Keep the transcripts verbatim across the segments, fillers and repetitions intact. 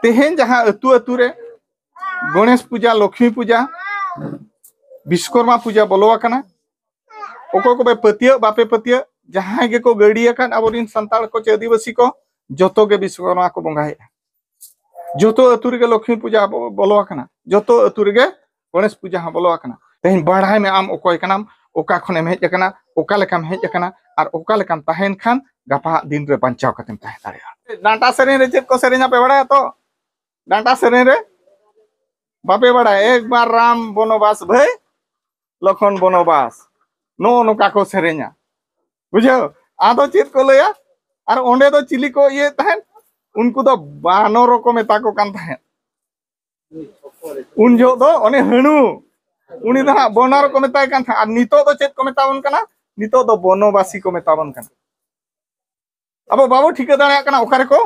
ᱛᱮᱦᱮᱧ ᱡᱟᱦᱟᱸ ᱟᱹᱛᱩ ᱟᱹᱛᱩ ᱨᱮ ᱜᱚᱬᱮᱥ ᱯᱩᱡᱟ, ᱞᱚᱠᱷᱢᱤ ᱯᱩᱡᱟ, ᱵᱤᱥᱠᱚᱨᱢᱟ ᱯᱩᱡᱟ ᱵᱚᱞᱚ ᱟᱠᱟᱱᱟ, ᱚᱠᱚᱭ ᱠᱚᱯᱮ ᱯᱟᱹᱛᱭᱟᱹᱜ ᱵᱟᱯᱮ ᱯᱟᱹᱛᱭᱟᱹᱜ, ᱡᱟᱦᱟᱸᱭ ᱜᱮᱠᱚ ᱜᱟᱹᱲᱤ ᱟᱠᱟᱫ ᱟᱵᱚᱨᱮᱱ ᱥᱟᱱᱛᱟᱲ ᱠᱚ ᱪᱮ ᱟᱹᱫᱤᱵᱟᱹᱥᱤ ᱠᱚ, ᱡᱚᱛᱚ ᱜᱮ ᱵᱤᱥᱠᱚᱨᱢᱟ ᱠᱚ ᱵᱚᱸᱜᱟᱭᱮᱫᱼᱟ᱾ ᱡᱚᱛᱚ ᱟᱹᱛᱩ ᱨᱮᱜᱮ ᱞᱚᱠᱷᱢᱤ ᱯᱩᱡᱟ ᱵᱚ-, ᱵᱚᱞᱚ ᱟᱠᱟᱱᱟ, ᱡᱚᱛᱚ ᱟᱹᱛᱩ ᱨᱮᱜᱮ ᱜᱚᱬᱮᱥ ᱯᱩᱡᱟ ᱦᱚᱸ ᱵᱚᱞᱚ ᱟᱠᱟᱱᱟ᱾ ᱛᱮᱦᱮᱧ ᱵᱟᱲᱟᱭ ᱢᱮ ᱟᱢ ᱚᱠᱚᱭ ᱠᱟᱱᱟᱢ, ᱚᱠᱟ ᱠᱷᱚᱱᱮᱢ ᱦᱮᱡ ᱟᱠᱟᱱᱟ, ᱚᱠᱟ ᱞᱮᱠᱟᱢ ᱦᱮᱡ ᱟᱠᱟᱱᱟ, ᱟᱨ ᱚᱠᱟ ᱞᱮᱠᱟᱢ ᱛᱟᱦᱮᱱ ᱠᱷᱟᱱ ᱜᱟᱯᱟ ᱫᱤᱱ ᱨᱮ ᱵᱟᱧᱪᱟᱣ ᱠᱟᱛᱮᱢ ᱛᱟᱦᱮᱸ ᱫᱟᱲᱮᱭᱟᱜᱼᱟ᱾ ᱰᱟᱱᱴᱟ ᱥᱮᱨᱮᱧ ᱨᱮ ᱪᱮᱫ ᱠᱚ ᱥᱮᱨᱮᱧᱟ ᱯᱮ ᱵᱟᱲᱟᱭᱟ ᱛᱚ? ᱰᱟᱱᱴᱟ ᱥᱮᱨᱮᱧ ᱨᱮ ᱵᱟᱯᱮ ᱵᱟᱲᱟᱭᱟ? ᱮᱠ ᱵᱟᱨ ᱨᱟᱢ ᱵᱚᱱᱚᱵᱟᱥ ᱵᱷᱟᱹᱭ, ᱞᱚᱠᱷᱚᱱ ᱵᱚᱱᱚᱵᱟᱥ, ᱱᱚᱜᱼᱚ ᱱᱚᱝᱠᱟ ᱠᱚ ᱥᱮᱨᱮᱧᱟ, ᱵᱩᱡᱷᱟᱹᱣ? ᱟᱫᱚ ᱪᱮᱫ ᱠᱚ ᱞᱟᱹᱭᱟ? ᱟᱨ ᱚᱸᱰᱮ ᱫᱚ ᱪᱤᱞᱤ ᱠᱚ ᱤᱭᱟᱹᱭᱮᱫ ᱛᱟᱦᱮᱸᱫ? ᱩᱱᱠᱩ ᱫᱚ ᱵᱟᱱᱚᱨ ᱠᱚ ᱢᱮᱛᱟ ᱠᱚ ᱠᱟᱱ ᱛᱟᱦᱮᱸᱫ᱾ ᱩᱱ ᱡᱚᱦᱚᱜ ᱫᱚ ᱚᱱᱮ ᱦᱟᱹᱬᱩ, ᱩᱱᱤ ᱫᱚ ᱦᱟᱸᱜ ᱵᱚᱱᱚᱨ ᱠᱚ ᱢᱮᱛᱟᱭ ᱠᱟᱱ ᱛᱟᱦᱮᱸᱫ᱾ ᱟᱨ ᱱᱤᱛᱚᱜ ᱫᱚ ᱪᱮᱫ ᱠᱚ ᱢᱮᱛᱟ ᱵᱚᱱ ᱠᱟᱱᱟ? ᱱᱤᱛᱚᱜ ᱫᱚ ᱵᱚᱱᱚᱵᱟᱥᱤ ᱠᱚ ᱢᱮᱛᱟ ᱵᱚᱱ ᱠᱟᱱᱟ᱾ ᱟᱵᱚ ᱵᱟᱵᱚ ᱴᱷᱤᱠᱟᱹ ᱫᱟᱲᱮᱭᱟᱜ ᱠᱟᱱᱟ ᱚᱠᱟ ᱨᱮᱠᱚ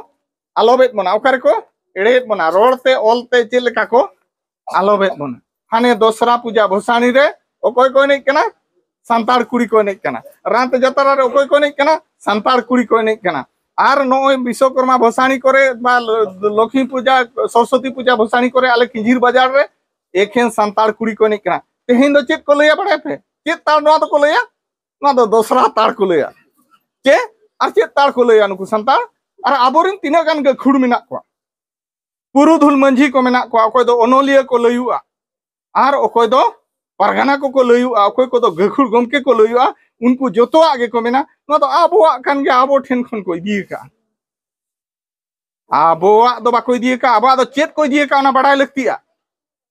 ᱟᱞᱚᱵᱮᱫ ᱵᱚᱱᱟ, ᱚᱠᱟ ᱨᱮᱠᱚ ᱮᱲᱮᱭᱮᱫ ᱵᱚᱱᱟ, ᱨᱚᱲ ᱛᱮ, ᱚᱞ ᱛᱮ ᱪᱮᱫ ᱞᱮᱠᱟ ᱠᱚ ᱟᱞᱚᱵᱮᱫ ᱵᱚᱱᱟ᱾ ᱦᱟᱱᱮ ᱫᱚᱥᱨᱟ ᱯᱩᱡᱟ ᱵᱷᱚᱥᱟᱱᱤ ᱨᱮ ᱚᱠᱚᱭ ᱠᱚ ᱮᱱᱮᱡ ᱠᱟᱱᱟ? ᱥᱟᱱᱛᱟᱲ ᱠᱩᱲᱤ ᱠᱚ ᱮᱱᱮᱡ ᱠᱟᱱᱟ᱾ ᱨᱟᱱᱛᱮ ᱡᱟᱛᱨᱟ ᱨᱮ ᱚᱠᱚᱭ ᱠᱚ ᱮᱱᱮᱡ ᱠᱟᱱᱟ? ᱥᱟᱱᱛᱟᱲ ᱠᱩᱲᱤ ᱠᱚ ᱮᱱᱮᱡ ᱠᱟᱱᱟ᱾ ᱟᱨ ᱱᱚᱜᱼᱚᱭ ᱵᱤᱥᱥᱚᱠᱚᱨᱢᱟ ᱵᱷᱚᱥᱟᱱᱤ ᱠᱚᱨᱮ ᱵᱟ ᱞᱚ-, ᱞᱚᱠᱷᱢᱤ ᱯᱩᱡᱟ, ᱥᱚᱨᱚᱥᱚᱛᱤ ᱯᱩᱡᱟ ᱵᱷᱚᱥᱟᱱᱤ ᱠᱚᱨᱮ ᱟᱞᱮ ᱠᱤᱧᱡᱷᱤᱨ ᱵᱟᱡᱟᱨ ᱨᱮ ᱮᱠᱷᱮᱱ ᱥᱟᱱᱛᱟᱲ ᱠᱩᱲᱤ ᱠᱚ ᱮᱱᱮᱡ ᱠᱟᱱᱟ᱾ ᱛᱮᱦᱮᱧ ᱫᱚ ᱪᱮᱫ ᱠᱚ ᱞᱟᱹᱭᱟ ᱵᱟᱲᱟᱭ ᱯᱮ? ᱪᱮᱫ ᱛᱟᱲ ᱱᱚᱣᱟ ᱫᱚᱠᱚ ᱞᱟᱹᱭᱟ? ᱱᱚᱣᱟ ᱫᱚ ᱫᱚᱥᱨᱟ ᱛᱟᱲ ᱠᱚ ᱞᱟᱹᱭᱟ᱾ ᱪᱮ ᱟᱨ ᱪᱮᱫ ᱛᱟᱲ ᱠᱚ ᱞᱟᱹᱭᱟ ᱱᱩᱠᱩ ᱥᱟᱱᱛᱟᱲ? ᱟᱨ ᱟᱵᱚᱨᱮᱱ ᱛᱤᱱᱟᱹᱜ ᱜᱟᱱ ᱜᱟᱹᱠᱷᱩᱲ ᱢᱮᱱᱟᱜ ᱠᱚᱣᱟ, ᱯᱩᱨᱩᱫᱷᱩᱞ ᱢᱟᱹᱡᱷᱤ ᱠᱚ ᱢᱮᱱᱟᱜ ᱠᱚᱣᱟ, ᱚᱠᱚᱭ ᱫᱚ ᱚᱱᱚᱞᱤᱭᱟᱹ ᱠᱚ ᱞᱟᱹᱭᱩᱜᱼᱟ, ᱟᱨ ᱚᱠᱚᱭ ᱫᱚ ᱯᱟᱨᱜᱟᱱᱟ ᱠᱚᱠᱚ ᱞᱟᱹᱭᱩᱜᱼᱟ, ᱚᱠᱚᱭ ᱠᱚᱫᱚ ᱜᱟᱹᱠᱷᱩᱲ ᱜᱚᱢᱠᱮ ᱠᱚ ᱞᱟᱹᱭᱩᱜᱼᱟ, ᱩᱱᱠᱩ ᱡᱚᱛᱚᱣᱟᱜ ᱜᱮᱠᱚ ᱢᱮᱱᱟ ᱱᱚᱣᱟ ᱫᱚ ᱟᱵᱚᱣᱟᱜ ᱠᱟᱱ ᱜᱮᱭᱟ, ᱟᱵᱚ ᱴᱷᱮᱱ ᱠᱷᱚᱱ ᱠᱚ ᱤᱫᱤ ᱟᱠᱟᱫᱼᱟ᱾ ᱟᱵᱚᱣᱟᱜ ᱫᱚ ᱵᱟᱠᱚ ᱤᱫᱤ ᱟᱠᱟᱫᱼᱟ, ᱟᱵᱚᱣᱟᱜ ᱫᱚ ᱪᱮᱫ ᱠᱚ ᱤᱫᱤ ᱟᱠᱟᱫᱼᱟ ᱚᱱᱟ ᱵᱟᱲᱟᱭ ᱞᱟᱹᱠᱛᱤᱜᱼᱟ᱾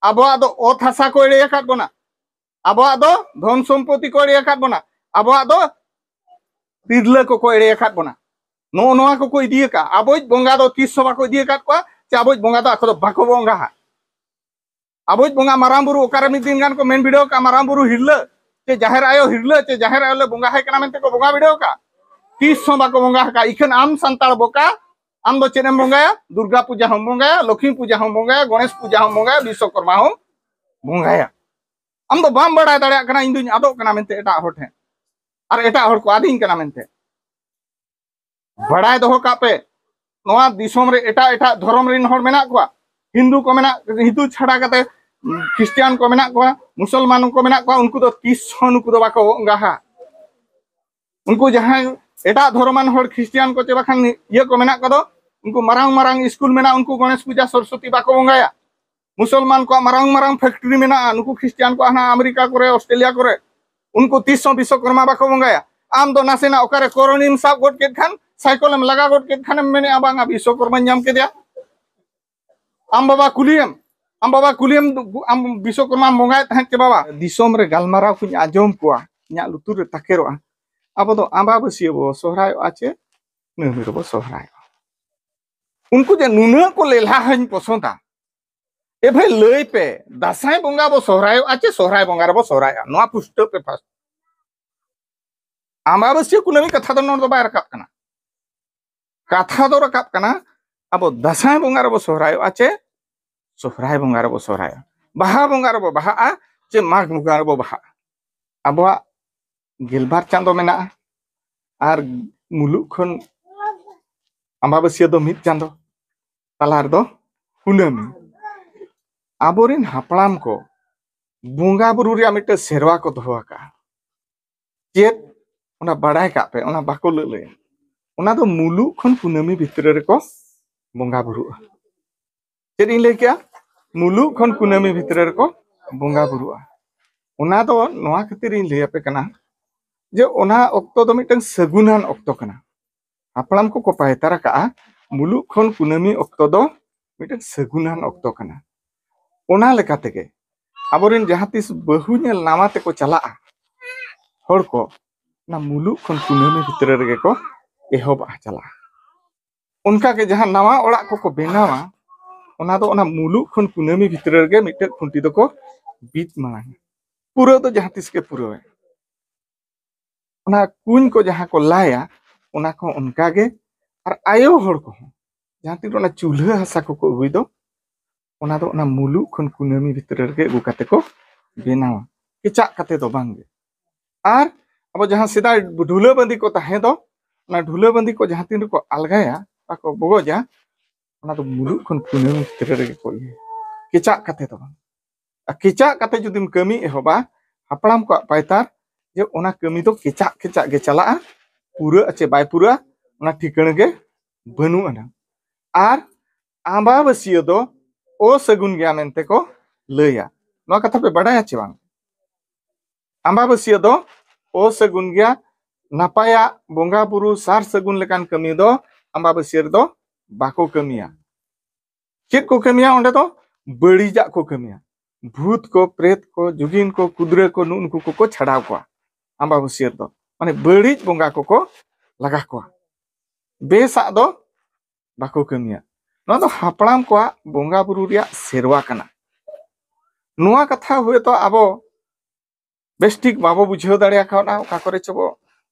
ᱟᱵᱚᱣᱟᱜ ᱫᱚ ᱚᱛ ᱦᱟᱥᱟ ᱠᱚ ᱮᱲᱮ ᱟᱠᱟᱫ ᱵᱚᱱᱟ, ᱟᱵᱚᱣᱟᱜ ᱫᱚ ᱫᱷᱚᱱ ᱥᱚᱢᱯᱚᱛᱤ ᱠᱚ ᱮᱲᱮ ᱟᱠᱟᱫ ᱵᱚᱱᱟ, ᱟᱵᱚᱣᱟᱜ ᱫᱚ ᱛᱤᱨᱞᱟᱹ ᱠᱚᱠᱚ ᱮᱲᱮ ᱟᱠᱟᱫ ᱵᱚᱱᱟ᱾ ᱱᱚᱜᱼᱚ ᱱᱚᱣᱟ ᱠᱚᱠᱚ ᱤᱫᱤ ᱟᱠᱟᱫᱼᱟ᱾ ᱟᱵᱚᱭᱤᱡ ᱵᱚᱸᱜᱟ ᱫᱚ ᱛᱤᱥ ᱦᱚᱸ ᱵᱟᱠᱚ ᱤᱫᱤ ᱟᱠᱟᱫ ᱠᱚᱣᱟ, ᱪᱮ ᱟᱵᱚᱭᱤᱡ ᱵᱚᱸᱜᱟ ᱫᱚ ᱟᱠᱚ ᱫᱚ ᱵᱟᱠᱚ ᱵᱚᱸᱜᱟᱦᱟ᱾ ᱟᱵᱚᱭᱤᱡ ᱵᱚᱸᱜᱟ ᱢᱟᱨᱟᱝ ᱵᱩᱨᱩ ᱚᱠᱟᱨᱮ ᱢᱤᱫ ᱫᱤᱱ ᱜᱟᱱ ᱠᱚ ᱢᱮᱱ ᱵᱤᱰᱟᱹᱣ ᱟᱠᱟᱫᱼᱟ, ᱢᱟᱨᱟᱝ ᱵᱩᱨᱩ ᱦᱤᱨᱞᱟᱹ ᱪᱮ ᱡᱟᱦᱮᱨ ᱟᱭᱳ ᱦᱤᱨᱞᱟᱹ ᱪᱮ ᱡᱟᱦᱮᱨ ᱟᱭᱳ ᱞᱮ ᱵᱚᱸᱜᱟ ᱟᱭ ᱠᱟᱱᱟ ᱢᱮᱱᱛᱮ ᱠᱚ ᱵᱚᱸᱜᱟ ᱵᱤᱰᱟᱹᱣ ᱟᱠᱟᱫᱼᱟ? ᱛᱤᱥ ᱦᱚᱸ ᱵᱟᱠᱚ ᱵᱚᱸᱜᱟ ᱟᱠᱟᱫᱼᱟ᱾ ᱤᱠᱷᱟᱹᱱ ᱟᱢ ᱥᱟᱱᱛᱟᱲ ᱵᱚᱠᱟ, ᱟᱢ ᱫᱚ ᱪᱮᱫ ᱮᱢ ᱵᱚᱸᱜᱟᱭᱟ? ᱫᱩᱨᱜᱟ ᱯᱩᱡᱟ ᱦᱚᱸᱢ ᱵᱚᱸᱜᱟᱭᱟ, ᱞᱚᱠᱷᱢᱤ ᱯᱩᱡᱟ ᱦᱚᱸᱢ ᱵᱚᱸᱜᱟᱭᱟ, ᱜᱚᱬᱮᱥ ᱯᱩᱡᱟ ᱦᱚᱸᱢ ᱵᱚᱸᱜᱟᱭᱟ, ᱵᱤᱥᱥᱚᱠᱚᱨᱢᱟ ᱦᱚᱸᱢ ᱵᱚᱸᱜᱟᱭᱟ᱾ ᱟᱢ ᱫᱚ ᱵᱟᱢ ᱵᱟᱲᱟᱭ ᱫᱟᱲᱮᱭᱟᱜ ᱠᱟᱱᱟ ᱤᱧ ᱫᱩᱧ ᱟᱫᱚᱜ ᱠᱟᱱᱟ ᱢᱮᱱᱛᱮ ᱮᱴᱟᱜ ᱦᱚᱲ ᱴᱷᱮᱱ, ᱟᱨ ᱮᱴᱟᱜ ᱦᱚᱲ ᱠᱚ ᱟᱹᱫᱤᱧ ᱠᱟᱱᱟ ᱢᱮᱱᱛᱮ᱾ ᱵᱟᱲᱟᱭ ᱫᱚᱦᱚ ᱠᱟᱜ ᱯᱮ, ᱱᱚᱣᱟ ᱫᱤᱥᱚᱢ ᱨᱮ ᱮᱴᱟᱜ ᱮᱴᱟᱜ ᱫᱷᱚᱨᱚᱢ ᱨᱮᱱ ᱦᱚᱲ ᱢᱮᱱᱟᱜ ᱠᱚᱣᱟ, ᱦᱤᱱᱫᱩ ᱠᱚ ᱢᱮᱱᱟᱜ, ᱦᱤᱱᱫᱩ ᱪᱷᱟᱰᱟ ᱠᱟᱛᱮ ᱠᱷᱨᱤᱥᱴᱤᱭᱟᱱ ᱠᱚ ᱢᱮᱱᱟᱜ ᱠᱚᱣᱟ, ᱢᱩᱥᱚᱞᱢᱟᱱ ᱠᱚ ᱢᱮᱱᱟᱜ ᱠᱚᱣᱟ, ᱩᱱᱠᱩ ᱫᱚ ᱛᱤᱥ ᱦᱚᱸ ᱱᱩᱠᱩ ᱫᱚ ᱵᱟᱠᱚ ᱵᱚᱸᱜᱟᱦᱟ᱾ ᱩᱱᱠᱩ ᱡᱟᱦᱟᱸᱭ ᱮᱴᱟᱜ ᱫᱷᱚᱨᱚᱢᱟᱱ ᱦᱚᱲ ᱠᱷᱨᱤᱥᱴᱤᱭᱟᱱ ᱠᱚ ᱪᱮ ᱵᱟᱠᱷᱟᱱ ᱤᱭᱟᱹ ᱠᱚ ᱢᱮᱱᱟᱜ ᱠᱚᱫᱚ, ᱩᱱᱠᱩ ᱢᱟᱨᱟᱝ ᱢᱟᱨᱟᱝ ᱥᱠᱩᱞ ᱢᱮᱱᱟᱜᱼᱟ, ᱩᱱᱠᱩ ᱜᱚᱬᱮᱥ ᱯᱩᱡᱟ ᱥᱚᱨᱚᱥᱚᱛᱤ ᱵᱟᱠᱚ ᱵᱚᱸᱜᱟᱭᱟ᱾ ᱢᱩᱥᱚᱞᱢᱟᱱ ᱠᱚᱣᱟᱜ ᱢᱟᱨᱟᱝ ᱢᱟᱨᱟᱝ ᱯᱷᱮᱠᱴᱨᱤ ᱢᱮᱱᱟᱜᱼᱟ, ᱱᱩᱠᱩ ᱠᱷᱨᱤᱥᱴᱤᱭᱟᱱ ᱠᱚᱣᱟᱜ ᱦᱟᱱᱟ ᱟᱢᱮᱨᱤᱠᱟ ᱠᱚᱨᱮ, ᱚᱥᱴᱨᱮᱞᱤᱭᱟ ᱠᱚᱨᱮ, ᱩᱱᱠᱩ ᱛᱤᱥ ᱦᱚᱸ ᱵᱤᱥᱣᱚᱠᱚᱨᱢᱟ ᱵᱟᱠᱚ ᱵᱚᱸᱜᱟᱭᱟ᱾ ᱟᱢ ᱫᱚ ᱱᱟᱥᱮᱱᱟᱜ ᱚᱠᱟᱨᱮ ᱠᱚᱨᱚᱱᱤᱢ ᱥᱟᱵ ᱜᱚᱫ ᱠᱮᱫ ᱠᱷᱟᱱ, ᱥᱟᱭᱠᱮᱞᱮᱢ ᱞᱟᱜᱟ ᱜᱚᱫ ᱠᱮᱫ ᱠᱷᱟᱱᱮᱢ ᱢᱮᱱᱮᱜᱼᱟ, "ᱵᱟᱝᱟ, ᱵᱤᱥᱣᱚᱠᱚᱨᱢᱟᱧ ᱧᱟᱢ ᱠᱮᱫᱮᱭᱟ᱾" ᱟᱢ ᱵᱟᱵᱟ ᱠᱩᱞᱤᱭᱮᱢ, ᱟᱢ ᱵᱟᱵᱟ ᱠᱩᱞᱤᱭᱮᱢ, "ᱟᱢ ᱵᱤᱥᱣᱚᱠᱚᱨᱢᱟᱢ ᱵᱚᱸᱜᱟᱭᱮᱫ ᱛᱟᱦᱮᱸᱫ ᱪᱮ ᱵᱟᱵᱟ?" ᱫᱤᱥᱚᱢ ᱨᱮ ᱜᱟᱞᱢᱟᱨᱟᱣ ᱠᱚᱧ ᱟᱸᱡᱚᱢ ᱠᱚᱣᱟ, ᱤᱧᱟᱹᱜ ᱞᱩᱛᱩᱨ ᱨᱮ ᱛᱟᱠᱮᱨᱚᱜᱼᱟ, "ᱟᱵᱚ ᱫᱚ ᱟᱢᱵᱟᱵᱟᱹᱥᱭᱟᱹ ᱵᱚ ᱥᱚᱦᱨᱟᱭᱚᱜᱼᱟ ᱪᱮ ᱱᱟᱹᱢᱤ ᱨᱮᱵᱚ ᱥᱚᱦᱨᱟᱭᱚᱜᱼᱟ?" ᱩᱱᱠᱩ ᱡᱮ ᱱᱩᱱᱟᱹᱜ ᱠᱚ ᱞᱮᱞᱦᱟ ᱦᱚᱧ ᱯᱚᱥᱚᱸᱫᱟ, ᱮ ᱵᱷᱟᱹᱭ, ᱞᱟᱹᱭ ᱯᱮ, ᱫᱟᱸᱥᱟᱭ ᱵᱚᱸᱜᱟ ᱵᱚ ᱥᱚᱦᱨᱟᱭᱚᱜᱼᱟ ᱪᱮ ᱥᱚᱦᱨᱟᱭ ᱵᱚᱸᱜᱟ ᱨᱮᱵᱚ ᱥᱚᱦᱨᱟᱭᱚᱜᱼᱟ? ᱱᱚᱣᱟ ᱯᱩᱥᱴᱟᱹᱣ ᱯᱮ ᱯᱷᱟᱥᱴ᱾ ᱟᱢᱵᱟᱵᱟᱹᱥᱭᱟᱹ ᱠᱩᱱᱟᱹᱢᱤ ᱠᱟᱛᱷᱟ ᱫᱚ ᱱᱚᱰᱮ ᱫᱚ ᱵᱟᱭ ᱨᱟᱠᱟᱵ ᱠᱟᱱᱟ᱾ ᱠᱟᱛᱷᱟ ᱫᱚ ᱨᱟᱠᱟᱵ ᱠᱟᱱᱟ, ᱟᱵᱚ ᱫᱟᱸᱥᱟᱭ ᱵᱚᱸᱜᱟ ᱨᱮᱵᱚ ᱥᱚᱦᱨᱟᱭᱚᱜᱼᱟ ᱪᱮ ᱥᱚᱦᱨᱟᱭ ᱵᱚᱸᱜᱟ ᱨᱮᱵᱚ ᱥᱚᱦᱨᱟᱭᱚᱜᱼᱟ, ᱵᱟᱦᱟ ᱵᱚᱸᱜᱟ ᱨᱮᱵᱚ ᱵᱟᱦᱟᱜᱼᱟ ᱪᱮ ᱢᱟᱜᱽ ᱵᱚᱸᱜᱟ ᱨᱮᱵᱚ ᱵᱟᱦᱟᱜᱼᱟ? ᱟᱵᱚᱣᱟᱜ ᱜᱮᱞᱵᱟᱨ ᱪᱟᱸᱫᱚ ᱢᱮᱱᱟᱜᱼᱟ, ᱟᱨ ᱢᱩᱞᱩᱜ ᱠᱷᱚᱱ ᱟᱢᱵᱟᱵᱟᱹᱥᱭᱟᱹ ᱫᱚ ᱢᱤᱫ ᱪᱟᱸᱫᱚ, ᱛᱟᱞᱟ ᱨᱮᱫᱚ ᱠᱩᱱᱟᱹᱢᱤ᱾ ᱟᱵᱚᱨᱮᱱ ᱦᱟᱯᱲᱟᱢ ᱠᱚ ᱵᱚᱸᱜᱟ ᱵᱩᱨᱩ ᱨᱮᱭᱟᱜ ᱢᱤᱫᱴᱮᱱ ᱥᱮᱨᱣᱟ ᱠᱚ ᱫᱚᱦᱚ ᱟᱠᱟᱫᱼᱟ᱾ ᱪᱮᱫ? ᱚᱱᱟ ᱵᱟᱲᱟᱭ ᱠᱟᱜ ᱯᱮ, ᱚᱱᱟ ᱵᱟᱠᱚ ᱞᱟᱹᱞᱟᱹᱭᱟ᱾ ᱚᱱᱟ ᱫᱚ ᱢᱩᱞᱩᱜ ᱠᱷᱚᱱ ᱠᱩᱱᱟᱹᱢᱤ ᱵᱷᱤᱛᱨᱤ ᱨᱮᱠᱚ ᱵᱚᱸᱜᱟ ᱵᱩᱨᱩᱜᱼᱟ᱾ ᱪᱮᱫ ᱤᱧ ᱞᱟᱹᱭ ᱠᱮᱜᱼᱟ? ᱢᱩᱞᱩᱜ ᱠᱷᱚᱱ ᱠᱩᱱᱟᱹᱢᱤ ᱵᱷᱤᱛᱨᱤ ᱨᱮᱠᱚ ᱵᱚᱸᱜᱟ ᱵᱩᱨᱩᱜᱼᱟ᱾ ᱚᱱᱟ ᱫᱚ ᱱᱚᱣᱟ ᱠᱷᱟᱹᱛᱤᱨ ᱤᱧ ᱞᱟᱹᱭ ᱟᱯᱮ ᱠᱟᱱᱟ ᱡᱮ ᱚᱱᱟ ᱚᱠᱛᱚ ᱫᱚ ᱢᱤᱫᱴᱟᱝ ᱥᱟᱹᱜᱩᱱᱟᱱ ᱚᱠᱛᱚ ᱠᱟᱱᱟ᱾ ᱦᱟᱯᱲᱟᱢ ᱠᱚᱠᱚ ᱯᱟᱭᱛᱟᱨ ᱟᱠᱟᱜᱼᱟ, ᱢᱩᱞᱩᱜ ᱠᱷᱚᱱ ᱠᱩᱱᱟᱹᱢᱤ ᱚᱠᱛᱚ ᱫᱚ ᱢᱤᱫᱴᱟᱝ ᱥᱟᱹᱜᱩᱱᱟᱱ ᱚᱠᱛᱚ ᱠᱟᱱᱟ᱾ ᱚᱱᱟ ᱞᱮᱠᱟ ᱛᱮᱜᱮ ᱟᱵᱚᱨᱮᱱ ᱡᱟᱦᱟᱸ ᱛᱤᱥ ᱵᱟᱹᱦᱩ ᱧᱮᱞ ᱱᱟᱣᱟ ᱛᱮᱠᱚ ᱪᱟᱞᱟᱜᱼᱟ ᱦᱚᱲ ᱠᱚ, ᱚᱱᱟ ᱢᱩᱞᱩᱜ ᱠᱷᱚᱱ ᱠᱩᱱᱟᱹᱢᱤ ᱵᱷᱤᱛᱨᱤ ᱨᱮᱜᱮ ᱠᱚ ᱮᱦᱚᱵᱟ ᱪᱟᱞᱟᱜᱼᱟ᱾ ᱚᱱᱠᱟᱜᱮ ᱡᱟᱦᱟᱸ ᱱᱟᱣᱟ ᱚᱲᱟᱜ ᱠᱚᱠᱚ ᱵᱮᱱᱟᱣᱟ, ᱚᱱᱟ ᱫᱚ ᱚᱱᱟ ᱢᱩᱞᱩᱜ ᱠᱷᱚᱱ ᱠᱩᱱᱟᱹᱢᱤ ᱵᱷᱤᱛᱨᱤ ᱨᱮᱜᱮ ᱢᱤᱫᱴᱮᱱ ᱠᱷᱩᱱᱴᱤ ᱫᱚᱠᱚ ᱵᱤᱫ ᱢᱟᱲᱟᱝᱟ᱾ ᱯᱩᱨᱟᱹᱣ ᱫᱚ ᱡᱟᱦᱟᱸ ᱛᱤᱥ ᱜᱮ ᱯᱩᱨᱟᱹᱣᱮᱱ᱾ ᱚᱱᱟ ᱠᱩᱧ ᱠᱚ ᱡᱟᱦᱟᱸ ᱠᱚ ᱞᱟᱭᱟ, ᱚᱱᱟ ᱠᱚᱦᱚᱸ ᱚᱱᱠᱟᱜᱮ᱾ ᱟᱨ ᱟᱭᱳ ᱦᱚᱲ ᱠᱚᱦᱚᱸ ᱡᱟᱦᱟᱸ ᱛᱤᱱ ᱨᱮ ᱚᱱᱟ ᱪᱩᱞᱦᱟᱹ ᱦᱟᱥᱟ ᱠᱚᱠᱚ ᱟᱹᱜᱩᱭ ᱫᱚ, ᱚᱱᱟ ᱫᱚ ᱚᱱᱟ ᱢᱩᱞᱩᱜ ᱠᱷᱚᱱ ᱠᱩᱱᱟᱹᱢᱤ ᱵᱷᱤᱛᱨᱤ ᱨᱮᱜᱮ ᱟᱹᱜᱩ ᱠᱟᱛᱮ ᱠᱚ ᱵᱮᱱᱟᱣᱟ, ᱠᱮᱪᱟᱜ ᱠᱟᱛᱮ ᱫᱚ ᱵᱟᱝᱜᱮ᱾ ᱟᱨ ᱟᱵᱚ ᱡᱟᱦᱟᱸ ᱥᱮᱫᱟᱭ ᱰᱷᱩᱞᱟᱹ ᱵᱟᱸᱫᱤ ᱠᱚ ᱛᱟᱦᱮᱸ ᱫᱚ, ᱚᱱᱟ ᱰᱷᱩᱞᱟᱹ ᱵᱟᱸᱫᱤ ᱠᱚ ᱡᱟᱦᱟᱸ ᱛᱤᱱ ᱨᱮᱠᱚ ᱟᱞᱜᱟᱭᱟ, ᱵᱟᱠᱚ ᱵᱚᱜᱚᱡᱟ, ᱚᱱᱟ ᱫᱚ ᱢᱩᱞᱩᱜ ᱠᱷᱚᱱ ᱠᱩᱱᱟᱹᱢᱤ ᱵᱷᱤᱛᱨᱤ ᱨᱮᱜᱮ ᱠᱚ ᱤᱭᱟᱹᱭᱟ᱾ ᱠᱮᱪᱟᱜ ᱠᱟᱛᱮ ᱫᱚ ᱵᱟᱝ᱾ ᱟᱨ ᱠᱮᱪᱟᱜ ᱠᱟᱛᱮ ᱡᱩᱫᱤᱢ ᱠᱟᱹᱢᱤ ᱮᱦᱚᱵᱟ, ᱦᱟᱯᱲᱟᱢ ᱠᱚᱣᱟᱜ ᱯᱟᱭᱛᱟᱨ, ᱡᱮ ᱚᱱᱟ ᱠᱟᱹᱢᱤ ᱫᱚ ᱠᱮᱪᱟᱜ ᱠᱮᱪᱟᱜ ᱜᱮ ᱪᱟᱞᱟᱜᱼᱟ, ᱯᱩᱨᱟᱹᱜᱼᱟ ᱪᱮ ᱵᱟᱭ ᱯᱩᱨᱟᱹᱜᱼᱟ, ᱚᱱᱟ ᱴᱷᱤᱠᱟᱹᱬ ᱜᱮ ᱵᱟᱹᱱᱩᱜ ᱟᱱᱟ᱾ ᱟᱨ ᱟᱢᱵᱟᱵᱟᱹᱥᱭᱟᱹ ᱫᱚ ᱚᱥᱟᱹᱜᱩᱱ ᱜᱮᱭᱟ ᱢᱮᱱᱛᱮ ᱠᱚ ᱞᱟᱹᱭᱟ᱾ ᱱᱚᱣᱟ ᱠᱟᱛᱷᱟ ᱯᱮ ᱵᱟᱰᱟᱭᱟ ᱪᱮ ᱵᱟᱝ? ᱟᱢᱵᱟᱵᱟᱹᱥᱭᱟᱹ ᱫᱚ ᱚᱥᱟᱹᱜᱩᱱ ᱜᱮᱭᱟ᱾ ᱱᱟᱯᱟᱭᱟᱜ ᱵᱚᱸᱜᱟ ᱵᱩᱨᱩ ᱥᱟᱨ ᱥᱟᱹᱜᱩᱱ ᱞᱮᱠᱟᱱ ᱠᱟᱹᱢᱤ ᱫᱚ ᱟᱢᱵᱟᱵᱟᱹᱥᱭᱟᱹ ᱨᱮᱫᱚ ᱵᱟᱠᱚ ᱠᱟᱹᱢᱤᱭᱟ᱾ ᱪᱮᱫ ᱠᱚ ᱠᱟᱹᱢᱤᱭᱟ ᱚᱸᱰᱮ ᱫᱚ? ᱵᱟᱹᱲᱤᱡᱟᱜ ᱠᱚ ᱠᱟᱹᱢᱤᱭᱟ᱾ ᱵᱷᱩᱛ ᱠᱚ, ᱯᱨᱮᱛ ᱠᱚ, ᱡᱩᱜᱤᱱ ᱠᱚ, ᱠᱩᱫᱽᱨᱟᱹ ᱠᱚ, ᱱᱩᱜᱼᱩ ᱱᱩᱠᱩ ᱠᱚᱠᱚ ᱪᱷᱟᱰᱟᱣ ᱠᱚᱣᱟ ᱟᱢᱵᱟᱵᱟᱹᱥᱭᱟᱹ ᱨᱮᱫᱚ᱾ ᱢᱟᱱᱮ ᱵᱟᱹᱲᱤᱡ ᱵᱚᱸᱜᱟ ᱠᱚᱠᱚ ᱞᱟᱜᱟ ᱠᱚᱣᱟ, ᱵᱮᱥᱟᱜ ᱫᱚ ᱵᱟᱠᱚ ᱠᱟᱹᱢᱤᱭᱟ᱾ ᱱᱚᱣᱟ ᱫᱚ ᱦᱟᱯᱲᱟᱢ ᱠᱚᱣᱟᱜ ᱵᱚᱸᱜᱟ ᱵᱩᱨᱩ ᱨᱮᱭᱟᱜ ᱥᱮᱨᱣᱟ ᱠᱟᱱᱟ᱾ ᱱᱚᱣᱟ ᱠᱟᱛᱷᱟ ᱦᱚᱭᱛᱳ ᱟᱵᱚ ᱵᱮᱥᱴᱷᱤᱠ ᱵᱟᱵᱚ ᱵᱩᱡᱷᱟᱹᱣ ᱫᱟᱲᱮ ᱠᱟᱣᱫᱟ, ᱚᱠᱟ ᱠᱚᱨᱮ ᱪᱚ ᱵᱚ,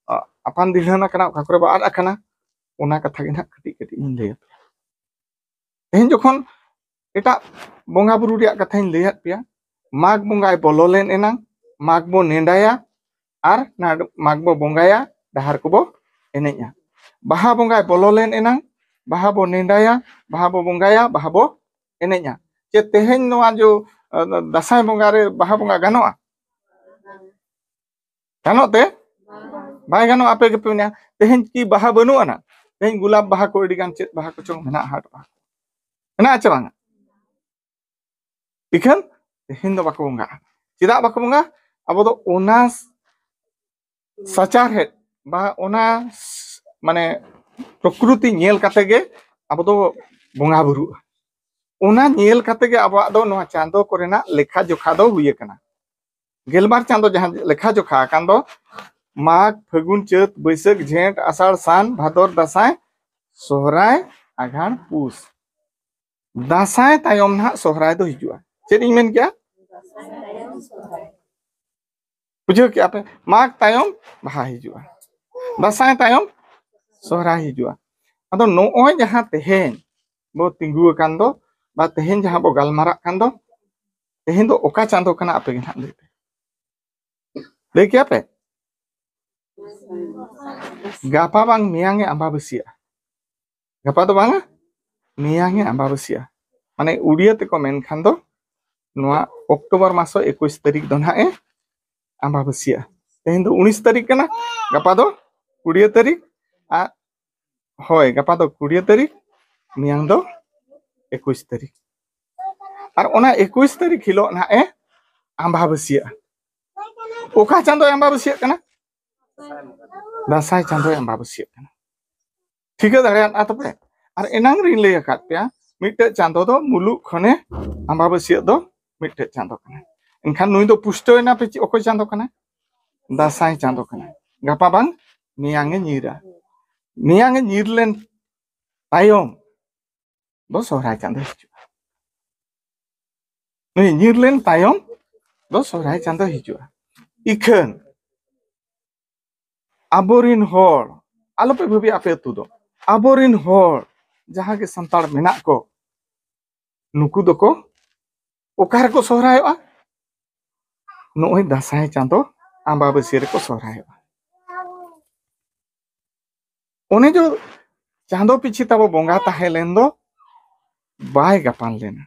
ᱟ, ᱟᱯᱟᱱ ᱫᱤᱲᱦᱟᱹᱱ ᱟᱠᱟᱱᱟ, ᱚᱠᱟ ᱠᱚᱨᱮ ᱵᱚ ᱟᱫ ᱟᱠᱟᱱᱟ, ᱚᱱᱟ ᱠᱟᱛᱷᱟ ᱜᱮ ᱱᱟᱦᱟᱜ ᱠᱟᱹᱴᱤᱡ ᱠᱟᱹᱴᱤᱡ ᱤᱧ ᱞᱟᱹᱭ ᱟᱯᱮᱭᱟ᱾ ᱛᱮᱦᱮᱧ ᱡᱚᱠᱷᱚᱱ ᱮᱴᱟᱜ ᱵᱚᱸᱜᱟ ᱵᱩᱨᱩ ᱨᱮᱭᱟᱜ ᱠᱟᱛᱷᱟᱧ ᱞᱟᱹᱭᱟᱫ ᱯᱮᱭᱟ, ᱢᱟᱜᱽ ᱵᱚᱸᱜᱟᱭ ᱵᱚᱞᱚ ᱞᱮᱱ ᱮᱱᱟᱝ ᱢᱟᱜᱽ ᱵᱚ ᱱᱮᱰᱟᱭᱟ, ᱟᱨ ᱱᱟᱰ-, ᱢᱟᱜᱽ ᱵᱚ ᱵᱚᱸᱜᱟᱭᱟ, ᱰᱟᱦᱟᱨ ᱠᱚᱵᱚ ᱮᱱᱮᱡᱼᱟ᱾ ᱵᱟᱦᱟ ᱵᱚᱸᱜᱟᱭ ᱵᱚᱞᱚ ᱞᱮᱱ ᱮᱱᱟᱝ ᱵᱟᱦᱟ ᱵᱚ ᱱᱮᱰᱟᱭᱟ, ᱵᱟᱦᱟ ᱵᱚ ᱵᱚᱸᱜᱟᱭᱟ, ᱵᱟᱦᱟ ᱵᱚ ᱮᱱᱮᱡᱼᱟ᱾ ᱪᱮᱫ ᱛᱮᱦᱮᱧ ᱱᱚᱣᱟ ᱡᱚ, ᱟ, ᱫᱟᱸᱥᱟᱭ ᱵᱚᱸᱜᱟ ᱨᱮ ᱵᱟᱦᱟ ᱵᱚᱸᱜᱟ ᱜᱟᱱᱚᱜᱼᱟ? ᱜᱟᱱᱚᱜ ᱛᱮ? ᱵᱟᱭ ᱜᱟᱱᱚᱜᱼᱟ᱾ ᱟᱯᱮ ᱜᱮᱯᱮ ᱢᱮᱱᱟ, ᱛᱮᱦᱮᱧ ᱠᱤ ᱵᱟᱦᱟ ᱵᱟᱹᱱᱩᱜ ᱟᱱᱟ? ᱛᱮᱦᱮᱧ ᱜᱩᱞᱟᱵ ᱵᱟᱦᱟ ᱠᱚ ᱟᱹᱰᱤ ᱜᱟᱱ ᱪᱮᱫ ᱵᱟᱦᱟ ᱠᱚᱪᱚᱝ ᱢᱮᱱᱟᱜᱼᱟ, ᱦᱟᱴ ᱵᱟᱦᱟ ᱠᱚ᱾ ᱢᱮᱱᱟᱜᱼᱟ ᱪᱮ ᱵᱟᱝᱟ? ᱤᱠᱷᱟᱹᱱ ᱛᱮᱦᱮᱧ ᱫᱚ ᱵᱟᱠᱚ ᱵᱚᱸᱜᱟᱜᱼᱟ᱾ ᱪᱮᱫᱟᱜ ᱵᱟᱠᱚ ᱵᱚᱸᱜᱟ? ᱟᱵᱚ ᱫᱚ ᱚᱱᱟ ᱥ-, ᱥᱟᱪᱟᱨᱦᱮᱫ ᱵᱟ ᱚᱱᱟ ᱥ-, ᱢᱟᱱᱮ ᱯᱨᱚᱠᱨᱤᱛᱤ ᱧᱮᱞ ᱠᱟᱛᱮ ᱜᱮ ᱟᱵᱚ ᱫᱚ ᱵᱚᱸᱜᱟ ᱵᱩᱨᱩᱜᱼᱟ᱾ ᱚᱱᱟ ᱧᱮᱞ ᱠᱟᱛᱮ ᱜᱮ ᱟᱵᱚᱣᱟᱜ ᱫᱚ ᱱᱚᱣᱟ ᱪᱟᱸᱫᱚ ᱠᱚᱨᱮᱱᱟᱜ ᱞᱮᱠᱷᱟ ᱡᱚᱠᱷᱟ ᱫᱚ ᱦᱩᱭ ᱟᱠᱟᱱᱟ᱾ ᱜᱮᱞᱵᱟᱨ ᱪᱟᱸᱫᱚ ᱡᱟᱦᱟᱸ ᱞᱮᱠᱷᱟ ᱡᱚᱠᱷᱟ ᱟᱠᱟᱱ ᱫᱚ ᱢᱟᱜᱽ, ᱯᱷᱟᱹᱜᱩᱱ, ᱪᱟᱹᱛ, ᱵᱟᱹᱭᱥᱟᱹᱠᱷ, ᱡᱷᱮᱸᱴ, ᱟᱥᱟᱲ, ᱥᱟᱱ, ᱵᱷᱟᱫᱚᱨ, ᱫᱟᱸᱥᱟᱭ, ᱥᱚᱦᱨᱟᱭ, ᱟᱜᱷᱟᱬ, ᱯᱩᱥ᱾ ᱫᱟᱸᱥᱟᱭ ᱛᱟᱭᱚᱢ ᱱᱟᱦᱟᱜ ᱥᱚᱦᱨᱟᱭ ᱫᱚ ᱦᱤᱡᱩᱜᱼᱟ᱾ ᱪᱮᱫ ᱤᱧ ᱢᱮᱱ ᱠᱮᱜᱼᱟ? ᱵᱩᱡᱷᱟᱹᱣ ᱠᱮᱜᱼᱟ ᱯᱮ? ᱢᱟᱜᱽ ᱛᱟᱭᱚᱢ ᱵᱟᱦᱟ ᱦᱤᱡᱩᱜᱼᱟ, ᱫᱟᱸᱥᱟᱭ ᱛᱟᱭᱚᱢ ᱥᱚᱦᱨᱟᱭ ᱦᱤᱡᱩᱜᱼᱟ᱾ ᱟᱫᱚ ᱱᱚᱜᱼᱚᱭ ᱡᱟᱦᱟᱸ ᱛᱮᱦᱮᱧ ᱵᱚ ᱛᱤᱸᱜᱩ ᱟᱠᱟᱱ ᱫᱚ, ᱵᱟ ᱛᱮᱦᱮᱧ ᱡᱟᱦᱟᱸ ᱵᱚ ᱜᱟᱞᱢᱟᱨᱟᱜ ᱠᱟᱱ ᱫᱚ, ᱛᱮᱦᱮᱧ ᱫᱚ ᱚᱠᱟ ᱪᱟᱸᱫᱚ ᱠᱟᱱᱟ? ᱟᱯᱮ ᱜᱮ ᱱᱟᱦᱟᱜ ᱞᱟᱹᱭ ᱯᱮ᱾ ᱞᱟᱹᱭ ᱠᱮᱭᱟ ᱯᱮ? ᱜᱟᱯᱟ ᱵᱟᱝ ᱢᱮᱭᱟᱝ ᱮ ᱟᱢᱵᱟᱵᱟᱹᱥᱭᱟᱹᱜᱼᱟ᱾ ᱜᱟᱯᱟ ᱫᱚ ᱵᱟᱝᱟ, ᱢᱮᱭᱟᱝ ᱮ ᱟᱢᱵᱟᱵᱟᱹᱥᱭᱟᱹᱜᱼᱟ᱾ ᱢᱟᱱᱮ ᱩᱲᱤᱭᱟᱹ ᱛᱮᱠᱚ ᱢᱮᱱᱠᱷᱟᱱ ᱫᱚ ᱱᱚᱣᱟ ᱚᱠᱴᱳᱵᱚᱨ ᱢᱟᱥ ᱮᱠᱩᱥ ᱛᱟᱹᱨᱤᱠᱷ ᱫᱚ ᱱᱟᱦᱟᱜ ᱮ ᱟᱢᱵᱟᱵᱟᱹᱥᱭᱟᱹᱜᱼᱟ᱾ ᱛᱮᱦᱮᱧ ᱫᱚ ᱩᱱᱤᱥ ᱛᱟᱹᱨᱤᱠᱷ ᱠᱟᱱᱟ, ᱜᱟᱯᱟ ᱫᱚ ᱠᱩᱲᱤᱭᱟᱹ ᱛᱟᱹᱨᱤᱠᱷ᱾ ᱟᱨ ᱦᱳᱭ, ᱜᱟᱯᱟ ᱫᱚ ᱠᱩᱲᱤᱭᱟᱹ ᱛᱟᱹᱨᱤᱠᱷ, ᱢᱮᱭᱟᱝ ᱫᱚ ᱮᱠᱩᱥ ᱛᱟᱹᱨᱤᱠᱷ᱾ ᱟᱨ ᱚᱱᱟ ᱮᱠᱩᱥ ᱛᱟᱹᱨᱤᱠᱷ ᱦᱤᱞᱳᱜ ᱱᱟᱦᱟᱜ ᱮ ᱟᱢᱵᱟᱵᱟᱹᱥᱭᱟᱹᱜᱼᱟ᱾ ᱚᱠᱟ ᱪᱟᱸᱫᱳᱭ ᱟᱢᱵᱟᱵᱟᱹᱥᱭᱟᱹᱜ ᱠᱟᱱᱟ? ᱫᱟᱸᱥᱟᱭ ᱪᱟᱸᱫᱳᱭ ᱟᱢᱵᱟᱵᱟᱹᱥᱭᱟᱹᱜ ᱠᱟᱱᱟ᱾ ᱴᱷᱤᱠᱟᱹ ᱫᱟᱲᱮᱭᱟᱫᱼᱟ ᱛᱚᱯᱮ? ᱟᱨ ᱮᱱᱟᱝ ᱨᱤᱧ ᱞᱟᱹᱭ ᱟᱠᱟᱫ ᱯᱮᱭᱟ, ᱢᱤᱫᱴᱮᱡ ᱪᱟᱸᱫᱳ ᱫᱚ ᱢᱩᱞᱩᱜ ᱠᱷᱚᱱᱮ ᱟᱢᱵᱟᱵᱟᱹᱥᱭᱟᱹᱜ ᱫᱚ ᱢᱤᱫᱴᱮᱡ ᱪᱟᱸᱫᱳ ᱠᱟᱱᱟ᱾ ᱮᱱᱠᱷᱟᱱ ᱱᱩᱭ ᱫᱚ ᱯᱩᱥᱴᱟᱹᱣ ᱮᱱᱟ ᱯᱮ, ᱪᱮᱫ, ᱚᱠᱚᱭ ᱪᱟᱸᱫᱳ ᱠᱟᱱᱟ? ᱫᱟᱸᱥᱟᱭ ᱪᱟᱸᱫᱳ ᱠᱟᱱᱟ᱾ ᱜᱟᱯᱟ ᱵᱟᱝ ᱢᱮᱭᱟᱝ ᱮ ᱧᱤᱨᱟ᱾ ᱢᱮᱭᱟᱝ ᱮ ᱧᱤᱨ ᱞᱮᱱ ᱛᱟᱭᱚᱢ ᱫᱚ ᱥᱚᱦᱨᱟᱭ ᱪᱟᱸᱫᱳ ᱦᱤᱡᱩᱜᱼᱟ᱾ ᱱᱩᱭ ᱧᱤᱨ ᱞᱮᱱ ᱛᱟᱭᱚᱢ ᱫᱚ ᱥᱚᱦᱨᱟᱭ ᱪᱟᱸᱫᱳ ᱦᱤᱡᱩᱜᱼᱟ᱾ ᱤᱠᱷᱟᱹᱱ ᱟᱵᱚᱨᱤᱱ ᱦᱚᱲ, ᱟᱞᱚᱯᱮ ᱵᱷᱟᱹᱵᱤᱭᱟ ᱟᱯᱮ ᱟᱹᱛᱩ ᱫᱚ, ᱟᱵᱚᱨᱤᱱ ᱦᱚᱲ ᱡᱟᱦᱟᱸ ᱜᱮ ᱥᱟᱱᱛᱟᱲ ᱢᱮᱱᱟᱜ ᱠᱚ, ᱱᱩᱠᱩ ᱫᱚᱠᱚ ᱚᱠᱟ ᱨᱮᱠᱚ ᱥᱚᱦᱨᱟᱭᱚᱜᱼᱟ? ᱱᱚᱜᱼᱚᱭ ᱫᱟᱸᱥᱟᱭ ᱪᱟᱸᱫᱳ ᱟᱢᱵᱟᱵᱟᱹᱥᱭᱟᱹ ᱨᱮᱠᱚ ᱥᱚᱦᱨᱟᱭᱚᱜᱼᱟ᱾ ᱚᱱᱮ ᱡᱮ ᱪᱟᱸᱫᱳ ᱯᱤᱪᱷᱤ ᱛᱟᱵᱚ ᱵᱚᱸᱜᱟ ᱛᱟᱦᱮᱸ ᱞᱮᱱ ᱫᱚ ᱵᱟᱭ ᱜᱟᱯᱟᱱ ᱞᱮᱱᱟ᱾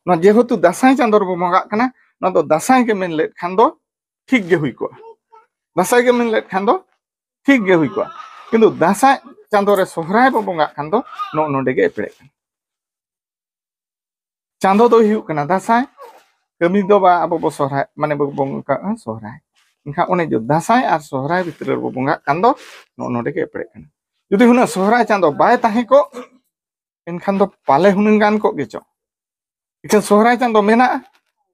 ᱱᱚᱣᱟ ᱡᱮᱦᱮᱛᱩ ᱫᱟᱸᱥᱟᱭ ᱪᱟᱸᱫᱳ ᱨᱮᱵᱚ ᱵᱚᱸᱜᱟᱜ ᱠᱟᱱᱟ, ᱱᱚᱣᱟ ᱫᱚ ᱫᱟᱸᱥᱟᱭ ᱜᱮ ᱢᱮᱱ ᱞᱮᱫ ᱠᱷᱟᱱ ᱫᱚ ᱴᱷᱤᱠ ᱜᱮ ᱦᱩᱭ ᱠᱚᱜᱼᱟ᱾ ᱫᱟᱸᱥᱟᱭ ᱜᱮ ᱢᱮᱱ ᱞᱮᱫ ᱠᱷᱟᱱ ᱫᱚ ᱴᱷᱤᱠ ᱜᱮ ᱦᱩᱭ ᱠᱚᱜᱼᱟ᱾ ᱠᱤᱱᱛᱩ ᱫᱟᱸᱥᱟᱭ ᱪᱟᱸᱫᱳ ᱨᱮ ᱥᱚᱦᱨᱟᱭ ᱵᱚ ᱵᱚᱸᱜᱟᱜ ᱠᱷᱟᱱ ᱫᱚ ᱱᱚᱜᱼᱚ ᱱᱚᱰᱮ ᱜᱮ ᱮᱯᱮᱲᱮᱜ ᱠᱟᱱᱟ᱾ ᱪᱟᱸᱫᱳ ᱫᱚ ᱦᱩᱭᱩᱜ ᱠᱟᱱᱟ ᱫᱟᱸᱥᱟᱭ, ᱠᱟᱹᱢᱤ ᱫᱚ ᱵᱟ ᱟᱵᱚ ᱵᱚ ᱥᱚᱦᱨᱟᱭ, ᱢᱟᱱᱮ ᱵᱚ ᱵᱚᱸᱜᱟ ᱠᱟᱜᱼᱟ ᱥᱚᱦᱨᱟᱭ᱾ ᱮᱱᱠᱷᱟᱱ ᱚᱱᱮ ᱡᱮ ᱫᱟᱸᱥᱟᱭ ᱟᱨ ᱥᱚᱦᱨᱟᱭ ᱵᱷᱤᱛᱨᱤ ᱨᱮᱵᱚ ᱵᱚᱸᱜᱟᱜ ᱠᱟᱱ ᱫᱚ ᱱᱚᱜᱼᱚ ᱱᱚᱰᱮ ᱜᱮ ᱮᱯᱮᱲᱮᱜ ᱠᱟᱱᱟ᱾ ᱡᱩᱫᱤ ᱦᱩᱱᱟᱹᱝ ᱥᱚᱦᱨᱟᱭ ᱪᱟᱸᱫᱳ ᱵᱟᱭ ᱛᱟᱦᱮᱸ ᱠᱚᱜ, ᱮᱱᱠᱷᱟᱱ ᱫᱚ ᱯᱟᱞᱮ ᱦᱩᱱᱟᱹᱝ ᱜᱟᱱ ᱠᱚᱜ ᱜᱮᱪᱚ᱾ ᱮᱱᱠᱷᱟᱱ ᱥᱚᱦᱨᱟᱭ ᱪᱟᱸᱫᱳ ᱢᱮᱱᱟᱜᱼᱟ,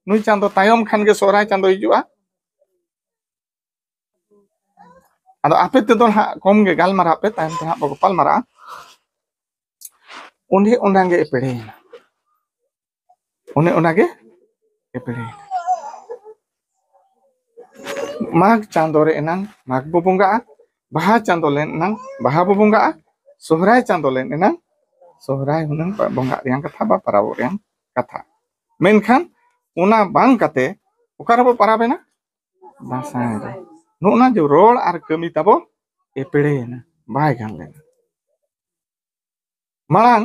ᱱᱩᱭ ᱪᱟᱸᱫᱳ ᱛᱟᱭᱚᱢ ᱠᱷᱟᱱ ᱜᱮ ᱥᱚᱦᱨᱟᱭ ᱪᱟᱸᱫᱳ ᱦᱤᱡᱩᱜᱼᱟ᱾ ᱟᱫᱚ ᱟᱯᱮ ᱛᱮᱫᱚ ᱱᱟᱦᱟᱜ ᱠᱚᱢ ᱜᱮ ᱜᱟᱞᱢᱟᱨᱟᱜ ᱯᱮ, ᱛᱟᱭᱚᱢ ᱛᱮ ᱱᱟᱦᱟᱜ ᱵᱚ ᱜᱟᱯᱟᱞ ᱢᱟᱨᱟᱜᱼᱟ᱾ ᱚᱸᱰᱮ ᱚᱱᱟᱜᱮ ᱮᱯᱮᱲᱮᱭᱮᱱᱟ, ᱚᱱᱮ ᱚᱱᱟᱜᱮ ᱮᱯᱮᱲᱮᱭᱮᱱᱟ᱾ ᱢᱟᱜᱽ ᱪᱟᱸᱫᱳ ᱨᱮ ᱮᱱᱟᱝ ᱢᱟᱜᱽ ᱵᱚ ᱵᱚᱸᱜᱟᱜᱼᱟ, ᱵᱟᱦᱟ ᱪᱟᱸᱫᱳ ᱞᱮᱱ ᱮᱱᱟᱝ ᱵᱟᱦᱟ ᱵᱚ ᱵᱚᱸᱜᱟᱜᱼᱟ, ᱥᱚᱦᱨᱟᱭ ᱪᱟᱸᱫᱳ ᱞᱮᱱ ᱮᱱᱟᱝ ᱥᱚᱦᱨᱟᱭ ᱦᱩᱱᱟᱹᱝ ᱵᱚᱸᱜᱟᱜ ᱨᱮᱭᱟᱜ ᱠᱟᱛᱷᱟ ᱵᱟ ᱯᱟᱨᱟᱵᱚᱜ ᱨᱮᱭᱟᱜ ᱠᱟᱛᱷᱟ᱾ ᱢᱮᱱᱠᱷᱟᱱ ᱚᱱᱟ ᱵᱟᱝ ᱠᱟᱛᱮ ᱚᱠᱟ ᱨᱮᱵᱚ ᱯᱟᱨᱟᱵᱮᱱᱟ? ᱫᱟᱸᱥᱟᱭ ᱨᱮ᱾ ᱱᱚᱜᱼᱚ ᱱᱟ ᱡᱮ ᱨᱚᱲ ᱟᱨ ᱠᱟᱹᱢᱤ ᱛᱟᱵᱚ ᱮᱯᱮᱲᱮᱭᱮᱱᱟ, ᱵᱟᱭ ᱜᱟᱱ ᱞᱮᱱᱟ᱾ ᱢᱟᱲᱟᱝ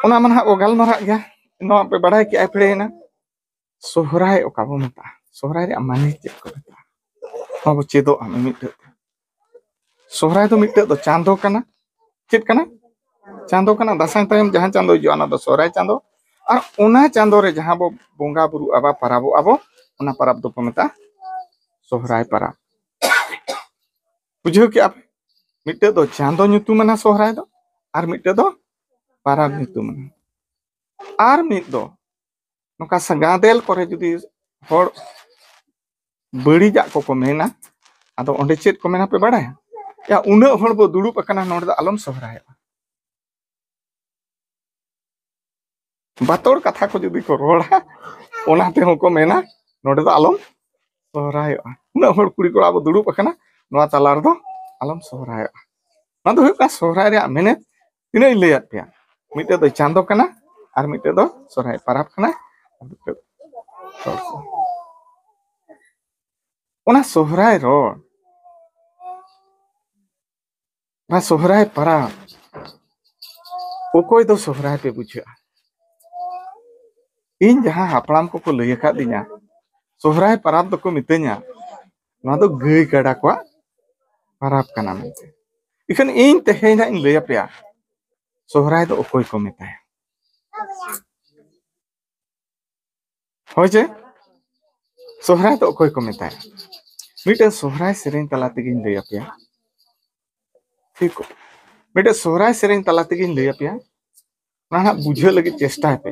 ᱚᱱᱟ ᱢᱟ ᱱᱟᱦᱟᱜ ᱵᱚ ᱜᱟᱞᱢᱟᱨᱟᱜ ᱜᱮᱭᱟ, ᱱᱚᱣᱟ ᱯᱮ ᱵᱟᱲᱟᱭ ᱠᱮᱜᱼᱟ ᱯᱮᱲᱮᱭᱮᱱᱟ᱾ ᱥᱚᱦᱨᱟᱭ ᱚᱠᱟ ᱵᱚ ᱢᱮᱛᱟᱜᱼᱟ, ᱥᱚᱦᱨᱟᱭ ᱨᱮᱭᱟᱜ ᱢᱟᱱᱮ ᱪᱮᱫ ᱠᱚ ᱢᱮᱛᱟᱜᱼᱟ, ᱱᱚᱣᱟ ᱵᱚ ᱪᱮᱫᱚᱜᱼᱟ ᱢᱤᱢᱤᱫᱴᱟᱹᱜ ᱛᱮ᱾ ᱥᱚᱦᱨᱟᱭ ᱫᱚ ᱢᱤᱫᱴᱟᱹᱜ ᱫᱚ ᱪᱟᱸᱫᱚ ᱠᱟᱱᱟ᱾ ᱪᱮᱫ ᱠᱟᱱᱟ? ᱪᱟᱸᱫᱚ ᱠᱟᱱᱟ᱾ ᱫᱟᱸᱥᱟᱭ ᱛᱟᱭᱚᱢ ᱡᱟᱦᱟᱸ ᱪᱟᱸᱫᱚ ᱦᱤᱡᱩᱜᱼᱟ, ᱚᱱᱟ ᱫᱚ ᱥᱚᱦᱨᱟᱭ ᱪᱟᱸᱫᱚ᱾ ᱟᱨ ᱚᱱᱟ ᱪᱟᱸᱫᱚ ᱨᱮ ᱡᱟᱦᱟᱸ ᱵᱚ ᱵᱚᱸᱜᱟ ᱵᱩᱨᱩᱜ ᱟᱵᱟ, ᱯᱟᱨᱟᱵᱚᱜ ᱟᱵᱚ, ᱚᱱᱟ ᱯᱟᱨᱟᱵ ᱫᱚᱠᱚ ᱢᱮᱛᱟᱜᱼᱟ ᱥᱚᱦᱨᱟᱭ ᱯᱟᱨᱟᱵ᱾ ᱵᱩᱡᱷᱟᱹᱣ ᱠᱮᱜᱼᱟ ᱯᱮ? ᱢᱤᱫᱴᱟᱹᱜ ᱫᱚ ᱪᱟᱸᱫᱚ ᱧᱩᱛᱩᱢ ᱟᱱᱟ ᱥᱚᱦᱨᱟᱭ ᱫᱚ, ᱟᱨ ᱢᱤᱫᱴᱟᱹᱜ ᱫᱚ ᱯᱟᱨᱟᱵ ᱧᱩᱛᱩᱢ ᱟᱱᱟ᱾ ᱟᱨ ᱢᱤᱫ ᱫᱚ ᱱᱚᱝᱠᱟ ᱥᱟ-, ᱜᱟᱫᱮᱞ ᱠᱚᱨᱮ ᱡᱩᱫᱤ ᱦᱚᱲ ᱵᱟᱹᱲᱤᱡᱟᱜ ᱠᱚᱠᱚ ᱢᱮᱱᱟ, ᱟᱫᱚ ᱚᱸᱰᱮ ᱪᱮᱫ ᱠᱚ ᱢᱮᱱᱟ ᱯᱮ ᱵᱟᱲᱟᱭᱟ? ᱭᱟ, ᱩᱱᱟᱹᱜ ᱦᱚᱲ ᱵᱚ ᱫᱩᱲᱩᱵ ᱟᱠᱟᱱᱟ, ᱱᱚᱰᱮ ᱫᱚ ᱟᱞᱚᱢ ᱥᱚᱦᱨᱟᱭᱚᱜᱼᱟ᱾ ᱵᱟᱛᱚᱲ ᱠᱟᱛᱷᱟ ᱠᱚ ᱡᱩᱫᱤ ᱠᱚ ᱨᱚᱲᱟ, ᱚᱱᱟ ᱛᱮᱦᱚᱸ ᱠᱚ ᱢᱮᱱᱟ, ᱱᱚᱰᱮ ᱫᱚ ᱟᱞᱚᱢ ᱥᱚᱦᱨᱟᱭᱚᱜᱼᱟ᱾ ᱩᱱᱟᱹᱜ ᱦᱚᱲ ᱠᱩᱲᱤ ᱠᱚᱲᱟ ᱵᱚ ᱫᱩᱲᱩᱵ ᱟᱠᱟᱱᱟ, ᱱᱚᱣᱟ ᱛᱟᱞᱟ ᱨᱮᱫᱚ ᱟᱞᱚᱢ ᱥᱚᱦᱨᱟᱭᱚᱜᱼᱟ᱾ ᱱᱚᱣᱟ ᱫᱚ ᱦᱩᱭᱩᱜ ᱠᱟᱱᱟ ᱥᱚᱦᱨᱟᱭ ᱨᱮᱭᱟᱜ ᱢᱮᱱᱮᱛ᱾ ᱛᱤᱱᱟᱹᱜ ᱤᱧ ᱞᱟᱹᱭᱟᱫ ᱯᱮᱭᱟ, ᱢᱤᱫᱴᱟᱹᱜ ᱫᱚ ᱪᱟᱸᱫᱚ ᱠᱟᱱᱟ, ᱟᱨ ᱢᱤᱫᱴᱟᱹᱜ ᱫᱚ ᱥᱚᱦᱨᱟᱭ ᱯᱟᱨᱟᱵ ᱠᱟᱱᱟ, ᱟᱨ ᱢᱤᱫᱴᱟᱹᱜ ᱫᱚ ᱥᱚᱦᱨᱟᱭ᱾ ᱚᱱᱟ ᱥᱚᱦᱨᱟᱭ ᱨᱚᱲ ᱵᱟ ᱥᱚᱦᱨᱟᱭ ᱯᱟᱨᱟᱵ, ᱚᱠᱚᱭ ᱫᱚ ᱥᱚᱦᱨᱟᱭ ᱯᱮ ᱵᱩᱡᱷᱟᱹᱜᱼᱟ? ᱤᱧ ᱡᱟᱦᱟᱸ ᱦᱟᱯᱲᱟᱢ ᱠᱚᱠᱚ ᱞᱟᱹᱭ ᱟᱠᱟᱫ ᱞᱤᱧᱟ, ᱥᱚᱦᱨᱟᱭ ᱯᱟᱨᱟᱵ ᱫᱚᱠᱚ ᱢᱤᱛᱟᱹᱧᱟ, ᱱᱚᱣᱟ ᱫᱚ ᱜᱟᱹᱭ ᱠᱟᱰᱟ ᱠᱚᱣᱟᱜ ᱯᱟᱨᱟᱵ ᱠᱟᱱᱟ ᱢᱮᱱᱛᱮ᱾ ᱤᱠᱷᱟᱹᱱ ᱤᱧ ᱛᱮᱦᱮᱧ ᱦᱟᱸᱜ ᱤᱧ ᱞᱟᱹᱭ ᱟᱯᱮᱭᱟ, ᱥᱚᱦᱨᱟᱭ ᱫᱚ ᱚᱠᱚᱭ ᱠᱚ ᱢᱮᱛᱟᱭᱟ᱾ ᱦᱳᱭ ᱪᱮ? ᱥᱚᱦᱨᱟᱭ ᱫᱚ ᱚᱠᱚᱭ ᱠᱚ ᱢᱮᱛᱟᱭᱟ? ᱢᱤᱫᱴᱮᱱ ᱥᱚᱦᱨᱟᱭ ᱥᱮᱨᱮᱧ ᱛᱟᱞᱟ ᱛᱮᱜᱮᱧ ᱞᱟᱹᱭ ᱟᱯᱮᱭᱟ᱾ ᱴᱷᱤᱠ? ᱢᱤᱫᱴᱮᱱ ᱥᱚᱦᱨᱟᱭ ᱥᱮᱨᱮᱧ ᱛᱟᱞᱟ ᱛᱮᱜᱮᱧ ᱞᱟᱹᱭ ᱟᱯᱮᱭᱟ᱾ ᱚᱱᱟ ᱱᱟᱦᱟᱜ ᱵᱩᱡᱷᱟᱹᱣ ᱞᱟᱹᱜᱤᱫ ᱪᱮᱥᱴᱟᱭ ᱯᱮ᱾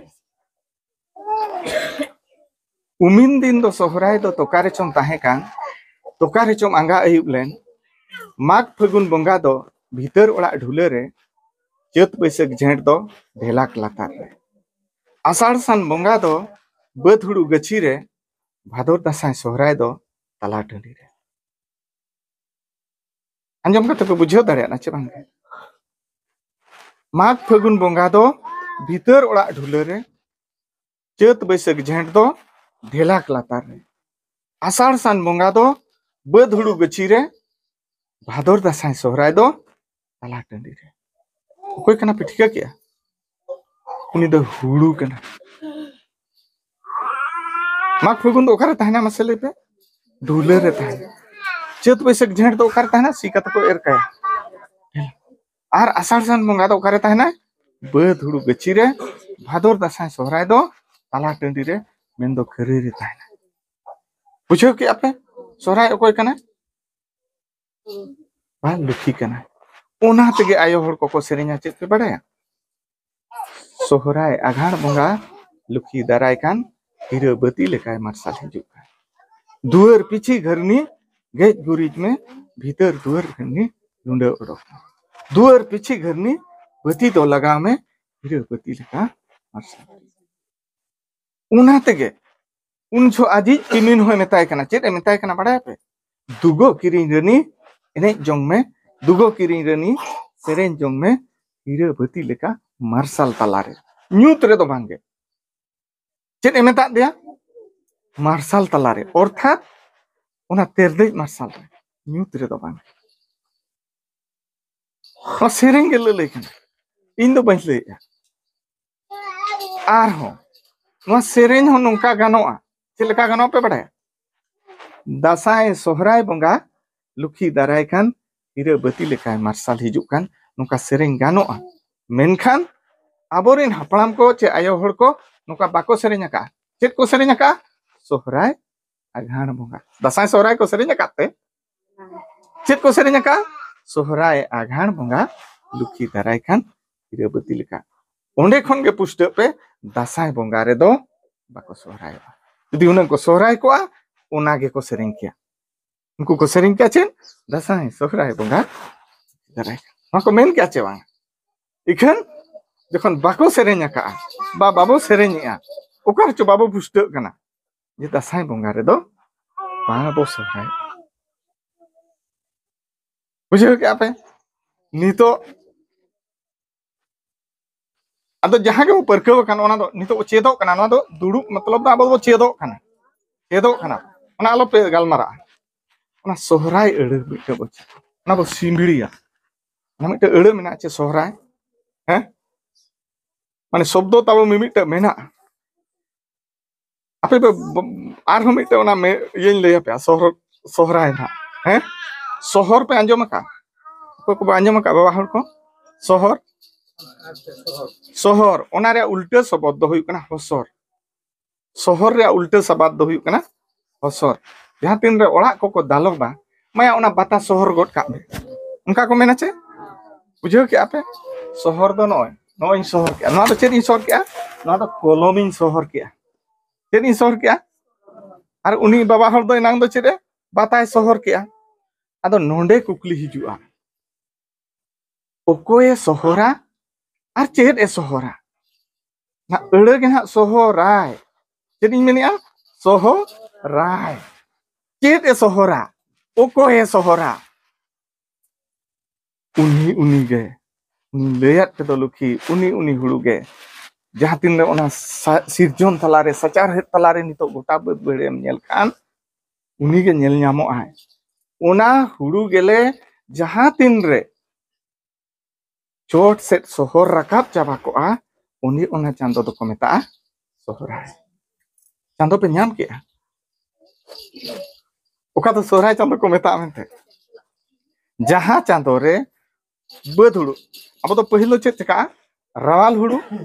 ᱩᱢᱤᱱ ᱫᱤᱱ ᱫᱚ ᱥᱚᱦᱨᱟᱭ ᱫᱚ ᱛᱚᱠᱟ ᱨᱮᱪᱚᱢ ᱛᱟᱦᱮᱸ ᱠᱟᱱ, ᱛᱚᱠᱟ ᱨᱮᱪᱚᱢ ᱟᱸᱜᱟ ᱟᱹᱭᱩᱵ ᱞᱮᱱ᱾ ᱢᱟᱜᱽ ᱯᱷᱟᱹᱜᱩᱱ ᱵᱚᱸᱜᱟ ᱫᱚ ᱵᱷᱤᱛᱟᱹᱨ ᱚᱲᱟᱜ ᱰᱷᱩᱞᱟᱹ ᱨᱮ, ᱪᱟᱹᱛ ᱵᱟᱹᱭᱥᱟᱹᱠᱷ ᱡᱷᱮᱸᱴ ᱫᱚ ᱰᱷᱮᱞᱟᱠ ᱞᱟᱛᱟᱨ ᱨᱮ᱾ ᱟᱥᱟᱲ ᱥᱟᱱ ᱵᱚᱸᱜᱟ ᱫᱚ ᱵᱟᱹᱫᱽ ᱦᱩᱲᱩ ᱜᱟᱹᱪᱷᱤ ᱨᱮ, ᱵᱷᱟᱫᱚᱨ ᱫᱟᱸᱥᱟᱭ ᱥᱚᱦᱨᱟᱭ ᱫᱚ ᱛᱟᱞᱟ ᱴᱟᱺᱰᱤ ᱨᱮ᱾ ᱟᱸᱡᱚᱢ ᱠᱟᱛᱮ ᱯᱮ ᱵᱩᱡᱷᱟᱹᱣ ᱫᱟᱲᱮᱭᱟᱜᱼᱟ ᱪᱮ ᱵᱟᱝ? ᱢᱟᱜᱽ ᱯᱷᱟᱹᱜᱩᱱ ᱵᱚᱸᱜᱟ ᱫᱚ ᱵᱷᱤᱛᱟᱹᱨ ᱚᱲᱟᱜ ᱰᱷᱩᱞᱟᱹ ᱨᱮ, ᱪᱟᱹᱛ ᱵᱟᱹᱭᱥᱟᱹᱠᱷ ᱡᱷᱮᱸᱴ ᱫᱚ ᱰᱷᱮᱞᱟᱠ ᱞᱟᱛᱟᱨ ᱨᱮ, ᱟᱥᱟᱲ ᱥᱟᱱ ᱵᱚᱸᱜᱟ ᱫᱚ ᱵᱟᱹᱫᱽ ᱦᱩᱲᱩ ᱜᱟᱹᱪᱷᱤ ᱨᱮ, ᱵᱷᱟᱫᱚᱨ ᱫᱟᱸᱥᱟᱭ ᱥᱚᱦᱨᱟᱭ ᱫᱚ ᱛᱟᱞᱟ ᱴᱟᱺᱰᱤ ᱨᱮ᱾ ᱚᱠᱚᱭ ᱠᱟᱱᱟ ᱯᱮ ᱴᱷᱤᱠᱟᱹ ᱠᱮᱜᱼᱟ? ᱩᱱᱤ ᱫᱚ ᱦᱩᱲᱩ ᱠᱟᱱᱟ᱾ ᱢᱟᱜᱽ ᱯᱷᱟᱹᱜᱩᱱ ᱫᱚ ᱚᱠᱟᱨᱮ ᱛᱟᱦᱮᱱᱟ ᱢᱟᱥᱮ ᱞᱟᱹᱭ ᱯᱮ? ᱰᱷᱩᱞᱟᱹ ᱨᱮ ᱛᱟᱦᱮᱱᱟ᱾ ᱪᱟᱹᱛ ᱵᱟᱹᱭᱥᱟᱹᱠᱷ ᱡᱷᱮᱸᱴ ᱫᱚ ᱚᱠᱟᱨᱮ ᱛᱟᱦᱮᱱᱟ? ᱥᱤ ᱠᱟᱛᱮ ᱠᱚ ᱮᱨ ᱠᱟᱭᱟ᱾ ᱟᱨ ᱟᱥᱟᱲ ᱥᱟᱱ ᱵᱚᱸᱜᱟ ᱫᱚ ᱚᱠᱟᱨᱮ ᱛᱟᱦᱮᱱᱟ? ᱵᱟᱹᱫᱽ ᱦᱩᱲᱩ ᱜᱟᱹᱪᱷᱤ ᱨᱮ᱾ ᱵᱷᱟᱫᱚᱨ ᱫᱟᱸᱥᱟᱭ ᱥᱚᱦᱨᱟᱭ ᱫᱚ ᱛᱟᱞᱟ ᱴᱟᱺᱰᱤ ᱨᱮ, ᱢᱮᱱᱫᱚ ᱠᱷᱟᱹᱨᱟᱹᱭ ᱨᱮ ᱛᱟᱦᱮᱱᱟ᱾ ᱵᱩᱡᱷᱟᱹᱣ ᱠᱮᱜᱼᱟ ᱯᱮ? ᱥᱚᱦᱨᱟᱭ ᱚᱠᱚᱭ ᱠᱟᱱᱟᱭ? ᱵᱟᱝ, ᱞᱩᱠᱷᱤ ᱠᱟᱱᱟᱭ᱾ ᱚᱱᱟ ᱛᱮᱜᱮ ᱟᱭᱳ ᱦᱚᱲ ᱠᱚᱠᱚ ᱥᱮᱨᱮᱧᱟ, ᱪᱮᱫ ᱯᱮ ᱵᱟᱲᱟᱭᱟ? ᱥᱚᱦᱨᱟᱭ ᱟᱜᱷᱟᱲ ᱵᱚᱸᱜᱟ ᱞᱩᱠᱷᱤ ᱫᱟᱨᱟᱭ ᱠᱟᱱ, ᱦᱤᱨᱟᱹ ᱵᱟᱹᱛᱤ ᱞᱮᱠᱟᱭ ᱢᱟᱨᱥᱟᱞ ᱦᱤᱡᱩᱜ ᱠᱟᱱ᱾ ᱫᱩᱣᱟᱹᱨ ᱯᱤᱪᱷᱤ ᱜᱷᱟᱹᱨᱱᱤ ᱜᱮᱡ ᱜᱩᱨᱤᱡ ᱢᱮ, ᱵᱷᱤᱛᱟᱹᱨ ᱫᱩᱣᱟᱹᱨ ᱜᱷᱟᱹᱨᱱᱤ ᱞᱩᱸᱰᱟᱹ ᱚᱰᱚᱠ ᱢᱮ᱾ ᱫᱩᱣᱟᱹᱨ ᱯᱤᱪᱷᱤ ᱜᱷᱟᱹᱨᱱᱤ ᱵᱟᱹᱛᱤ ᱫᱚ ᱞᱟᱜᱟᱣ ᱢᱮ, ᱦᱤᱨᱟᱹ ᱵᱟᱹᱛᱤ ᱞᱮᱠᱟ ᱢᱟᱨᱥᱟᱞ᱾ ᱚᱱᱟ ᱛᱮᱜᱮ ᱩᱱ ᱡᱚᱦᱚᱜ ᱟᱡᱤᱡ ᱠᱤᱢᱤᱱ ᱦᱚᱸᱭ ᱢᱮᱛᱟᱭ ᱠᱟᱱᱟ᱾ ᱪᱮᱫ ᱮ ᱢᱮᱛᱟᱭ ᱠᱟᱱᱟ ᱵᱟᱲᱟᱭᱟᱯᱮ? ᱫᱩᱜᱚ ᱠᱤᱨᱤᱧ ᱨᱟᱹᱱᱤ, ᱮᱱᱮᱡ ᱡᱚᱝ ᱢᱮ, ᱫᱩᱜᱚ ᱠᱤᱨᱤᱧ ᱨᱟᱹᱱᱤ, ᱥᱮᱨᱮᱧ ᱡᱚᱝ ᱢᱮ, ᱦᱤᱨᱟᱹ ᱵᱟᱹᱛᱤ ᱞᱮᱠᱟ ᱢᱟᱨᱥᱟᱞ ᱛᱟᱞᱟᱨᱮ, ᱧᱩᱛ ᱨᱮᱫᱚ ᱵᱟᱝᱜᱮ᱾ ᱪᱮᱫ ᱮ ᱢᱮᱛᱟᱫ ᱫᱮᱭᱟ? ᱢᱟᱨᱥᱟᱞ ᱛᱟᱞᱟᱨᱮ, ᱚᱨᱛᱷᱟᱛ ᱚᱱᱟ ᱛᱮᱨᱫᱮᱡ ᱢᱟᱨᱥᱟᱞ ᱨᱮ, ᱧᱩᱛ ᱨᱮᱫᱚ ᱵᱟᱝ᱾ ᱱᱚᱣᱟ ᱥᱮᱨᱮᱧ ᱜᱮ ᱞᱟᱹᱞᱟᱹᱭ ᱠᱟᱱᱟ, ᱤᱧ ᱫᱚ ᱵᱟᱹᱧ ᱞᱟᱹᱭᱮᱜᱼᱟ᱾ ᱟᱨᱦᱚᱸ ᱱᱚᱣᱟ ᱥᱮᱨᱮᱧ ᱦᱚᱸ ᱱᱚᱝᱠᱟ ᱜᱟᱱᱚᱜᱼᱟ᱾ ᱪᱮᱫ ᱞᱮᱠᱟ ᱜᱟᱱᱚᱜᱼᱟ ᱯᱮ ᱵᱟᱲᱟᱭᱟ? ᱫᱟᱸᱥᱟᱭ ᱥᱚᱦᱨᱟᱭ ᱵᱚᱸᱜᱟ ᱞᱩᱠᱷᱤ ᱫᱟᱨᱟᱭ ᱠᱟᱱ, ᱦᱤᱨᱟᱹ ᱵᱟᱹᱛᱤ ᱞᱮᱠᱟᱭ ᱢᱟᱨᱥᱟᱞ ᱦᱤᱡᱩᱜ ᱠᱟᱱ, ᱱᱚᱝᱠᱟ ᱥᱮᱨᱮᱧ ᱜᱟᱱᱚᱜᱼᱟ᱾ ᱢᱮᱱᱠᱷᱟᱱ ᱟᱵᱚᱨᱮᱱ ᱦᱟᱯᱲᱟᱢ ᱠᱚ ᱪᱮ ᱟᱭᱳ ᱦᱚᱲ ᱠᱚ ᱱᱚᱝᱠᱟ ᱵᱟᱠᱚ ᱥᱮᱨᱮᱧ ᱟᱠᱟᱫᱼᱟ᱾ ᱪᱮᱫ ᱠᱚ ᱥᱮᱨᱮᱧ ᱟᱠᱟᱫᱼᱟ? ᱥᱚᱦᱨᱟᱭ ᱟᱜᱷᱟᱲ ᱵᱚᱸᱜᱟ᱾ ᱫᱟᱸᱥᱟᱭ ᱥᱚᱦᱨᱟᱭ ᱠᱚ ᱥᱮᱨᱮᱧ ᱟᱠᱟᱫ ᱛᱮ ᱪᱮᱫ ᱠᱚ ᱥᱮᱨᱮᱧ ᱟᱠᱟᱫᱼᱟ? ᱥᱚᱦᱨᱟᱭ ᱟᱜᱷᱟᱲ ᱵᱚᱸᱜᱟ ᱞᱩᱠᱷᱤ ᱫᱟᱨᱟᱭ ᱠᱟᱱ, ᱦᱤᱨᱟᱹ ᱵᱟᱹᱛᱤ ᱞᱮᱠᱟ᱾ ᱚᱸᱰᱮ ᱠᱷᱚᱱ ᱜᱮ ᱯᱩᱥᱴᱟᱹᱜ ᱯᱮ, ᱫᱟᱸᱥᱟᱭ ᱵᱚᱸᱜᱟ ᱨᱮᱫᱚ ᱵᱟᱠᱚ ᱥᱚᱦᱨᱟᱭᱚᱜᱼᱟ᱾ ᱡᱩᱫᱤ ᱦᱩᱱᱟᱹᱝ ᱠᱚ ᱥᱚᱦᱨᱟᱭ ᱠᱚᱜᱼᱟ, ᱚᱱᱟ ᱜᱮᱠᱚ ᱥᱮᱨᱮᱧ ᱠᱮᱭᱟ᱾ ᱩᱱᱠᱩ ᱠᱚ ᱥᱮᱨᱮᱧ ᱠᱮᱭᱟ ᱪᱮᱫ? ᱫᱟᱸᱥᱟᱭ ᱥᱚᱦᱨᱟᱭ ᱵᱚᱸᱜᱟ ᱫᱟᱨᱟᱭ ᱠᱟᱱ᱾ ᱱᱚᱣᱟ ᱠᱚ ᱢᱮᱱ ᱠᱮᱭᱟ ᱪᱮ ᱵᱟᱝ? ᱤᱠᱷᱟᱹᱱ ᱡᱚᱠᱷᱚᱱ ᱵᱟᱠᱚ ᱥᱮᱨᱮᱧ ᱟᱠᱟᱫᱼᱟ, ᱵᱟ ᱵᱟᱵᱚ ᱥᱮᱨᱮᱧᱮᱜᱼᱟ, ᱚᱠᱟ ᱨᱮᱪᱚ ᱵᱟᱵᱚ ᱯᱩᱥᱴᱟᱹᱜ ᱠᱟᱱᱟ ᱡᱮ ᱫᱟᱸᱥᱟᱭ ᱵᱚᱸᱜᱟ ᱨᱮᱫᱚ ᱵᱟᱵᱚ ᱥᱚᱦᱨᱟᱭᱚᱜᱼᱟ᱾ ᱵᱩᱡᱷᱟᱹᱣ ᱠᱮᱜᱼᱟ ᱯᱮ? ᱱᱤᱛᱚᱜ ᱟᱫᱚ ᱡᱟᱦᱟᱸ ᱜᱮᱵᱚ ᱯᱟᱹᱨᱠᱟᱹᱣ ᱟᱠᱟᱱ, ᱚᱱᱟ ᱫᱚ ᱱᱤᱛᱚᱜ ᱵᱚ ᱪᱮᱫᱚᱜ ᱠᱟᱱᱟ᱾ ᱱᱚᱣᱟ ᱫᱚ ᱫᱩᱲᱩᱵ ᱢᱚᱛᱞᱚᱵ ᱫᱚ ᱟᱵᱚ ᱫᱚᱵᱚ ᱪᱮᱫᱚᱜ ᱠᱟᱱᱟ, ᱪᱮᱫᱚᱜ ᱠᱟᱱᱟ᱾ ᱚᱱᱟ ᱟᱞᱚᱯᱮ ᱜᱟᱞᱢᱟᱨᱟᱜᱼᱟ᱾ ᱚᱱᱟ ᱥᱚᱦᱨᱟᱭ ᱟᱹᱲᱟᱹ ᱢᱤᱫᱴᱮᱡ ᱵᱚ ᱪᱮᱫᱟ, ᱚᱱᱟ ᱵᱚ ᱥᱤᱢᱵᱤᱲᱤᱭᱟ᱾ ᱢᱤᱫᱴᱮᱡ ᱟᱹᱲᱟᱹ ᱢᱮᱱᱟᱜᱼᱟ ᱪᱮ ᱥᱚᱦᱨᱟᱭ? ᱦᱮᱸ, ᱢᱟᱱᱮ ᱥᱚᱵᱫᱚ ᱛᱟᱵᱚ ᱢᱤᱢᱤᱫᱴᱮᱡ ᱢᱮᱱᱟᱜᱼᱟ᱾ ᱟᱯᱮ ᱯᱮ ᱵ- ᱟᱨᱦᱚᱸ ᱢᱤᱫᱴᱮᱡ ᱚᱱᱟ ᱢᱮ- ᱤᱭᱟᱹᱧ ᱞᱟᱹᱭ ᱟᱯᱮᱭᱟ, ᱥᱚᱦᱨ- ᱥᱚᱦᱨᱟᱭ ᱱᱟᱦᱟᱜ᱾ ᱦᱮᱸ, ᱥᱚᱦᱚᱨ ᱯᱮ ᱟᱸᱡᱚᱢ ᱟᱠᱟᱫ? ᱚᱠᱚᱭ ᱠᱚᱯᱮ ᱟᱸᱡᱚᱢ ᱟᱠᱟᱫ ᱵᱟᱵᱟ ᱦᱚᱲ ᱠᱚ? ᱥᱚᱦᱚᱨ, ᱥᱚᱦᱚᱨ, ᱚᱱᱟ ᱨᱮᱭᱟᱜ ᱩᱞᱴᱟᱹ ᱥᱚᱵᱚᱫ ᱫᱚ ᱦᱩᱭᱩᱜ ᱠᱟᱱᱟ ᱦᱚᱥᱚᱨ᱾ ᱥᱚᱦᱚᱨ ᱨᱮᱭᱟᱜ ᱩᱞᱴᱟᱹ ᱥᱟᱵᱟᱫ ᱫᱚ ᱦᱩᱭᱩᱜ ᱠᱟᱱᱟ ᱦᱚᱥᱚᱨ᱾ ᱡᱟᱦᱟᱸ ᱛᱤᱱ ᱨᱮ ᱚᱲᱟᱜ ᱠᱚᱠᱚ ᱫᱟᱞᱚᱵᱟ, ᱢᱟᱭᱟ ᱚᱱᱟ ᱵᱟᱛᱟ ᱥᱚᱦᱚᱨ ᱜᱚᱫ ᱠᱟᱜ ᱢᱮ, ᱚᱱᱠᱟ ᱠᱚ ᱢᱮᱱᱟ ᱪᱮ? ᱵᱩᱡᱷᱟᱹᱣ ᱠᱮᱜᱼᱟ ᱯᱮ? ᱥᱚᱦᱚᱨ ᱫᱚ ᱱᱚᱜᱼᱚᱭ, ᱱᱚᱜᱼᱚᱭ ᱤᱧ ᱥᱚᱦᱚᱨ ᱠᱮᱜᱼᱟ᱾ ᱱᱚᱣᱟ ᱫᱚ ᱪᱮᱫ ᱤᱧ ᱥᱚᱦᱚᱨ ᱠᱮᱜᱼᱟ? ᱱᱚᱣᱟ ᱫᱚ ᱠᱚᱞᱚᱢ ᱤᱧ ᱥᱚᱦᱚᱨ ᱠᱮᱜᱼᱟ᱾ ᱪᱮᱫ ᱤᱧ ᱥᱚᱦᱚᱨ ᱠᱮᱜᱼᱟ? ᱟᱨ ᱩᱱᱤ ᱵᱟᱵᱟ ᱦᱚᱲ ᱫᱚ ᱮᱱᱟᱝ ᱫᱚ ᱪᱮᱫ ᱮ ᱵᱟᱛᱟᱭ ᱥᱚᱦᱚᱨ ᱠᱮᱜᱼᱟ? ᱟᱫᱚ ᱱᱚᱰᱮ ᱠᱩᱠᱞᱤ ᱦᱤᱡᱩᱜᱼᱟ, ᱚᱠᱚᱭᱮ ᱥᱚᱦᱚᱨᱟ ᱟᱨ ᱪᱮᱫ ᱮ ᱥᱚᱦᱚᱨᱟ? ᱱᱟ ᱟᱹᱲᱟᱹ ᱜᱮ ᱱᱟᱦᱟᱜ ᱥᱚᱦᱚᱨᱟᱭ᱾ ᱪᱮᱫ ᱤᱧ ᱢᱮᱱᱮᱜᱼᱟ? ᱥᱚᱦᱚᱨᱟᱭ᱾ ᱪᱮᱫ ᱮ ᱥᱚᱦᱚᱨᱟ? ᱚᱠᱚᱭᱮ ᱥᱚᱦᱚᱨᱟ? ᱩᱱᱤ ᱩᱱᱤ ᱜᱮ, ᱩᱱᱤ ᱞᱟᱹᱭᱟᱫ ᱯᱮ ᱫᱚ ᱞᱩᱠᱷᱤ, ᱩᱱᱤ ᱩᱱᱤ ᱦᱩᱲᱩ ᱜᱮ᱾ ᱡᱟᱦᱟᱸ ᱛᱤᱱ ᱨᱮ ᱚᱱᱟ ᱥᱟ- ᱥᱤᱨᱡᱚᱱ ᱛᱟᱞᱟᱨᱮ, ᱥᱟᱪᱟᱨᱦᱮᱫ ᱛᱟᱞᱟᱨᱮ ᱱᱤᱛᱚᱜ ᱜᱚᱴᱟ ᱵᱟᱹᱫ ᱵᱟᱹᱲᱮᱢ ᱧᱮᱞ ᱠᱷᱟᱱ, ᱩᱱᱤ ᱜᱮ ᱧᱮᱞ ᱧᱟᱢᱚᱜ ᱟᱭ᱾ ᱚᱱᱟ ᱦᱩᱲᱩ ᱜᱮᱞᱮ ᱡᱟᱦᱟᱸ ᱛᱤᱱ ᱨᱮ ᱪᱚᱴ ᱥᱮᱫ ᱥᱚᱦᱚᱨ ᱨᱟᱠᱟᱵ ᱪᱟᱵᱟ ᱠᱚᱜᱼᱟ, ᱩᱱᱤ ᱚᱱᱟ ᱪᱟᱸᱫᱚ ᱫᱚᱠᱚ ᱢᱮᱛᱟᱜᱼᱟ ᱥᱚᱦᱨᱟᱭ᱾ ᱪᱟᱸᱫᱚ ᱯᱮ ᱧᱟᱢ ᱠᱮᱜᱼᱟ? ᱚᱠᱟ ᱫᱚ ᱥᱚᱦᱨᱟᱭ ᱪᱟᱸᱫᱚ ᱠᱚ ᱢᱮᱛᱟᱜᱼᱟ ᱢᱮᱱᱛᱮ? ᱡᱟᱦᱟᱸ ᱪᱟᱸᱫᱚ ᱨᱮ ᱵᱟᱹᱫᱽ ᱦᱩᱲᱩ, ᱟᱵᱚ ᱫᱚ ᱯᱟᱹᱦᱤᱞ ᱫᱚ ᱪᱮᱫ ᱪᱤᱠᱟᱜᱼᱟ? ᱨᱟᱣᱟᱞ ᱦᱩᱲᱩ,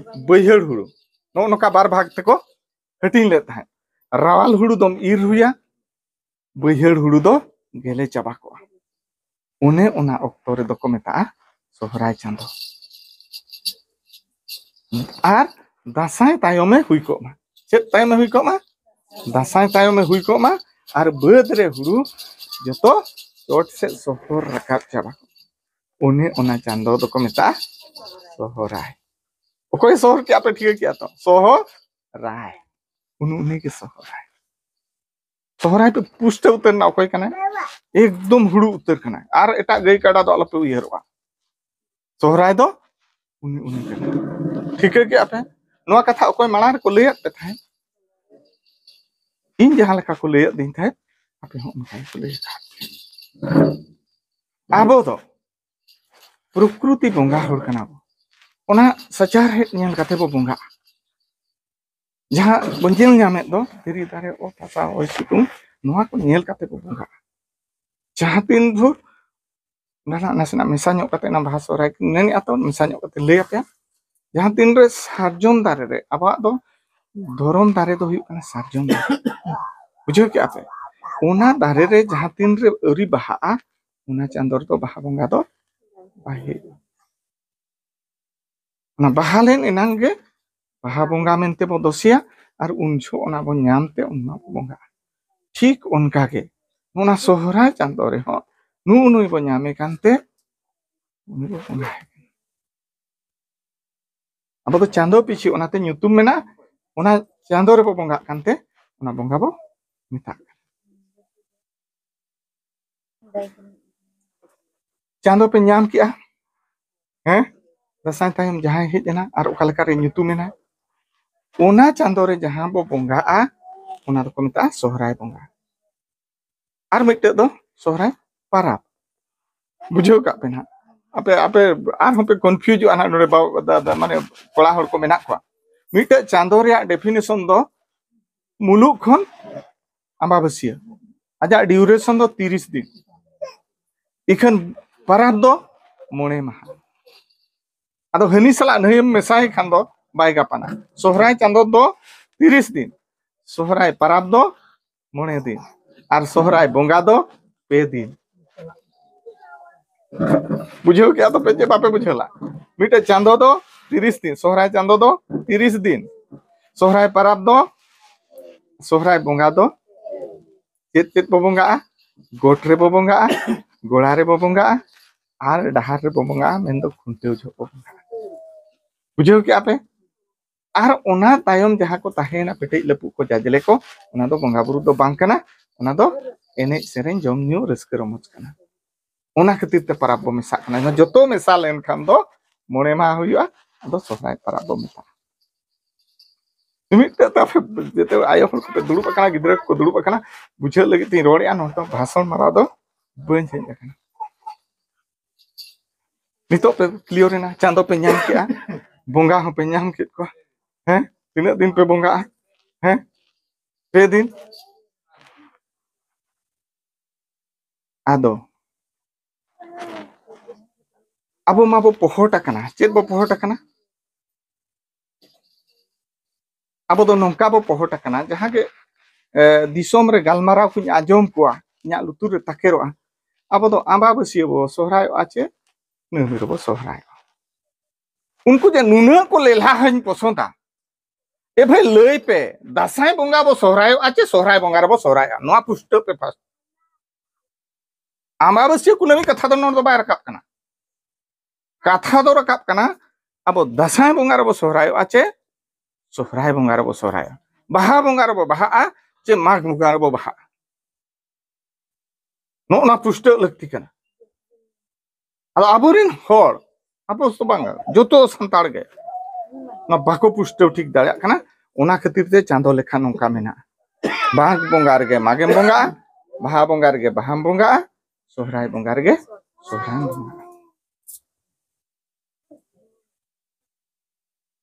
ᱵᱟᱹᱭᱦᱟᱹᱲ ᱦᱩᱲᱩ, ᱱᱚᱜᱼᱚ ᱱᱚᱝᱠᱟ ᱵᱟᱨ ᱵᱷᱟᱜᱽ ᱛᱮᱠᱚ ᱦᱟᱹᱴᱤᱧ ᱞᱮᱫ ᱛᱟᱦᱮᱸᱫ᱾ ᱨᱟᱣᱟᱞ ᱦᱩᱲᱩ ᱫᱚᱢ ᱤᱨ ᱦᱩᱭᱟ, ᱵᱟᱹᱭᱦᱟᱹᱲ ᱦᱩᱲᱩ ᱫᱚ ᱜᱮᱞᱮ ᱪᱟᱵᱟ ᱠᱚᱜᱼᱟ᱾ ᱚᱱᱮ ᱚᱱᱟ ᱚᱠᱛᱚ ᱨᱮᱫᱚ ᱠᱚ ᱢᱮᱛᱟᱜᱼᱟ ᱥᱚᱦᱨᱟᱭ ᱪᱟᱸᱫᱚ᱾ ᱟᱨ ᱫᱟᱸᱥᱟᱭ ᱛᱟᱭᱚᱢᱮ ᱦᱩᱭ ᱠᱚᱜ ᱢᱟ᱾ ᱪᱮᱫ ᱛᱟᱭᱚᱢᱮ ᱦᱩᱭ ᱠᱚᱜ ᱢᱟ? ᱫᱟᱸᱥᱟᱭ ᱛᱟᱭᱚᱢᱮ ᱦᱩᱭ ᱠᱚᱜ ᱢᱟ᱾ ᱟᱨ ᱵᱟᱹᱫᱽ ᱨᱮ ᱦᱩᱲᱩ ᱡᱚᱛᱚ ᱪᱚᱴ ᱥᱮᱫ ᱥᱚᱦᱚᱨ ᱨᱟᱠᱟᱵ ᱪᱟᱵᱟ ᱠᱚᱜ ᱢᱟ᱾ ᱚᱱᱮ ᱚᱱᱟ ᱪᱟᱸᱫᱚ ᱫᱚᱠᱚ ᱢᱮᱛᱟᱜᱼᱟ ᱥᱚᱦᱨᱟᱭ᱾ ᱚᱠᱚᱭ ᱥᱚᱦᱚᱨ ᱠᱮᱜᱼᱟ ᱯᱮ ᱴᱷᱤᱠᱟᱹ ᱠᱮᱜᱼᱟ ᱛᱚ? ᱥᱚᱦᱨᱟᱭ᱾ ᱩᱱᱤ ᱩᱱᱤ ᱜᱮ ᱥᱚᱦᱨᱟᱭ᱾ ᱥᱚᱦᱨᱟᱭ ᱫᱚ ᱯᱩᱥᱴᱟᱹᱣ ᱩᱛᱟᱹᱨ ᱨᱮᱱᱟᱜ ᱚᱠᱚᱭ ᱠᱟᱱᱟᱭ? ᱮᱠᱫᱚᱢ ᱦᱩᱲᱩ ᱩᱛᱟᱹᱨ ᱠᱟᱱᱟᱭ᱾ ᱟᱨ ᱮᱴᱟᱜ ᱜᱟᱹᱭ ᱠᱟᱰᱟ ᱫᱚ ᱟᱞᱚᱯᱮ ᱩᱭᱦᱟᱹᱨᱚᱜᱼᱟ᱾ ᱥᱚᱦᱨᱟᱭ ᱫᱚ ᱩᱱᱤ ᱩᱱᱤ ᱠᱟᱱᱟᱭ᱾ ᱴᱷᱤᱠᱟᱹ ᱠᱮᱜᱼᱟ ᱯᱮ? ᱱᱚᱣᱟ ᱠᱟᱛᱷᱟ ᱚᱠᱚᱭ ᱢᱟᱲᱟᱝ ᱨᱮᱠᱚ ᱞᱟᱹᱭᱟᱫ ᱯᱮ ᱛᱟᱦᱮᱸᱫ? ᱤᱧ ᱡᱟᱦᱟᱸ ᱞᱮᱠᱟ ᱠᱚ ᱞᱟᱹᱭᱟᱫ ᱫᱤᱧ ᱛᱟᱦᱮᱸᱫ, ᱟᱯᱮ ᱦᱚᱸ ᱚᱱᱠᱟ ᱜᱮᱠᱚ ᱞᱟᱹᱭ ᱟᱠᱟᱫ ᱯᱮᱭᱟ᱾ ᱟᱵᱚ ᱫᱚ ᱯᱨᱚᱠᱨᱤᱛᱤ ᱵᱚᱸᱜᱟ ᱦᱚᱲ ᱠᱟᱱᱟ ᱵᱚ᱾ ᱚᱱᱟ ᱥᱟᱪᱟᱨᱦᱮᱫ ᱧᱮᱞ ᱠᱟᱛᱮ ᱵᱚ ᱵᱚᱸᱜᱟᱜᱼᱟ᱾ ᱡᱟᱦᱟᱸ ᱵᱚᱱ ᱧᱮᱞ ᱧᱟᱢᱮᱫ ᱫᱚ, ᱫᱷᱤᱨᱤ, ᱫᱟᱨᱮ, ᱚᱛ, ᱦᱟᱥᱟ, ᱦᱚᱭ, ᱥᱤᱛᱩᱝ, ᱱᱚᱣᱟ ᱠᱚ ᱧᱮᱞ ᱠᱟᱛᱮ ᱵᱚ ᱵᱚᱸᱜᱟᱜᱼᱟ᱾ ᱡᱟᱦᱟᱸ ᱛᱤᱱ ᱵᱷᱳᱨ ᱚᱱᱟ ᱱᱟᱥᱮᱱᱟᱜ ᱢᱮᱥᱟ ᱧᱚᱜ ᱠᱟᱛᱮ, ᱚᱱᱟ ᱵᱟᱦᱟ ᱥᱚᱦᱨᱟᱭ ᱢᱮᱱᱮᱫᱼᱟ ᱛᱚ, ᱢᱮᱥᱟ ᱧᱚᱜ ᱠᱟᱛᱮ ᱞᱟᱹᱭ ᱟᱯᱮᱭᱟ᱾ ᱡᱟᱦᱟᱸ ᱛᱤᱱᱨᱮ ᱥᱟᱨᱡᱚᱢ ᱫᱟᱨᱮ ᱨᱮ, ᱟᱵᱚᱣᱟᱜ ᱫᱚ ᱫᱷᱚᱨᱚᱢ ᱫᱟᱨᱮ ᱫᱚ ᱦᱩᱭᱩᱜ ᱠᱟᱱᱟ ᱥᱟᱨᱡᱚᱢ ᱫᱟᱨᱮ᱾ ᱵᱩᱡᱷᱟᱹᱣ ᱠᱮᱜᱼᱟ ᱯᱮ? ᱚᱱᱟ ᱫᱟᱨᱮ ᱨᱮ ᱡᱟᱦᱟᱸ ᱛᱤᱱᱨᱮ ᱟᱹᱣᱨᱤ ᱵᱟᱦᱟᱜᱼᱟ, ᱚᱱᱟ ᱪᱟᱸᱫᱳ ᱨᱮᱫᱚ ᱵᱟᱦᱟ ᱵᱚᱸᱜᱟ ᱫᱚ ᱵᱟᱭ ᱦᱩᱭᱩᱜᱼᱟ᱾ ᱚᱱᱟ ᱵᱟᱦᱟ ᱞᱮᱱ ᱮᱱᱟᱝ ᱜᱮ ᱵᱟᱦᱟ ᱵᱚᱸᱜᱟ ᱢᱮᱱᱛᱮ ᱵᱚ ᱫᱚᱥᱮᱭᱟ, ᱟᱨ ᱩᱱ ᱡᱚᱦᱚᱜ ᱚᱱᱟ ᱵᱚ ᱧᱟᱢ ᱛᱮ ᱚᱱᱟ ᱵᱚ ᱵᱚᱸᱜᱟᱜᱼᱟ᱾ ᱴᱷᱤᱠ ᱚᱱᱠᱟ ᱜᱮ ᱚᱱᱟ ᱥᱚᱦᱨᱟᱭ ᱪᱟᱸᱫᱳ ᱨᱮᱦᱚᱸ ᱱᱩᱜᱼᱩ ᱱᱩᱭ ᱵᱚ ᱧᱟᱢᱮ ᱠᱟᱱᱛᱮ ᱩᱱᱤ ᱵᱚ ᱵᱚᱸᱜᱟᱭ ᱠᱟᱱᱟ᱾ ᱟᱵᱚ ᱫᱚ ᱪᱟᱸᱫᱳ ᱯᱤᱪᱷᱤ, ᱚᱱᱟᱛᱮ ᱧᱩᱛᱩᱢ ᱢᱮᱱᱟᱜᱼᱟ, ᱚᱱᱟ ᱪᱟᱸᱫᱳ ᱨᱮᱵᱚ ᱵᱚᱸᱜᱟᱜ ᱠᱟᱱᱛᱮ ᱚᱱᱟ ᱵᱚᱸᱜᱟ ᱵᱚ ᱢᱮᱛᱟᱜ ᱠᱟᱱᱟ᱾ ᱪᱟᱸᱫᱳ ᱯᱮ ᱧᱟᱢ ᱠᱮᱜᱼᱟ, ᱦᱮᱸ? ᱫᱟᱸᱥᱟᱭ ᱛᱟᱭᱚᱢ ᱡᱟᱦᱟᱸᱭ ᱦᱮᱡ ᱮᱱᱟ ᱟᱨ ᱚᱠᱟ ᱞᱮᱠᱟᱨᱮ ᱧᱩᱛᱩᱢ ᱮᱱᱟ, ᱚᱱᱟ ᱪᱟᱸᱫᱳ ᱨᱮ ᱡᱟᱦᱟᱸ ᱵᱚ ᱵᱚᱸᱜᱟᱜᱼᱟ, ᱚᱱᱟ ᱫᱚᱠᱚ ᱢᱮᱛᱟᱜᱼᱟ ᱥᱚᱦᱨᱟᱭ ᱵᱚᱸᱜᱟ᱾ ᱟᱨ ᱢᱤᱫᱴᱮᱡ ᱫᱚ ᱥᱚᱦᱨᱟᱭ ᱯᱟᱨᱟᱵᱽ᱾ ᱵᱩᱡᱷᱟᱹᱣ ᱠᱟᱜ ᱯᱮ ᱱᱟᱦᱟᱜ᱾ ᱟᱯᱮ, ᱟᱯᱮ ᱟᱨᱦᱚᱸ ᱯᱮ ᱠᱚᱱᱯᱷᱤᱭᱩᱡᱚᱜᱼᱟ ᱱᱟᱦᱟᱜ, ᱱᱚᱰᱮ ᱵᱟ-, ᱫᱟ-, ᱫᱟ-, ᱢᱟᱱᱮ ᱠᱚᱲᱟ ᱦᱚᱲ ᱠᱚ ᱢᱮᱱᱟᱜ ᱠᱚᱣᱟ᱾ ᱢᱤᱫᱴᱮᱡ ᱪᱟᱸᱫᱳ ᱨᱮᱭᱟᱜ ᱰᱮᱯᱷᱤᱱᱮᱥᱚᱱ ᱫᱚ ᱢᱩᱞᱩᱜ ᱠᱷᱚᱱ ᱟᱢᱵᱟᱵᱟᱹᱥᱭᱟᱹ, ᱟᱡᱟᱜ ᱰᱤᱭᱩᱨᱮᱥᱚᱱ ᱫᱚ ᱛᱤᱨᱤᱥ ᱫᱤᱱ, ᱤᱠᱷᱟᱹᱱ ᱯᱟᱨᱟᱵᱽ ᱫᱚ ᱢᱚᱬᱮ ᱢᱟᱦᱟ᱾ ᱟᱫᱚ ᱦᱟᱹᱱᱤ ᱥᱟᱞᱟᱜ ᱱᱟᱹᱭᱮᱢ ᱢᱮᱥᱟᱭ ᱠᱷᱟᱱ ᱫᱚ ᱵᱟᱭ ᱜᱟᱯᱟᱱᱟ᱾ ᱥᱚᱦᱨᱟᱭ ᱪᱟᱸᱫᱳ ᱫᱚ ᱛᱤᱨᱤᱥ ᱫᱤᱱ, ᱥᱚᱦᱨᱟᱭ ᱯᱟᱨᱟᱵᱽ ᱫᱚ ᱢᱚᱬᱮ ᱫᱤᱱ, ᱟᱨ ᱥᱚᱦᱨᱟᱭ ᱵᱚᱸᱜᱟ ᱫᱚ ᱯᱮ ᱫᱤᱱ᱾ ᱵᱩᱡᱷᱟᱹᱣ ᱠᱮᱜᱼᱟ ᱛᱚ ᱯᱮ ᱪᱮ ᱵᱟᱯᱮ ᱵᱩᱡᱷᱟᱹᱣ ᱞᱟ? ᱢᱤᱫᱴᱮᱡ ᱪᱟᱸᱫᱳ ᱫᱚ ᱛᱤᱨᱤᱥ ᱫᱤᱱ, ᱥᱚᱦᱨᱟᱭ ᱪᱟᱸᱫᱳ ᱫᱚ ᱛᱤᱨᱤᱥ ᱫᱤᱱ, ᱥᱚᱦᱨᱟᱭ ᱯᱟᱨᱟᱵᱽ ᱫᱚ, ᱥᱚᱦᱨᱟᱭ ᱵᱚᱸᱜᱟ ᱫᱚ ᱪᱮᱫ ᱪᱮᱫ ᱵᱚ ᱵᱚᱸᱜᱟᱜᱼᱟ? ᱜᱚᱴ ᱨᱮᱵᱚ ᱵᱚᱸᱜᱟᱜᱼᱟ, ᱜᱚᱲᱟ ᱨᱮᱵᱚ ᱵᱚᱸᱜᱟᱜᱼᱟ, ᱟᱨ ᱰᱟᱦᱟᱨ ᱨᱮᱵᱚ ᱵᱚᱸᱜᱟᱜᱼᱟ, ᱢᱮᱱᱫᱚ ᱠᱷᱩᱱᱴᱟᱹᱣ ᱡᱚᱦᱚᱜ ᱵᱚ ᱵᱚᱸᱜᱟᱜᱼᱟ᱾ ᱵᱩᱡᱷᱟᱹᱣ ᱠᱮᱜᱼᱟ ᱯᱮ? ᱟᱨ ᱚᱱᱟ ᱛᱟᱭᱚᱢ ᱡᱟᱦᱟᱸ ᱠᱚ ᱛᱟᱦᱮᱸᱭᱮᱱᱟ, ᱯᱮᱴᱮᱡ ᱞᱟᱹᱯᱩᱜ ᱠᱚ, ᱡᱟᱡᱽᱞᱮ ᱠᱚ, ᱚᱱᱟ ᱫᱚ ᱵᱚᱸᱜᱟ ᱵᱩᱨᱩ ᱫᱚ ᱵᱟᱝ ᱠᱟᱱᱟ, ᱚᱱᱟ ᱫᱚ ᱮᱱᱮᱡ ᱥᱮᱨᱮᱧ, ᱡᱚᱢ ᱧᱩ, ᱨᱟᱹᱥᱠᱟᱹ ᱨᱚᱢᱚᱡᱽ ᱠᱟᱱᱟ᱾ ᱚᱱᱟ ᱠᱷᱟᱹᱛᱤᱨ ᱛᱮ ᱯᱟᱨᱟᱵᱽ ᱵᱚ ᱢᱮᱥᱟᱜ ᱠᱟᱱᱟ᱾ ᱚᱱᱟ ᱡᱚᱛᱚ ᱢᱮᱥᱟ ᱞᱮᱱᱠᱷᱟᱱ ᱫᱚ ᱢᱚᱬᱮ ᱢᱟᱦᱟ ᱦᱩᱭᱩᱜᱼᱟ, ᱟᱫᱚ ᱥᱚᱦᱨᱟᱭ ᱯᱟᱨᱟᱵᱽ ᱵᱚ ᱢᱮᱛᱟᱜᱼᱟ᱾ ᱢᱤᱢᱤᱫᱴᱟᱝ ᱛᱮ ᱟᱯᱮ ᱡᱮᱛᱮ ᱟᱭᱳ ᱦᱚᱲ ᱠᱚᱯᱮ ᱫᱩᱲᱩᱵ ᱟᱠᱟᱱᱟ, ᱜᱤᱫᱽᱨᱟᱹ ᱠᱚᱠᱚ ᱫᱩᱲᱩᱵ ᱟᱠᱟᱱᱟ, ᱵᱩᱡᱷᱟᱹᱣ ᱞᱟᱹᱜᱤᱫ ᱛᱤᱧ ᱨᱚᱲᱮᱫᱼᱟ, ᱱᱚᱣᱟ ᱫᱚ ᱵᱷᱟᱥᱚᱱ ᱢᱟᱨᱟᱣ ᱫᱚ ᱵᱟᱹᱧ ᱦᱮᱡ ᱟᱠᱟᱱᱟ᱾ ᱱᱤᱛᱚᱜ ᱯᱮ ᱠᱞᱤᱭᱟᱨ ᱮᱱᱟ, ᱪᱟᱸᱫᱚ ᱯᱮ ᱧᱟᱢ ᱠᱮᱜᱼᱟ, ᱵᱚᱸᱜᱟ ᱦᱚᱸᱯᱮ ᱧᱟᱢ ᱠᱮᱫ ᱠᱚᱣᱟ᱾ ᱦᱮᱸ, ᱛᱤᱱᱟᱹᱜ ᱫᱤᱱ ᱯᱮ ᱵᱚᱸᱜᱟᱜᱼᱟ? ᱦᱮᱸ, ᱯᱮ ᱫᱤᱱ᱾ ᱟᱫᱚ ᱟᱵᱚ ᱢᱟᱵᱚ ᱯᱚᱦᱚᱴ ᱟᱠᱟᱱᱟ᱾ ᱪᱮᱫ ᱵᱚ ᱯᱚᱦᱚᱴ ᱟᱠᱟᱱᱟ? ᱟᱵᱚ ᱫᱚ ᱱᱚᱝᱠᱟ ᱵᱚ ᱯᱚᱦᱚᱴ ᱟᱠᱟᱱᱟ, ᱡᱟᱦᱟᱸ ᱜᱮ, ᱮ, ᱫᱤᱥᱚᱢ ᱨᱮ ᱜᱟᱞᱢᱟᱨᱟᱣ ᱠᱚᱧ ᱟᱸᱡᱚᱢ ᱠᱚᱣᱟ, ᱤᱧᱟᱹᱜ ᱞᱩᱛᱩᱨ ᱨᱮ ᱛᱟᱠᱮᱨᱚᱜᱼᱟ, ᱟᱵᱚ ᱫᱚ ᱟᱢᱵᱟᱵᱟᱹᱥᱭᱟᱹ ᱵᱚ ᱥᱚᱦᱨᱟᱭᱚᱜᱼᱟ ᱪᱮ ᱱᱟᱹᱦᱟᱹᱨ ᱵᱚ ᱥᱚᱦᱨᱟᱭᱚᱜᱼᱟ? ᱩᱱᱠᱩ ᱡᱮ ᱱᱩᱱᱟᱹᱜ ᱠᱚ ᱞᱮᱞᱦᱟ ᱦᱟᱹᱧ ᱯᱚᱥᱚᱸᱫᱟ, ᱮ ᱵᱷᱟᱹᱭ, ᱞᱟᱹᱭ ᱯᱮ, ᱫᱟᱸᱥᱟᱭ ᱵᱚᱸᱜᱟ ᱵᱚ ᱥᱚᱦᱨᱟᱭᱚᱜᱼᱟ ᱪᱮ ᱥᱚᱦᱨᱟᱭ ᱵᱚᱸᱜᱟ ᱨᱮᱵᱚ ᱥᱚᱦᱨᱟᱭᱚᱜᱼᱟ? ᱱᱚᱣᱟ ᱯᱩᱥᱴᱟᱹᱣ ᱯᱮ ᱯᱷᱟᱥᱴ᱾ ᱟᱢᱵᱟᱵᱟᱹᱥᱭᱟᱹ ᱠᱩᱱᱟᱹᱢᱤ ᱠᱟᱛᱷᱟ ᱫᱚ ᱱᱚᱰᱮ ᱫᱚ ᱵᱟᱭ ᱨᱟᱠᱟᱵ ᱠᱟᱱᱟ᱾ ᱠᱟᱛᱷᱟ ᱫᱚ ᱨᱟᱠᱟᱵ ᱠᱟᱱᱟ, ᱟᱵᱚ ᱫᱟᱸᱥᱟᱭ ᱵᱚᱸᱜᱟ ᱨᱮᱵᱚ ᱥᱚᱦᱨᱟᱭᱚᱜᱼᱟ ᱪᱮ ᱥᱚᱦᱨᱟᱭ ᱵᱚᱸᱜᱟ ᱨᱮᱵᱚ ᱥᱚᱦᱨᱟᱭᱚᱜᱼᱟ, ᱵᱟᱦᱟ ᱵᱚᱸᱜᱟ ᱨᱮᱵᱚ ᱵᱟᱦᱟᱜᱼᱟ ᱪᱮ ᱢᱟᱜᱽ ᱵᱚᱸᱜᱟ ᱨᱮᱵᱚ ᱵᱟᱦᱟᱜᱼᱟ? ᱱᱚᱜᱼᱚ ᱱᱟ ᱯᱩᱥᱴᱟᱹᱜ ᱞᱟᱹᱠᱛᱤ ᱠᱟᱱᱟ᱾ ᱟᱫᱚ ᱟᱵᱚᱨᱮᱱ ᱦᱚᱲ, ᱟᱵᱚ ᱫᱚ ᱵᱟᱝ, ᱡᱚᱛᱚ ᱥᱟᱱᱛᱟᱲ ᱜᱮ ᱚᱱᱟ ᱵᱟᱠᱚ ᱯᱩᱥᱴᱟᱹᱣ ᱴᱷᱤᱠ ᱫᱟᱲᱮᱭᱟᱜ ᱠᱟᱱᱟ᱾ ᱚᱱᱟ ᱠᱷᱟᱹᱛᱤᱨ ᱛᱮ ᱪᱟᱸᱫᱚ ᱞᱮᱠᱷᱟ ᱱᱚᱝᱠᱟ ᱢᱮᱱᱟᱜᱼᱟ, ᱢᱟᱜᱽ ᱵᱚᱸᱜᱟ ᱨᱮᱜᱮ ᱢᱟᱜᱮᱢ ᱵᱚᱸᱜᱟᱜᱼᱟ, ᱵᱟᱦᱟ ᱵᱚᱸᱜᱟ ᱨᱮᱜᱮ ᱵᱟᱦᱟᱢ ᱵᱚᱸᱜᱟᱜᱼᱟ, ᱥᱚᱦᱨᱟᱭ ᱵᱚᱸᱜᱟ ᱨᱮᱜᱮ ᱥᱚᱦᱨᱟᱭᱮᱢ ᱵᱚᱸᱜᱟᱜᱼᱟ᱾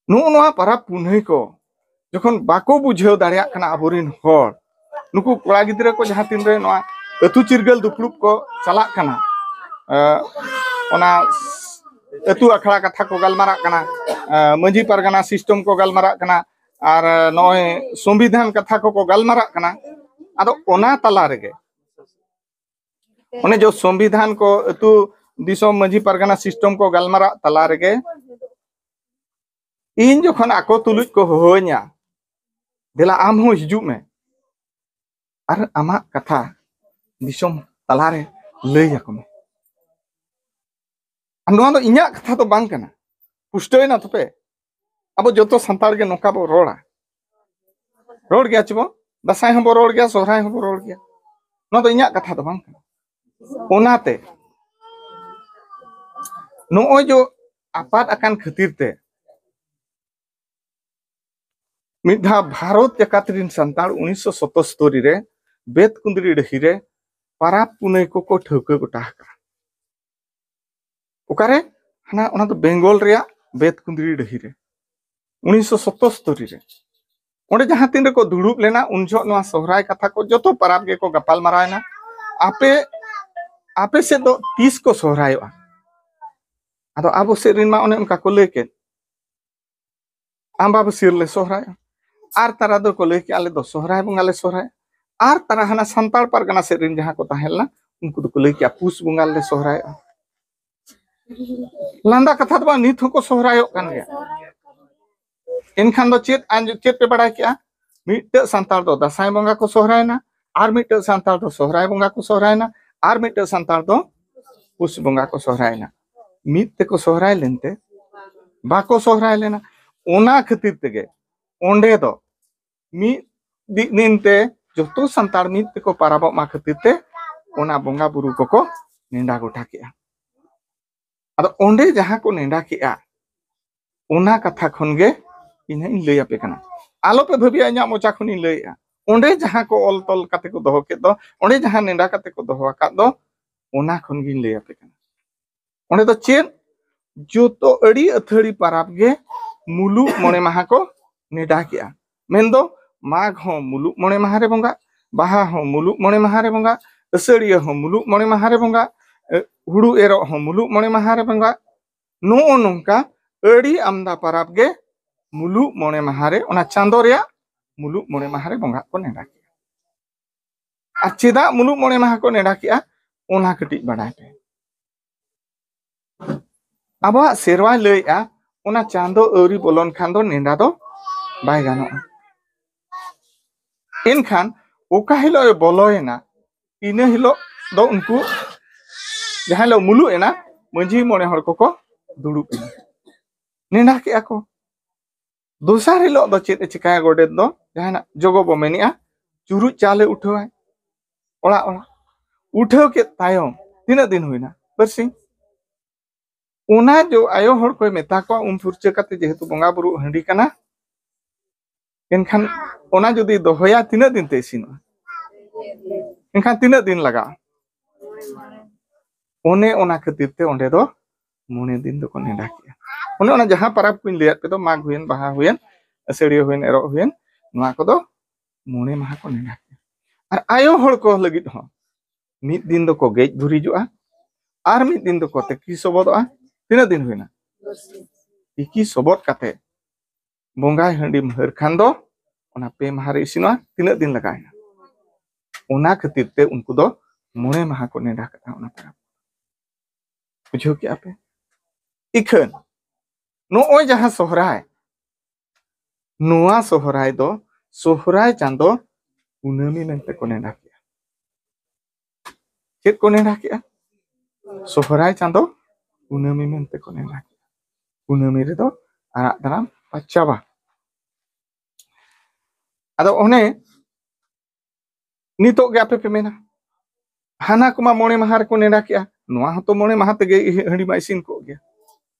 ᱱᱚᱜᱼᱚ ᱱᱚᱣᱟ ᱯᱟᱨᱟᱵᱽ ᱯᱩᱱᱟᱹᱭ ᱠᱚ ᱡᱚᱠᱷᱚᱱ ᱵᱟᱠᱚ ᱵᱩᱡᱷᱟᱹᱣ ᱫᱟᱲᱮᱭᱟᱜ ᱠᱟᱱᱟ ᱟᱵᱚᱨᱮᱱ ᱦᱚᱲ, ᱱᱩᱠᱩ ᱠᱚᱲᱟ ᱜᱤᱫᱽᱨᱟᱹ ᱠᱚ ᱡᱟᱦᱟᱸ ᱛᱤᱱᱨᱮ ᱱᱚᱣᱟ ᱟᱹᱛᱩ ᱪᱤᱨᱜᱟᱹᱞ ᱫᱩᱯᱲᱩᱵ ᱠᱚ ᱪᱟᱞᱟᱜ ᱠᱟᱱᱟ, ᱮ, ᱚᱱᱟ ᱟᱹᱛᱩ ᱟᱠᱷᱲᱟ ᱠᱟᱛᱷᱟ ᱠᱚ ᱜᱟᱞᱢᱟᱨᱟᱜ ᱠᱟᱱᱟ, ᱮ, ᱢᱟᱹᱡᱷᱤ ᱯᱟᱨᱜᱟᱱᱟ ᱥᱤᱥᱴᱮᱢ ᱠᱚ ᱜᱟᱞᱢᱟᱨᱟᱜ ᱠᱟᱱᱟ, ᱟᱨ ᱱᱚᱜᱼᱚᱭ ᱥᱚᱝᱵᱤᱫᱷᱟᱱ ᱠᱟᱛᱷᱟ ᱠᱚᱠᱚ ᱜᱟᱞᱢᱟᱨᱟᱜ ᱠᱟᱱᱟ᱾ ᱟᱫᱚ ᱚᱱᱟ ᱛᱟᱞᱟ ᱨᱮᱜᱮ ᱚᱱᱮ ᱡᱚ ᱥᱚᱝᱵᱤᱫᱷᱟᱱ ᱠᱚ, ᱟᱹᱛᱩ ᱫᱤᱥᱚᱢ ᱢᱟᱹᱡᱷᱤ ᱯᱟᱨᱜᱟᱱᱟ ᱥᱤᱥᱴᱮᱢ ᱠᱚ ᱜᱟᱞᱢᱟᱨᱟᱜ ᱛᱟᱞᱟ ᱨᱮᱜᱮ ᱤᱧ ᱡᱚᱠᱷᱚᱱ ᱟᱠᱚ ᱛᱩᱞᱩᱡ ᱠᱚ ᱦᱚᱦᱚᱧᱟ, "ᱫᱮᱞᱟ ᱟᱢ ᱦᱚᱸ ᱦᱤᱡᱩᱜ ᱢᱮ ᱟᱨ ᱟᱢᱟᱜ ᱠᱟᱛᱷᱟ ᱫᱤᱥᱚᱢ ᱛᱟᱞᱟᱨᱮ ᱞᱟᱹᱭ ᱟᱠᱚ ᱢᱮ᱾" ᱟᱨ ᱱᱚᱣᱟ ᱫᱚ ᱤᱧᱟᱹᱜ ᱠᱟᱛᱷᱟ ᱫᱚ ᱵᱟᱝ ᱠᱟᱱᱟ, ᱯᱩᱥᱴᱟᱹᱣᱮᱱᱟ ᱛᱚᱯᱮ? ᱟᱵᱚ ᱡᱚᱛᱚ ᱥᱟᱱᱛᱟᱲ ᱜᱮ ᱱᱚᱝᱠᱟ ᱵᱚ ᱨᱚᱲᱟ, ᱨᱚᱲ ᱜᱮᱭᱟ ᱪᱮ ᱵᱚ? ᱫᱟᱸᱥᱟᱭ ᱦᱚᱸᱵᱚ ᱨᱚᱲ ᱜᱮᱭᱟ, ᱥᱚᱦᱨᱟᱭ ᱦᱚᱸᱵᱚ ᱨᱚᱲ ᱜᱮᱭᱟ, ᱱᱚᱣᱟ ᱫᱚ ᱤᱧᱟᱹᱜ ᱠᱟᱛᱷᱟ ᱫᱚ ᱵᱟᱝ ᱠᱟᱱᱟ᱾ ᱚᱱᱟᱛᱮ ᱱᱚᱜᱼᱚᱭ ᱡᱚ ᱟᱯᱟᱛ ᱟᱠᱟᱱ ᱠᱷᱟᱹᱛᱤᱨ ᱛᱮ ᱢᱤᱫ ᱫᱷᱟᱣ ᱵᱷᱟᱨᱚᱛ ᱡᱟᱠᱟᱛ ᱨᱤᱱ ᱥᱟᱱᱛᱟᱲ ᱩᱱᱤᱥᱥᱚ ᱥᱚᱛᱚᱥᱛᱚᱨᱤ ᱨᱮ ᱵᱮᱛᱠᱩᱸᱫᱽᱨᱤ ᱰᱟᱹᱦᱤ ᱨᱮ ᱯᱟᱨᱟᱵᱽ ᱯᱩᱱᱟᱹᱭ ᱠᱚᱠᱚ ᱴᱷᱟᱹᱣᱠᱟᱹ ᱜᱚᱴᱟ ᱟᱠᱟᱫᱟ᱾ ᱚᱠᱟᱨᱮ? ᱦᱟᱱᱟ ᱚᱱᱟ ᱫᱚ ᱵᱮᱝᱜᱚᱞ ᱨᱮᱭᱟᱜ ᱵᱮᱛᱠᱩᱸᱫᱽᱨᱤ ᱰᱟᱹᱦᱤ ᱨᱮ ᱩᱱᱤᱥᱥᱚ ᱥᱚᱛᱛᱚᱨᱤ ᱨᱮ᱾ ᱚᱸᱰᱮ ᱡᱟᱦᱟᱸ ᱛᱤᱱ ᱨᱮᱠᱚ ᱫᱩᱲᱩᱵ ᱞᱮᱱᱟ, ᱩᱱ ᱡᱚᱦᱚᱜ ᱱᱚᱣᱟ ᱥᱚᱦᱨᱟᱭ ᱠᱟᱛᱷᱟ ᱠᱚ ᱡᱚᱛᱚ ᱯᱟᱨᱟᱵᱽ ᱜᱮᱠᱚ ᱜᱟᱯᱟᱞ ᱢᱟᱨᱟᱣ ᱮᱱᱟ, ᱟᱯᱮ ᱟᱯᱮ ᱥᱮᱫ ᱫᱚ ᱛᱤᱥ ᱠᱚ ᱥᱚᱦᱨᱟᱭᱚᱜᱼᱟ? ᱟᱫᱚ ᱟᱵᱚ ᱥᱮᱫ ᱨᱮᱱ ᱢᱟ ᱚᱱᱮ ᱚᱱᱠᱟ ᱠᱚ ᱞᱟᱹᱭ ᱠᱮᱫ, ᱟᱢᱵᱟᱵᱟᱹᱥᱭᱟᱹ ᱨᱮᱞᱮ ᱥᱚᱦᱨᱟᱭᱚᱜᱼᱟ, ᱟᱨ ᱛᱟᱨᱟ ᱫᱚᱠᱚ ᱞᱟᱹᱭ ᱠᱮᱜᱼᱟ ᱟᱞᱮ ᱫᱚ ᱥᱚᱦᱨᱟᱭ ᱵᱚᱸᱜᱟ ᱞᱮ ᱥᱚᱦᱨᱟᱭᱚᱜᱼᱟ, ᱟᱨ ᱛᱟᱨᱟ ᱦᱟᱱᱟ ᱥᱟᱱᱛᱟᱲ ᱯᱟᱨᱜᱟᱱᱟ ᱥᱮᱫ ᱨᱮᱱ ᱡᱟᱦᱟᱸ ᱠᱚ ᱛᱟᱦᱮᱸ ᱞᱮᱱᱟ ᱩᱱᱠᱩ ᱫᱚᱠᱚ ᱞᱟᱹᱭ ᱠᱮᱜᱼᱟ ᱯᱩᱥ ᱵᱚᱸᱜᱟ ᱞᱮ ᱥᱚᱦᱨᱟᱭᱚᱜᱼᱟ᱾ ᱞᱟᱸᱫᱟ ᱠᱟᱛᱷᱟ ᱫᱚ ᱵᱟᱝ, ᱱᱤᱛ ᱦᱚᱸᱠᱚ ᱥᱚᱦᱨᱟᱭᱚᱜ ᱠᱟᱱ ᱜᱮᱭᱟ᱾ ᱮᱱᱠᱷᱟᱱ ᱫᱚ ᱪᱮᱫ ᱟᱸᱡ-, ᱪᱮᱫ ᱯᱮ ᱵᱟᱲᱟᱭ ᱠᱮᱜᱼᱟ? ᱢᱤᱫᱴᱟᱹᱜ ᱥᱟᱱᱛᱟᱲ ᱫᱚ ᱫᱟᱸᱥᱟᱭ ᱵᱚᱸᱜᱟ ᱠᱚ ᱥᱚᱦᱨᱟᱭᱮᱱᱟ, ᱟᱨ ᱢᱤᱫᱴᱟᱹᱜ ᱥᱟᱱᱛᱟᱲ ᱫᱚ ᱥᱚᱦᱨᱟᱭ ᱵᱚᱸᱜᱟ ᱠᱚ ᱥᱚᱦᱨᱟᱭᱮᱱᱟ, ᱟᱨ ᱢᱤᱫᱴᱟᱹᱜ ᱥᱟᱱᱛᱟᱲ ᱫᱚ ᱯᱩᱥ ᱵᱚᱸᱜᱟ ᱠᱚ ᱥᱚᱦᱨᱟᱭᱮᱱᱟ᱾ ᱢᱤᱫ ᱛᱮᱠᱚ ᱥᱚᱦᱨᱟᱭ ᱞᱮᱱᱛᱮ ᱵᱟᱠᱚ ᱥᱚᱦᱨᱟᱭ ᱞᱮᱱᱟ᱾ ᱚᱱᱟ ᱠᱷᱟᱹᱛᱤᱨ ᱛᱮᱜᱮ ᱚᱸᱰᱮ ᱫᱚ ᱢᱤᱫ ᱫᱤ-, ᱫᱤᱱ ᱛᱮ ᱡᱚᱛᱚ ᱥᱟᱱᱛᱟᱲ ᱢᱤᱫ ᱛᱮᱠᱚ ᱯᱟᱨᱟᱵᱚᱜ ᱢᱟ ᱠᱷᱟᱹᱛᱤᱨ ᱛᱮ ᱚᱱᱟ ᱵᱚᱸᱜᱟ ᱵᱩᱨᱩ ᱠᱚᱠᱚ ᱱᱮᱰᱟ ᱜᱚᱴᱟ ᱠᱮᱜᱼᱟ᱾ ᱟᱫᱚ ᱚᱸᱰᱮ ᱡᱟᱦᱟᱸ ᱠᱚ ᱱᱮᱰᱟ ᱠᱮᱜᱼᱟ, ᱚᱱᱟ ᱠᱟᱛᱷᱟ ᱠᱷᱚᱱ ᱜᱮ ᱤᱧ ᱦᱟᱸᱜ ᱤᱧ ᱞᱟᱹᱭ ᱟᱯᱮ ᱠᱟᱱᱟ᱾ ᱟᱞᱚ ᱯᱮ ᱵᱷᱟᱹᱵᱤᱭᱟ ᱤᱧᱟᱹᱜ ᱢᱚᱪᱟ ᱠᱷᱚᱱ ᱤᱧ ᱞᱟᱹᱭᱮᱜᱼᱟ᱾ ᱚᱸᱰᱮ ᱡᱟᱦᱟᱸ ᱠᱚ ᱚᱞ ᱛᱚᱞ ᱠᱟᱛᱮ ᱠᱚ ᱫᱚᱦᱚ ᱠᱮᱫ ᱫᱚ, ᱚᱸᱰᱮ ᱡᱟᱦᱟᱸ ᱱᱮᱰᱟ ᱠᱟᱛᱮ ᱠᱚ ᱫᱚᱦᱚ ᱟᱠᱟᱫ ᱫᱚ, ᱚᱱᱟ ᱠᱷᱚᱱ ᱜᱤᱧ ᱞᱟᱹᱭ ᱟᱯᱮ ᱠᱟᱱᱟ᱾ ᱚᱸᱰᱮ ᱫᱚ ᱪᱮᱫ? ᱡᱚᱛᱚ ᱟᱹᱰᱤ ᱟᱹᱛᱷᱟᱹᱲᱤ ᱯᱟᱨᱟᱵᱽ ᱜᱮ ᱢᱩᱞᱩᱜ ᱢᱚᱬᱮ ᱢᱟᱦᱟ ᱠᱚ ᱱᱮᱰᱟ ᱠᱮᱜᱼᱟ᱾ ᱢᱮᱱᱫᱚ ᱢᱟᱜᱽ ᱦᱚᱸ ᱢᱩᱞᱩᱜ ᱢᱚᱬᱮ ᱢᱟᱦᱟ ᱨᱮ ᱵᱚᱸᱜᱟ, ᱵᱟᱦᱟ ᱦᱚᱸ ᱢᱩᱞᱩᱜ ᱢᱚᱬᱮ ᱢᱟᱦᱟ ᱨᱮ ᱵᱚᱸᱜᱟ, ᱟᱹᱥᱟᱹᱲᱤᱭᱟᱹ ᱦᱚᱸ ᱢᱩᱞᱩᱜ ᱢᱚᱬᱮ ᱢᱟᱦᱟ ᱨᱮ ᱵᱚᱸᱜᱟ, ᱮ, ᱦᱩᱲᱩ ᱮᱨᱚᱜ ᱦᱚᱸ ᱢᱩᱞᱩᱜ ᱢᱚᱬᱮ ᱢᱟᱦᱟ ᱨᱮ ᱵᱚᱸᱜᱟ, ᱱᱚᱜᱼᱚ ᱱᱚᱝᱠᱟ ᱟᱹᱰᱤ ᱟᱢᱫᱟ ᱯᱟᱨᱟᱵᱽ ᱜᱮ ᱢᱩᱞᱩᱜ ᱢᱚᱬᱮ ᱢᱟᱦᱟ ᱨᱮ, ᱚᱱᱟ ᱪᱟᱸᱫᱚ ᱨᱮᱭᱟᱜ ᱢᱩᱞᱩᱜ ᱢᱚᱬᱮ ᱢᱟᱦᱟ ᱨᱮ ᱵᱚᱸᱜᱟ ᱠᱚ ᱱᱮᱰᱟ ᱠᱮᱜᱼᱟ᱾ ᱟᱨ ᱪᱮᱫᱟᱜ ᱢᱩᱞᱩᱜ ᱢᱚᱬᱮ ᱢᱟᱦᱟ ᱠᱚ ᱱᱮᱰᱟ ᱠᱮᱜᱼᱟ, ᱚᱱᱟ ᱠᱟᱹᱴᱤᱡ ᱵᱟᱰᱟᱭ ᱯᱮ᱾ ᱟᱵᱚᱣᱟᱜ ᱥᱮᱨᱣᱟᱭ ᱞᱟᱹᱭᱮᱜᱼᱟ, ᱚᱱᱟ ᱪᱟᱸᱫᱚ ᱟᱹᱣᱨᱤ ᱵᱚᱞᱚᱱ ᱠᱷᱟᱱ ᱫᱚ ᱱᱮᱰᱟ ᱫᱚ ᱵᱟᱭ ᱜᱟᱱᱚᱜᱼᱟ᱾ ᱮᱱᱠᱷᱟᱱ ᱚᱠᱟ ᱦᱤᱞᱳᱜ ᱮ ᱵᱚᱞᱚᱭᱮᱱᱟ, ᱤᱱᱟᱹ ᱦᱤᱞᱳᱜ ᱫᱚ ᱩᱱᱠᱩ ᱡᱟᱦᱟᱸ ᱦᱤᱞᱳᱜ ᱢᱩᱞᱩᱜ ᱮᱱᱟ, ᱢᱟᱹᱡᱷᱤ ᱢᱚᱬᱮ ᱦᱚᱲ ᱠᱚᱠᱚ ᱫᱩᱲᱩᱵ ᱮᱱᱟ, ᱱᱮᱰᱟ ᱠᱮᱜᱼᱟ ᱠᱚ᱾ ᱫᱚᱥᱟᱨ ᱦᱤᱞᱳᱜ ᱫᱚ ᱪᱮᱫ ᱮ ᱪᱤᱠᱟᱹᱭᱟ ᱜᱚᱰᱮᱛ ᱫᱚ? ᱡᱟᱦᱟᱱᱟᱜ ᱡᱚᱜᱚ ᱵᱚ ᱢᱮᱱᱮᱜᱼᱟ, ᱪᱩᱨᱩᱡ ᱪᱟᱣᱞᱮ ᱩᱴᱷᱟᱹᱣᱟᱭ ᱚᱲᱟᱜ ᱚᱲᱟᱜ᱾ ᱩᱴᱷᱟᱹᱣ ᱠᱮᱫ ᱛᱟᱭᱚᱢ ᱛᱤᱱᱟᱹᱜ ᱫᱤᱱ ᱦᱩᱭᱱᱟ? ᱵᱟᱨᱥᱤᱧ᱾ ᱚᱱᱟ ᱡᱚ ᱟᱭᱳ ᱦᱚᱲ ᱠᱚᱭ ᱢᱮᱛᱟ ᱠᱚᱣᱟ, ᱩᱢ ᱯᱷᱩᱨᱪᱟᱹ ᱠᱟᱛᱮ, ᱡᱮᱦᱮᱛᱩ ᱵᱚᱸᱜᱟ ᱵᱩᱨᱩ ᱦᱟᱺᱰᱤ ᱠᱟᱱᱟ, ᱮᱱᱠᱷᱟᱱ ᱚᱱᱟ ᱡᱩᱫᱤ ᱫᱚᱦᱚᱭᱟ, ᱛᱤᱱᱟᱹᱜ ᱫᱤᱱ ᱛᱮ ᱤᱥᱤᱱᱚᱜᱼᱟ? ᱮᱱᱠᱷᱟᱱ ᱛᱤᱱᱟᱹᱜ ᱫᱤᱱ ᱞᱟᱜᱟᱜᱼᱟ? ᱚᱱᱮ ᱚᱱᱟ ᱠᱷᱟᱹᱛᱤᱨ ᱛᱮ ᱚᱸᱰᱮ ᱫᱚ ᱢᱚᱬᱮ ᱫᱤᱱ ᱫᱚᱠᱚ ᱱᱮᱰᱟ ᱠᱮᱜᱼᱟ᱾ ᱚᱱᱮ ᱚᱱᱟ ᱡᱟᱦᱟᱸ ᱯᱟᱨᱟᱵᱽ ᱠᱚᱧ ᱞᱟᱹᱭᱟᱫ ᱯᱮ ᱫᱚ, ᱢᱟᱜᱽ ᱦᱩᱭᱮᱱ, ᱵᱟᱦᱟ ᱦᱩᱭᱮᱱ, ᱟᱹᱥᱟᱹᱲᱤᱭᱟᱹ ᱦᱩᱭᱮᱱ, ᱮᱨᱚᱜ ᱦᱩᱭᱮᱱ, ᱱᱚᱣᱟ ᱠᱚᱫᱚ ᱢᱚᱬᱮ ᱢᱟᱦᱟ ᱠᱚ ᱱᱮᱰᱟ ᱠᱮᱜᱼᱟ᱾ ᱟᱨ ᱟᱭᱳ ᱦᱚᱲ ᱠᱚ ᱞᱟᱹᱜᱤᱫ ᱦᱚᱸ ᱢᱤᱫ ᱫᱤᱱ ᱫᱚᱠᱚ ᱜᱮᱡ ᱜᱩᱨᱤᱡᱚᱜᱼᱟ, ᱟᱨ ᱢᱤᱫ ᱫᱤᱱ ᱫᱚᱠᱚ ᱛᱤᱠᱤ ᱥᱚᱵᱚᱫᱚᱜᱼᱟ᱾ ᱛᱤᱱᱟᱹᱜ ᱫᱤᱱ ᱦᱩᱭᱱᱟ? ᱛᱤᱠᱤ ᱥᱚᱵᱚᱫ ᱠᱟᱛᱮ ᱵᱚᱸᱜᱟᱭ ᱦᱟᱺᱰᱤᱢ ᱦᱟᱹᱨ ᱠᱷᱟᱱ ᱫᱚ ᱚᱱᱟ ᱯᱮ ᱢᱟᱦᱟ ᱨᱮ ᱤᱥᱤᱱᱚᱜᱼᱟ᱾ ᱛᱤᱱᱟᱹᱜ ᱫᱤᱱ ᱞᱟᱜᱟᱣᱮᱱᱟ? ᱚᱱᱟ ᱠᱷᱟᱹᱛᱤᱨ ᱛᱮ ᱩᱱᱠᱩ ᱫᱚ ᱢᱚᱬᱮ ᱢᱟᱦᱟ ᱠᱚ ᱱᱮᱰᱟ ᱠᱟᱜᱼᱟ ᱚᱱᱟ ᱯᱚᱨᱚᱵᱽ᱾ ᱵᱩᱡᱷᱟᱹᱣ ᱠᱮᱜᱼᱟ ᱯᱮ? ᱤᱠᱷᱟᱹᱱ ᱱᱚᱜᱼᱚᱭ ᱡᱟᱦᱟᱸ ᱥᱚᱦᱨᱟᱭ, ᱱᱚᱣᱟ ᱥᱚᱦᱨᱟᱭ ᱫᱚ ᱥᱚᱦᱨᱟᱭ ᱪᱟᱸᱫᱚ ᱠᱩᱱᱟᱹᱢᱤ ᱢᱮᱱᱛᱮ ᱠᱚ ᱱᱮᱰᱟ ᱠᱮᱜᱼᱟ᱾ ᱪᱮᱫ ᱠᱚ ᱱᱮᱰᱟ ᱠᱮᱜᱼᱟ? ᱥᱚᱦᱨᱟᱭ ᱪᱟᱸᱫᱚ ᱠᱩᱱᱟᱹᱢᱤ ᱢᱮᱱᱛᱮ ᱠᱚ ᱱᱮᱰᱟ ᱠᱮᱜᱼᱟ᱾ ᱠᱩᱱᱟᱹᱢᱤ ᱨᱮᱫᱚ ᱟᱲᱟᱜ ᱫᱟᱨᱟᱢ ᱯᱟᱪᱟᱵᱟ᱾ ᱟᱫᱚ ᱚᱱᱮ ᱱᱤᱛᱚᱜ ᱜᱮ ᱟᱯᱮ ᱯᱮ ᱢᱮᱱᱟ, ᱦᱟᱱᱟ ᱠᱚᱢᱟ ᱢᱚᱬᱮ ᱢᱟᱦᱟ ᱨᱮᱠᱚ ᱱᱮᱰᱟ ᱠᱮᱜᱼᱟ, ᱱᱚᱣᱟ ᱦᱚᱸᱛᱚ ᱢᱚᱬᱮ ᱢᱟᱦᱟ ᱛᱮᱜᱮ ᱦᱟᱺᱰᱤ ᱢᱟ ᱤᱥᱤᱱ ᱠᱚᱜ ᱜᱮᱭᱟ᱾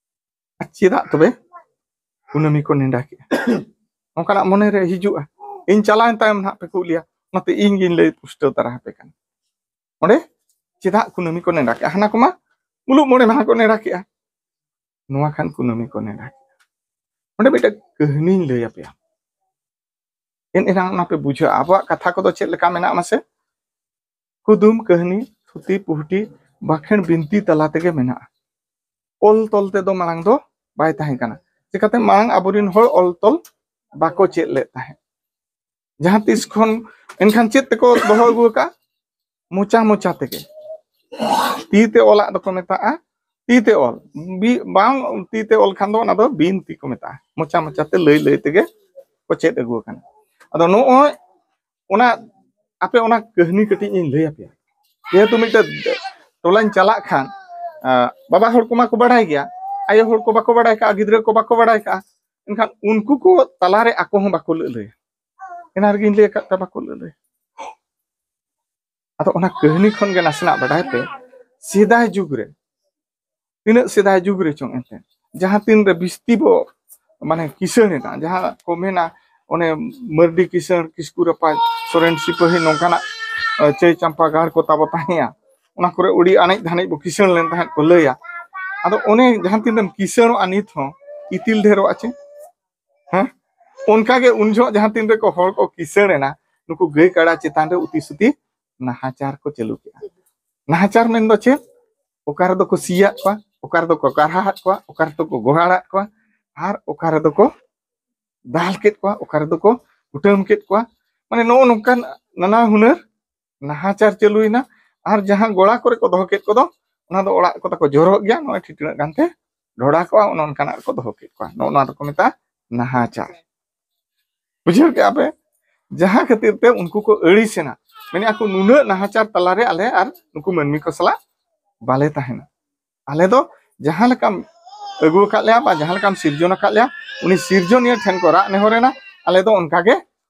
ᱟᱨ ᱪᱮᱫᱟᱜ ᱛᱚᱵᱮ ᱠᱩᱱᱟᱹᱢᱤ ᱠᱚ ᱱᱮᱰᱟ ᱠᱮᱜᱼᱟ? ᱱᱚᱝᱠᱟᱱᱟᱜ ᱢᱚᱱᱮᱨᱮ ᱦᱤᱡᱩᱜᱼᱟ᱾ ᱤᱧ ᱪᱟᱞᱟᱣᱮᱱ ᱛᱟᱭᱚᱢ ᱱᱟᱦᱟᱜ ᱯᱮ ᱠᱩᱞᱤᱭᱟ, ᱚᱱᱟᱛᱮ ᱤᱧ ᱜᱤᱧ ᱞᱟᱹᱭ ᱯᱩᱥᱴᱟᱹᱣ ᱛᱟᱨᱟ ᱟᱯᱮ ᱠᱟᱱᱟ᱾ ᱚᱸᱰᱮ ᱪᱮᱫᱟᱜ ᱠᱩᱱᱟᱹᱢᱤ ᱠᱚ ᱱᱮᱰᱟ ᱠᱮᱜᱼᱟ? ᱦᱟᱱᱟ ᱠᱚᱢᱟ ᱢᱩᱞᱩᱜ ᱢᱚᱬᱮ ᱢᱟᱦᱟ ᱠᱚ ᱱᱮᱰᱟ ᱠᱮᱜᱼᱟ, ᱱᱚᱣᱟ ᱠᱷᱟᱱ ᱠᱩᱱᱟᱹᱢᱤ ᱠᱚ ᱱᱮᱰᱟ ᱠᱮᱜᱼᱟ᱾ ᱚᱸᱰᱮ ᱢᱤᱫᱴᱮᱱ ᱠᱟᱹᱦᱱᱤᱧ ᱞᱟᱹᱭ ᱟᱯᱮᱭᱟ, ᱮᱱ ᱮᱱᱟᱝ ᱚᱱᱟ ᱯᱮ ᱵᱩᱡᱷᱟᱹᱜᱼᱟ᱾ ᱟᱵᱚᱣᱟᱜ ᱠᱟᱛᱷᱟ ᱠᱚᱫᱚ ᱪᱮᱫ ᱞᱮᱠᱟ ᱢᱮᱱᱟᱜᱼᱟ ᱢᱟᱥᱮ? ᱠᱩᱫᱩᱢ, ᱠᱟᱹᱦᱱᱤ, ᱛᱷᱩᱛᱤ, ᱯᱩᱦᱴᱤ, ᱵᱟᱠᱷᱮᱬ, ᱵᱤᱱᱛᱤ ᱛᱟᱞᱟ ᱛᱮᱜᱮ ᱢᱮᱱᱟᱜᱼᱟ᱾ ᱚᱞ ᱛᱚᱞ ᱛᱮᱫᱚ ᱢᱟᱲᱟᱝ ᱫᱚ ᱵᱟᱭ ᱛᱟᱦᱮᱸ ᱠᱟᱱᱟ᱾ ᱪᱤᱠᱟᱹᱛᱮ? ᱢᱟᱲᱟᱝ ᱟᱵᱚᱨᱮᱱ ᱦᱚᱲ ᱚᱞ ᱛᱚᱞ ᱵᱟᱠᱚ ᱪᱮᱫ ᱞᱮᱫ ᱛᱟᱦᱮᱸᱫ᱾ ᱡᱟᱦᱟᱸ ᱛᱤᱥ ᱠᱷᱚᱱ ᱮᱱᱠᱷᱟᱱ ᱪᱮᱫ ᱛᱮᱠᱚ ᱫᱚᱦᱚ ᱟᱹᱜᱩ ᱟᱠᱟᱫᱼᱟ? ᱢᱚᱪᱟ ᱢᱚᱪᱟ ᱛᱮᱜᱮ᱾ ᱛᱤ ᱛᱮ ᱚᱞᱟᱜ ᱫᱚᱠᱚ ᱢᱮᱛᱟᱜᱼᱟ ᱛᱤ ᱛᱮ ᱚᱞ᱾ ᱵᱤ-, ᱵᱟᱝ ᱛᱤ ᱛᱮ ᱚᱞ ᱠᱷᱟᱱ ᱫᱚ ᱚᱱᱟ ᱫᱚ ᱵᱤᱱᱛᱤ ᱠᱚ ᱢᱮᱛᱟᱜᱼᱟ᱾ ᱢᱚᱪᱟ ᱢᱚᱪᱟ ᱛᱮ ᱞᱟᱹᱭ ᱞᱟᱹᱭ ᱛᱮᱜᱮ ᱠᱚ ᱪᱮᱫ ᱟᱹᱜᱩ ᱟᱠᱟᱱᱟ᱾ ᱟᱫᱚ ᱱᱚᱜᱼᱚᱭ ᱚᱱᱟ, ᱟᱯᱮ ᱚᱱᱟ ᱠᱟᱹᱦᱱᱤ ᱠᱟᱹᱴᱤᱡ ᱤᱧ ᱞᱟᱹᱭ ᱟᱯᱮᱭᱟ᱾ ᱡᱮᱦᱮᱛᱩ ᱢᱤᱫᱴᱮᱡ ᱴᱚᱞᱟᱧ ᱪᱟᱞᱟᱜ ᱠᱷᱟᱱ, ᱟᱸ, ᱵᱟᱵᱟ ᱦᱚᱲ ᱠᱚᱢᱟ ᱠᱚ ᱵᱟᱲᱟᱭ ᱜᱮᱭᱟ, ᱟᱭᱳ ᱦᱚᱲ ᱠᱚ ᱵᱟᱠᱚ ᱵᱟᱲᱟᱭ ᱠᱟᱜᱼᱟ, ᱜᱤᱫᱽᱨᱟᱹ ᱠᱚ ᱵᱟᱠᱚ ᱵᱟᱲᱟᱭ ᱠᱟᱜᱼᱟ, ᱮᱱᱠᱷᱟᱱ ᱩᱱᱠᱩ ᱠᱚ ᱛᱟᱞᱟᱨᱮ ᱟᱠᱚ ᱦᱚᱸ ᱵᱟᱠᱚ ᱞᱟᱹᱞᱟᱹᱭᱟ᱾ ᱮᱱᱟ ᱨᱮᱜᱮᱧ ᱞᱟᱹᱭ ᱟᱠᱟᱫ ᱯᱮ, ᱵᱟᱠᱚ ᱞᱟᱹᱞᱟᱹᱭᱟ᱾ ᱟᱫᱚ ᱚᱱᱟ ᱠᱟᱹᱦᱱᱤ ᱠᱷᱚᱱ ᱜᱮ ᱱᱟᱥᱮᱱᱟᱜ ᱵᱟᱰᱟᱭ ᱯᱮ, ᱥᱮᱫᱟᱭ ᱡᱩᱜᱽ ᱨᱮ, ᱛᱤᱱᱟᱹᱜ ᱥᱮᱫᱟᱭ ᱡᱩᱜᱽ ᱨᱮ ᱪᱚᱝ ᱮᱱᱛᱮ, ᱡᱟᱦᱟᱸ ᱛᱤᱱ ᱨᱮ ᱵᱤᱥᱛᱤ ᱵᱚ, ᱢᱟᱱᱮ, ᱠᱤᱥᱟᱹᱬ ᱮᱱᱟ, ᱡᱟᱦᱟᱸ ᱠᱚ ᱢᱮᱱᱟ, ᱚᱱᱮ ᱢᱟᱹᱨᱰᱤ ᱠᱤᱥᱟᱹᱬ, ᱠᱤᱥᱠᱩ ᱨᱟᱯᱟᱡᱽ, ᱥᱚᱨᱮᱱ ᱥᱤᱯᱟᱹᱦᱤ, ᱱᱚᱝᱠᱟᱱᱟᱜ, ᱮ, ᱪᱟᱹᱭ ᱪᱟᱢᱯᱟ ᱜᱟᱲ ᱠᱚ ᱛᱟᱵᱚ ᱛᱟᱦᱮᱸᱭᱟ, ᱚᱱᱟ ᱠᱚᱨᱮ ᱟᱹᱰᱤ ᱟᱱᱮᱡ ᱫᱷᱟᱱᱮᱡ ᱵᱚ ᱠᱤᱥᱟᱹᱬ ᱞᱮᱱ ᱛᱟᱦᱮᱸᱫ ᱠᱚ ᱞᱟᱹᱭᱟ᱾ ᱟᱫᱚ ᱚᱱᱮ ᱡᱟᱦᱟᱸ ᱛᱤᱱᱨᱮᱢ ᱠᱤᱥᱟᱹᱬᱚᱜᱼᱟ, ᱱᱤᱛ ᱦᱚᱸ ᱤᱛᱤᱞ ᱰᱷᱮᱨᱚᱜᱼᱟ ᱪᱮ? ᱦᱮᱸ, ᱚᱱᱠᱟᱜᱮ ᱩᱱ ᱡᱚᱦᱚᱜ ᱡᱟᱦᱟᱸ ᱛᱤᱱ ᱨᱮᱠᱚ ᱦᱚᱲ ᱠᱚ ᱠᱤᱥᱟᱹᱬ ᱮᱱᱟ, ᱱᱩᱠᱩ ᱜᱟᱹᱭ ᱠᱟᱰᱟ ᱪᱮᱛᱟᱱ ᱨᱮ ᱩᱛᱤ ᱥᱩᱛᱤ ᱱᱟᱦᱟᱪᱟᱨ ᱠᱚ ᱪᱟᱹᱞᱩ ᱠᱮᱫᱼᱟ᱾ ᱱᱟᱦᱟᱪᱟᱨ ᱢᱮᱱᱫᱚ ᱪᱮᱫ? ᱚᱠᱟ ᱨᱮᱫᱚ ᱠᱚ ᱥᱤᱭᱟᱫ ᱠᱚᱣᱟ, ᱚᱠᱟ ᱨᱮᱫᱚ ᱠᱚ ᱠᱟᱨᱦᱟᱣᱟᱫ ᱠᱚᱣᱟ, ᱚᱠᱟ ᱨᱮᱫᱚ ᱠᱚ ᱜᱚᱦᱟᱲᱟᱫ ᱠᱚᱣᱟ, ᱟᱨ ᱚᱠᱟ ᱨᱮᱫᱚ ᱠᱚ ᱫᱟᱞ ᱠᱮᱫ ᱠᱚᱣᱟ, ᱚᱠᱟ ᱨᱮᱫᱚ ᱠᱚ ᱠᱩᱴᱟᱹᱢ ᱠᱮᱫ ᱠᱚᱣᱟ᱾ ᱢᱟᱱᱮ ᱱᱚᱜᱼᱚ ᱱᱚᱝᱠᱟᱱ ᱱᱟᱱᱟ ᱦᱩᱱᱟᱹᱨ ᱱᱟᱦᱟᱪᱟᱨ ᱪᱟᱹᱞᱩᱭᱮᱱᱟ᱾ ᱟᱨ ᱡᱟᱦᱟᱸ ᱜᱚᱲᱟ ᱠᱚᱨᱮ ᱠᱚ ᱫᱚᱦᱚ ᱠᱮᱫ ᱠᱚᱫᱚ, ᱚᱱᱟ ᱫᱚ ᱚᱲᱟᱜ ᱠᱚ ᱛᱟᱠᱚ ᱡᱚᱨᱚᱜ ᱜᱮᱭᱟ, ᱱᱚᱜᱼᱚᱭ ᱴᱷᱤᱴᱲᱟᱹᱜ ᱜᱟᱱᱛᱮ ᱰᱷᱚᱰᱟ ᱠᱚᱜᱼᱟ, ᱚᱱᱮ ᱚᱱᱠᱟᱱᱟᱜ ᱨᱮᱠᱚ ᱫᱚᱦᱚ ᱠᱮᱫ ᱠᱚᱣᱟ᱾ ᱱᱚᱜᱼᱚ ᱱᱚᱣᱟ ᱫᱚᱠᱚ ᱢᱮᱛᱟᱜᱼᱟ ᱱᱟᱦᱟᱪᱟᱨ᱾ ᱵᱩᱡᱷᱟᱹᱣ ᱠᱮᱜᱼᱟ ᱯᱮ? ᱡᱟᱦᱟᱸ ᱠᱷᱟᱹᱛᱤᱨ ᱛᱮ ᱩᱱᱠᱩ ᱠᱚ ᱟᱹᱲᱤᱥᱮᱱᱟ, ᱢᱮᱱᱮᱫᱼᱟ ᱠᱚ, "ᱱᱩᱱᱟᱹᱜ ᱱᱟᱦᱟᱪᱟᱨ ᱛᱟᱞᱟᱨᱮ ᱟᱞᱮ ᱟᱨ ᱱᱩᱠᱩ ᱢᱟᱹᱱᱢᱤ ᱠᱚ ᱥᱟᱞᱟᱜ ᱵᱟᱞᱮ ᱛᱟᱦᱮᱱᱟ᱾ ᱟᱞᱮ ᱫᱚ ᱡᱟᱦᱟᱸ ᱞᱮᱠᱟᱢ ᱟᱹᱜᱩ ᱟᱠᱟᱫ ᱞᱮᱭᱟ ᱵᱟ ᱡᱟᱦᱟᱸ ᱞᱮᱠᱟᱢ ᱥᱤᱨᱡᱚᱱ ᱟᱠᱟᱫ ᱞᱮᱭᱟ, ᱩᱱᱤ ᱥᱤᱨᱡᱚᱱᱤᱭᱟᱹ ᱴᱷᱮᱱ ᱠᱚ ᱨᱟᱜ ᱱᱮᱦᱚᱨᱮᱱᱟ, ᱟᱞᱮ ᱫᱚ ᱚᱱᱠᱟ ᱜᱮ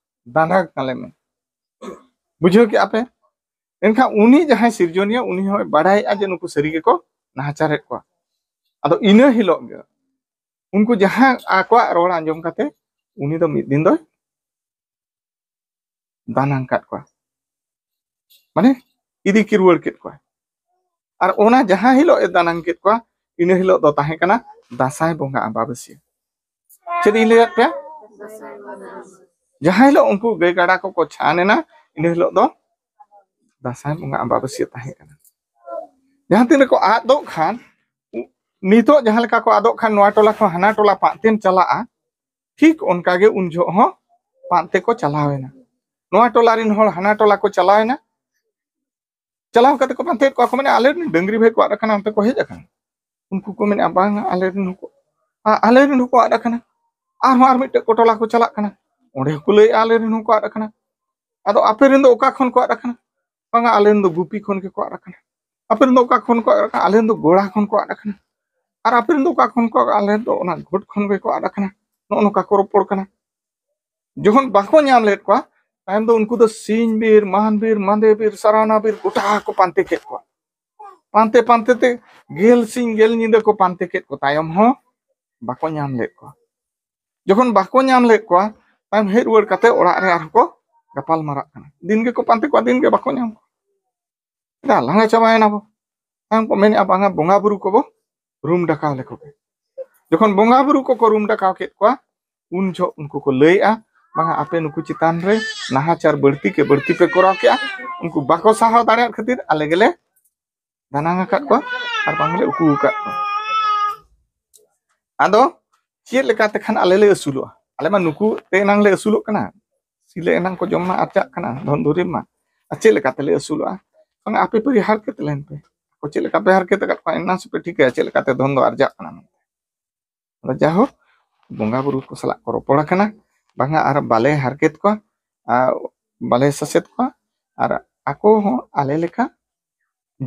ᱫᱟᱸᱰᱟ ᱠᱟᱞᱮ ᱢᱮ᱾" ᱵᱩᱡᱷᱟᱹᱣ ᱠᱮᱜᱼᱟ ᱯᱮ? ᱮᱱᱠᱷᱟᱱ ᱩᱱᱤ ᱡᱟᱦᱟᱸᱭ ᱥᱤᱨᱡᱚᱱᱤᱭᱟᱹ, ᱩᱱᱤ ᱦᱚᱸᱭ ᱵᱟᱲᱟᱭᱮᱜᱼᱟ ᱡᱮ ᱱᱩᱠᱩ ᱥᱟᱹᱨᱤ ᱜᱮᱠᱚ ᱱᱟᱦᱟᱪᱟᱨᱮᱫ ᱠᱚᱣᱟ᱾ ᱟᱫᱚ ᱤᱱᱟᱹ ᱦᱤᱞᱳᱜ ᱜᱮ ᱩᱱᱠᱩ ᱡᱟᱦᱟᱸ ᱟᱠᱚᱣᱟᱜ ᱨᱚᱲ ᱟᱸᱡᱚᱢ ᱠᱟᱛᱮ, ᱩᱱᱤ ᱫᱚ ᱢᱤᱫ ᱫᱤᱱ ᱫᱚᱭ ᱫᱟᱱᱟᱝ ᱠᱟᱫ ᱠᱚᱣᱟ᱾ ᱢᱟᱱᱮ ᱤᱫᱤ ᱠᱤᱨᱩᱣᱟᱹᱲ ᱠᱮᱫ ᱠᱚᱣᱟ᱾ ᱟᱨ ᱚᱱᱟ ᱡᱟᱦᱟᱸ ᱦᱤᱞᱳᱜ ᱮ ᱫᱟᱱᱟᱝ ᱠᱮᱫ ᱠᱚᱣᱟ, ᱤᱱᱟᱹ ᱦᱤᱞᱳᱜ ᱫᱚ ᱛᱟᱦᱮᱸ ᱠᱟᱱᱟ ᱫᱟᱸᱥᱟᱭ ᱵᱚᱸᱜᱟ ᱟᱢᱵᱟᱵᱟᱹᱥᱭᱟᱹ᱾ ᱪᱮᱫ ᱤᱧ ᱞᱟᱹᱭᱟᱫ ᱯᱮᱭᱟ? ᱡᱟᱦᱟᱸ ᱦᱤᱞᱳᱜ ᱩᱱᱠᱩ ᱜᱟᱹᱭ ᱠᱟᱰᱟ ᱠᱚᱠᱚ ᱪᱷᱟᱱ ᱮᱱᱟ, ᱤᱱᱟᱹ ᱦᱤᱞᱳᱜ ᱫᱚ ᱫᱟᱸᱥᱟᱭ ᱵᱚᱸᱜᱟ ᱟᱢᱵᱟᱵᱟᱹᱥᱭᱟᱹ ᱛᱟᱦᱮᱸ ᱠᱟᱱᱟ᱾ ᱡᱟᱦᱟᱸ ᱛᱤᱱ ᱨᱮᱠᱚ ᱟᱫᱚᱜ ᱠᱷᱟᱱ, ᱱᱤᱛᱚᱜ ᱡᱟᱦᱟᱸ ᱞᱮᱠᱟ ᱠᱚ ᱟᱫᱚᱜ ᱠᱷᱟᱱ, ᱱᱚᱣᱟ ᱴᱚᱞᱟ ᱠᱷᱚᱱ ᱦᱟᱱᱟ ᱴᱚᱞᱟ ᱯᱟᱱᱛᱮᱢ ᱪᱟᱞᱟᱜᱼᱟ, ᱴᱷᱤᱠ ᱚᱱᱠᱟ ᱜᱮ ᱩᱱ ᱡᱚᱦᱚᱜ ᱦᱚᱸ ᱯᱟᱱᱛᱮ ᱠᱚ ᱪᱟᱞᱟᱣ ᱮᱱᱟ᱾ ᱱᱚᱣᱟ ᱴᱚᱞᱟ ᱨᱮᱱ ᱦᱚᱲ ᱦᱟᱱᱟ ᱴᱚᱞᱟ ᱠᱚ ᱪᱟᱞᱟᱣ ᱮᱱᱟ᱾ ᱪᱟᱞᱟᱣ ᱠᱟᱛᱮ ᱠᱚ ᱯᱟᱱᱛᱮᱭᱮᱫ ᱠᱚᱣᱟ, ᱠᱚ ᱢᱮᱱᱟ, "ᱟᱞᱮ ᱨᱮᱱ ᱰᱟᱹᱝᱨᱤ ᱵᱷᱟᱹᱭ ᱠᱚ ᱟᱫ ᱟᱠᱟᱱᱟ, ᱚᱱᱛᱮ ᱠᱚ ᱦᱮᱡ ᱟᱠᱟᱱᱟ?" ᱩᱱᱠᱩ ᱠᱚ ᱢᱮᱱᱟ, "ᱵᱟᱝᱟ, ᱟᱞᱮ ᱨᱮᱱ ᱦᱚᱸᱠᱚ, ᱟ-, ᱟᱞᱮ ᱨᱮᱱ ᱦᱚᱸᱠᱚ ᱟᱫ ᱟᱠᱟᱱᱟ᱾" ᱟᱨᱦᱚᱸ ᱟᱨ ᱢᱤᱫᱴᱮᱡ ᱠᱚ ᱴᱚᱞᱟ ᱠᱚ ᱪᱟᱞᱟᱜ ᱠᱟᱱᱟ, ᱚᱸᱰᱮ ᱦᱚᱸᱠᱚ ᱞᱟᱹᱭᱮᱫᱼᱟ, "ᱟᱞᱮ ᱨᱮᱱ ᱦᱚᱸᱠᱚ ᱟᱫ ᱟᱠᱟᱱᱟ᱾" ᱟᱫᱚ, "ᱟᱯᱮ ᱨᱮᱱ ᱫᱚ ᱚᱠᱟ ᱠᱷᱚᱱ ᱠᱚ ᱟᱫ ᱟᱠᱟᱱᱟ?" "ᱵᱟᱝᱟ, ᱟᱞᱮ ᱨᱮᱱ ᱫᱚ ᱜᱩᱯᱤ ᱠᱷᱚᱱ ᱜᱮᱠᱚ ᱟᱫ ᱟᱠᱟᱱᱟ᱾" "ᱟᱯᱮ ᱨᱮᱱ ᱫᱚ ᱚᱠᱟ ᱠᱷᱚᱱ ᱠᱚ ᱟᱫ ᱟᱠᱟᱱᱟ?" "ᱟᱞᱮ ᱨᱮᱱ ᱫᱚ ᱜᱚᱲᱟ ᱠᱷᱚᱱ ᱠᱚ ᱟᱫ ᱟᱠᱟᱱᱟ᱾" "ᱟᱨ ᱟᱯᱮ ᱨᱮᱱ ᱫᱚ ᱚᱠᱟ ᱠᱷᱚᱱ ᱠᱚ ᱟᱫ ᱟᱠᱟᱱᱟ?" "ᱟᱞᱮ ᱫᱚ ᱚᱱᱟ ᱜᱷᱚᱴ ᱠᱷᱚᱱ ᱜᱮᱠᱚ ᱟᱫ ᱟᱠᱟᱱᱟ᱾" ᱱᱚᱜᱼᱚ ᱱᱚᱝᱠᱟ ᱠᱚ ᱨᱚᱯᱚᱲ ᱠᱟᱱᱟ᱾ ᱡᱚᱠᱷᱚᱱ ᱵᱟᱠᱚ ᱧᱟᱢ ᱞᱮᱫ ᱠᱚᱣᱟ, ᱛᱟᱭᱚᱢ ᱫᱚ ᱩᱱᱠᱩ ᱫᱚ ᱥᱤᱧ ᱵᱤᱨ, ᱢᱟᱱ ᱵᱤᱨ, ᱢᱟᱸᱫᱮ ᱵᱤᱨ, ᱥᱟᱨᱟᱣᱱᱟ ᱵᱤᱨ, ᱜᱚᱴᱟ ᱠᱚ ᱯᱟᱱᱛᱮ ᱠᱮᱫ ᱠᱚᱣᱟ᱾ ᱯᱟᱱᱛᱮ ᱯᱟᱱᱛᱮ ᱛᱮ ᱜᱮᱞ ᱥᱤᱧ ᱜᱮᱞ ᱧᱤᱫᱟᱹ ᱠᱚ ᱯᱟᱱᱛᱮ ᱠᱮᱫ ᱠᱚ, ᱛᱟᱭᱚᱢ ᱦᱚᱸ ᱵᱟᱠᱚ ᱧᱟᱢ ᱞᱮᱫ ᱠᱚᱣᱟ᱾ ᱡᱚᱠᱷᱚᱱ ᱵᱟᱠᱚ ᱧᱟᱢ ᱞᱮᱫ ᱠᱚᱣᱟ, ᱛᱟᱭᱚᱢ ᱦᱮᱡ ᱨᱩᱣᱟᱹᱲ ᱠᱟᱛᱮ ᱚᱲᱟᱜ ᱨᱮ ᱟᱨᱦᱚᱸ ᱠᱚ ᱜᱟᱯᱟᱞ ᱢᱟᱨᱟᱜ ᱠᱟᱱᱟ᱾ ᱫᱤᱱ ᱜᱮᱠᱚ ᱯᱟᱱᱛᱮ ᱠᱚᱣᱟ, ᱫᱤᱱ ᱜᱮ ᱵᱟᱠᱚ ᱧᱟᱢ ᱠᱚᱣᱟ᱾ ᱮᱫᱟ, ᱞᱟᱸᱜᱟ ᱪᱟᱵᱟᱭᱮᱱᱟ ᱵᱚ᱾ ᱛᱟᱭᱚᱢ ᱠᱚ ᱢᱮᱱᱮᱫᱼᱟ, "ᱵᱟᱝᱟ, ᱵᱚᱸᱜᱟ ᱵᱩᱨᱩ ᱠᱚᱵᱚ ᱨᱩᱢ ᱰᱟᱠᱟᱣ ᱞᱮᱠᱚ ᱯᱮ᱾ ᱡᱚᱠᱷᱚᱱ ᱵᱚᱸᱜᱟ ᱵᱩᱨᱩ ᱠᱚᱠᱚ ᱨᱩᱢ ᱰᱟᱠᱟᱣ ᱠᱮᱫ ᱠᱚᱣᱟ, ᱩᱱ ᱡᱚᱦᱚᱜ ᱩᱱᱠᱩ ᱠᱚ ᱞᱟᱹᱭᱮᱜᱼᱟ, ᱵᱟᱝᱟ, ᱟᱯᱮ ᱱᱩᱠᱩ ᱪᱮᱛᱟᱱ ᱨᱮ ᱱᱟᱦᱟᱪᱟᱨ ᱵᱟᱹᱲᱛᱤ ᱠᱮ ᱵᱟᱹᱲᱛᱤ ᱯᱮ ᱠᱚᱨᱟᱣ ᱠᱮᱜᱼᱟ, ᱩᱱᱠᱩ ᱵᱟᱠᱚ ᱥᱟᱦᱟᱣ ᱫᱟᱲᱮᱭᱟᱜ ᱠᱷᱟᱹᱛᱤᱨ ᱟᱞᱮ ᱜᱮᱞᱮ ᱫᱟᱱᱟᱝ ᱟᱠᱟᱫ ᱠᱚᱣᱟ ᱟᱨ ᱵᱟᱝᱞᱮ ᱩᱠᱩ ᱟᱠᱟᱫ ᱠᱚᱣᱟ᱾ ᱟᱫᱚ ᱪᱮᱫ ᱞᱮᱠᱟᱛᱮ ᱠᱷᱟᱱ ᱟᱞᱮ ᱞᱮ ᱟᱹᱥᱩᱞᱚᱜᱼᱟ? ᱟᱞᱮ ᱢᱟ ᱱᱩᱠᱩ ᱛᱮ ᱮᱱᱟᱝ ᱞᱮ ᱟᱹᱥᱩᱞᱚᱜ ᱠᱟᱱᱟ, ᱥᱤᱞᱟᱹ ᱮᱱᱟᱝ ᱠᱚ ᱡᱚᱢ ᱢᱟ ᱟᱨᱡᱟᱜ ᱠᱟᱱᱟ, ᱫᱷᱚᱱ ᱫᱩᱨᱤᱵᱽ ᱢᱟ᱾ ᱟᱨ ᱪᱮᱫ ᱞᱮᱠᱟᱛᱮ ᱞᱮ ᱟᱹᱥᱩᱞᱚᱜᱼᱟ? ᱵᱟᱝ, ᱟᱯᱮ ᱯᱟᱹᱨᱤ ᱦᱟᱨᱠᱮᱛ ᱞᱮᱱ ᱯᱮ᱾ ᱟᱠᱚ ᱪᱮᱫ ᱞᱮᱠᱟ ᱯᱮ ᱦᱟᱨᱠᱮᱛ ᱟᱠᱟᱫ ᱠᱚᱣᱟ, ᱮᱱᱟᱝ ᱥᱮᱯᱮ ᱴᱷᱤᱠᱟᱹᱭᱟ ᱪᱮᱫ ᱞᱮᱠᱟᱛᱮ ᱫᱷᱚᱱ ᱫᱚ ᱟᱨᱡᱟᱜ ᱠᱟᱱᱟ ᱢᱮᱱᱛᱮ᱾ ᱟᱫᱚ ᱡᱟᱭᱦᱳᱠ, ᱵᱚᱸᱜᱟ ᱵᱩᱨᱩ ᱠᱚ ᱥᱟᱞᱟᱜ ᱠᱚ ᱨᱚᱯᱚᱲ ᱟᱠᱟᱱᱟ, ᱵᱟᱝᱟ ᱟᱨ ᱵᱟᱞᱮ ᱦᱟᱨᱠᱮᱛ ᱠᱚᱣᱟ, ᱟᱨ ᱵᱟᱞᱮ ᱥᱟᱥᱮᱛ ᱠᱚᱣᱟ, ᱟᱨ ᱟᱠᱚ ᱦᱚᱸ ᱟᱞᱮ ᱞᱮᱠᱟ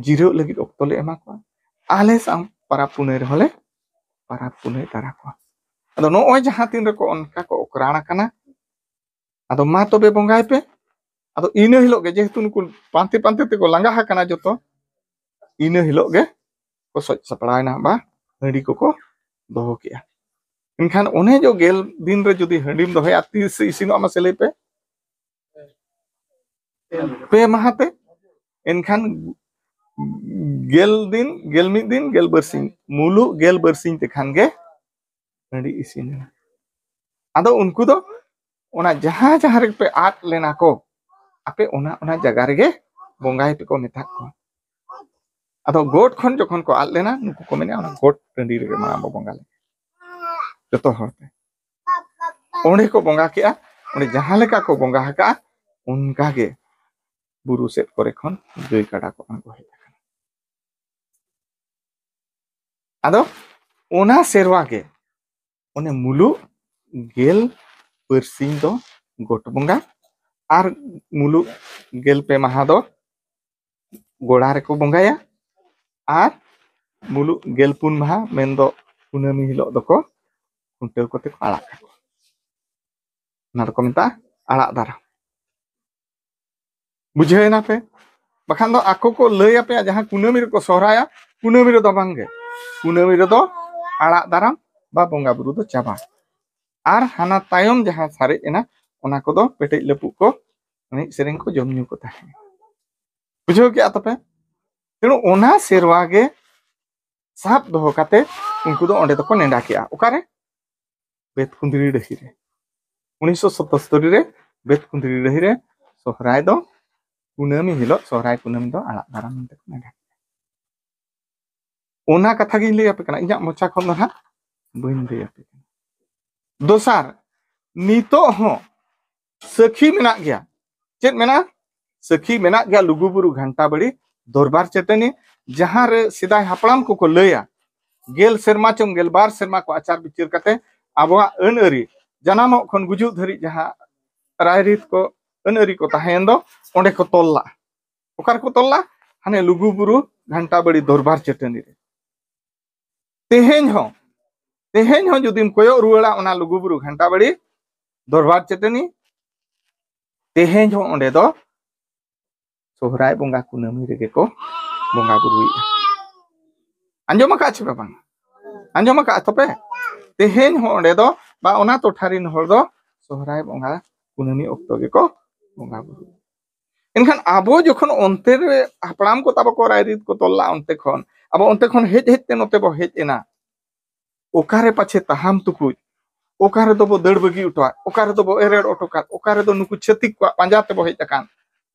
ᱡᱤᱨᱟᱹᱜ ᱞᱟᱹᱜᱤᱫ ᱚᱠᱛᱚ ᱞᱮ ᱮᱢᱟ ᱠᱚᱣᱟ᱾ ᱟᱞᱮ ᱥᱟᱶ ᱯᱟᱨᱟᱵᱽ ᱯᱩᱱᱟᱹᱭ ᱨᱮᱦᱚᱸ ᱞᱮ ᱯᱟᱨᱟᱵᱽ ᱯᱩᱱᱟᱹᱭ ᱛᱟᱨᱟ ᱠᱚᱣᱟ᱾ ᱟᱫᱚ ᱱᱚᱜᱼᱚᱭ ᱡᱟᱦᱟᱸ ᱛᱤᱱ ᱨᱮᱠᱚ ᱚᱱᱠᱟ ᱠᱚ ᱚᱠᱨᱟᱲ ᱟᱠᱟᱱᱟ, ᱟᱫᱚ ᱢᱟ ᱛᱚᱵᱮ ᱵᱚᱸᱜᱟᱭ ᱯᱮ᱾ ᱟᱫᱚ ᱤᱱᱟᱹ ᱦᱤᱞᱳᱜ ᱜᱮ, ᱡᱮᱦᱮᱛᱩ ᱱᱩᱠᱩ ᱯᱟᱱᱛᱮ ᱯᱟᱱᱛᱮ ᱛᱮᱠᱚ ᱞᱟᱸᱜᱟ ᱟᱠᱟᱱᱟ ᱡᱚᱛᱚ, ᱤᱱᱟᱹ ᱦᱤᱞᱳᱜ ᱜᱮ ᱠᱚ ᱥᱚᱡ ᱥᱟᱯᱲᱟᱣᱮᱱᱟ ᱵᱟ ᱦᱟᱺᱰᱤ ᱠᱚᱠᱚ ᱫᱚᱦᱚ ᱠᱮᱜᱼᱟ᱾ ᱮᱱᱠᱷᱟᱱ ᱚᱱᱮ ᱡᱚ ᱜᱮᱞ ᱫᱤᱱ ᱨᱮ ᱡᱩᱫᱤ ᱦᱟᱺᱰᱤᱢ ᱫᱚᱦᱚᱭᱟ, ᱛᱤᱥ ᱤᱥᱤᱱᱚᱜ ᱢᱟᱥᱮ ᱞᱟᱹᱭ ᱯᱮ? ᱯᱮ ᱢᱟᱦᱟ ᱛᱮ᱾ ᱮᱱᱠᱷᱟᱱ ᱜᱮᱞ ᱫᱤᱱ, ᱜᱮᱞ ᱢᱤᱫ ᱫᱤᱱ, ᱜᱮᱞ ᱵᱟᱨ ᱥᱤᱧ, ᱢᱩᱞᱩᱜ ᱜᱮᱞ ᱵᱟᱨ ᱥᱤᱧ ᱛᱮᱠᱷᱟᱱ ᱜᱮ ᱦᱟᱺᱰᱤ ᱤᱥᱤᱱ ᱮᱱᱟ᱾ ᱟᱫᱚ ᱩᱱᱠᱩ ᱫᱚ ᱚᱱᱟ ᱡᱟᱦᱟᱸ ᱡᱟᱦᱟᱸ ᱨᱮᱯᱮ ᱟᱫ ᱞᱮᱱᱟ ᱠᱚ, ᱟᱯᱮ ᱚᱱᱟ ᱚᱱᱟ ᱡᱟᱭᱜᱟ ᱨᱮᱜᱮ ᱵᱚᱸᱜᱟᱭ ᱯᱮ ᱠᱚ ᱢᱮᱛᱟᱜ ᱠᱚᱣᱟ᱾ ᱟᱫᱚ ᱜᱚᱴ ᱠᱷᱚᱱ ᱡᱚᱠᱷᱚᱱ ᱠᱚ ᱟᱫ ᱞᱮᱱᱟ, ᱱᱩᱠᱩ ᱠᱚ ᱢᱮᱱᱟ, ᱚᱱᱟ ᱜᱚᱴ ᱴᱟᱺᱰᱤ ᱨᱮᱜᱮ ᱢᱟᱲᱟᱝ ᱵᱚ ᱵᱚᱸᱜᱟ ᱞᱮᱜᱮ ᱡᱚᱛᱚ ᱦᱚᱲ ᱛᱮ᱾ ᱚᱸᱰᱮ ᱠᱚ ᱵᱚᱸᱜᱟ ᱠᱮᱜᱼᱟ, ᱚᱸᱰᱮ ᱡᱟᱦᱟᱸ ᱞᱮᱠᱟ ᱠᱚ ᱵᱚᱸᱜᱟ ᱟᱠᱟᱜᱼᱟ, ᱚᱱᱠᱟ ᱜᱮ ᱵᱩᱨᱩ ᱥᱮᱫ ᱠᱚᱨᱮ ᱠᱷᱚᱱ ᱜᱟᱹᱭ ᱠᱟᱰᱟ ᱠᱚ ᱟᱬᱜᱚ ᱦᱮᱡ ᱟᱠᱟᱱᱟ᱾ ᱟᱫᱚ ᱚᱱᱟ ᱥᱮᱨᱣᱟ ᱜᱮ ᱚᱱᱮ ᱢᱩᱞᱩᱜ ᱜᱮᱞ ᱵᱟᱹᱨᱥᱤᱧ ᱫᱚ ᱜᱚᱴ ᱵᱚᱸᱜᱟ, ᱟᱨ ᱢᱩᱞᱩᱜ ᱜᱮᱞ ᱯᱮ ᱢᱟᱦᱟ ᱫᱚ ᱜᱚᱲᱟ ᱨᱮᱠᱚ ᱵᱚᱸᱜᱟᱭᱟ, ᱟᱨ ᱢᱩᱞᱩᱜ ᱜᱮᱞ ᱯᱩᱱ ᱢᱟᱦᱟ ᱢᱮᱱᱫᱚ ᱠᱩᱱᱟᱹᱢᱤ ᱦᱤᱞᱳᱜ ᱫᱚᱠᱚ ᱠᱷᱩᱱᱴᱟᱹᱣ ᱠᱟᱛᱮ ᱠᱚ ᱟᱲᱟᱜ ᱠᱟᱠᱚᱣᱟ᱾ ᱚᱱᱟ ᱫᱚᱠᱚ ᱢᱮᱛᱟᱜᱼᱟ ᱟᱲᱟᱜ ᱫᱟᱨᱟᱢ᱾ ᱵᱩᱡᱷᱟᱹᱣ ᱮᱱᱟ ᱯᱮ? ᱵᱟᱠᱷᱟᱱ ᱫᱚ ᱟᱠᱚ ᱠᱚ ᱞᱟᱹᱭ ᱟᱯᱮᱭᱟ ᱡᱟᱦᱟᱸ ᱠᱩᱱᱟᱹᱢᱤ ᱨᱮᱠᱚ ᱥᱚᱦᱨᱟᱭᱟ, ᱠᱩᱱᱟᱹᱢᱤ ᱨᱮᱫᱚ ᱵᱟᱝᱜᱮ, ᱠᱩᱱᱟᱹᱢᱤ ᱨᱮᱫᱚ ᱟᱲᱟᱜ ᱫᱟᱨᱟᱢ ᱵᱟ ᱵᱚᱸᱜᱟ ᱵᱩᱨᱩ ᱫᱚ ᱪᱟᱵᱟ᱾ ᱟᱨ ᱦᱟᱱᱟ ᱛᱟᱭᱚᱢ ᱡᱟᱦᱟᱸ ᱥᱟᱨᱮᱡ ᱮᱱᱟ, ᱚᱱᱟ ᱠᱚᱫᱚ ᱯᱮᱴᱮᱡ ᱞᱟᱹᱯᱩᱜ ᱠᱚ, ᱮᱱᱮᱡ ᱥᱮᱨᱮᱧ ᱠᱚ, ᱡᱚᱢ ᱧᱩ ᱠᱚ ᱛᱟᱦᱮᱸᱱᱟ᱾ ᱵᱩᱡᱷᱟᱹᱣ ᱠᱮᱜᱼᱟ ᱛᱚᱯᱮ? ᱛᱮᱬᱩ ᱚᱱᱟ ᱥᱮᱨᱣᱟ ᱜᱮ ᱥᱟᱵ ᱫᱚᱦᱚ ᱠᱟᱛᱮ ᱩᱱᱠᱩ ᱫᱚ ᱚᱸᱰᱮ ᱫᱚᱠᱚ ᱱᱮᱰᱟ ᱠᱮᱜᱼᱟ᱾ ᱚᱠᱟᱨᱮ? ᱵᱮᱛᱠᱩᱸᱫᱽᱨᱤ ᱰᱟᱹᱦᱤ ᱨᱮ᱾ ᱩᱱᱤᱥᱥᱚ ᱥᱚᱛᱚᱥᱛᱚᱨᱤ ᱨᱮ ᱵᱮᱛᱠᱩᱸᱫᱽᱨᱤ ᱰᱟᱹᱦᱤ ᱨᱮ ᱥᱚᱦᱨᱟᱭ ᱫᱚ ᱠᱩᱱᱟᱹᱢᱤ ᱦᱤᱞᱳᱜ, ᱥᱚᱦᱨᱟᱭ ᱠᱩᱱᱟᱹᱢᱤ ᱫᱚ ᱟᱲᱟᱜ ᱫᱟᱨᱟᱢ ᱢᱮᱱᱛᱮ ᱠᱚ ᱱᱮᱰᱟ ᱠᱮᱜᱼᱟ᱾ ᱚᱱᱟ ᱠᱟᱛᱷᱟ ᱜᱤᱧ ᱞᱟᱹᱭ ᱟᱯᱮ ᱠᱟᱱᱟ, ᱤᱧᱟᱹᱜ ᱢᱚᱪᱟ ᱠᱷᱚᱱ ᱫᱚ ᱱᱟᱦᱟᱜ ᱵᱟᱹᱧ ᱞᱟᱹᱭ ᱟᱯᱮ ᱠᱟᱱᱟ᱾ ᱫᱚᱥᱟᱨ, ᱱᱤᱛᱚᱜ ᱦᱚᱸ ᱥᱟᱹᱠᱷᱤ ᱢᱮᱱᱟᱜ ᱜᱮᱭᱟ᱾ ᱪᱮᱫ ᱢᱮᱱᱟᱜᱼᱟ? ᱥᱟᱹᱠᱷᱤ ᱢᱮᱱᱟᱜ ᱜᱮᱭᱟ ᱞᱩᱜᱩᱵᱩᱨᱩ ᱜᱷᱟᱱᱴᱟ ᱵᱟᱲᱤ ᱫᱚᱨᱵᱟᱨ ᱪᱟᱹᱴᱟᱹᱱᱤ, ᱡᱟᱦᱟᱸ ᱨᱮ ᱥᱮᱫᱟᱭ ᱦᱟᱯᱲᱟᱢ ᱠᱚᱠᱚ ᱞᱟᱹᱭᱟ, ᱜᱮᱞ ᱥᱮᱨᱢᱟ ᱪᱚᱝ ᱜᱮᱞ ᱵᱟᱨ ᱥᱮᱨᱢᱟ ᱠᱚ ᱟᱪᱟᱨ ᱵᱤᱪᱟᱹᱨ ᱠᱟᱛᱮ ᱟᱵᱚᱣᱟᱜ ᱟᱹᱱ ᱟᱹᱨᱤ, ᱡᱟᱱᱟᱢᱚᱜ ᱠᱷᱚᱱ ᱜᱩᱡᱩᱜ ᱫᱷᱟᱹᱨᱤᱡ ᱡᱟᱦᱟᱸ ᱨᱟᱭᱨᱤᱛ ᱠᱚ, ᱟᱹᱱ ᱟᱹᱨᱤ ᱠᱚ ᱛᱟᱦᱮᱸᱭᱮᱱ ᱫᱚ, ᱚᱸᱰᱮ ᱠᱚ ᱛᱚᱞ ᱞᱟᱜᱼᱟ᱾ ᱚᱠᱟ ᱨᱮᱠᱚ ᱛᱚᱞ ᱞᱟᱜᱼᱟ? ᱦᱟᱱᱮ ᱞᱩᱜᱩᱵᱩᱨᱩ ᱜᱷᱟᱱᱴᱟ ᱵᱟᱲᱤ ᱫᱚᱨᱵᱟᱨ ᱪᱟᱹᱴᱟᱹᱱᱤ ᱨᱮ᱾ ᱛᱮᱦᱮᱧ ᱦᱚᱸ, ᱛᱮᱦᱮᱧ ᱦᱚᱸ ᱡᱩᱫᱤᱢ ᱠᱚᱭᱚᱜ ᱨᱩᱣᱟᱹᱲᱟ ᱚᱱᱟ ᱞᱩᱜᱩᱵᱩᱨᱩ ᱜᱷᱟᱱᱴᱟ ᱵᱟᱲᱤ ᱫᱚᱨᱵᱟᱨ ᱪᱟᱹᱴᱟᱹᱱᱤ, ᱛᱮᱦᱮᱧ ᱦᱚᱸ ᱚᱸᱰᱮ ᱫᱚ ᱥᱚᱦᱨᱟᱭ ᱵᱚᱸᱜᱟ ᱠᱩᱱᱟᱹᱢᱤ ᱨᱮᱜᱮ ᱠᱚ ᱵᱚᱸᱜᱟ ᱵᱩᱨᱩᱭᱮᱫᱼᱟ᱾ ᱟᱸᱡᱚᱢ ᱟᱠᱟᱫ ᱪᱮ ᱵᱟᱝ? ᱟᱸᱡᱚᱢ ᱟᱠᱟᱫ ᱛᱚᱯᱮ? ᱛᱮᱦᱮᱧ ᱦᱚᱸ ᱚᱸᱰᱮ ᱫᱚ, ᱵᱟ ᱚᱱᱟ ᱴᱚᱴᱷᱟ ᱨᱤᱱ ᱦᱚᱲ ᱫᱚ ᱥᱚᱦᱨᱟᱭ ᱵᱚᱸᱜᱟ ᱠᱩᱱᱟᱹᱢᱤ ᱚᱠᱛᱚ ᱜᱮᱠᱚ ᱵᱚᱸᱜᱟ ᱵᱩᱨᱩᱭᱟ᱾ ᱮᱱᱠᱷᱟᱱ ᱟᱵᱚ ᱡᱚᱠᱷᱚᱱ ᱚᱱᱛᱮ ᱨᱮ ᱦᱟᱯᱲᱟᱢ ᱠᱚ ᱛᱟᱵᱚ ᱠᱚ ᱨᱟᱭᱨᱤᱛ ᱠᱚ ᱛᱚᱞ ᱞᱟᱜᱼᱟ, ᱚᱱᱛᱮ ᱠᱷᱚᱱ ᱟᱵᱚ ᱚᱱᱛᱮ ᱠᱷᱚᱱ ᱦᱮᱡ ᱦᱮᱡ ᱛᱮ ᱱᱚᱛᱮ ᱵᱚ ᱦᱮᱡ ᱮᱱᱟ, ᱚᱠᱟᱨᱮ ᱯᱟᱪᱷᱮ ᱛᱟᱦᱟᱢ ᱛᱩᱠᱩᱡ, ᱚᱠᱟ ᱨᱮᱫᱚ ᱵᱚ ᱫᱟᱹᱲ ᱵᱟᱹᱜᱤ ᱦᱚᱴᱚᱣᱟᱫ, ᱚᱠᱟ ᱨᱮᱫᱚ ᱵᱚ ᱮᱨᱮᱲ ᱚᱴᱚᱠᱟᱫ, ᱚᱠᱟ ᱨᱮᱫᱚ ᱱᱩᱠᱩ ᱪᱷᱟᱹᱛᱤᱠ ᱠᱚᱣᱟᱜ ᱯᱟᱸᱡᱟ ᱛᱮᱵᱚ ᱦᱮᱡ ᱟᱠᱟᱱ᱾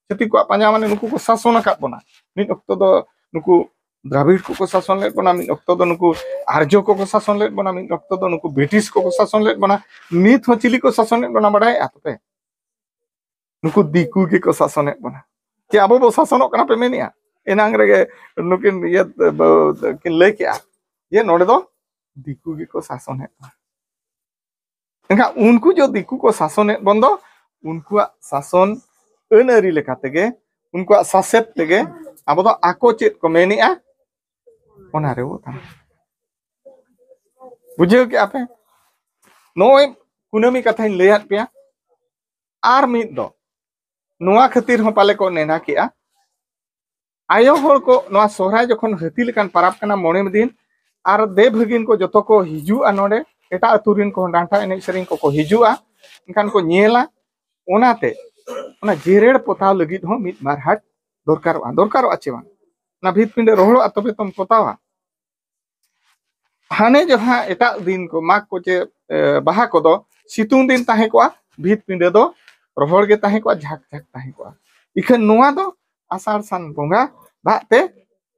ᱪᱷᱟᱹᱛᱤᱠ ᱠᱚᱣᱟᱜ ᱯᱟᱸᱡᱟ ᱢᱟᱱᱮ ᱱᱩᱠᱩ ᱠᱚ ᱥᱟᱥᱚᱱ ᱟᱠᱟᱫ ᱵᱚᱱᱟ᱾ ᱢᱤᱫ ᱚᱠᱛᱚ ᱫᱚ ᱱᱩᱠᱩ ᱫᱨᱟᱵᱤᱲ ᱠᱚᱠᱚ ᱥᱟᱥᱚᱱ ᱞᱮᱫ ᱵᱚᱱᱟ, ᱢᱤᱫ ᱚᱠᱛᱚ ᱫᱚ ᱱᱩᱠᱩ ᱟᱨᱡᱚ ᱠᱚᱠᱚ ᱥᱟᱥᱚᱱ ᱞᱮᱫ ᱵᱚᱱᱟ, ᱢᱤᱫ ᱚᱠᱛᱚ ᱫᱚ ᱱᱩᱠᱩ ᱵᱨᱤᱴᱤᱥ ᱠᱚᱠᱚ ᱥᱟᱥᱚᱱ ᱞᱮᱫ ᱵᱚᱱᱟ᱾ ᱱᱤᱛ ᱦᱚᱸ ᱪᱤᱞᱤ ᱠᱚ ᱥᱟᱥᱚᱱᱮᱫ ᱵᱚᱱᱟ ᱵᱟᱲᱟᱭᱮᱫᱼᱟ ᱛᱚᱯᱮ? ᱱᱩᱠᱩ ᱫᱤᱠᱩ ᱜᱮᱠᱚ ᱥᱟᱥᱚᱱᱮᱫ ᱵᱚᱱᱟ᱾ ᱪᱮ ᱟᱵᱚ ᱵᱚ ᱥᱟᱥᱚᱱᱚᱜ ᱠᱟᱱᱟ ᱯᱮ ᱢᱮᱱᱮᱜᱼᱟ? ᱮᱱᱟᱝ ᱨᱮᱜᱮ ᱱᱩᱠᱤᱱ ᱤᱭᱟᱹ ᱵᱚ-, ᱠᱤᱱ ᱞᱟᱹᱭ ᱠᱮᱜᱼᱟ ᱡᱮ ᱱᱚᱰᱮ ᱫᱚ ᱫᱤᱠᱩ ᱜᱮᱠᱚ ᱥᱟᱥᱚᱱᱮᱫ ᱵᱚᱱᱟ᱾ ᱮᱱᱠᱷᱟᱱ ᱩᱱᱠᱩ ᱡᱚ ᱫᱤᱠᱩ ᱠᱚ ᱥᱟᱥᱚᱱᱮᱫ ᱵᱚᱱ ᱫᱚ, ᱩᱱᱠᱩᱣᱟᱜ ᱥᱟᱥᱚᱱ ᱟᱹᱱ ᱟᱹᱨᱤ ᱞᱮᱠᱟ ᱛᱮᱜᱮ, ᱩᱱᱠᱩᱣᱟᱜ ᱥᱟᱥᱮᱛ ᱛᱮᱜᱮ ᱟᱵᱚ ᱫᱚ ᱟᱠᱚ ᱪᱮᱫ ᱠᱚ ᱢᱮᱱᱮᱜᱼᱟ, ᱚᱱᱟ ᱨᱮᱵᱚ ᱛᱟᱦᱮᱱᱟ᱾ ᱵᱩᱡᱷᱟᱹᱣ ᱠᱮᱜᱼᱟ ᱯᱮ? ᱱᱚᱜᱼᱚᱭ ᱠᱩᱱᱟᱹᱢᱤ ᱠᱟᱛᱷᱟᱧ ᱞᱟᱹᱭᱟᱫ ᱯᱮᱭᱟ᱾ ᱟᱨ ᱢᱤᱫ ᱫᱚ ᱱᱚᱣᱟ ᱠᱷᱟᱹᱛᱤᱨ ᱦᱚᱸ ᱯᱟᱞᱮ ᱠᱚ ᱱᱮᱰᱟ ᱠᱮᱜᱼᱟ, ᱟᱭᱳ ᱦᱚᱲ ᱠᱚ ᱱᱚᱣᱟ ᱥᱚᱦᱨᱟᱭ ᱡᱚᱠᱷᱚᱱ ᱦᱟᱹᱛᱤ ᱞᱮᱠᱟᱱ ᱯᱟᱨᱟᱵᱽ ᱠᱟᱱᱟ, ᱢᱚᱬᱮ ᱫᱤᱱ, ᱟᱨ ᱫᱮᱣ ᱵᱷᱟᱹᱜᱤᱱ ᱠᱚ ᱡᱚᱛᱚ ᱠᱚ ᱦᱤᱡᱩᱜᱼᱟ ᱱᱚᱰᱮ, ᱮᱴᱟᱜ ᱟᱹᱛᱩ ᱨᱤᱱ ᱠᱚᱦᱚᱸ ᱰᱟᱱᱴᱟ ᱮᱱᱮᱡ ᱥᱮᱨᱮᱧ ᱠᱚᱠᱚ ᱦᱤᱡᱩᱜᱼᱟ, ᱮᱱᱠᱷᱟᱱ ᱠᱚ ᱧᱮᱞᱟ᱾ ᱚᱱᱟᱛᱮ ᱚᱱᱟ ᱡᱮᱨᱮᱲ ᱯᱚᱛᱟᱣ ᱞᱟᱹᱜᱤᱫ ᱦᱚᱸ ᱢᱤᱫ ᱵᱟᱨ ᱦᱟᱴ ᱫᱚᱨᱠᱟᱨᱚᱜᱼᱟ, ᱫᱚᱨᱠᱟᱨᱚᱜᱼᱟ ᱪᱮ ᱵᱟᱝ? ᱚᱱᱟ ᱵᱷᱤᱛ ᱯᱤᱸᱰᱟᱹ ᱨᱚᱦᱚᱲᱚᱜᱼᱟ ᱛᱚᱵᱮ ᱛᱚᱢ ᱯᱚᱛᱟᱣᱟ᱾ ᱦᱟᱱᱮ ᱡᱟᱦᱟᱸ ᱮᱴᱟᱜ ᱫᱤᱱ ᱠᱚ, ᱢᱟᱜᱽ ᱠᱚ ᱪᱮ ᱮ, ᱵᱟᱦᱟ ᱠᱚᱫᱚ ᱥᱤᱛᱩᱝ ᱫᱤᱱ ᱛᱟᱦᱮᱸ ᱠᱚᱜᱼᱟ, ᱵᱷᱤᱛ ᱯᱤᱸᱰᱟᱹ ᱫᱚ ᱨᱚᱦᱚᱲ ᱜᱮ ᱛᱟᱦᱮᱸ ᱠᱚᱜᱼᱟ, ᱡᱷᱟᱠ ᱡᱷᱟᱠ ᱛᱟᱦᱮᱸ ᱠᱚᱜᱼᱟ᱾ ᱤᱠᱷᱟᱹᱱ ᱱᱚᱣᱟ ᱫᱚ ᱟᱥᱟᱲ ᱥᱟᱱ ᱵᱚᱸᱜᱟ ᱫᱟᱜ ᱛᱮ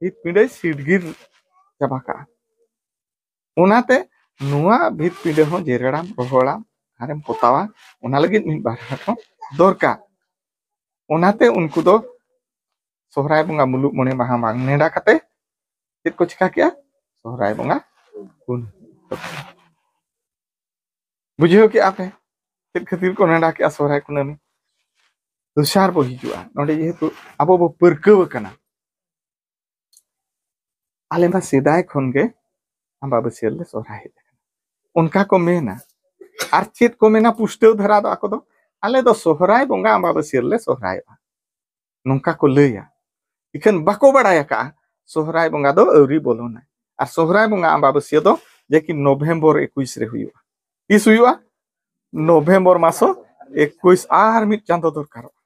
ᱵᱷᱤᱛ ᱯᱤᱸᱰᱟᱹᱭ ᱥᱤᱰᱜᱤᱨ ᱪᱟᱵᱟ ᱠᱟᱜᱼᱟ᱾ ᱚᱱᱟᱛᱮ ᱱᱚᱣᱟ ᱵᱷᱤᱛ ᱯᱤᱸᱰᱟᱹ ᱦᱚᱸ ᱡᱮᱨᱮᱲᱟᱢ, ᱨᱚᱦᱚᱲᱟᱢ, ᱟᱨᱮᱢ ᱯᱚᱛᱟᱣᱟ, ᱚᱱᱟ ᱞᱟᱹᱜᱤᱫ ᱢᱤᱫ ᱵᱟᱨ ᱦᱚᱲ ᱦᱚᱸ ᱫᱚᱨᱠᱟᱨ᱾ ᱚᱱᱟᱛᱮ ᱩᱱᱠᱩ ᱫᱚ ᱥᱚᱦᱨᱟᱭ ᱵᱚᱸᱜᱟ ᱢᱩᱞᱩᱜ ᱢᱚᱬᱮ ᱢᱟᱦᱟ ᱵᱟᱝ ᱱᱮᱰᱟ ᱠᱟᱛᱮ ᱪᱮᱫ ᱠᱚ ᱪᱤᱠᱟ ᱠᱮᱜᱼᱟ? ᱥᱚᱦᱨᱟᱭ ᱵᱚᱸᱜᱟ ᱠᱩᱱᱟᱹᱢᱤ᱾ ᱵᱩᱡᱷᱟᱹᱣ ᱠᱮᱜᱼᱟ ᱯᱮ ᱪᱮᱫ ᱠᱷᱟᱹᱛᱤᱨ ᱠᱚ ᱱᱮᱰᱟ ᱠᱮᱜᱼᱟ ᱥᱚᱦᱨᱟᱭ ᱠᱩᱱᱟᱹᱢᱤ? ᱫᱚᱥᱟᱨ ᱵᱚ ᱦᱤᱡᱩᱜᱼᱟ᱾ ᱱᱚᱰᱮ ᱡᱮᱦᱮᱛᱩ ᱟᱵᱚ ᱵᱚ ᱯᱟᱹᱨᱠᱟᱹᱣ ᱟᱠᱟᱱᱟ, ᱟᱞᱮ ᱢᱟ ᱥᱮᱫᱟᱭ ᱠᱷᱚᱱ ᱜᱮ ᱟᱢᱵᱟᱵᱟᱹᱥᱭᱟᱹ ᱨᱮᱞᱮ ᱥᱚᱦᱨᱟᱭ ᱦᱮᱡ ᱟᱠᱟᱱᱟ, ᱚᱱᱠᱟ ᱠᱚ ᱢᱮᱱᱟ᱾ ᱟᱨ ᱪᱮᱫ ᱠᱚ ᱢᱮᱱᱟ ᱯᱩᱥᱴᱟᱹᱣ ᱫᱷᱟᱨᱟ ᱫᱚ ᱟᱠᱚ ᱫᱚ, ᱟᱞᱮ ᱫᱚ ᱥᱚᱦᱨᱟᱭ ᱵᱚᱸᱜᱟ ᱟᱢᱵᱟᱵᱟᱹᱥᱭᱟᱹ ᱨᱮᱞᱮ ᱥᱚᱦᱨᱟᱭᱚᱜᱼᱟ, ᱱᱚᱝᱠᱟ ᱠᱚ ᱞᱟᱹᱭᱟ᱾ ᱤᱠᱷᱟᱹᱱ ᱵᱟᱠᱚ ᱵᱟᱲᱟᱭ ᱟᱠᱟᱜᱼᱟ ᱥᱚᱦᱨᱟᱭ ᱵᱚᱸᱜᱟ ᱫᱚ ᱟᱹᱣᱨᱤ ᱵᱚᱞᱚᱱᱟ᱾ ᱟᱨ ᱥᱚᱦᱨᱟᱭ ᱵᱚᱸᱜᱟ ᱟᱢᱵᱟᱵᱟᱹᱥᱭᱟᱹ ᱫᱚ ᱡᱮ ᱠᱤ ᱱᱚᱵᱷᱮᱢᱵᱚᱨ ᱮᱠᱩᱥ ᱨᱮ ᱦᱩᱭᱩᱜᱼᱟ᱾ ᱛᱤᱥ ᱦᱩᱭᱩᱜᱼᱟ? ᱱᱚᱵᱷᱮᱢᱵᱚᱨ ᱢᱟᱥᱚ ᱮᱠᱩᱥ, ᱟᱨ ᱢᱤᱫ ᱪᱟᱸᱫᱚ ᱫᱚᱨᱠᱟᱨᱚᱜᱼᱟ᱾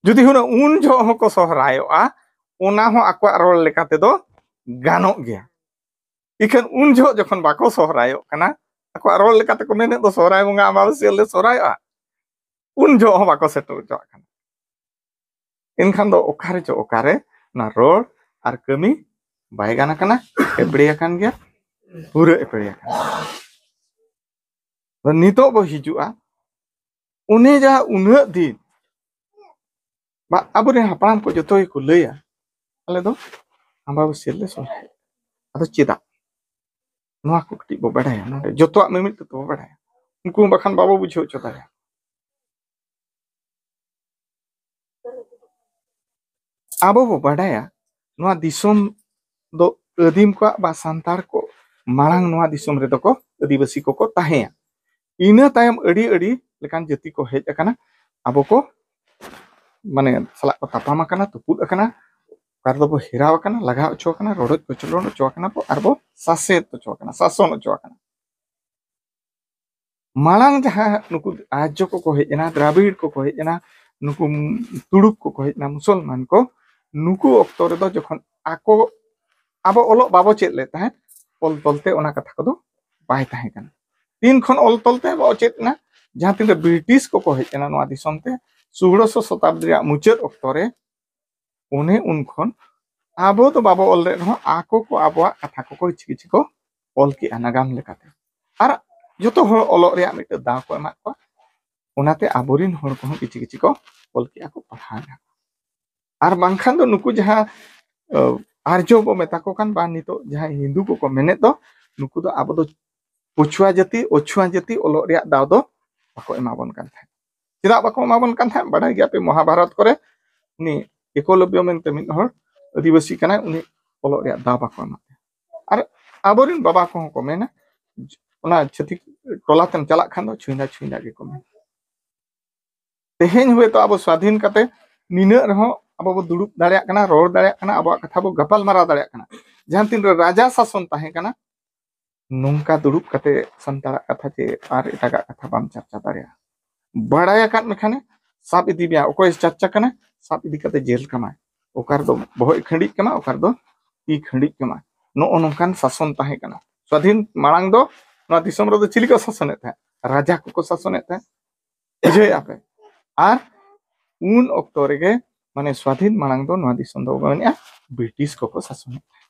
ᱡᱩᱫᱤ ᱦᱩᱱᱟᱹᱝ ᱩᱱ ᱡᱚᱦᱚᱜ ᱦᱚᱸᱠᱚ ᱥᱚᱦᱨᱟᱭᱚᱜᱼᱟ, ᱚᱱᱟ ᱦᱚᱸ ᱟᱠᱚᱣᱟᱜ ᱨᱚᱲ ᱞᱮᱠᱟ ᱛᱮᱫᱚ ᱜᱟᱱᱚᱜ ᱜᱮᱭᱟ᱾ ᱤᱠᱷᱟᱹᱱ ᱩᱱ ᱡᱚᱦᱚᱜ ᱡᱚᱠᱷᱚᱱ ᱵᱟᱠᱚ ᱥᱚᱦᱨᱟᱭᱚᱜ ᱠᱟᱱᱟ, ᱟᱠᱚᱣᱟᱜ ᱨᱚᱲ ᱞᱮᱠᱟ ᱛᱮᱠᱚ ᱢᱮᱱᱮᱫ ᱫᱚ ᱥᱚᱦᱨᱟᱭ ᱵᱚᱸᱜᱟ ᱟᱢᱵᱟᱵᱟᱹᱥᱭᱟᱹ ᱞᱮ ᱥᱚᱦᱨᱟᱭᱚᱜᱼᱟ, ᱩᱱ ᱡᱚᱦᱚᱜ ᱦᱚᱸ ᱵᱟᱠᱚ ᱥᱮᱴᱮᱨ ᱦᱚᱪᱚᱣᱟᱜ ᱠᱟᱱᱟ᱾ ᱮᱱᱠᱷᱟᱱ ᱫᱚ ᱚᱠᱟᱨᱮ ᱪᱚ ᱚᱠᱟᱨᱮ ᱚᱱᱟ ᱨᱚᱲ ᱟᱨ ᱠᱟᱹᱢᱤ ᱵᱟᱭ ᱜᱟᱱ ᱟᱠᱟᱱᱟ, ᱮᱯᱲᱮ ᱟᱠᱟᱱ ᱜᱮᱭᱟ, ᱯᱩᱨᱟᱹ ᱮᱯᱲᱮ ᱟᱠᱟᱱ ᱜᱮᱭᱟ᱾ ᱟᱫᱚ ᱱᱤᱛᱚᱜ ᱵᱚ ᱦᱤᱡᱩᱜᱼᱟ, ᱚᱱᱮ ᱡᱟᱦᱟᱸ ᱩᱱᱟᱹᱜ ᱫᱤᱱ ᱵᱟ ᱟᱵᱚᱨᱮᱱ ᱦᱟᱯᱲᱟᱢ ᱠᱚ ᱡᱚᱛᱚ ᱜᱮᱠᱚ ᱞᱟᱹᱭᱟ, ᱟᱞᱮ ᱫᱚ ᱟᱢᱵᱟᱵᱟᱹᱥᱭᱟᱹ ᱨᱮᱞᱮ ᱥᱚᱦᱨᱟᱭᱚᱜᱼᱟ᱾ ᱟᱫᱚ ᱪᱮᱫᱟᱜ? ᱱᱚᱣᱟ ᱠᱚ ᱠᱟᱹᱴᱤᱡ ᱵᱚ ᱵᱟᱰᱟᱭᱟ, ᱱᱚᱰᱮ ᱡᱚᱛᱚᱣᱟᱜ ᱢᱤᱢᱤᱫ ᱛᱮ ᱵᱚ ᱵᱟᱰᱟᱭᱟ᱾ ᱩᱱᱠᱩ ᱦᱚᱸ ᱵᱟᱠᱷᱟᱱ ᱵᱟᱵᱚ ᱵᱩᱡᱷᱟᱹᱣ ᱦᱚᱪᱚ ᱫᱟᱲᱮᱭᱟᱜᱼᱟ᱾ ᱟᱵᱚ ᱵᱚ ᱵᱟᱰᱟᱭᱟ, ᱱᱚᱣᱟ ᱫᱤᱥᱚᱢ ᱫᱚ ᱟᱹᱫᱤᱢ ᱠᱚᱣᱟᱜ ᱵᱟ ᱥᱟᱱᱛᱟᱲ ᱠᱚ ᱢᱟᱲᱟᱝ ᱱᱚᱣᱟ ᱫᱤᱥᱚᱢ ᱨᱮᱫᱚ ᱠᱚ ᱟᱹᱫᱤᱵᱟᱹᱥᱤ ᱠᱚᱠᱚ ᱛᱟᱦᱮᱸᱭᱟ᱾ ᱤᱱᱟᱹ ᱛᱟᱭᱚᱢ ᱟᱹᱰᱤ ᱟᱹᱰᱤ ᱞᱮᱠᱟᱱ ᱡᱟᱹᱛᱤ ᱠᱚ ᱦᱮᱡ ᱟᱠᱟᱱᱟ, ᱟᱵᱚ ᱠᱚ ᱢᱟᱱᱮ ᱥᱟᱞᱟᱜ ᱠᱚ ᱛᱟᱯᱟᱢ ᱟᱠᱟᱱᱟ, ᱛᱩᱯᱩᱫ ᱟᱠᱟᱱᱟ, ᱚᱠᱟ ᱨᱮᱫᱚ ᱵᱚ ᱦᱮᱨᱟᱣ ᱟᱠᱟᱱᱟ, ᱞᱟᱜᱟ ᱦᱚᱪᱚ ᱟᱠᱟᱱᱟ, ᱨᱚᱰᱚᱡ ᱠᱚᱪᱞᱚᱱ ᱦᱚᱪᱚ ᱟᱠᱟᱱᱟ ᱵᱚ, ᱟᱨ ᱵᱚ ᱥᱟᱥᱮᱛ ᱦᱚᱪᱚ ᱟᱠᱟᱱᱟ, ᱥᱟᱥᱚᱱ ᱦᱚᱪᱚ ᱟᱠᱟᱱᱟ᱾ ᱢᱟᱲᱟᱝ ᱡᱟᱦᱟᱸ ᱱᱩᱠᱩ ᱟᱨᱡᱚ ᱠᱚᱠᱚ ᱦᱮᱡ ᱮᱱᱟ, ᱫᱨᱟᱵᱤᱲ ᱠᱚᱠᱚ ᱦᱮᱡ ᱮᱱᱟ, ᱱᱩᱠᱩ ᱛᱩᱲᱩᱠ ᱠᱚᱠᱚ ᱦᱮᱡ ᱮᱱᱟ, ᱢᱩᱥᱚᱞᱢᱟᱱ ᱠᱚ, ᱱᱩᱠᱩ ᱚᱠᱛᱚ ᱨᱮᱫᱚ ᱡᱚᱠᱷᱚᱱ ᱟᱠᱚ, ᱟᱵᱚ ᱚᱞᱚᱜ ᱵᱟᱵᱚ ᱪᱮᱫ ᱞᱮᱫ ᱛᱟᱦᱮᱸᱫ, ᱚᱞ ᱛᱚᱞ ᱛᱮ ᱚᱱᱟ ᱠᱟᱛᱷᱟ ᱠᱚᱫᱚ ᱵᱟᱭ ᱛᱟᱦᱮᱸ ᱠᱟᱱᱟ᱾ ᱛᱤᱱ ᱠᱷᱚᱱ ᱚᱞ ᱛᱚᱞ ᱛᱮ ᱟᱵᱚᱣᱟᱜ ᱪᱮᱫ ᱮᱱᱟ? ᱡᱟᱦᱟᱸ ᱛᱤᱱᱨᱮ ᱵᱨᱤᱴᱤᱥ ᱠᱚᱠᱚ ᱦᱮᱡ ᱮᱱᱟ ᱱᱚᱣᱟ ᱫᱤᱥᱚᱢ ᱛᱮ, ᱥᱳᱞᱳᱥᱚ ᱥᱚᱛᱟᱵᱫᱤ ᱨᱮᱭᱟᱜ ᱢᱩᱪᱟᱹᱫ ᱚᱠᱛᱚ ᱨᱮ, ᱚᱱᱮ ᱩᱱ ᱠᱷᱚᱱ ᱟᱵᱚ ᱫᱚ ᱵᱟᱵᱚ ᱚᱞ ᱞᱮᱫ ᱨᱮᱦᱚᱸ, ᱟᱠᱚ ᱠᱚ ᱟᱵᱚᱣᱟᱜ ᱠᱟᱛᱷᱟ ᱠᱚᱠᱚ ᱠᱤᱪᱷᱤ ᱠᱤᱪᱷᱤ ᱠᱚ ᱚᱞ ᱠᱮᱜᱼᱟ ᱱᱟᱜᱟᱢ ᱞᱮᱠᱟᱛᱮ᱾ ᱟᱨ ᱡᱚᱛᱚ ᱦᱚᱲ ᱚᱞᱚᱜ ᱨᱮᱭᱟᱜ ᱢᱤᱫᱴᱮᱱ ᱫᱟᱣ ᱠᱚ ᱮᱢᱟᱫ ᱠᱚᱣᱟ᱾ ᱚᱱᱟᱛᱮ ᱟᱵᱚᱨᱤᱱ ᱦᱚᱲ ᱠᱚᱦᱚᱸ ᱠᱤᱪᱷᱤ ᱠᱤᱪᱷᱤ ᱠᱚ ᱚᱞ ᱠᱮᱜᱼᱟ ᱠᱚ, ᱯᱟᱲᱦᱟᱣ ᱮᱜᱼᱟ ᱠᱚ᱾ ᱟᱨ ᱵᱟᱝᱠᱷᱟᱱ ᱫᱚ ᱱᱩᱠᱩ ᱡᱟᱦᱟᱸ, ᱟᱹ, ᱟᱨᱡᱚ ᱵᱚ ᱢᱮᱛᱟ ᱠᱚ ᱠᱟᱱ, ᱵᱟ ᱱᱤᱛᱚᱜ ᱡᱟᱦᱟᱸᱭ ᱦᱤᱱᱫᱩ ᱠᱚᱠᱚ ᱢᱮᱱᱮᱫ ᱫᱚ, ᱱᱩᱠᱩ ᱫᱚ ᱟᱵᱚ ᱫᱚ ᱯᱚᱪᱷᱩᱣᱟ ᱡᱟᱹᱛᱤ, ᱚᱪᱷᱩᱣᱟ ᱡᱟᱹᱛᱤ ᱚᱞᱚᱜ ᱨᱮᱭᱟᱜ ᱫᱟᱣ ᱫᱚ ᱵᱟᱠᱚ ᱮᱢᱟ ᱵᱚᱱ ᱠᱟᱱ ᱛᱟᱦᱮᱸᱫ᱾ ᱪᱮᱫᱟᱜ ᱵᱟᱠᱚ ᱮᱢᱟ ᱵᱚᱱ ᱠᱟᱱ ᱛᱟᱦᱮᱸᱫ? ᱵᱟᱰᱟᱭ ᱜᱮᱭᱟ ᱯᱮ, ᱢᱚᱦᱟᱵᱷᱟᱨᱚᱛ ᱠᱚᱨᱮ ᱩᱱᱤ ᱮᱠᱚᱞᱚᱵᱽᱭᱚ ᱢᱮᱱᱛᱮ ᱢᱤᱫ ᱦᱚᱲ ᱟᱹᱫᱤᱵᱟᱹᱥᱤ ᱠᱟᱱᱟᱭ, ᱩᱱᱤ ᱚᱞᱚᱜ ᱨᱮᱭᱟᱜ ᱫᱟᱣ ᱵᱟᱠᱚ ᱮᱢᱟ ᱫᱮᱭᱟ᱾ ᱟᱨ ᱟᱵᱚᱨᱮᱱ ᱵᱟᱵᱟ ᱠᱚᱦᱚᱸ ᱠᱚ ᱢᱮᱱᱟ, ᱚᱱᱟ ᱪᱷᱟᱹᱛᱤᱠ ᱴᱚᱞᱟ ᱛᱮᱢ ᱪᱟᱞᱟᱜ ᱠᱷᱟᱱ ᱫᱚ ᱪᱷᱩᱸᱭᱫᱟ ᱪᱷᱩᱸᱭᱫᱟ ᱜᱮᱠᱚ ᱢᱮᱱᱟ᱾ ᱛᱮᱦᱮᱧ ᱦᱚᱭᱛᱳ ᱟᱵᱚ ᱥᱣᱟᱫᱷᱤᱱ ᱠᱟᱛᱮ ᱱᱤᱱᱟᱹᱜ ᱨᱮᱦᱚᱸ ᱟᱵᱚ ᱵᱚ ᱫᱩᱲᱩᱵ ᱫᱟᱲᱮᱭᱟᱜ ᱠᱟᱱᱟ, ᱨᱚᱲ ᱫᱟᱲᱮᱭᱟᱜ ᱠᱟᱱᱟ, ᱟᱵᱚᱣᱟᱜ ᱠᱟᱛᱷᱟ ᱵᱚ ᱜᱟᱯᱟᱞ ᱢᱟᱨᱟᱣ ᱫᱟᱲᱮᱭᱟᱜ ᱠᱟᱱᱟ᱾ ᱡᱟᱦᱟᱸ ᱛᱤᱱᱨᱮ ᱨᱟᱡᱟ ᱥᱟᱥᱚᱱ ᱛᱟᱦᱮᱸ ᱠᱟᱱᱟ, ᱱᱚᱝᱠᱟ ᱫᱩᱲᱩᱵ ᱠᱟᱛᱮ ᱥᱟᱱᱛᱟᱲᱟᱜ ᱠᱟᱛᱷᱟ ᱪᱮ ᱟᱨ ᱮᱴᱟᱜᱟᱜ ᱠᱟᱛᱷᱟ ᱵᱟᱢ ᱪᱟᱨᱪᱟ ᱫᱟᱲᱮᱭᱟᱜᱼᱟ᱾ ᱵᱟᱲᱟᱭ ᱟᱠᱟᱫ ᱢᱮᱠᱷᱟᱱᱮ ᱥᱟᱵ ᱤᱫᱤ ᱢᱮᱭᱟ, ᱚᱠᱚᱭᱮ ᱪᱟᱨᱪᱟ ᱠᱟᱱᱟ ᱥᱟᱵ ᱤᱫᱤ ᱠᱟᱛᱮ ᱡᱮᱞ ᱠᱟᱢᱟᱭ, ᱚᱠᱟ ᱨᱮᱫᱚ ᱵᱚᱦᱚᱜ ᱮ ᱠᱷᱟᱹᱰᱤᱡ ᱠᱟᱢᱟ, ᱚᱠᱟ ᱨᱮᱫᱚ ᱛᱤ ᱠᱷᱟᱹᱰᱤᱡ ᱠᱟᱢᱟ᱾ ᱱᱚᱜᱼᱚ ᱱᱚᱝᱠᱟᱱ ᱥᱟᱥᱚᱱ ᱛᱟᱦᱮᱸ ᱠᱟᱱᱟ᱾ ᱥᱣᱟᱫᱷᱤᱱ ᱢᱟᱲᱟᱝ ᱫᱚ ᱱᱚᱣᱟ ᱫᱤᱥᱚᱢ ᱨᱮᱫᱚ ᱪᱤᱞᱤ ᱠᱚ ᱥᱟᱥᱚᱱᱮᱫ ᱛᱟᱦᱮᱸᱫ? ᱨᱟᱡᱟ ᱠᱚᱠᱚ ᱥᱟᱥᱚᱱᱮᱫ ᱛᱟᱦᱮᱸᱫ, ᱵᱩᱡᱷᱟᱹᱣᱮᱫᱼᱟ ᱯᱮ? ᱟᱨ ᱩᱱ ᱚᱠᱛᱚ ᱨᱮᱜᱮ, ᱢᱟᱱᱮ ᱥᱣᱟᱫᱷᱤᱱ ᱢᱟᱲᱟᱝ ᱫᱚ ᱱᱚᱣᱟ ᱫᱤᱥᱚᱢ ᱫᱚ ᱢᱮᱱᱮᱫᱼᱟ ᱵᱨᱤᱴᱤᱥ ᱠᱚᱠᱚ ᱥᱟᱥᱚᱱᱮᱫ ᱛᱟᱦᱮᱸᱫ,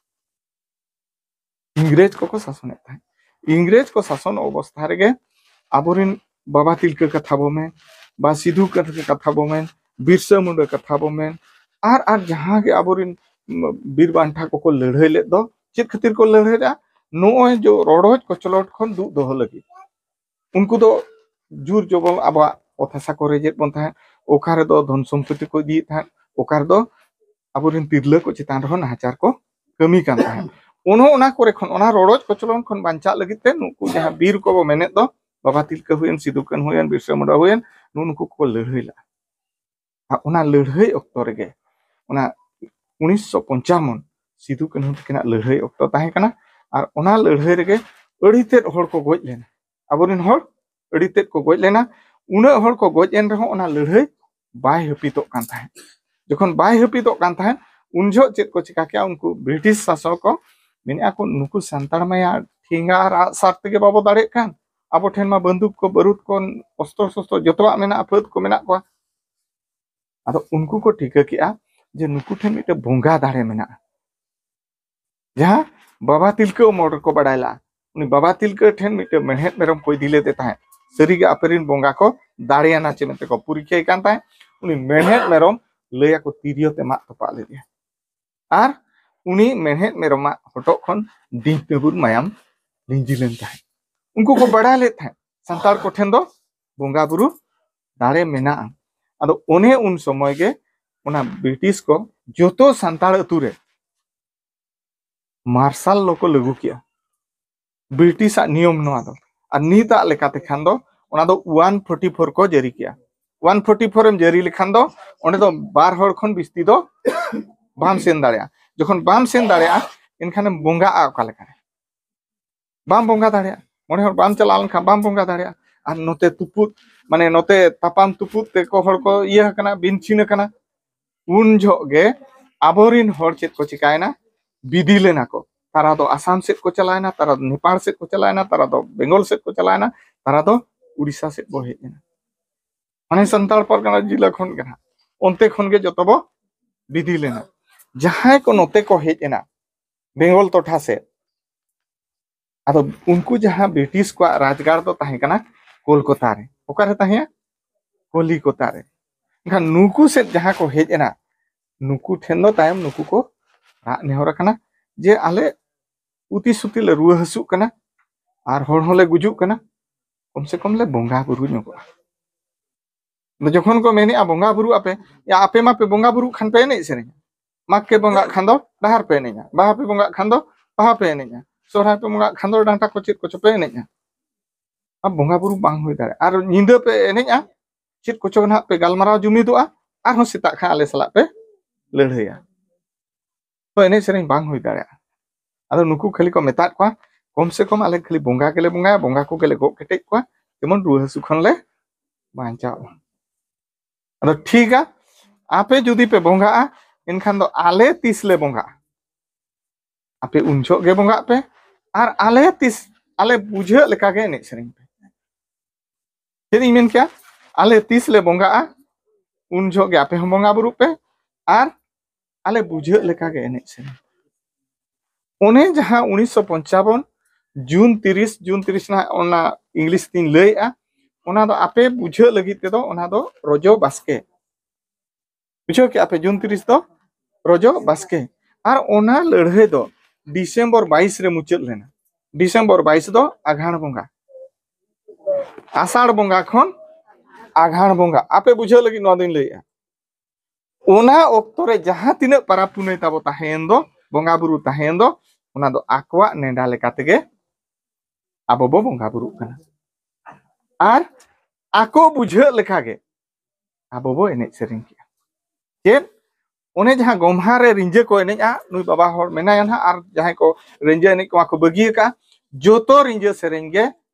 ᱤᱝᱨᱮᱡᱽ ᱠᱚᱠᱚ ᱥᱟᱥᱚᱱᱮᱫ ᱛᱟᱦᱮᱸᱫ᱾ ᱤᱝᱨᱮᱡᱽ ᱠᱚ ᱥᱟᱥᱚᱱ ᱚᱵᱚᱥᱛᱷᱟ ᱨᱮᱜᱮ ᱟᱵᱚᱨᱮᱱ ᱵᱟᱵᱟ ᱛᱤᱞᱠᱟᱹ ᱠᱟᱛᱷᱟ ᱵᱚ ᱢᱮᱱ, ᱵᱟ ᱥᱤᱫᱷᱩ ᱠᱟᱹᱱᱦᱩ ᱠᱟᱛᱷᱟ ᱵᱚ ᱢᱮᱱ, ᱵᱤᱨᱥᱟᱹ ᱢᱩᱱᱰᱟᱹ ᱠᱟᱛᱷᱟ ᱵᱚ ᱢᱮᱱ, ᱟᱨ ᱟᱨ ᱡᱟᱦᱟᱸ ᱜᱮ ᱟᱵᱚᱨᱮᱱ ᱵᱤᱨ ᱵᱟᱱᱴᱟ ᱠᱚᱠᱚ ᱞᱟᱹᱲᱦᱟᱹᱭ ᱞᱮᱫ ᱫᱚ, ᱪᱮᱫ ᱠᱷᱟᱹᱛᱤᱨ ᱠᱚ ᱞᱟᱹᱲᱦᱟᱹᱭ ᱞᱮᱫᱼᱟ? ᱱᱚᱜᱼᱚᱭ ᱡᱮ ᱨᱚᱰᱚᱡ ᱠᱚᱪᱞᱚᱱ ᱠᱷᱚᱱ ᱫᱩᱜ ᱫᱚᱦᱚ ᱞᱟᱹᱜᱤᱫ᱾ ᱩᱱᱠᱩ ᱫᱚ ᱡᱳᱨ ᱡᱚᱵᱚᱞ ᱟᱵᱚᱣᱟᱜ ᱚᱛ ᱦᱟᱥᱟ ᱠᱚ ᱨᱮᱡᱮᱫ ᱵᱚᱱ ᱛᱟᱦᱮᱸᱫ, ᱚᱠᱟ ᱨᱮᱫᱚ ᱫᱷᱚᱱ ᱥᱚᱢᱯᱚᱛᱤ ᱠᱚ ᱤᱫᱤᱭᱮᱫ ᱛᱟᱦᱮᱸᱫ, ᱚᱠᱟ ᱨᱮᱫᱚ ᱟᱵᱚᱨᱮᱱ ᱛᱤᱨᱞᱟᱹ ᱠᱚ ᱪᱮᱛᱟᱱ ᱨᱮᱦᱚᱸ ᱱᱟᱦᱟᱪᱟᱨ ᱠᱚ ᱠᱟᱹᱢᱤ ᱠᱟᱱ ᱛᱟᱦᱮᱸᱫ᱾ ᱚᱱᱟ, ᱚᱱᱟ ᱠᱚᱨᱮ ᱠᱷᱚᱱ, ᱚᱱᱟ ᱨᱚᱰᱚᱡ ᱠᱚᱪᱞᱚᱱ ᱠᱷᱚᱱ ᱵᱟᱧᱪᱟᱜ ᱞᱟᱹᱜᱤᱫ ᱛᱮ ᱱᱩᱠᱩ ᱡᱟᱦᱟᱸ ᱵᱤᱨ ᱠᱚᱵᱚ ᱢᱮᱱᱮᱫ ᱫᱚ, ᱵᱟᱵᱟ ᱛᱤᱞᱠᱟᱹ ᱦᱩᱭᱮᱱ, ᱥᱤᱫᱩ ᱠᱟᱹᱱᱦᱩ ᱦᱩᱭᱮᱱ, ᱵᱤᱨᱥᱟ ᱢᱩᱱᱰᱟ ᱦᱩᱭᱮᱱ, ᱱᱩᱜᱼᱩ ᱱᱩᱠᱩ ᱠᱚ ᱞᱟᱹᱲᱦᱟᱹᱭ ᱞᱟᱜᱼᱟ᱾ ᱟᱨ ᱚᱱᱟ ᱞᱟᱹᱲᱦᱟᱹᱭ ᱚᱠᱛᱚ ᱨᱮᱜᱮ, ᱚᱱᱟ ᱩᱱᱤᱥᱥᱚ ᱯᱚᱧᱪᱟᱵᱚᱱ ᱥᱤᱫᱩ ᱠᱟᱹᱱᱦᱩ ᱛᱟᱹᱠᱤᱱᱟᱜ ᱞᱟᱹᱲᱦᱟᱹᱭ ᱚᱠᱛᱚ ᱛᱟᱦᱮᱸ ᱠᱟᱱᱟ᱾ ᱟᱨ ᱚᱱᱟ ᱞᱟᱹᱲᱦᱟᱹᱭ ᱨᱮᱜᱮ ᱟᱹᱰᱤ ᱛᱮᱫ ᱦᱚᱲ ᱠᱚ ᱜᱚᱡ ᱞᱮᱱᱟ, ᱟᱵᱚᱨᱮᱱ ᱦᱚᱲ ᱟᱹᱰᱤ ᱛᱮᱫ ᱠᱚ ᱜᱚᱡ ᱞᱮᱱᱟ᱾ ᱩᱱᱟᱹᱜ ᱦᱚᱲ ᱠᱚ ᱜᱚᱡ ᱮᱱ ᱨᱮᱦᱚᱸ ᱚᱱᱟ ᱞᱟᱹᱲᱦᱟᱹᱭ ᱵᱟᱭ ᱦᱟᱹᱯᱤᱫᱚᱜ ᱠᱟᱱ ᱛᱟᱦᱮᱸᱫ᱾ ᱡᱚᱠᱷᱚᱱ ᱵᱟᱭ ᱦᱟᱹᱯᱤᱫᱚᱜ ᱠᱟᱱ ᱛᱟᱦᱮᱸᱫ, ᱩᱱ ᱡᱚᱦᱚᱜ ᱪᱮᱫ ᱠᱚ ᱪᱤᱠᱟ ᱠᱮᱜᱼᱟ? ᱩᱱᱠᱩ ᱵᱨᱤᱴᱤᱥ ᱥᱟᱥᱚᱠ ᱠᱚ ᱢᱮᱱᱮᱫᱼᱟ ᱠᱚ, ᱱᱩᱠᱩ ᱥᱟᱱᱛᱟᱲ ᱢᱟᱭᱟ ᱴᱷᱮᱸᱜᱟ ᱟᱨ ᱟᱜᱼᱥᱟᱨ ᱛᱮᱜᱮ ᱵᱟᱵᱚ ᱫᱟᱲᱮᱭᱟᱜ ᱠᱟᱱ, ᱟᱵᱚ ᱴᱷᱮᱱ ᱢᱟ ᱵᱟᱹᱱᱫᱩᱠ ᱠᱚ, ᱵᱟᱹᱨᱩᱫ ᱠᱚ, ᱚᱥᱛᱨᱚ ᱥᱚᱥᱛᱨᱚ ᱡᱚᱛᱚᱣᱟᱜ ᱢᱮᱱᱟᱜᱼᱟ, ᱯᱷᱟᱹᱫ ᱠᱚ ᱢᱮᱱᱟᱜ ᱠᱚᱣᱟ᱾ ᱟᱫᱚ ᱩᱱᱠᱩ ᱠᱚ ᱴᱷᱤᱠᱟᱹ ᱠᱮᱜᱼᱟ ᱡᱮ ᱱᱩᱠᱩ ᱴᱷᱮᱱ ᱢᱤᱫᱴᱮᱱ ᱵᱚᱸᱜᱟ ᱫᱟᱲᱮ ᱢᱮᱱᱟᱜᱼᱟ, ᱡᱟᱦᱟᱸ ᱵᱟᱵᱟ ᱛᱤᱞᱠᱟᱹ ᱚᱢᱚᱞ ᱨᱮᱠᱚ ᱵᱟᱲᱟᱭ ᱞᱟᱜᱼᱟ᱾ ᱩᱱᱤ ᱵᱟᱵᱟ ᱛᱤᱞᱠᱟᱹ ᱴᱷᱮᱱ ᱢᱤᱫᱴᱮᱱ ᱢᱮᱲᱦᱮᱫ ᱢᱮᱨᱚᱢ ᱠᱚ ᱤᱫᱤ ᱞᱮᱫᱮ ᱛᱟᱦᱮᱸᱫ, ᱥᱟᱹᱨᱤᱜᱮ ᱟᱯᱮᱨᱮᱱ ᱵᱚᱸᱜᱟ ᱠᱚ ᱫᱟᱲᱮᱭᱟᱱᱟ ᱪᱮ ᱢᱮᱱᱛᱮ ᱠᱚ ᱯᱚᱨᱤᱠᱠᱷᱟᱭ ᱠᱟᱱ ᱛᱟᱦᱮᱸᱫ᱾ ᱩᱱᱤ ᱢᱮᱲᱦᱮᱫ ᱢᱮᱨᱚᱢ, ᱞᱟᱹᱭᱟᱠᱚ, ᱛᱤᱨᱭᱳ ᱛᱮ ᱢᱟᱜ ᱛᱚᱯᱟᱜ ᱞᱮᱫᱮᱭᱟ᱾ ᱟᱨ ᱩᱱᱤ ᱢᱮᱲᱦᱮᱫ ᱢᱮᱨᱚᱢᱟᱜ ᱦᱚᱴᱚᱜ ᱠᱷᱚᱱ ᱰᱤᱸᱰᱟᱹᱵᱩᱨ ᱢᱟᱭᱟᱢ ᱞᱤᱸᱡᱤ ᱞᱮᱱ ᱛᱟᱦᱮᱸᱫ᱾ ᱩᱱᱠᱩ ᱠᱚ ᱵᱟᱲᱟᱭ ᱞᱮᱫ ᱛᱟᱦᱮᱸᱫ ᱥᱟᱱᱛᱟᱲ ᱠᱚᱴᱷᱮᱱ ᱫᱚ ᱵᱚᱸᱜᱟ ᱵᱩᱨᱩ ᱫᱟᱲᱮ ᱢᱮᱱᱟᱜᱼᱟ᱾ ᱟᱫᱚ ᱚᱱᱮ ᱩᱱ ᱥᱚᱢᱚᱭ ᱜᱮ ᱚᱱᱟ ᱵᱨᱤᱴᱤᱥ ᱠᱚ ᱡᱚᱛᱚ ᱥᱟᱱᱛᱟᱲ ᱟᱹᱛᱩ ᱨᱮ ᱢᱟᱨᱥᱟᱞ ᱞᱚ ᱠᱚ ᱞᱟᱹᱜᱩ ᱠᱮᱜᱼᱟ᱾ ᱵᱨᱤᱴᱤᱥᱟᱜ ᱱᱤᱭᱚᱢ ᱱᱚᱣᱟ ᱫᱚ᱾ ᱟᱨ ᱱᱤᱛᱟᱜ ᱞᱮᱠᱟᱛᱮ ᱠᱷᱟᱱ ᱫᱚ ᱚᱱᱟ ᱫᱚ ᱚᱣᱟᱱ ᱯᱷᱳᱨᱴᱤ ᱯᱷᱳᱨ ᱠᱚ ᱡᱟᱹᱨᱤ ᱠᱮᱜᱼᱟ᱾ ᱚᱣᱟᱱ ᱯᱷᱳᱨᱴᱤ ᱯᱷᱳᱨ ᱮᱢ ᱡᱟᱹᱨᱤ ᱞᱮᱠᱷᱟᱱ ᱫᱚ ᱚᱸᱰᱮ ᱫᱚ ᱵᱟᱨ ᱦᱚᱲ ᱠᱷᱚᱱ ᱵᱤᱥᱛᱤ ᱫᱚ ᱵᱟᱢ ᱥᱮᱱ ᱫᱟᱲᱮᱭᱟᱜᱼᱟ᱾ ᱡᱚᱠᱷᱚᱱ ᱵᱟᱢ ᱥᱮᱱ ᱫᱟᱲᱮᱭᱟᱜᱼᱟ, ᱮᱱᱠᱷᱟᱱᱮᱢ ᱵᱚᱸᱜᱟᱜᱼᱟ ᱚᱠᱟ ᱞᱮᱠᱟᱨᱮ? ᱵᱟᱢ ᱵᱚᱸᱜᱟ ᱫᱟᱲᱮᱭᱟᱜᱼᱟ᱾ ᱢᱚᱬᱮ ᱦᱚᱲ ᱵᱟᱢ ᱪᱟᱞᱟᱣ ᱞᱮᱱᱠᱷᱟᱱ ᱵᱟᱢ ᱵᱚᱸᱜᱟ ᱫᱟᱲᱮᱭᱟᱜᱼᱟ᱾ ᱟᱨ ᱱᱚᱛᱮ ᱛᱩᱯᱩᱫ, ᱢᱟᱱᱮ ᱱᱚᱛᱮ ᱛᱟᱯᱟᱢ ᱛᱩᱯᱩᱫ ᱛᱮᱠᱚ ᱦᱚᱲ ᱠᱚ ᱤᱭᱟᱹ ᱟᱠᱟᱱᱟ, ᱵᱤᱱ ᱪᱷᱤᱱ ᱟᱠᱟᱱᱟ᱾ ᱩᱱ ᱡᱚᱦᱚᱜ ᱜᱮ ᱟᱵᱚᱨᱤᱱ ᱦᱚᱲ ᱪᱮᱫ ᱠᱚ ᱪᱤᱠᱟᱭᱮᱱᱟ? ᱵᱤᱫᱤ ᱞᱮᱱᱟ ᱠᱚ᱾ ᱛᱟᱨᱟ ᱫᱚ ᱟᱥᱟᱢ ᱥᱮᱫ ᱠᱚ ᱪᱟᱞᱟᱣᱮᱱᱟ, ᱛᱟᱨᱟ ᱫᱚ ᱱᱮᱯᱟᱲ ᱥᱮᱫ ᱠᱚ ᱪᱟᱞᱟᱣᱮᱱᱟ, ᱛᱟᱨᱟ ᱫᱚ ᱵᱮᱝᱜᱚᱞ ᱥᱮᱫ ᱠᱚ ᱪᱟᱞᱟᱣᱮᱱᱟ, ᱛᱟᱨᱟ ᱫᱚ ᱩᱲᱤᱥᱥᱟ ᱥᱮᱫ ᱵᱚ ᱦᱮᱡ ᱮᱱᱟ᱾ ᱢᱟᱱᱮ ᱥᱟᱱᱛᱟᱲ ᱯᱟᱨᱜᱟᱱᱟ ᱡᱮᱞᱟ ᱠᱷᱚᱱ ᱜᱮ ᱱᱟᱦᱟᱜ, ᱚᱱᱛᱮ ᱠᱷᱚᱱ ᱜᱮ ᱡᱚᱛᱚ ᱵᱚ ᱵᱤᱫᱤ ᱞᱮᱱᱟ᱾ ᱡᱟᱦᱟᱸᱭ ᱠᱚ ᱱᱚᱛᱮ ᱠᱚ ᱦᱮᱡ ᱮᱱᱟ ᱵᱮᱝᱜᱚᱞ ᱴᱚᱴᱷᱟ ᱥᱮᱫ, ᱟᱫᱚ ᱩᱱᱠᱩ ᱡᱟᱦᱟᱸ ᱵᱨᱤᱴᱤᱥ ᱠᱚᱣᱟᱜ ᱨᱟᱡᱽᱜᱟᱲ ᱫᱚ ᱛᱟᱦᱮᱸ ᱠᱟᱱᱟ ᱠᱳᱞᱠᱟᱛᱟ ᱨᱮ᱾ ᱚᱠᱟᱨᱮ ᱛᱟᱦᱮᱸᱭᱟ? ᱠᱚᱞᱤᱠᱚᱛᱟ ᱨᱮ᱾ ᱮᱱᱠᱷᱟᱱ ᱱᱩᱠᱩ ᱥᱮᱫ ᱡᱟᱦᱟᱸ ᱠᱚ ᱦᱮᱡ ᱮᱱᱟ, ᱱᱩᱠᱩ ᱴᱷᱮᱱ ᱫᱚ ᱛᱟᱭᱚᱢ ᱱᱩᱠᱩ ᱠᱚ ᱨᱟᱜ ᱱᱮᱦᱚᱨ ᱟᱠᱟᱱᱟ ᱡᱮ ᱟᱞᱮ ᱩᱛᱤ ᱥᱩᱛᱤ ᱞᱮ ᱨᱩᱣᱟᱹ ᱦᱟᱹᱥᱩᱜ ᱠᱟᱱᱟ ᱟᱨ ᱦᱚᱲ ᱦᱚᱸᱞᱮ ᱜᱩᱡᱩᱜ ᱠᱟᱱᱟ, ᱠᱚᱢ ᱥᱮ ᱠᱚᱢ ᱞᱮ ᱵᱚᱸᱜᱟ ᱵᱩᱨᱩ ᱧᱚᱜᱚᱜᱼᱟ᱾ ᱟᱫᱚ ᱡᱚᱠᱷᱚᱱ ᱠᱚ ᱢᱮᱱᱮᱜᱼᱟ ᱵᱚᱸᱜᱟ ᱵᱩᱨᱩᱜ ᱟᱯᱮ, ᱭᱟ, ᱟᱯᱮ ᱢᱟᱯᱮ ᱵᱚᱸᱜᱟ ᱵᱩᱨᱩᱜ ᱠᱷᱟᱱ ᱯᱮ ᱮᱱᱮᱡ ᱥᱮᱨᱮᱧᱟ᱾ ᱢᱟᱜᱽ ᱯᱮ ᱵᱚᱸᱜᱟᱜ ᱠᱷᱟᱱ ᱫᱚ ᱰᱟᱦᱟᱨ ᱯᱮ ᱮᱱᱮᱡᱟ, ᱵᱟᱦᱟ ᱯᱮ ᱵᱚᱸᱜᱟᱜ ᱠᱷᱟᱱ ᱫᱚ ᱵᱟᱦᱟ ᱯᱮ ᱮᱱᱮᱡᱟ, ᱥᱚᱦᱨᱟᱭ ᱯᱮ ᱵᱚᱸᱜᱟᱜ ᱠᱷᱟᱱ ᱫᱚ ᱰᱟᱱᱴᱟ ᱠᱚ ᱪᱮᱫ ᱠᱚᱪᱚ ᱯᱮ ᱮᱱᱮᱡᱟ᱾ ᱟᱨ ᱵᱚᱸᱜᱟ ᱵᱩᱨᱩ ᱵᱟᱝ ᱦᱩᱭ ᱫᱟᱲᱮᱭᱟᱜᱼᱟ᱾ ᱟᱨ ᱧᱤᱫᱟᱹ ᱯᱮ ᱮᱱᱮᱡᱼᱟ, ᱪᱮᱫ ᱠᱚᱪᱚ ᱱᱟᱦᱟᱜ ᱯᱮ ᱜᱟᱞᱢᱟᱨᱟᱣ ᱡᱩᱢᱤᱫᱚᱜᱼᱟ, ᱟᱨᱦᱚᱸ ᱥᱮᱛᱟᱜ ᱠᱷᱟᱱ ᱟᱞᱮ ᱥᱟᱞᱟᱜ ᱯᱮ ᱞᱟᱹᱲᱦᱟᱹᱭᱟ᱾ ᱛᱚ ᱮᱱᱮᱡ ᱥᱮᱨᱮᱧ ᱵᱟᱝ ᱦᱩᱭ ᱫᱟᱲᱮᱭᱟᱜᱼᱟ᱾ ᱟᱫᱚ ᱱᱩᱠᱩ ᱠᱷᱟᱹᱞᱤ ᱠᱚ ᱢᱮᱛᱟᱫ ᱠᱚᱣᱟ, ᱠᱚᱢ ᱥᱮ ᱠᱚᱢ ᱟᱞᱮ ᱠᱷᱟᱹᱞᱤ ᱵᱚᱸᱜᱟ ᱜᱮᱞᱮ ᱵᱚᱸᱜᱟᱭᱟ, ᱵᱚᱸᱜᱟ ᱠᱚᱜᱮᱞᱮ ᱜᱚᱜ ᱠᱮᱴᱮᱡ ᱠᱚᱣᱟ, ᱡᱮᱢᱚᱱ ᱨᱩᱣᱟᱹ ᱦᱟᱹᱥᱩ ᱠᱷᱚᱱ ᱞᱮ ᱵᱟᱧᱪᱟᱣ ᱢᱟ᱾ ᱟᱫᱚ ᱴᱷᱤᱠᱟ, ᱟᱯᱮ ᱡᱩᱫᱤ ᱯᱮ ᱵᱚᱸᱜᱟᱜᱼᱟ, ᱮᱱᱠᱷᱟᱱ ᱫᱚ ᱟᱞᱮ ᱛᱤᱥ ᱞᱮ ᱵᱚᱸᱜᱟᱜᱼᱟ? ᱟᱯᱮ ᱩᱱ ᱡᱚᱦᱚᱜ ᱜᱮ ᱵᱚᱸᱜᱟᱜ ᱯᱮ, ᱟᱨ ᱟᱞᱮ ᱛᱤᱥ ᱟᱞᱮ ᱵᱩᱡᱷᱟᱹᱜ ᱞᱮᱠᱟ ᱜᱮ ᱮᱱᱮᱡ ᱥᱮᱨᱮᱧ ᱯᱮ᱾ ᱪᱮᱫ ᱤᱧ ᱢᱮᱱ ᱠᱮᱭᱟ? ᱟᱞᱮ ᱛᱤᱥ ᱞᱮ ᱵᱚᱸᱜᱟᱜᱼᱟ, ᱩᱱ ᱡᱚᱦᱚᱜ ᱜᱮ ᱟᱯᱮ ᱦᱚᱸ ᱵᱚᱸᱜᱟ ᱵᱩᱨᱩᱜ ᱯᱮ, ᱟᱨ ᱟᱞᱮ ᱵᱩᱡᱷᱟᱹᱜ ᱞᱮᱠᱟ ᱜᱮ ᱮᱱᱮᱡ ᱥᱮᱨᱮᱧ᱾ ᱚᱱᱮ ᱡᱟᱦᱟᱸ ᱩᱱᱤᱥᱥᱚ ᱯᱚᱧᱪᱟᱵᱚᱱ ᱡᱩᱱ ᱛᱤᱨᱤᱥ, ᱡᱩᱱ ᱛᱤᱨᱤᱥ ᱱᱟᱦᱟᱜ ᱚᱱᱟ ᱤᱝᱞᱤᱥ ᱛᱤᱧ ᱞᱟᱹᱭᱮᱜᱼᱟ, ᱚᱱᱟ ᱫᱚ ᱟᱯᱮ ᱵᱩᱡᱷᱟᱹᱜ ᱞᱟᱹᱜᱤᱫ ᱛᱮᱫᱚ ᱚᱱᱟ ᱫᱚ ᱨᱚᱡᱚ ᱵᱟᱥᱠᱮ᱾ ᱵᱩᱡᱷᱟᱹᱣ ᱠᱮᱜᱼᱟ ᱯᱮ? ᱡᱩᱱ ᱛᱤᱨᱤᱥ ᱫᱚ ᱨᱚᱡᱚ ᱵᱟᱥᱠᱮ᱾ ᱟᱨ ᱚᱱᱟ ᱞᱟᱹᱲᱦᱟᱹᱭ ᱫᱚ ᱰᱤᱥᱮᱢᱵᱚᱨ ᱵᱟᱭᱤᱥ ᱨᱮ ᱢᱩᱪᱟᱹᱫ ᱞᱮᱱᱟ᱾ ᱰᱤᱥᱮᱢᱵᱚᱨ ᱵᱟᱭᱤᱥ ᱫᱚ ᱟᱜᱷᱟᱬ ᱵᱚᱸᱜᱟ, ᱟᱥᱟᱲ ᱵᱚᱸᱜᱟ ᱠᱷᱚᱱ ᱟᱜᱷᱟᱬ ᱵᱚᱸᱜᱟ᱾ ᱟᱯᱮ ᱵᱩᱡᱷᱟᱹᱣ ᱞᱟᱹᱜᱤᱫ ᱱᱚᱣᱟ ᱫᱚᱧ ᱞᱟᱹᱭᱮᱜᱼᱟ᱾ ᱚᱱᱟ ᱚᱠᱛᱚ ᱨᱮ ᱡᱟᱦᱟᱸ ᱛᱤᱱᱟᱹᱜ ᱯᱟᱨᱟᱵᱽ ᱯᱩᱱᱟᱹᱭ ᱛᱟᱵᱚ ᱛᱟᱦᱮᱸᱭᱮᱱ ᱫᱚ, ᱵᱚᱸᱜᱟ ᱵᱩᱨᱩ ᱛᱟᱦᱮᱸᱭᱮᱱ ᱫᱚ, ᱚᱱᱟ ᱫᱚ ᱟᱠᱚᱣᱟᱜ ᱱᱮᱰᱟ ᱞᱮᱠᱟ ᱛᱮᱜᱮ ᱟᱵᱚ ᱵᱚ ᱵᱚᱸᱜᱟ ᱵᱩᱨᱩᱜ ᱠᱟᱱᱟ᱾ ᱟᱨ ᱟᱠᱚ ᱵᱩᱡᱷᱟᱹᱜ ᱞᱮᱠᱟ ᱜᱮ ᱟᱵᱚ ᱵᱚ ᱮᱱᱮᱡ ᱥᱮᱨᱮᱧ ᱠᱮᱜᱼᱟ᱾ ᱪᱮᱫ? ᱚᱱᱮ ᱡᱟᱦᱟᱸ ᱜᱚᱢᱦᱟ ᱨᱮ ᱨᱤᱸᱡᱟᱹ ᱠᱚ ᱮᱱᱮᱡᱼᱟ, ᱱᱩᱭ ᱵᱟᱵᱟ ᱦᱚᱲ ᱢᱮᱱᱟᱭᱟ ᱱᱟᱦᱟᱜ, ᱟᱨ ᱡᱟᱦᱟᱸᱭ ᱠᱚ ᱨᱤᱸᱡᱟᱹ ᱮᱱᱮᱡ ᱠᱚ ᱠᱚ ᱵᱟᱹᱜᱤ ᱟᱠᱟᱜᱼᱟ, ᱡᱚᱛᱚ ᱨᱤᱸᱡᱟᱹ ᱥᱮᱨᱮᱧ ᱜᱮ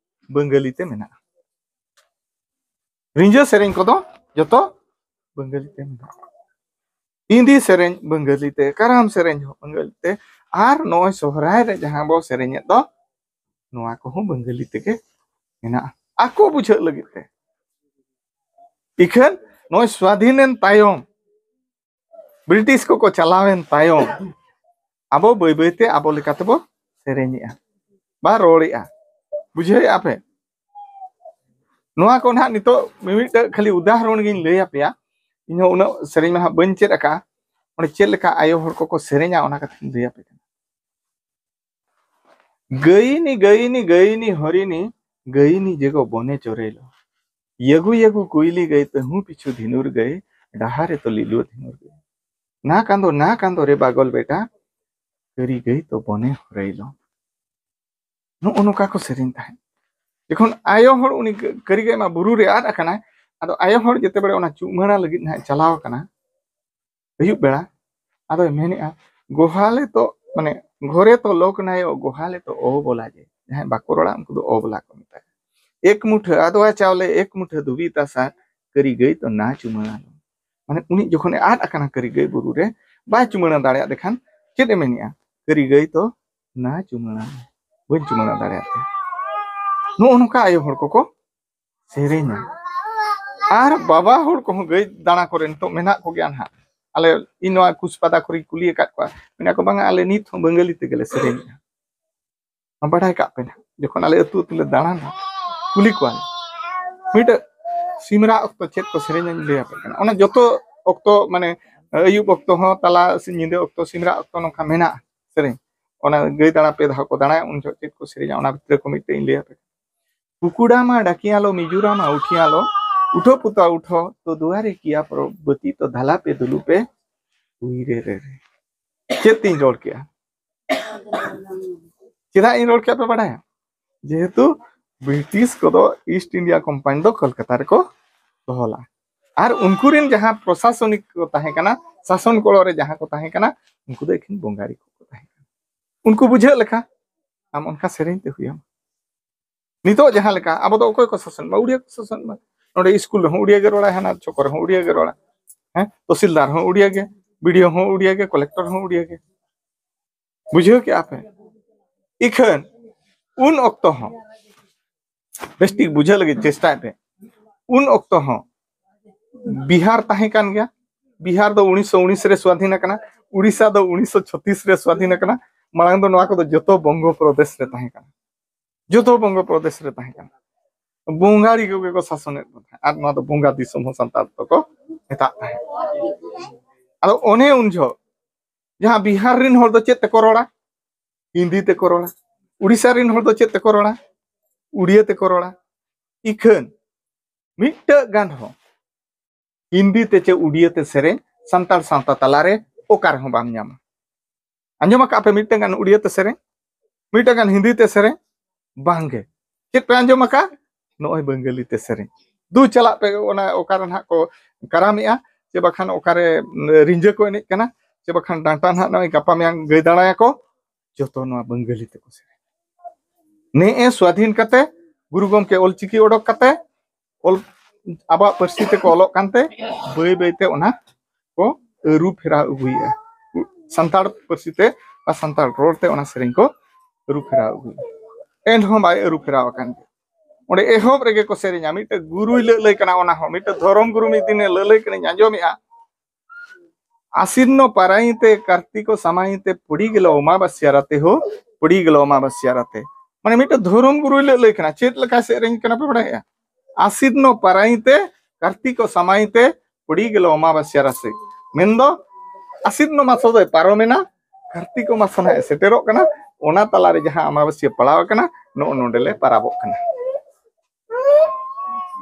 ᱵᱟᱝᱜᱟᱞᱤ ᱛᱮ ᱢᱮᱱᱟᱜᱼᱟ᱾ ᱨᱤᱸᱡᱟᱹ ᱥᱮᱨᱮᱧ ᱠᱚᱫᱚ ᱡᱚᱛᱚ ᱵᱟᱝᱜᱟᱞᱤ ᱛᱮ ᱢᱮᱱᱟᱜᱼᱟ᱾ ᱦᱤᱱᱫᱤ ᱥᱮᱨᱮᱧ ᱵᱟᱝᱜᱟᱞᱤ ᱛᱮ, ᱠᱟᱨᱟᱢ ᱥᱮᱨᱮᱧ ᱦᱚᱸ ᱵᱟᱝᱜᱟᱞᱤ ᱛᱮ, ᱟᱨ ᱱᱚᱜᱼᱚᱭ ᱥᱚᱦᱨᱟᱭ ᱨᱮ ᱡᱟᱦᱟᱸ ᱵᱚ ᱥᱮᱨᱮᱧᱮᱫ ᱫᱚ, ᱱᱚᱣᱟ ᱠᱚᱦᱚᱸ ᱵᱟᱝᱜᱟᱞᱤ ᱛᱮᱜᱮ ᱢᱮᱱᱟᱜᱼᱟ, ᱟᱠᱚ ᱵᱩᱡᱷᱟᱹᱜ ᱞᱟᱹᱜᱤᱫ ᱛᱮ᱾ ᱤᱠᱷᱟᱹᱱ ᱱᱚᱜᱼᱚᱭ ᱥᱣᱟᱫᱷᱤᱱᱮᱱ ᱛᱟᱭᱚᱢ, ᱵᱨᱤᱴᱤᱥ ᱠᱚᱠᱚ ᱪᱟᱞᱟᱣᱮᱱ ᱛᱟᱭᱚᱢ, ᱟᱵᱚ ᱵᱟᱹᱭ ᱵᱟᱹᱭᱛᱮ ᱟᱵᱚ ᱞᱮᱠᱟ ᱛᱮᱵᱚ ᱥᱮᱨᱮᱧᱮᱜᱼᱟ ᱵᱟ ᱨᱚᱲᱮᱜᱼᱟ᱾ ᱵᱩᱡᱷᱟᱹᱣᱮᱜᱼᱟ ᱯᱮ? ᱱᱚᱣᱟ ᱠᱚ ᱱᱟᱦᱟᱜ ᱱᱤᱛᱚᱜ ᱢᱤᱢᱤᱫᱴᱟᱝ ᱠᱷᱟᱹᱞᱤ ᱩᱫᱟᱦᱚᱨᱚᱱ ᱜᱤᱧ ᱞᱟᱹᱭ ᱟᱯᱮᱭᱟ᱾ ᱤᱧᱦᱚᱸ ᱩᱱᱟᱹᱜ ᱥᱮᱨᱮᱧ ᱢᱟ ᱦᱟᱸᱜ ᱵᱟᱹᱧ ᱪᱮᱫ ᱟᱠᱟᱜᱼᱟ᱾ ᱚᱸᱰᱮ ᱪᱮᱫ ᱞᱮᱠᱟ ᱟᱭᱳ ᱦᱚᱲ ᱠᱚᱠᱚ ᱥᱮᱨᱮᱧᱟ, ᱚᱱᱟ ᱠᱟᱛᱷᱟᱧ ᱞᱟᱹᱭ ᱟᱯᱮ ᱠᱟᱱᱟ᱾ ᱜᱟᱹᱭᱱᱤ ᱜᱟᱹᱭᱱᱤ ᱜᱟᱹᱭᱱᱤ ᱦᱚᱨᱤᱱᱤ, ᱜᱟᱹᱭᱱᱤ ᱡᱮᱜᱚ ᱵᱚᱱᱮ ᱪᱚᱨᱮᱞᱚ᱾ ᱭᱟᱹᱜᱩ ᱭᱟᱹᱜᱩ ᱠᱩᱭᱞᱤ ᱜᱟᱹᱭ ᱛᱟᱹᱦᱩ ᱯᱤᱪᱷᱩ ᱫᱷᱤᱱᱩᱨ ᱜᱟᱹᱭ, ᱰᱟᱦᱟᱨᱮ ᱛᱚ ᱞᱤᱞᱩ ᱫᱷᱤᱱᱩᱨ ᱜᱟᱹᱭ᱾ ᱱᱟ ᱠᱟᱸᱫᱚ ᱱᱟ ᱠᱟᱸᱫᱚ ᱨᱮ ᱵᱟᱜᱚᱞ ᱵᱮᱴᱟ, ᱠᱟᱹᱨᱤ ᱜᱟᱹᱭ ᱛᱚ ᱵᱚᱱᱮ ᱦᱚᱨᱮᱞᱚ᱾ ᱱᱚᱜᱼᱚ ᱱᱚᱝᱠᱟ ᱠᱚ ᱥᱮᱨᱮᱧ ᱛᱟᱦᱮᱸᱫ᱾ ᱡᱚᱠᱷᱚᱱ ᱟᱭᱳ ᱦᱚᱲ ᱩᱱᱤ ᱠᱟᱹᱨᱤ ᱜᱟᱹᱭ ᱢᱟ ᱵᱩᱨᱩ ᱨᱮ ᱟᱫ ᱟᱠᱟᱱᱟᱭ, ᱟᱫᱚ ᱟᱭᱳ ᱦᱚᱲ ᱡᱮᱛᱮ ᱵᱮᱲᱮ ᱚᱱᱟ ᱪᱩᱢᱟᱹᱲᱟ ᱞᱟᱹᱜᱤᱫ ᱱᱟᱦᱟᱜ ᱪᱟᱞᱟᱣ ᱟᱠᱟᱱᱟ ᱟᱹᱭᱩᱵ ᱵᱮᱲᱟ, ᱟᱫᱚᱭ ᱢᱮᱱᱮᱜᱼᱟ, ᱜᱚᱦᱟᱞᱮ ᱛᱚ, ᱢᱟᱱᱮ, ᱜᱷᱚᱨᱮ ᱛᱚ ᱞᱳᱠ ᱱᱟᱭᱚ, ᱜᱚᱦᱟᱞᱮ ᱛᱚ ᱚᱵᱚᱞᱟ ᱡᱮ, ᱡᱟᱦᱟᱸᱭ ᱵᱟᱠᱚ ᱨᱚᱲᱟ ᱩᱱᱠᱩ ᱫᱚ ᱚᱵᱚᱞᱟ ᱠᱚ ᱢᱮᱛᱟᱭᱟ᱾ ᱮᱠ ᱢᱩᱴᱷᱟᱹ ᱟᱫᱣᱟ ᱪᱟᱣᱞᱮ, ᱮᱠ ᱢᱩᱴᱷᱟᱹ ᱫᱷᱩᱵᱤ ᱛᱟᱥᱟ, ᱠᱟᱹᱨᱤ ᱜᱟᱹᱭ ᱛᱚ ᱱᱟ ᱪᱩᱢᱟᱹᱲᱟ᱾ ᱢᱟᱱᱮ ᱩᱱᱤ ᱡᱚᱠᱷᱚᱱᱮ ᱟᱫ ᱟᱠᱟᱱᱟ ᱠᱟᱹᱨᱤ ᱜᱟᱹᱭ ᱵᱩᱨᱩ ᱨᱮ, ᱵᱟᱭ ᱪᱩᱢᱟᱹᱲᱟ ᱫᱟᱲᱮᱭᱟᱜ ᱫᱮᱠᱷᱟᱱ ᱪᱮᱫ ᱮ ᱢᱮᱱᱮᱜᱼᱟ? ᱠᱟᱹᱨᱤ ᱜᱟᱹᱭ ᱛᱚ ᱱᱟ ᱪᱩᱢᱟᱹᱲᱟ ᱢᱮ, ᱵᱟᱹᱧ ᱪᱩᱢᱟᱹᱲᱟ ᱫᱟᱲᱮᱭᱟᱜ ᱛᱮ᱾ ᱱᱚᱜᱼᱚ ᱱᱚᱝᱠᱟ ᱟᱭᱳ ᱦᱚᱲ ᱠᱚᱠᱚ ᱥᱮᱨᱮᱧᱟ᱾ ᱟᱨ ᱵᱟᱵᱟ ᱦᱚᱲ ᱠᱚᱦᱚᱸ ᱜᱟᱹᱭ ᱫᱟᱬᱟ ᱠᱚᱨᱮ ᱱᱤᱛᱚᱜ ᱢᱮᱱᱟᱜ ᱠᱚᱜᱮᱭᱟ ᱱᱟᱦᱟᱜ᱾ ᱟᱞᱮ, ᱤᱧ ᱱᱚᱣᱟ ᱠᱩᱥᱯᱟᱫᱟ ᱠᱚᱨᱮᱧ ᱠᱩᱞᱤ ᱟᱠᱟᱫ ᱠᱚᱣᱟ, ᱢᱮᱱᱟ ᱠᱚ, "ᱵᱟᱝᱟ, ᱟᱞᱮ ᱱᱤᱛ ᱦᱚᱸ ᱵᱟᱝᱜᱟᱞᱤ ᱛᱮᱜᱮᱞᱮ ᱥᱮᱨᱮᱧᱮᱜᱼᱟ᱾" ᱢᱟ ᱵᱟᱰᱟᱭ ᱠᱟᱜ ᱯᱮ ᱱᱟᱦᱟᱜ, ᱡᱚᱠᱷᱚᱱ ᱟᱞᱮ ᱟᱹᱛᱩ ᱟᱹᱛᱩ ᱞᱮ ᱫᱟᱬᱟᱱᱟ, ᱠᱩᱞᱤ ᱠᱚᱣᱟ ᱞᱮ, ᱢᱤᱫᱴᱟᱹᱜ ᱥᱤᱢᱨᱟᱜ ᱚᱠᱛᱚ ᱪᱮᱫ ᱠᱚ ᱥᱮᱨᱮᱧᱟᱧ ᱞᱟᱹᱭ ᱟᱯᱮ ᱠᱟᱱᱟ᱾ ᱚᱱᱟ ᱡᱚᱛᱚ ᱚᱠᱛᱚ, ᱢᱟᱱᱮ ᱟᱹᱭᱩᱵ ᱚᱠᱛᱚ ᱦᱚᱸ, ᱛᱟᱞᱟ ᱥᱤᱧ ᱧᱤᱫᱟᱹ ᱚᱠᱛᱚ, ᱥᱤᱢᱨᱟᱜ ᱚᱠᱛᱚ ᱱᱚᱝᱠᱟ ᱢᱮᱱᱟᱜᱼᱟ ᱥᱮᱨᱮᱧ᱾ ᱚᱱᱟ ᱜᱟᱹᱭ ᱫᱟᱬᱟ ᱯᱮ ᱫᱷᱟᱣ ᱠᱚ ᱫᱟᱬᱟᱭᱟ, ᱩᱱ ᱡᱚᱦᱚᱜ ᱪᱮᱫ ᱠᱚ ᱥᱮᱨᱮᱧᱟ, ᱚᱱᱟ ᱵᱷᱤᱛᱨᱤ ᱠᱚ ᱢᱤᱫᱴᱟᱹᱜ ᱤᱧ ᱞᱟᱹᱭ ᱟᱯᱮ ᱠᱟᱱᱟ᱾ ᱠᱩᱠᱩᱰᱟ ᱢᱟ ᱰᱟᱠᱤᱭᱟᱞᱚ, ᱢᱤᱡᱩᱨᱟ ᱢᱟ ᱩᱴᱷᱤᱭᱟᱞᱚ, ᱩᱴᱷᱚ ᱯᱩᱛᱟ ᱩᱴᱷᱚ, ᱛᱚ ᱫᱩᱣᱟᱨᱮ ᱠᱤᱭᱟ ᱯᱚᱨᱚᱵᱚᱛᱤ, ᱛᱚ ᱫᱷᱟᱞᱟ ᱯᱮ ᱫᱩᱞᱩ ᱯᱮ, ᱩᱭ ᱨᱮ ᱨᱮ ᱨᱮ᱾ ᱪᱮᱫ ᱛᱤᱧ ᱨᱚᱲ ᱠᱮᱜᱼᱟ? ᱪᱮᱫᱟᱜ ᱤᱧ ᱨᱚᱲ ᱠᱮᱜᱼᱟ ᱯᱮ ᱵᱟᱰᱟᱭᱟ? ᱡᱮᱦᱮᱛᱩ ᱵᱨᱤᱴᱤᱥ ᱠᱚᱫᱚ ᱤᱥᱴ ᱤᱱᱰᱤᱭᱟ ᱠᱳᱢᱯᱟᱱᱤ ᱫᱚ ᱠᱚᱞᱠᱟᱛᱟ ᱨᱮᱠᱚ ᱫᱚᱦᱚ ᱞᱮᱜᱼᱟ᱾ ᱟᱨ ᱩᱱᱠᱩ ᱨᱮᱱ ᱡᱟᱦᱟᱸ ᱯᱨᱚᱥᱟᱥᱚᱱᱤᱠ ᱠᱚ ᱛᱟᱦᱮᱸ ᱠᱟᱱᱟ, ᱥᱟᱥᱚᱱ ᱠᱚᱲᱚ ᱨᱮ ᱡᱟᱦᱟᱸ ᱠᱚ ᱛᱟᱦᱮᱸ ᱠᱟᱱᱟ, ᱩᱱᱠᱩ ᱫᱚ ᱮᱠᱷᱮᱱ ᱵᱚᱸᱜᱟᱲᱤ ᱠᱚᱠᱚ ᱛᱟᱦᱮᱸ ᱠᱟᱱᱟ᱾ ᱩᱱᱠᱩ ᱵᱩᱡᱷᱟᱹᱜ ᱞᱮᱠᱟ ᱟᱢ ᱚᱱᱠᱟ ᱥᱮᱨᱮᱧ ᱛᱮ ᱦᱩᱭᱟᱢᱟ᱾ ᱱᱤᱛᱚᱜ ᱡᱟᱦᱟᱸ ᱞᱮᱠᱟ ᱟᱵᱚ ᱫᱚ ᱚᱠᱚᱭ ᱠᱚ ᱥᱟᱥᱚᱱ ᱢᱟ? ᱩᱲᱤᱭᱟ ᱠᱚ ᱥᱟᱥᱚᱱ ᱢᱟ᱾ ᱱᱚᱰᱮ ᱥᱠᱩᱞ ᱨᱮᱦᱚᱸ ᱩᱲᱤᱭᱟ ᱜᱮ ᱨᱚᱲᱟᱭ, ᱦᱟᱱᱟ ᱪᱷᱚᱠᱚ ᱨᱮᱦᱚᱸ ᱩᱲᱤᱭᱟ ᱜᱮ ᱨᱚᱲᱟ᱾ ᱦᱮᱸ, ᱛᱚᱦᱥᱤᱞᱫᱟᱨ ᱦᱚᱸ ᱩᱲᱤᱭᱟ ᱜᱮ, ᱵᱤᱰᱤᱳ ᱦᱚᱸ ᱩᱲᱤᱭᱟ ᱜᱮ, ᱠᱚᱞᱮᱠᱴᱚᱨ ᱦᱚᱸ ᱩᱲᱤᱭᱟ ᱜᱮ᱾ ᱵᱩᱡᱷᱟᱹᱣ ᱠᱮᱜᱼᱟ ᱯᱮ? ᱤᱠᱷᱟᱹᱱ ᱩᱱ ᱚᱠᱛᱚ ᱦᱚᱸ ᱵᱮᱥ ᱴᱷᱤᱠ ᱵᱩᱡᱷᱟᱹᱣ ᱞᱟᱹᱜᱤᱫ ᱪᱮᱥᱴᱟᱭ ᱯᱮ᱾ ᱩᱱ ᱚᱠᱛᱚ ᱦᱚᱸ ᱵᱤᱦᱟᱨ ᱛᱟᱦᱮᱸ ᱠᱟᱱ ᱜᱮᱭᱟ᱾ ᱵᱤᱦᱟᱨ ᱫᱚ ᱩᱱᱤᱥᱥᱚ ᱩᱱᱤᱥ ᱨᱮ ᱥᱣᱟᱫᱷᱤᱱ ᱟᱠᱟᱱᱟ᱾ ᱩᱲᱤᱥᱥᱟ ᱫᱚ ᱩᱱᱤᱥᱥᱚ ᱪᱷᱚᱛᱤᱥ ᱨᱮ ᱥᱣᱟᱫᱷᱤᱱ ᱟᱠᱟᱱᱟ᱾ ᱢᱟᱲᱟᱝ ᱫᱚ ᱱᱚᱣᱟ ᱠᱚᱫᱚ ᱡᱚᱛᱚ ᱵᱚᱝᱜᱚ ᱯᱨᱚᱫᱮᱥ ᱨᱮ ᱛᱟᱦᱮᱸ ᱠᱟᱱᱟ, ᱡᱚᱛᱚ ᱵᱚᱝᱜᱚ ᱯᱨᱚᱫᱮᱥ ᱨᱮ ᱛᱟᱦᱮᱸ ᱠᱟᱱᱟ᱾ ᱵᱚᱝᱜᱟᱲᱤ ᱠᱚᱜᱮ ᱠᱚ ᱥᱟᱥᱚᱱᱮᱫ ᱠᱚ ᱛᱟᱦᱮᱸᱫ, ᱟᱨ ᱱᱚᱣᱟ ᱫᱚ ᱵᱚᱝᱜᱟ ᱫᱤᱥᱚᱢ ᱦᱚᱸ ᱥᱟᱱᱛᱟᱲ ᱫᱚᱠᱚ ᱢᱮᱛᱟᱜ ᱛᱟᱦᱮᱸᱫ᱾ ᱟᱫᱚ ᱚᱱᱮ ᱩᱱ ᱡᱚᱦᱚᱜ ᱡᱟᱦᱟᱸ ᱵᱤᱦᱟᱨ ᱨᱮᱱ ᱦᱚᱲ ᱫᱚ ᱪᱮᱫ ᱛᱮᱠᱚ ᱨᱚᱲᱟ? ᱦᱤᱱᱫᱤ ᱛᱮᱠᱚ ᱨᱚᱲᱟ᱾ ᱩᱲᱤᱥᱥᱟ ᱨᱮᱱ ᱦᱚᱲ ᱫᱚ ᱪᱮᱫ ᱛᱮᱠᱚ ᱨᱚᱲᱟ? ᱩᱲᱤᱭᱟ ᱛᱮᱠᱚ ᱨᱚᱲᱟ᱾ ᱤᱠᱷᱟᱹᱱ ᱢᱤᱫᱴᱟᱹᱜ ᱜᱟᱱ ᱦᱚᱸ ᱦᱤᱱᱫᱤ ᱛᱮ ᱪᱮ ᱩᱲᱤᱭᱟ ᱛᱮ ᱥᱮᱨᱮᱧ ᱥᱟᱱᱛᱟᱲ ᱥᱟᱶᱛᱟ ᱛᱟᱞᱟᱨᱮ ᱚᱠᱟ ᱨᱮᱦᱚᱸ ᱵᱟᱢ ᱧᱟᱢᱟ᱾ ᱟᱸᱡᱚᱢ ᱟᱠᱟᱫ ᱯᱮ ᱢᱤᱫᱴᱟᱝ ᱜᱟᱱ ᱩᱲᱤᱭᱟ ᱛᱮ ᱥᱮᱨᱮᱧ? ᱢᱤᱫᱴᱟᱝ ᱜᱟᱱ ᱦᱤᱱᱫᱤ ᱛᱮ ᱥᱮᱨᱮᱧ? ᱵᱟᱝᱜᱮ᱾ ᱪᱮᱫ ᱯᱮ ᱟᱸᱡᱚᱢ ᱟᱠᱟᱫ? ᱱᱚᱜᱼᱚᱭ ᱵᱟᱝᱜᱟᱞᱤ ᱛᱮ ᱥᱮᱨᱮᱧ᱾ ᱫᱩ ᱪᱟᱞᱟᱜ ᱯᱮ, ᱚᱱᱟ ᱚᱠᱟᱨᱮ ᱱᱟᱦᱟᱜ ᱠᱚ ᱠᱟᱨᱟᱢᱮᱜᱼᱟ, ᱪᱮ ᱵᱟᱠᱷᱟᱱ ᱚᱠᱟᱨᱮ ᱨᱤᱸᱡᱟᱹ ᱠᱚ ᱮᱱᱮᱡ ᱠᱟᱱᱟ, ᱪᱮ ᱵᱟᱠᱷᱟᱱ ᱰᱟᱱᱴᱟ ᱱᱟᱦᱟᱜ ᱱᱚᱜᱼᱚᱭ ᱜᱟᱯᱟ ᱢᱮᱭᱟᱝ ᱜᱟᱹᱭ ᱫᱟᱬᱟᱭᱟᱠᱚ, ᱡᱚᱛᱚ ᱱᱚᱣᱟ ᱵᱟᱝᱜᱟᱞᱤ ᱛᱮᱠᱚ ᱥᱮᱨᱮᱧ᱾ ᱱᱮᱜᱼᱮ ᱥᱣᱟᱫᱷᱤᱱ ᱠᱟᱛᱮ ᱜᱩᱨᱩ ᱜᱚᱢᱠᱮ ᱚᱞᱪᱤᱠᱤ ᱚᱰᱚᱠ ᱠᱟᱛᱮ ᱚᱞ, ᱟᱵᱚᱣᱟᱜ ᱯᱟᱹᱨᱥᱤ ᱛᱮᱠᱚ ᱚᱞᱚᱜ ᱠᱟᱱᱛᱮ ᱵᱟᱹᱭ ᱵᱟᱹᱭᱛᱮ ᱚᱱᱟ ᱠᱚ ᱟᱹᱨᱩ ᱯᱷᱮᱨᱟᱣ ᱟᱹᱜᱩᱭᱮᱫᱼᱟ᱾ ᱥᱟᱱᱛᱟᱲ ᱯᱟᱹᱨᱥᱤ ᱛᱮ ᱵᱟ ᱥᱟᱱᱛᱟᱲ ᱨᱚᱲ ᱛᱮ ᱚᱱᱟ ᱥᱮᱨᱮᱧ ᱠᱚ ᱟᱹᱨᱩ ᱯᱷᱮᱨᱟᱣ ᱟᱹᱜᱩᱭᱟ᱾ ᱮᱱᱦᱚᱸ ᱵᱟᱭ ᱟᱹᱨᱩ ᱯᱷᱮᱨᱟᱣ ᱟᱠᱟᱱ ᱜᱮᱭᱟ᱾ ᱚᱸᱰᱮ ᱮᱦᱚᱵ ᱨᱮᱜᱮ ᱠᱚ ᱥᱮᱨᱮᱧᱟ, ᱢᱤᱫᱴᱮᱱ ᱜᱩᱨᱩᱭ ᱞᱟᱹᱞᱟᱹᱭ ᱠᱟᱱᱟ, ᱚᱱᱟ ᱦᱚᱸ ᱢᱤᱫᱴᱮᱱ ᱫᱷᱚᱨᱚᱢ ᱜᱩᱨᱩ ᱢᱤᱫ ᱫᱤᱱᱮ ᱞᱟᱹᱞᱟᱹᱭ ᱠᱟᱱᱟᱧ ᱟᱸᱡᱚᱢᱮᱜᱼᱟ, ᱟᱥᱤᱱᱱᱚ ᱯᱟᱨᱟᱭᱤᱛᱮ ᱠᱟᱨᱛᱤᱠᱚ ᱥᱟᱢᱟᱭᱤᱛᱮ ᱯᱩᱲᱤ ᱜᱮᱞᱚ ᱚᱢᱟᱵᱟᱥᱭᱟ ᱨᱟᱛᱮ ᱦᱳ, ᱯᱩᱲᱤ ᱜᱮᱞᱚ ᱚᱢᱟᱵᱟᱥᱭᱟ ᱨᱟᱛᱮ᱾ ᱢᱟᱱᱮ ᱢᱤᱫᱴᱮᱱ ᱫᱷᱚᱨᱚᱢ ᱜᱩᱨᱩᱭ ᱞᱟᱹᱞᱟᱹᱭ ᱠᱟᱱᱟ᱾ ᱪᱮᱫ ᱞᱮᱠᱟ ᱥᱮᱨᱮᱧ ᱠᱟᱱᱟ ᱯᱮ ᱵᱟᱲᱟᱭᱟ? ᱟᱥᱤᱱᱱᱚ ᱯᱟᱨᱟᱭᱤᱛᱮ ᱠᱟᱨᱛᱤᱠᱚ ᱥᱟᱢᱟᱭᱤᱛᱮ ᱯᱩᱲᱤ ᱜᱮᱞᱚ ᱚᱢᱟᱵᱟᱥᱭᱟ ᱨᱟᱛᱮ᱾ ᱢᱮᱱᱫᱚ ᱟᱥᱤᱱᱱᱚ ᱢᱟᱥ ᱫᱚᱭ ᱯᱟᱨᱚᱢᱮᱱᱟ, ᱠᱟᱨᱛᱤᱠᱚ ᱢᱟᱥ ᱱᱟᱦᱟᱜ ᱥᱮᱴᱮᱨᱚᱜ ᱠᱟᱱᱟ, ᱚᱱᱟ ᱛᱟᱞᱟᱨᱮ ᱡᱟᱦᱟᱸ ᱟᱢᱟᱵᱟᱥᱭᱟ ᱯᱟᱲᱟᱣ ᱟᱠᱟᱱᱟ, ᱱᱚᱜᱼᱚ ᱱᱚᱰᱮ ᱞᱮ ᱯᱟᱨᱟᱵᱚᱜ ᱠᱟᱱᱟ᱾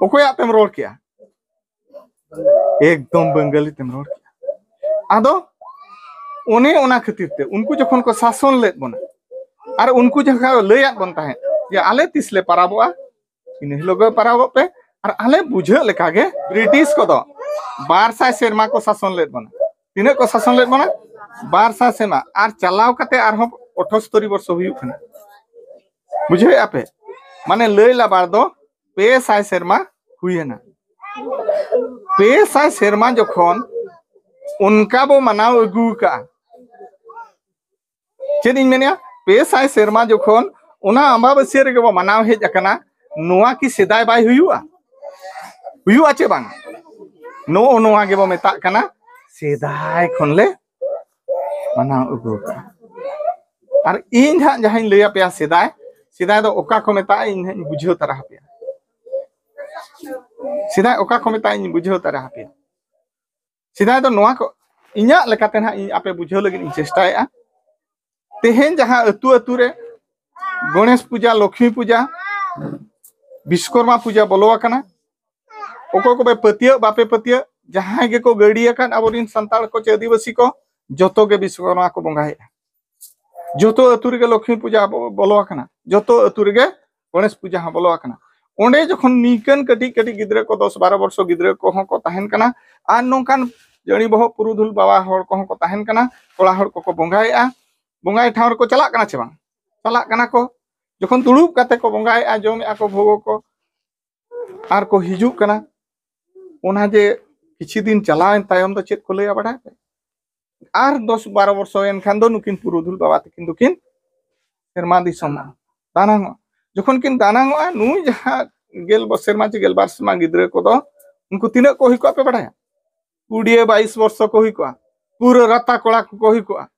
ᱚᱠᱚᱭᱟᱜ ᱛᱮᱢ ᱨᱚᱲ ᱠᱮᱜᱼᱟ? ᱮᱠᱫᱚᱢ ᱵᱟᱝᱜᱟᱞᱤ ᱛᱮᱢ ᱨᱚᱲ ᱠᱮᱜᱼᱟ᱾ ᱟᱫᱚ ᱚᱱᱮ ᱚᱱᱟ ᱠᱷᱟᱹᱛᱤᱨ ᱛᱮ ᱩᱱᱠᱩ ᱡᱚᱠᱷᱚᱱ ᱠᱚ ᱥᱟᱥᱚᱱ ᱞᱮᱫ ᱵᱚᱱᱟ, ᱟᱨ ᱩᱱᱠᱩ ᱡᱟᱦᱟᱸ ᱞᱟᱹᱭᱟᱫ ᱵᱚᱱ ᱛᱟᱦᱮᱸᱫ ᱡᱮ ᱟᱞᱮ ᱛᱤᱥ ᱞᱮ ᱯᱟᱨᱟᱵᱚᱜᱼᱟ, ᱤᱱᱟᱹ ᱦᱤᱞᱳᱜ ᱜᱮ ᱯᱟᱨᱟᱵᱚᱜ ᱯᱮ᱾ ᱟᱨ ᱟᱞᱮ ᱵᱩᱡᱷᱟᱹᱜ ᱞᱮᱠᱟ ᱜᱮ ᱵᱨᱤᱴᱤᱥ ᱠᱚᱫᱚ ᱵᱟᱨ ᱥᱟᱭ ᱥᱮᱨᱢᱟ ᱠᱚ ᱥᱟᱥᱚᱱ ᱞᱮᱫ ᱵᱚᱱᱟ᱾ ᱛᱤᱱᱟᱹᱜ ᱠᱚ ᱥᱟᱥᱚᱱ ᱞᱮᱫ ᱵᱚᱱᱟ? ᱵᱟᱨ ᱥᱟᱭ ᱥᱮᱨᱢᱟ᱾ ᱟᱨ ᱪᱟᱞᱟᱣ ᱠᱟᱛᱮ ᱟᱨᱦᱚᱸ ᱟᱴᱷᱟᱥᱛᱳᱨᱤ ᱵᱚᱨᱥᱚ ᱦᱩᱭᱩᱜ ᱠᱟᱱᱟ᱾ ᱵᱩᱡᱷᱟᱹᱣᱮᱫᱼᱟ ᱯᱮ? ᱢᱟᱱᱮ ᱞᱟᱹᱭ ᱞᱟᱵᱟᱲ ᱫᱚ ᱯᱮ ᱥᱟᱭ ᱥᱮᱨᱢᱟ ᱦᱩᱭᱮᱱᱟ᱾ ᱯᱮ ᱥᱟᱭ ᱥᱮᱨᱢᱟ ᱡᱚᱠᱷᱚᱱ ᱚᱱᱠᱟ ᱵᱚ ᱢᱟᱱᱟᱣ ᱟᱹᱜᱩ ᱟᱠᱟᱫᱼᱟ, ᱪᱮᱫ ᱤᱧ ᱢᱮᱱᱮᱫᱼᱟ, ᱯᱮ ᱥᱟᱭ ᱥᱮᱨᱢᱟ ᱡᱚᱠᱷᱚᱱ ᱚᱱᱟ ᱟᱢᱵᱟᱵᱟᱹᱥᱭᱟᱹ ᱨᱮᱜᱮ ᱵᱚ ᱢᱟᱱᱟᱣ ᱦᱮᱡ ᱟᱠᱟᱱᱟ, ᱱᱚᱣᱟ ᱠᱤ ᱥᱮᱫᱟᱭ ᱵᱟᱭ ᱦᱩᱭᱩᱜᱼᱟ? ᱦᱩᱭᱩᱜᱼᱟ ᱪᱮ ᱵᱟᱝ? ᱱᱚᱜᱼᱚ ᱱᱚᱣᱟ ᱜᱮᱵᱚ ᱢᱮᱛᱟᱜ ᱠᱟᱱᱟ ᱥᱮᱫᱟᱭ ᱠᱷᱚᱱ ᱞᱮ ᱢᱟᱱᱟᱣ ᱟᱹᱜᱩ ᱟᱠᱟᱫᱼᱟ᱾ ᱟᱨ ᱤᱧ ᱦᱟᱸᱜ ᱡᱟᱦᱟᱸᱧ ᱞᱟᱹᱭ ᱟᱯᱮᱭᱟ ᱥᱮᱫᱟᱭ, ᱥᱮᱫᱟᱭ ᱫᱚ ᱚᱠᱟ ᱠᱚ ᱢᱮᱛᱟᱜᱼᱟ, ᱤᱧ ᱦᱟᱸᱜ ᱤᱧ ᱵᱩᱡᱷᱟᱹᱣ ᱛᱟᱨᱟ ᱟᱯᱮᱭᱟ᱾ ᱥᱮᱫᱟᱭ ᱚᱠᱟ ᱠᱚ ᱢᱮᱛᱟᱜᱼᱟ, ᱤᱧ ᱵᱩᱡᱷᱟᱹᱣ ᱛᱟᱨᱟ ᱟᱯᱮᱭᱟ᱾ ᱥᱮᱫᱟᱭ ᱫᱚ ᱱᱚᱣᱟ ᱠᱚ ᱤᱧᱟᱹᱜ ᱞᱮᱠᱟᱛᱮ ᱱᱟᱦᱟᱜ ᱤᱧ ᱟᱯᱮ ᱵᱩᱡᱷᱟᱹᱣ ᱞᱟᱹᱜᱤᱫ ᱤᱧ ᱪᱮᱥᱴᱟᱭᱮᱫᱼᱟ᱾ ᱛᱮᱦᱮᱧ ᱡᱟᱦᱟᱸ ᱟᱹᱛᱩ ᱟᱹᱛᱩ ᱨᱮ ᱜᱚᱬᱮᱥ ᱯᱩᱡᱟ, ᱞᱚᱠᱷᱢᱤ ᱯᱩᱡᱟ, ᱵᱤᱥᱠᱚᱨᱢᱟ ᱯᱩᱡᱟ ᱵᱚᱞᱚ ᱟᱠᱟᱱᱟ, ᱚᱠᱚᱭ ᱠᱚᱯᱮ ᱯᱟᱹᱛᱭᱟᱹᱜ ᱵᱟᱯᱮ ᱯᱟᱹᱛᱭᱟᱹᱜ, ᱡᱟᱦᱟᱸᱭ ᱜᱮᱠᱚ ᱜᱟᱹᱲᱤ ᱟᱠᱟᱫ ᱟᱵᱚᱨᱮᱱ ᱥᱟᱱᱛᱟᱲ ᱠᱚ ᱪᱮ ᱟᱹᱫᱤᱵᱟᱹᱥᱤ ᱠᱚ, ᱡᱚᱛᱚ ᱜᱮ ᱵᱤᱥᱠᱚᱨᱢᱟ ᱠᱚ ᱵᱚᱸᱜᱟᱭᱮᱫᱼᱟ᱾ ᱡᱚᱛᱚ ᱟᱹᱛᱩ ᱨᱮᱜᱮ ᱞᱚᱠᱷᱢᱤ ᱯᱩᱡᱟ ᱵᱚ-, ᱵᱚᱞᱚ ᱟᱠᱟᱱᱟ, ᱡᱚᱛᱚ ᱟᱹᱛᱩ ᱨᱮᱜᱮ ᱜᱚᱬᱮᱥ ᱯᱩᱡᱟ ᱦᱚᱸ ᱵᱚᱞᱚ ᱟᱠᱟᱱᱟ᱾ ᱚᱸᱰᱮ ᱡᱚᱠᱷᱚᱱ ᱱᱤᱝᱠᱟᱹᱱ ᱠᱟᱹᱴᱤᱡ ᱠᱟᱹᱴᱤᱡ ᱜᱤᱫᱽᱨᱟᱹ ᱠᱚ, ᱫᱚᱥ ᱵᱟᱨᱚ ᱵᱚᱨᱥᱚ ᱜᱤᱫᱽᱨᱟᱹ ᱠᱚᱦᱚᱸ ᱠᱚ ᱛᱟᱦᱮᱱ ᱠᱟᱱᱟ, ᱟᱨ ᱱᱚᱝᱠᱟᱱ ᱡᱟᱹᱲᱤ ᱵᱚᱦᱚᱜ ᱯᱩᱨᱩᱫᱷᱩᱞ ᱵᱟᱵᱟ ᱦᱚᱲ ᱠᱚᱦᱚᱸ ᱠᱚ ᱛᱟᱦᱮᱱ ᱠᱟᱱᱟ, ᱠᱚᱲᱟ ᱦᱚᱲ ᱠᱚᱠᱚ ᱵᱚᱸᱜᱟᱭᱮᱫᱼᱟ, ᱵᱚᱸᱜᱟᱭ ᱴᱷᱟᱶ ᱨᱮᱠᱚ ᱪᱟᱞᱟᱜ ᱠᱟᱱᱟ ᱪᱮ ᱵᱟᱝ? ᱪᱟᱞᱟᱜ ᱠᱟᱱᱟ ᱠᱚ᱾ ᱡᱚᱠᱷᱚᱱ ᱫᱩᱲᱩᱵ ᱠᱟᱛᱮ ᱠᱚ ᱵᱚᱸᱜᱟᱭᱮᱫᱼᱟ, ᱡᱚᱢᱮᱫᱼᱟ ᱠᱚ ᱵᱷᱳᱜᱚ ᱠᱚ, ᱟᱨ ᱠᱚ ᱦᱤᱡᱩᱜ ᱠᱟᱱᱟ, ᱚᱱᱟ ᱡᱮ ᱠᱤᱪᱷᱩ ᱫᱤᱱ ᱪᱟᱞᱟᱣᱮᱱ ᱛᱟᱭᱚᱢ ᱫᱚ ᱪᱮᱫ ᱠᱚ ᱞᱟᱹᱭᱟ ᱵᱟᱰᱟᱭ ᱯᱮ? ᱟᱨ ᱫᱚᱥ ᱵᱟᱨᱚ ᱵᱚᱨᱥᱚ ᱮᱱᱠᱷᱟᱱ ᱫᱚ ᱱᱩᱠᱤᱱ ᱯᱩᱨᱩᱫᱷᱩᱞ ᱵᱟᱵᱟ ᱛᱟᱹᱠᱤᱱ ᱫᱚᱠᱤᱱ ᱥᱮᱨᱢᱟ ᱫᱤᱥᱚᱢᱚᱜᱼᱟ, ᱫᱟᱱᱟᱝᱚᱜᱼᱟ᱾ ᱡᱚᱠᱷᱚᱱ ᱠᱤᱱ ᱫᱟᱱᱟᱝᱚᱜᱼᱟ, ᱱᱩᱭ ᱡᱟᱦᱟᱸ ᱜᱮᱞ ᱥᱮᱨᱢᱟ ᱪᱮ ᱜᱮᱞᱵᱟᱨ ᱥᱮᱨᱢᱟ ᱜᱤᱫᱽᱨᱟᱹ ᱠᱚᱫᱚ ᱩᱱᱠᱩ ᱛᱤᱱᱟᱹᱜ ᱠᱚ ᱦᱩᱭ ᱠᱚᱜᱼᱟ ᱯᱮ ᱵᱟᱲᱟᱭᱟ? ᱠᱩᱲᱤ ᱵᱟᱭᱤᱥ ᱵᱚᱨᱥᱚ ᱠᱚ ᱦᱩᱭ ᱠᱚᱜᱼᱟ, ᱯᱩᱨᱟᱹ ᱨᱟᱛᱟ ᱠᱚᱲᱟ ᱠᱚᱠᱚ ᱦᱩᱭ ᱠᱚᱜᱼᱟ᱾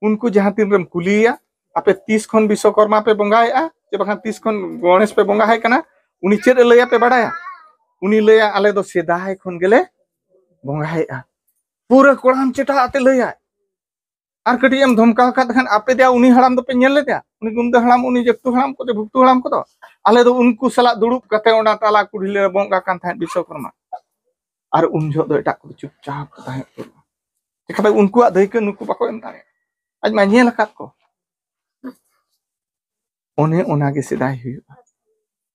ᱩᱱᱠᱩ ᱡᱟᱦᱟᱸ ᱛᱤᱱ ᱨᱮᱢ ᱠᱩᱞᱤᱭᱮᱭᱟ, "ᱟᱯᱮ ᱛᱤᱥ ᱠᱷᱚᱱ ᱵᱤᱥᱥᱚᱠᱚᱨᱢᱟ ᱯᱮ ᱵᱚᱸᱜᱟᱭᱮᱫᱼᱟ, ᱪᱮ ᱵᱟᱠᱷᱟᱱ ᱛᱤᱥ ᱠᱷᱚᱱ ᱜᱚᱬᱮᱥ ᱯᱮ ᱵᱚᱸᱜᱟ ᱟᱭ ᱠᱟᱱᱟ?" ᱩᱱᱤ ᱪᱮᱫ ᱮ ᱞᱟᱹᱭᱟ ᱯᱮ ᱵᱟᱲᱟᱭᱟ? ᱩᱱᱤ ᱞᱟᱹᱭᱟ, "ᱟᱞᱮ ᱫᱚ ᱥᱮᱫᱟᱭ ᱠᱷᱚᱱ ᱜᱮᱞᱮ ᱵᱚᱸᱜᱟᱭᱮᱫᱼᱟ᱾" ᱯᱩᱨᱟᱹ ᱠᱚᱲᱟᱢ ᱪᱮᱴᱟ ᱟᱛᱮ ᱞᱟᱹᱭᱟᱭ᱾ ᱟᱨ ᱠᱟᱹᱴᱤᱡ ᱮᱢ ᱫᱷᱚᱢᱠᱟᱣ ᱠᱷᱟᱱ, ᱟᱯᱮ ᱫᱮᱭᱟ ᱩᱱᱤ ᱦᱟᱲᱟᱢ ᱫᱚᱯᱮ ᱧᱮᱞ ᱞᱮᱫᱮᱭᱟ? ᱩᱱᱤ ᱜᱩᱢᱫᱟᱹ ᱦᱟᱲᱟᱢ, ᱩᱱᱤ ᱡᱟᱹᱠᱛᱩ ᱦᱟᱲᱟᱢ ᱠᱚ, ᱵᱷᱩᱠᱛᱩ ᱦᱟᱲᱟᱢ ᱠᱚᱫᱚ? ᱟᱞᱮ ᱫᱚ ᱩᱱᱠᱩ ᱥᱟᱞᱟᱜ ᱫᱩᱲᱩᱵ ᱠᱟᱛᱮ ᱚᱱᱟ ᱛᱟᱞᱟ ᱠᱩᱞᱦᱤ ᱞᱮ ᱵᱚᱸᱜᱟ ᱠᱟᱱ ᱛᱟᱦᱮᱸᱫ ᱵᱤᱥᱥᱚᱠᱚᱨᱢᱟ᱾ ᱟᱨ ᱩᱱ ᱡᱚᱦᱚᱜ ᱫᱚ ᱮᱴᱟᱜ ᱠᱚᱫᱚ ᱪᱩᱯᱪᱟᱯ ᱠᱚ ᱛᱟᱦᱮᱸ ᱩᱛᱟᱹᱨᱚᱜᱼᱟ᱾ ᱪᱤᱠᱟᱹᱛᱮ ᱩᱱᱠᱩᱣᱟᱜ ᱫᱟᱹᱭᱠᱟᱹ ᱱᱩᱠᱩ ᱵᱟᱠᱚ ᱮᱢ ᱫᱟᱲᱮᱭᱟᱜᱼᱟ? ᱟᱡ ᱢᱟ ᱧᱮᱞ ᱟᱠᱟᱫ ᱠᱚ᱾ ᱚᱱᱮ ᱚᱱᱟᱜᱮ ᱥᱮᱫᱟᱭ ᱦᱩᱭᱩᱜᱼᱟ᱾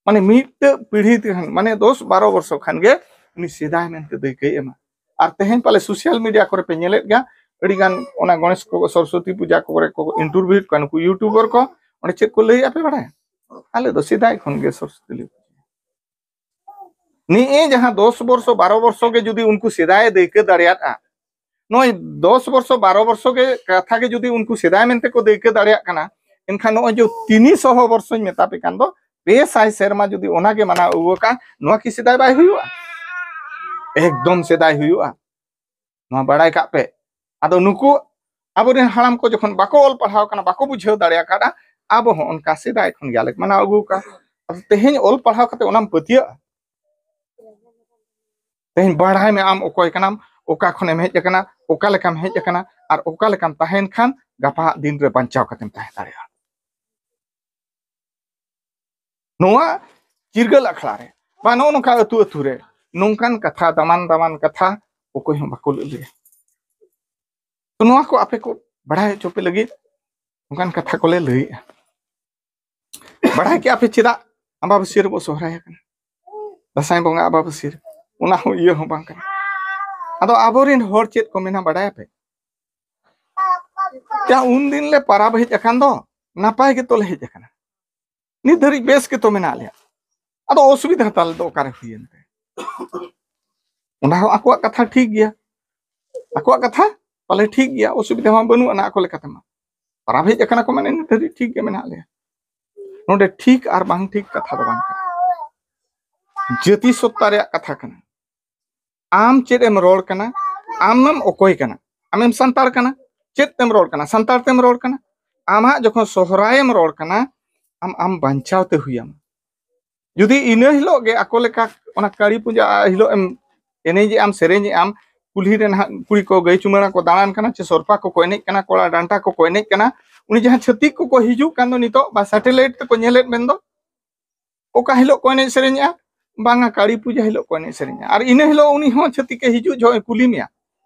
ᱢᱟᱱᱮ ᱢᱤᱫᱴᱟᱹᱜ ᱯᱤᱲᱦᱤ ᱛᱮ ᱠᱷᱟᱱ, ᱢᱟᱱᱮ ᱫᱚᱥ ᱵᱟᱨᱚ ᱵᱚᱨᱥᱚ ᱠᱷᱟᱱ ᱜᱮ ᱩᱱᱤ ᱥᱮᱫᱟᱭ ᱢᱮᱱᱛᱮ ᱫᱟᱹᱭᱠᱟᱹᱭ ᱮᱢᱟ᱾ ᱟᱨ ᱛᱮᱦᱮᱧ ᱯᱟᱞᱮ ᱥᱳᱥᱟᱞ ᱢᱤᱰᱤᱭᱟ ᱠᱚᱨᱮ ᱯᱮ ᱧᱮᱞᱮᱫ ᱜᱮᱭᱟ, ᱟᱹᱰᱤ ᱜᱟᱱ ᱚᱱᱟ ᱜᱚᱬᱮᱥ ᱠᱚ, ᱥᱚᱨᱚᱥᱚᱛᱤ ᱯᱩᱡᱟ ᱠᱚᱨᱮ ᱠᱚ ᱤᱱᱴᱟᱨᱵᱷᱤᱭᱩᱭᱮᱫ ᱠᱚᱣᱟ ᱱᱩᱠᱩ ᱭᱩᱴᱩᱵᱟᱨ ᱠᱚ᱾ ᱚᱸᱰᱮ ᱪᱮᱫ ᱠᱚ ᱞᱟᱹᱭᱮᱫᱼᱟ ᱯᱮ ᱵᱟᱲᱟᱭᱟ? "ᱟᱞᱮ ᱫᱚ ᱥᱮᱫᱟᱭ ᱠᱷᱚᱱ ᱜᱮ ᱥᱚᱨᱚᱥᱚᱛᱤ ᱞᱮ ᱯᱩᱡᱟᱹᱭᱟ᱾" ᱱᱤᱭᱟᱹ ᱡᱟᱦᱟᱸ ᱫᱚᱥ ᱵᱚᱨᱥᱚ, ᱵᱟᱨᱚ ᱵᱚᱨᱥᱚ ᱜᱮ ᱡᱩᱫᱤ ᱩᱱᱠᱩ ᱥᱮᱫᱟᱭᱮ ᱫᱟᱹᱭᱠᱟᱹ ᱫᱟᱲᱮᱭᱟᱫᱼᱟ, ᱱᱚᱜᱼᱚᱭ ᱫᱚᱥ ᱵᱚᱨᱥᱚ, ᱵᱟᱨᱚ ᱵᱚᱨᱥᱚ ᱜᱮ ᱠᱟᱛᱷᱟ ᱜᱮ ᱡᱩᱫᱤ ᱩᱱᱠᱩ ᱥᱮᱫᱟᱭ ᱢᱮᱱᱛᱮ ᱠᱚ ᱫᱟᱹᱭᱠᱟᱹ ᱫᱟᱲᱮᱭᱟᱜ ᱠᱟᱱᱟ, ᱮᱱᱠᱷᱟᱱ ᱱᱚᱜᱼᱚᱭ ᱡᱮ ᱛᱤᱱᱤ ᱥᱚᱦᱚ ᱵᱚᱨᱥᱚᱧ ᱢᱮᱛᱟ ᱯᱮ ᱠᱟᱱ ᱫᱚ, ᱯᱮ ᱥᱟᱭ ᱥᱮᱨᱢᱟ ᱡᱩᱫᱤ ᱚᱱᱟ ᱜᱮ ᱢᱟᱱᱟᱣ ᱟᱹᱜᱩ ᱟᱠᱟᱱ, ᱱᱚᱣᱟ ᱠᱤ ᱥᱮᱫᱟᱭ ᱵᱟᱭ ᱦᱩᱭᱩᱜᱼᱟ? ᱮᱠᱫᱚᱢ ᱥᱮᱫᱟᱭ ᱦᱩᱭᱩᱜᱼᱟ᱾ ᱱᱚᱣᱟ ᱵᱟᱲᱟᱭ ᱠᱟᱜ ᱯᱮ᱾ ᱟᱫᱚ ᱱᱩᱠᱩ ᱟᱵᱚᱨᱮᱱ ᱦᱟᱲᱟᱢ ᱠᱚ ᱡᱚᱠᱷᱚᱱ ᱵᱟᱠᱚ ᱚᱞ ᱯᱟᱲᱦᱟᱣ ᱠᱟᱱᱟ, ᱵᱟᱠᱚ ᱵᱩᱡᱷᱟᱹᱣ ᱫᱟᱲᱮ ᱟᱠᱟᱫᱟ, ᱟᱵᱚ ᱦᱚᱸ ᱚᱱᱠᱟ ᱥᱮᱫᱟᱭ ᱠᱷᱚᱱ ᱜᱮ ᱟᱞᱮ ᱢᱟᱱᱟᱣ ᱟᱹᱜᱩ ᱟᱠᱟᱫ᱾ ᱟᱫᱚ ᱛᱮᱦᱮᱧ ᱚᱞ ᱯᱟᱲᱦᱟᱣ ᱠᱟᱛᱮ ᱚᱱᱟᱢ ᱯᱟᱹᱛᱭᱟᱹᱜᱼᱟ? ᱛᱮᱦᱮᱧ ᱵᱟᱲᱟᱭ ᱢᱮ ᱟᱢ ᱚᱠᱚᱭ ᱠᱟᱱᱟᱢ, ᱚᱠᱟ ᱠᱷᱚᱱᱮᱢ ᱦᱮᱡ ᱟᱠᱟᱱᱟ, ᱚᱠᱟ ᱞᱮᱠᱟᱢ ᱦᱮᱡ ᱟᱠᱟᱱᱟ, ᱟᱨ ᱚᱠᱟ ᱞᱮᱠᱟᱢ ᱛᱟᱦᱮᱱ ᱠᱷᱟᱱ ᱜᱟᱯᱟ ᱫᱤᱱ ᱨᱮ ᱵᱟᱧᱪᱟᱣ ᱠᱟᱛᱮᱢ ᱛᱟᱦᱮᱸ ᱫᱟᱲᱮᱭᱟᱜᱼᱟ᱾ ᱱᱚᱣᱟ ᱪᱤᱨᱜᱟᱹᱞ ᱟᱠᱷᱲᱟ ᱨᱮ ᱵᱟ ᱱᱚᱜᱼᱚ ᱱᱚᱝᱠᱟ ᱟᱹᱛᱩ ᱟᱹᱛᱩ ᱨᱮ ᱱᱚᱝᱠᱟᱱ ᱠᱟᱛᱷᱟ, ᱫᱟᱢᱟᱱ ᱫᱟᱢᱟᱱ ᱠᱟᱛᱷᱟ ᱚᱠᱚᱭ ᱦᱚᱸ ᱵᱟᱠᱚ ᱞᱟᱹᱭᱟ᱾ ᱛᱚ ᱱᱚᱣᱟ ᱠᱚ ᱟᱯᱮ ᱠᱚ ᱵᱟᱲᱟᱭ ᱦᱚᱪᱚ ᱯᱮ ᱞᱟᱹᱜᱤᱫ ᱱᱚᱝᱠᱟᱱ ᱠᱟᱛᱷᱟ ᱠᱚᱞᱮ ᱞᱟᱹᱭᱮᱜᱼᱟ᱾ ᱵᱟᱲᱟᱭ ᱠᱮᱜᱼᱟ ᱯᱮ ᱪᱮᱫᱟᱜ ᱟᱢᱵᱟᱵᱟᱹᱥᱭᱟᱹ ᱨᱮᱵᱚ ᱥᱚᱦᱨᱟᱭ ᱟᱠᱟᱱᱟ? ᱫᱟᱸᱥᱟᱭ ᱵᱚᱸᱜᱟ ᱟᱢᱵᱟᱵᱟᱹᱥᱭᱟᱹ ᱨᱮ, ᱚᱱᱟ ᱦᱚᱸ ᱤᱭᱟᱹ ᱦᱚᱸ ᱵᱟᱝ ᱠᱟᱱᱟ᱾ ᱟᱫᱚ ᱟᱵᱚᱨᱮᱱ ᱦᱚᱲ ᱪᱮᱫ ᱠᱚ ᱢᱮᱱᱟ ᱵᱟᱲᱟᱭᱟᱯᱮ? ᱡᱟ ᱩᱱᱫᱤᱱ ᱞᱮ ᱯᱟᱨᱟᱵᱽ ᱦᱮᱡ ᱟᱠᱟᱱ ᱫᱚ, ᱱᱟᱯᱟᱭ ᱜᱮᱛᱚ ᱞᱮ ᱦᱮᱡ ᱟᱠᱟᱱᱟ, ᱱᱤᱛ ᱫᱷᱟᱹᱨᱤᱡ ᱵᱮᱥ ᱜᱮᱛᱚ ᱢᱮᱱᱟᱜ ᱞᱮᱭᱟ, ᱟᱫᱚ ᱚᱥᱩᱵᱤᱫᱷᱟ ᱛᱟᱞᱮ ᱫᱚ ᱚᱠᱟᱨᱮ ᱦᱩᱭᱮᱱ ᱛᱮ? ᱚᱱᱟ ᱦᱚᱸ ᱟᱠᱚᱣᱟᱜ ᱠᱟᱛᱷᱟ ᱴᱷᱤᱠ ᱜᱮᱭᱟ, ᱟᱠᱚᱣᱟᱜ ᱠᱟᱛᱷᱟ ᱯᱟᱞᱮ ᱴᱷᱤᱠ ᱜᱮᱭᱟ, ᱚᱥᱩᱵᱤᱫᱷᱟ ᱢᱟ ᱵᱟᱹᱱᱩᱜ ᱟᱱᱟ ᱟᱠᱚ ᱞᱮᱠᱟᱛᱮ ᱢᱟ᱾ ᱯᱟᱨᱟᱵᱽ ᱦᱮᱡ ᱟᱠᱟᱱᱟ ᱠᱚ ᱢᱟᱱᱮ ᱱᱤᱛ ᱫᱷᱟᱹᱵᱤᱡ ᱴᱷᱤᱠ ᱜᱮ ᱢᱮᱱᱟᱜ ᱞᱮᱭᱟ᱾ ᱱᱚᱰᱮ ᱴᱷᱤᱠ ᱟᱨ ᱵᱟᱝ ᱴᱷᱤᱠ ᱠᱟᱛᱷᱟ ᱫᱚ ᱵᱟᱝ ᱠᱟᱱᱟ, ᱡᱟᱹᱛᱤ ᱥᱚᱛᱛᱟ ᱨᱮᱭᱟᱜ ᱠᱟᱛᱷᱟ ᱠᱟᱱᱟ᱾ ᱟᱢ ᱪᱮᱫ ᱮᱢ ᱨᱚᱲ ᱠᱟᱱᱟ? ᱟᱢᱮᱢ ᱚᱠᱚᱭ ᱠᱟᱱᱟ? ᱟᱢᱮᱢ ᱥᱟᱱᱛᱟᱲ ᱠᱟᱱᱟ? ᱪᱮᱫ ᱛᱮᱢ ᱨᱚᱲ ᱠᱟᱱᱟ? ᱥᱟᱱᱛᱟᱲ ᱛᱮᱢ ᱨᱚᱲ ᱠᱟᱱᱟ? ᱟᱢ ᱦᱟᱸᱜ ᱡᱚᱠᱷᱚᱱ ᱥᱚᱦᱨᱟᱭᱮᱢ ᱨᱚᱲ ᱠᱟᱱᱟ, ᱟᱢ ᱟᱢ ᱵᱟᱧᱪᱟᱣ ᱛᱮ ᱦᱩᱭᱟᱢᱟ᱾ ᱡᱩᱫᱤ ᱤᱱᱟᱹ ᱦᱤᱞᱳᱜ ᱜᱮ ᱟᱠᱚ ᱞᱮᱠᱟ ᱚᱱᱟ ᱠᱟᱹᱲᱤ ᱯᱩᱡᱟᱹ ᱦᱤᱞᱳᱜ ᱮᱢ ᱮᱱᱮᱡᱮᱜ ᱟᱢ, ᱥᱮᱨᱮᱧᱮᱜ ᱟᱢ, ᱠᱩᱞᱦᱤ ᱨᱮ ᱱᱟᱦᱟᱜ ᱠᱩᱲᱤ ᱠᱚ ᱜᱟᱹᱭ ᱪᱩᱢᱟᱹᱲᱟ ᱠᱚ ᱫᱟᱬᱟᱱ ᱠᱟᱱᱟ, ᱪᱮ ᱥᱚᱨᱯᱟ ᱠᱚᱠᱚ ᱮᱱᱮᱡ ᱠᱟᱱᱟ, ᱠᱚᱲᱟ ᱰᱟᱱᱴᱟ ᱠᱚᱠᱚ ᱮᱱᱮᱡ ᱠᱟᱱᱟ, ᱩᱱᱤ ᱡᱟᱦᱟᱸ ᱪᱷᱟᱹᱛᱤᱠ ᱠᱚᱠᱚ ᱦᱤᱡᱩᱜ ᱠᱟᱱ ᱫᱚ ᱱᱤᱛᱚᱜ ᱵᱟ ᱥᱮᱴᱮᱞᱟᱭᱤᱴ ᱛᱮᱠᱚ ᱧᱮᱞᱮᱫ ᱢᱮᱱ ᱫᱚ, ᱚᱠᱟ ᱦᱤᱞᱳᱜ ᱠᱚ ᱮᱱᱮᱡ ᱥᱮᱨᱮᱧᱮᱜᱼᱟ? ᱵᱟᱝᱟ, ᱠᱟᱹᱲᱤ ᱯᱩᱡᱟᱹ ᱦᱤᱞᱳᱜ ᱠᱚ ᱮᱱᱮᱡ ᱥᱮᱨᱮᱧᱟ᱾ ᱟᱨ ᱤᱱᱟᱹ ᱦᱤᱞᱳᱜ ᱩᱱᱤ ᱦᱚᱸ ᱪᱷᱟᱹᱛᱤᱠᱮ ᱦᱤᱡᱩᱜ ᱡᱚᱦᱚᱜ ᱮ ᱠᱩᱞᱤ ᱢᱮᱭᱟ,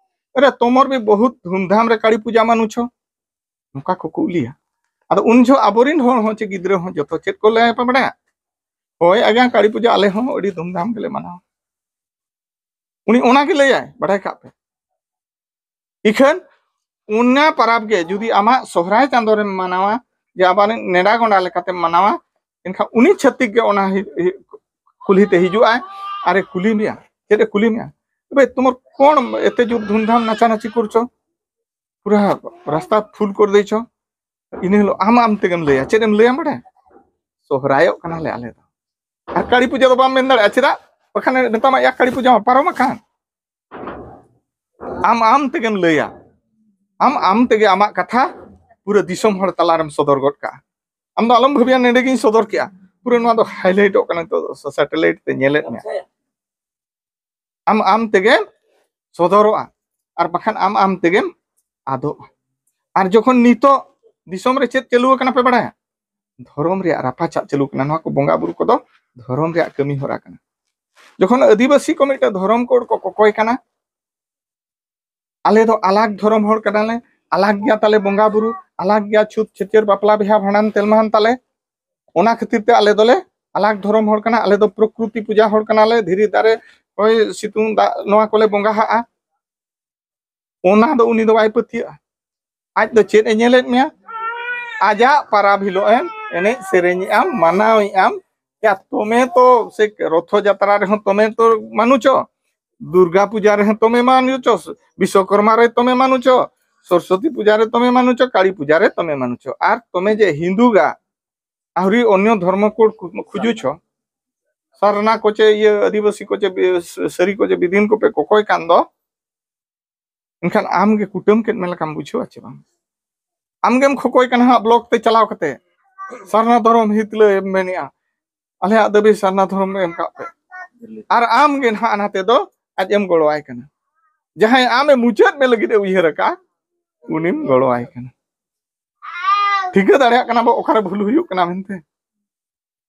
"ᱟᱨᱮ, ᱛᱚᱢᱚᱨ ᱵᱤ ᱵᱚᱦᱩᱛ ᱫᱷᱩᱢᱫᱷᱟᱢ ᱨᱮ ᱠᱟᱹᱲᱤ ᱯᱩᱡᱟ ᱢᱟᱱᱩᱪᱷᱚ?" ᱱᱚᱝᱠᱟ ᱠᱚ ᱠᱩᱞᱤᱭᱟ᱾ ᱟᱫᱚ ᱩᱱ ᱡᱚᱦᱚᱜ ᱟᱵᱚᱨᱮᱱ ᱦᱚᱲ ᱦᱚᱸ ᱪᱮ ᱜᱤᱫᱽᱨᱟᱹ ᱦᱚᱸ ᱡᱚᱛᱚ ᱪᱮᱫ ᱠᱚ ᱞᱟᱹᱭᱟ ᱯᱮ ᱵᱟᱲᱟᱭᱟ? "ᱦᱳᱭ ᱟᱡᱟᱝ, ᱠᱟᱹᱲᱤ ᱯᱩᱡᱟᱹ ᱟᱞᱮ ᱦᱚᱸ ᱟᱹᱰᱤ ᱫᱷᱩᱢᱫᱷᱟᱢ ᱜᱮᱞᱮ ᱢᱟᱱᱟᱣᱟ᱾" ᱩᱱᱤ ᱚᱱᱟ ᱜᱮ ᱞᱟᱹᱭᱟᱭ, ᱵᱟᱲᱟᱭ ᱠᱟᱜ ᱯᱮ᱾ ᱤᱠᱷᱟᱹᱱ ᱚᱱᱟ ᱯᱟᱨᱟᱵᱽ ᱜᱮ ᱡᱩᱫᱤ ᱟᱢᱟᱜ ᱥᱚᱦᱨᱟᱭ ᱪᱟᱸᱫᱳ ᱨᱮᱢ ᱢᱟᱱᱟᱣᱟ, ᱡᱮ ᱟᱵᱟᱨ ᱱᱮᱰᱟ ᱜᱚᱸᱰᱟ ᱞᱮᱠᱟᱛᱮᱢ ᱢᱟᱱᱟᱣᱟ, ᱮᱱᱠᱷᱟᱱ ᱩᱱᱤ ᱪᱷᱟᱹᱛᱤᱠ ᱜᱮ ᱚᱱᱟ ᱦᱤ-, ᱦᱤ-, ᱠᱩᱞᱦᱤ ᱛᱮ ᱦᱤᱡᱩᱜ ᱟᱭ ᱟᱨᱮ ᱠᱩᱞᱤ ᱢᱮᱭᱟ᱾ ᱪᱮᱫ ᱮ ᱠᱩᱞᱤ ᱢᱮᱭᱟ? "ᱵᱷᱟᱭ, ᱛᱩᱢᱟᱨ ᱠᱚᱱ ᱮᱛᱮ ᱡᱳᱨ ᱫᱷᱩᱢᱫᱷᱟᱢ ᱱᱟᱪᱟ ᱱᱟᱪᱤ ᱠᱚᱨᱪᱚ? ᱯᱩᱨᱟ ᱨᱟᱥᱛᱟ ᱯᱷᱩᱞ ᱠᱚᱨ ᱫᱮᱪᱚ?" ᱤᱱᱟᱹ ᱦᱤᱞᱳᱜ ᱟᱢ ᱟᱢ ᱛᱮᱜᱮᱢ ᱞᱟᱹᱭᱟ᱾ ᱪᱮᱫ ᱮᱢ ᱞᱟᱹᱭᱟ ᱵᱟᱲᱟᱭᱟ? "ᱥᱚᱦᱨᱟᱭᱚᱜ ᱠᱟᱱᱟᱞᱮ ᱟᱞᱮ ᱫᱚ᱾" ᱟᱨ ᱠᱟᱹᱲᱤ ᱯᱩᱡᱟᱹ ᱫᱚ ᱵᱟᱢ ᱢᱮᱱ ᱫᱟᱲᱮᱭᱟᱜᱼᱟ᱾ ᱪᱮᱫᱟᱜ? ᱵᱟᱠᱷᱟᱱ ᱱᱮᱛᱟᱨ ᱢᱟ ᱭᱟ ᱠᱟᱹᱲᱤ ᱯᱩᱡᱟᱹ ᱢᱟ ᱯᱟᱨᱚᱢ ᱟᱠᱟᱱ᱾ ᱟᱢ ᱟᱢ ᱛᱮᱜᱮᱢ ᱞᱟᱹᱭᱟ, ᱟᱢ ᱟᱢ ᱛᱮᱜᱮ ᱟᱢᱟᱜ ᱠᱟᱛᱷᱟ ᱯᱩᱨᱟᱹ ᱫᱤᱥᱚᱢ ᱦᱚᱲ ᱛᱟᱞᱟᱨᱮᱢ ᱥᱚᱫᱚᱨ ᱜᱚᱫ ᱠᱟᱜᱼᱟ᱾ ᱟᱢ ᱫᱚ ᱟᱞᱚᱢ ᱵᱷᱟᱹᱵᱤᱭᱟ ᱱᱚᱰᱮ ᱜᱤᱧ ᱥᱚᱫᱚᱨ ᱠᱮᱜᱼᱟ, ᱯᱩᱨᱟᱹ ᱱᱚᱣᱟ ᱫᱚ ᱦᱟᱭᱞᱟᱭᱤᱴᱚᱜ ᱠᱟᱱᱟ ᱱᱤᱛᱚᱜ ᱫᱚ, ᱥᱮᱴᱮᱞᱟᱭᱤᱴ ᱛᱮ ᱧᱮᱞᱮᱫ ᱢᱮᱭᱟ᱾ ᱟᱢ ᱟᱢ ᱛᱮᱜᱮᱢ ᱥᱚᱫᱚᱨᱚᱜᱼᱟ, ᱟᱨ ᱵᱟᱠᱷᱟᱱ ᱟᱢ ᱟᱢ ᱛᱮᱜᱮᱢ ᱟᱫᱚᱜᱼᱟ᱾ ᱟᱨ ᱡᱚᱠᱷᱚᱱ ᱱᱤᱛᱚᱜ ᱫᱤᱥᱚᱢ ᱨᱮ ᱪᱮᱫ ᱪᱟᱹᱞᱩ ᱟᱠᱟᱱᱟ ᱯᱮ ᱵᱟᱲᱟᱭᱟ? ᱫᱷᱚᱨᱚᱢ ᱨᱮᱭᱟᱜ ᱨᱟᱯᱟᱪᱟᱜ ᱪᱟᱹᱞᱩ ᱠᱟᱱᱟ᱾ ᱱᱚᱣᱟ ᱠᱚ ᱵᱚᱸᱜᱟ ᱵᱩᱨᱩ ᱠᱚᱫᱚ ᱫᱷᱚᱨᱚᱢ ᱨᱮᱭᱟᱜ ᱠᱟᱹᱢᱤ ᱦᱚᱨᱟ ᱠᱟᱱᱟ᱾ ᱡᱚᱠᱷᱚᱱ ᱟᱹᱫᱤᱵᱟᱹᱥᱤ ᱠᱚ ᱢᱤᱫᱴᱮᱱ ᱫᱷᱚᱨᱚᱢ ᱠᱳᱰ ᱠᱚ ᱠᱚᱠᱚᱭ ᱠᱟᱱᱟ, ᱟᱞᱮ ᱫᱚ ᱟᱞᱟᱜᱽ ᱫᱷᱚᱨᱚᱢ ᱦᱚᱲ ᱠᱟᱱᱟᱞᱮ, ᱟᱞᱟᱜᱽ ᱜᱮᱭᱟ ᱛᱟᱞᱮ ᱵᱚᱸᱜᱟ ᱵᱩᱨᱩ, ᱟᱞᱟᱜᱽ ᱜᱮᱭᱟ ᱪᱷᱩᱛ ᱪᱷᱟᱹᱴᱭᱟᱹᱨ ᱵᱟᱯᱞᱟ ᱵᱤᱦᱟ ᱵᱷᱟᱸᱰᱟᱱ ᱛᱮᱞᱢᱟᱦᱟᱱ ᱛᱟᱞᱮ, ᱚᱱᱟ ᱠᱷᱟᱹᱛᱤᱨ ᱛᱮ ᱟᱞᱮ ᱫᱚᱞᱮ ᱟᱞᱟᱜᱽ ᱫᱷᱚᱨᱚᱢ ᱦᱚᱲ ᱠᱟᱱᱟ, ᱟᱞᱮ ᱫᱚ ᱯᱨᱚᱠᱨᱤᱛᱤ ᱯᱩᱡᱟ ᱦᱚᱲ ᱠᱟᱱᱟᱞᱮ, ᱫᱷᱤᱨᱤ ᱫᱟᱨᱮ, ᱦᱚᱭ ᱥᱤᱛᱩᱝ ᱫᱟᱜ, ᱱᱚᱣᱟ ᱠᱚᱞᱮ ᱵᱚᱸᱜᱟ ᱦᱟᱜᱼᱟ᱾ ᱚᱱᱟ ᱫᱚ ᱩᱱᱤ ᱫᱚ ᱵᱟᱭ ᱯᱟᱹᱛᱭᱟᱹᱜᱼᱟ᱾ ᱟᱡ ᱫᱚ ᱪᱮᱫ ᱮ ᱧᱮᱞᱮᱫ ᱢᱮᱭᱟ? ᱟᱡᱟᱜ ᱯᱟᱨᱟᱵᱽ ᱦᱤᱞᱳᱜ ᱮᱢ ᱮᱱᱮᱡ ᱥᱮᱨᱮᱧᱮᱜ ᱟᱢ, ᱢᱟᱱᱟᱣᱮᱜ ᱟᱢ᱾ ᱭᱟ ᱛᱚᱢᱮ ᱛᱚ ᱥᱮ ᱨᱚᱛᱷᱚ ᱡᱟᱛᱨᱟ ᱨᱮᱦᱚᱸ ᱛᱚᱢᱮ ᱛᱚ ᱢᱟᱱᱩᱪᱚ, ᱫᱩᱨᱜᱟ ᱯᱩᱡᱟ ᱨᱮᱦᱚᱸ ᱛᱚᱢᱮ ᱢᱟᱱᱩᱪᱚ, ᱵᱤᱥᱣᱚᱠᱚᱨᱢᱟ ᱨᱮ ᱛᱚᱢᱮ ᱢᱟᱱᱩᱪᱚ, ᱥᱚᱨᱚᱥᱚᱛᱤ ᱯᱩᱡᱟ ᱨᱮ ᱛᱚᱢᱮ ᱢᱟᱱᱩᱪᱚ, ᱠᱟᱹᱲᱤ ᱯᱩᱡᱟ ᱨᱮ ᱛᱚᱢᱮ ᱢᱟᱱᱩᱪᱚ᱾ ᱟᱨ ᱛᱚᱢᱮ ᱡᱮ ᱦᱤᱱᱫᱩᱜᱟ ᱟᱦᱩᱨᱤ ᱚᱱᱭᱚ ᱫᱷᱚᱨᱢᱚ ᱠᱳᱰ ᱠᱷᱩᱡᱩᱪᱚ, ᱥᱟᱨᱱᱟ ᱠᱚ ᱪᱮ ᱤᱭᱟᱹ ᱟᱹᱫᱤᱵᱟᱹᱥᱤ ᱠᱚ ᱪᱮ ᱵᱤ-, ᱥᱟᱹᱨᱤ ᱠᱚ ᱪᱮ ᱵᱤᱫᱤᱱ ᱠᱚᱯᱮ ᱠᱚᱠᱚᱭ ᱠᱟᱱ ᱫᱚ, ᱮᱱᱠᱷᱟᱱ ᱟᱢ ᱜᱮ ᱠᱩᱴᱟᱹᱢ ᱠᱮᱫ ᱢᱮ ᱞᱮᱠᱟᱢ ᱵᱩᱡᱷᱟᱹᱣᱟ ᱪᱮ ᱵᱟᱝ? ᱟᱢ ᱜᱮᱢ ᱠᱷᱚᱠᱚᱭ ᱠᱟᱱᱟ ᱦᱟᱸᱜ ᱵᱞᱚᱠ ᱛᱮ ᱪᱟᱞᱟᱣ ᱠᱟᱛᱮ, ᱥᱟᱨᱱᱟ ᱫᱷᱚᱨᱚᱢ ᱦᱤᱛᱞᱟᱹᱭ ᱮᱢ ᱢᱮᱱᱮᱜᱼᱟ, ᱟᱞᱮᱭᱟᱜ ᱫᱟᱹᱵᱤ ᱥᱟᱨᱱᱟ ᱫᱷᱚᱨᱚᱢ ᱮᱢ ᱠᱟᱜ ᱯᱮ᱾ ᱟᱨ ᱟᱢ ᱜᱮ ᱱᱟᱦᱟᱜ ᱱᱟᱛᱮ ᱫᱚ ᱟᱡ ᱮᱢ ᱜᱚᱲᱚᱣᱟᱭ ᱠᱟᱱᱟ᱾ ᱡᱟᱦᱟᱸᱭ ᱟᱢᱮ ᱢᱩᱪᱟᱹᱫ ᱢᱮ ᱞᱟᱹᱜᱤᱫ ᱮ ᱩᱭᱦᱟᱹᱨ ᱟᱠᱟᱫ, ᱩᱱᱤᱢ ᱜᱚᱲᱚᱣᱟᱭ ᱠᱟᱱᱟ᱾ ᱴᱷᱤᱠᱟᱹ ᱫᱟᱲᱮᱭᱟᱜ ᱠᱟᱱᱟ ᱵᱚ ᱚᱠᱟᱨᱮ ᱵᱷᱩᱞ ᱦᱩᱭᱩᱜ ᱠᱟᱱᱟ ᱢᱮᱱᱛᱮ᱾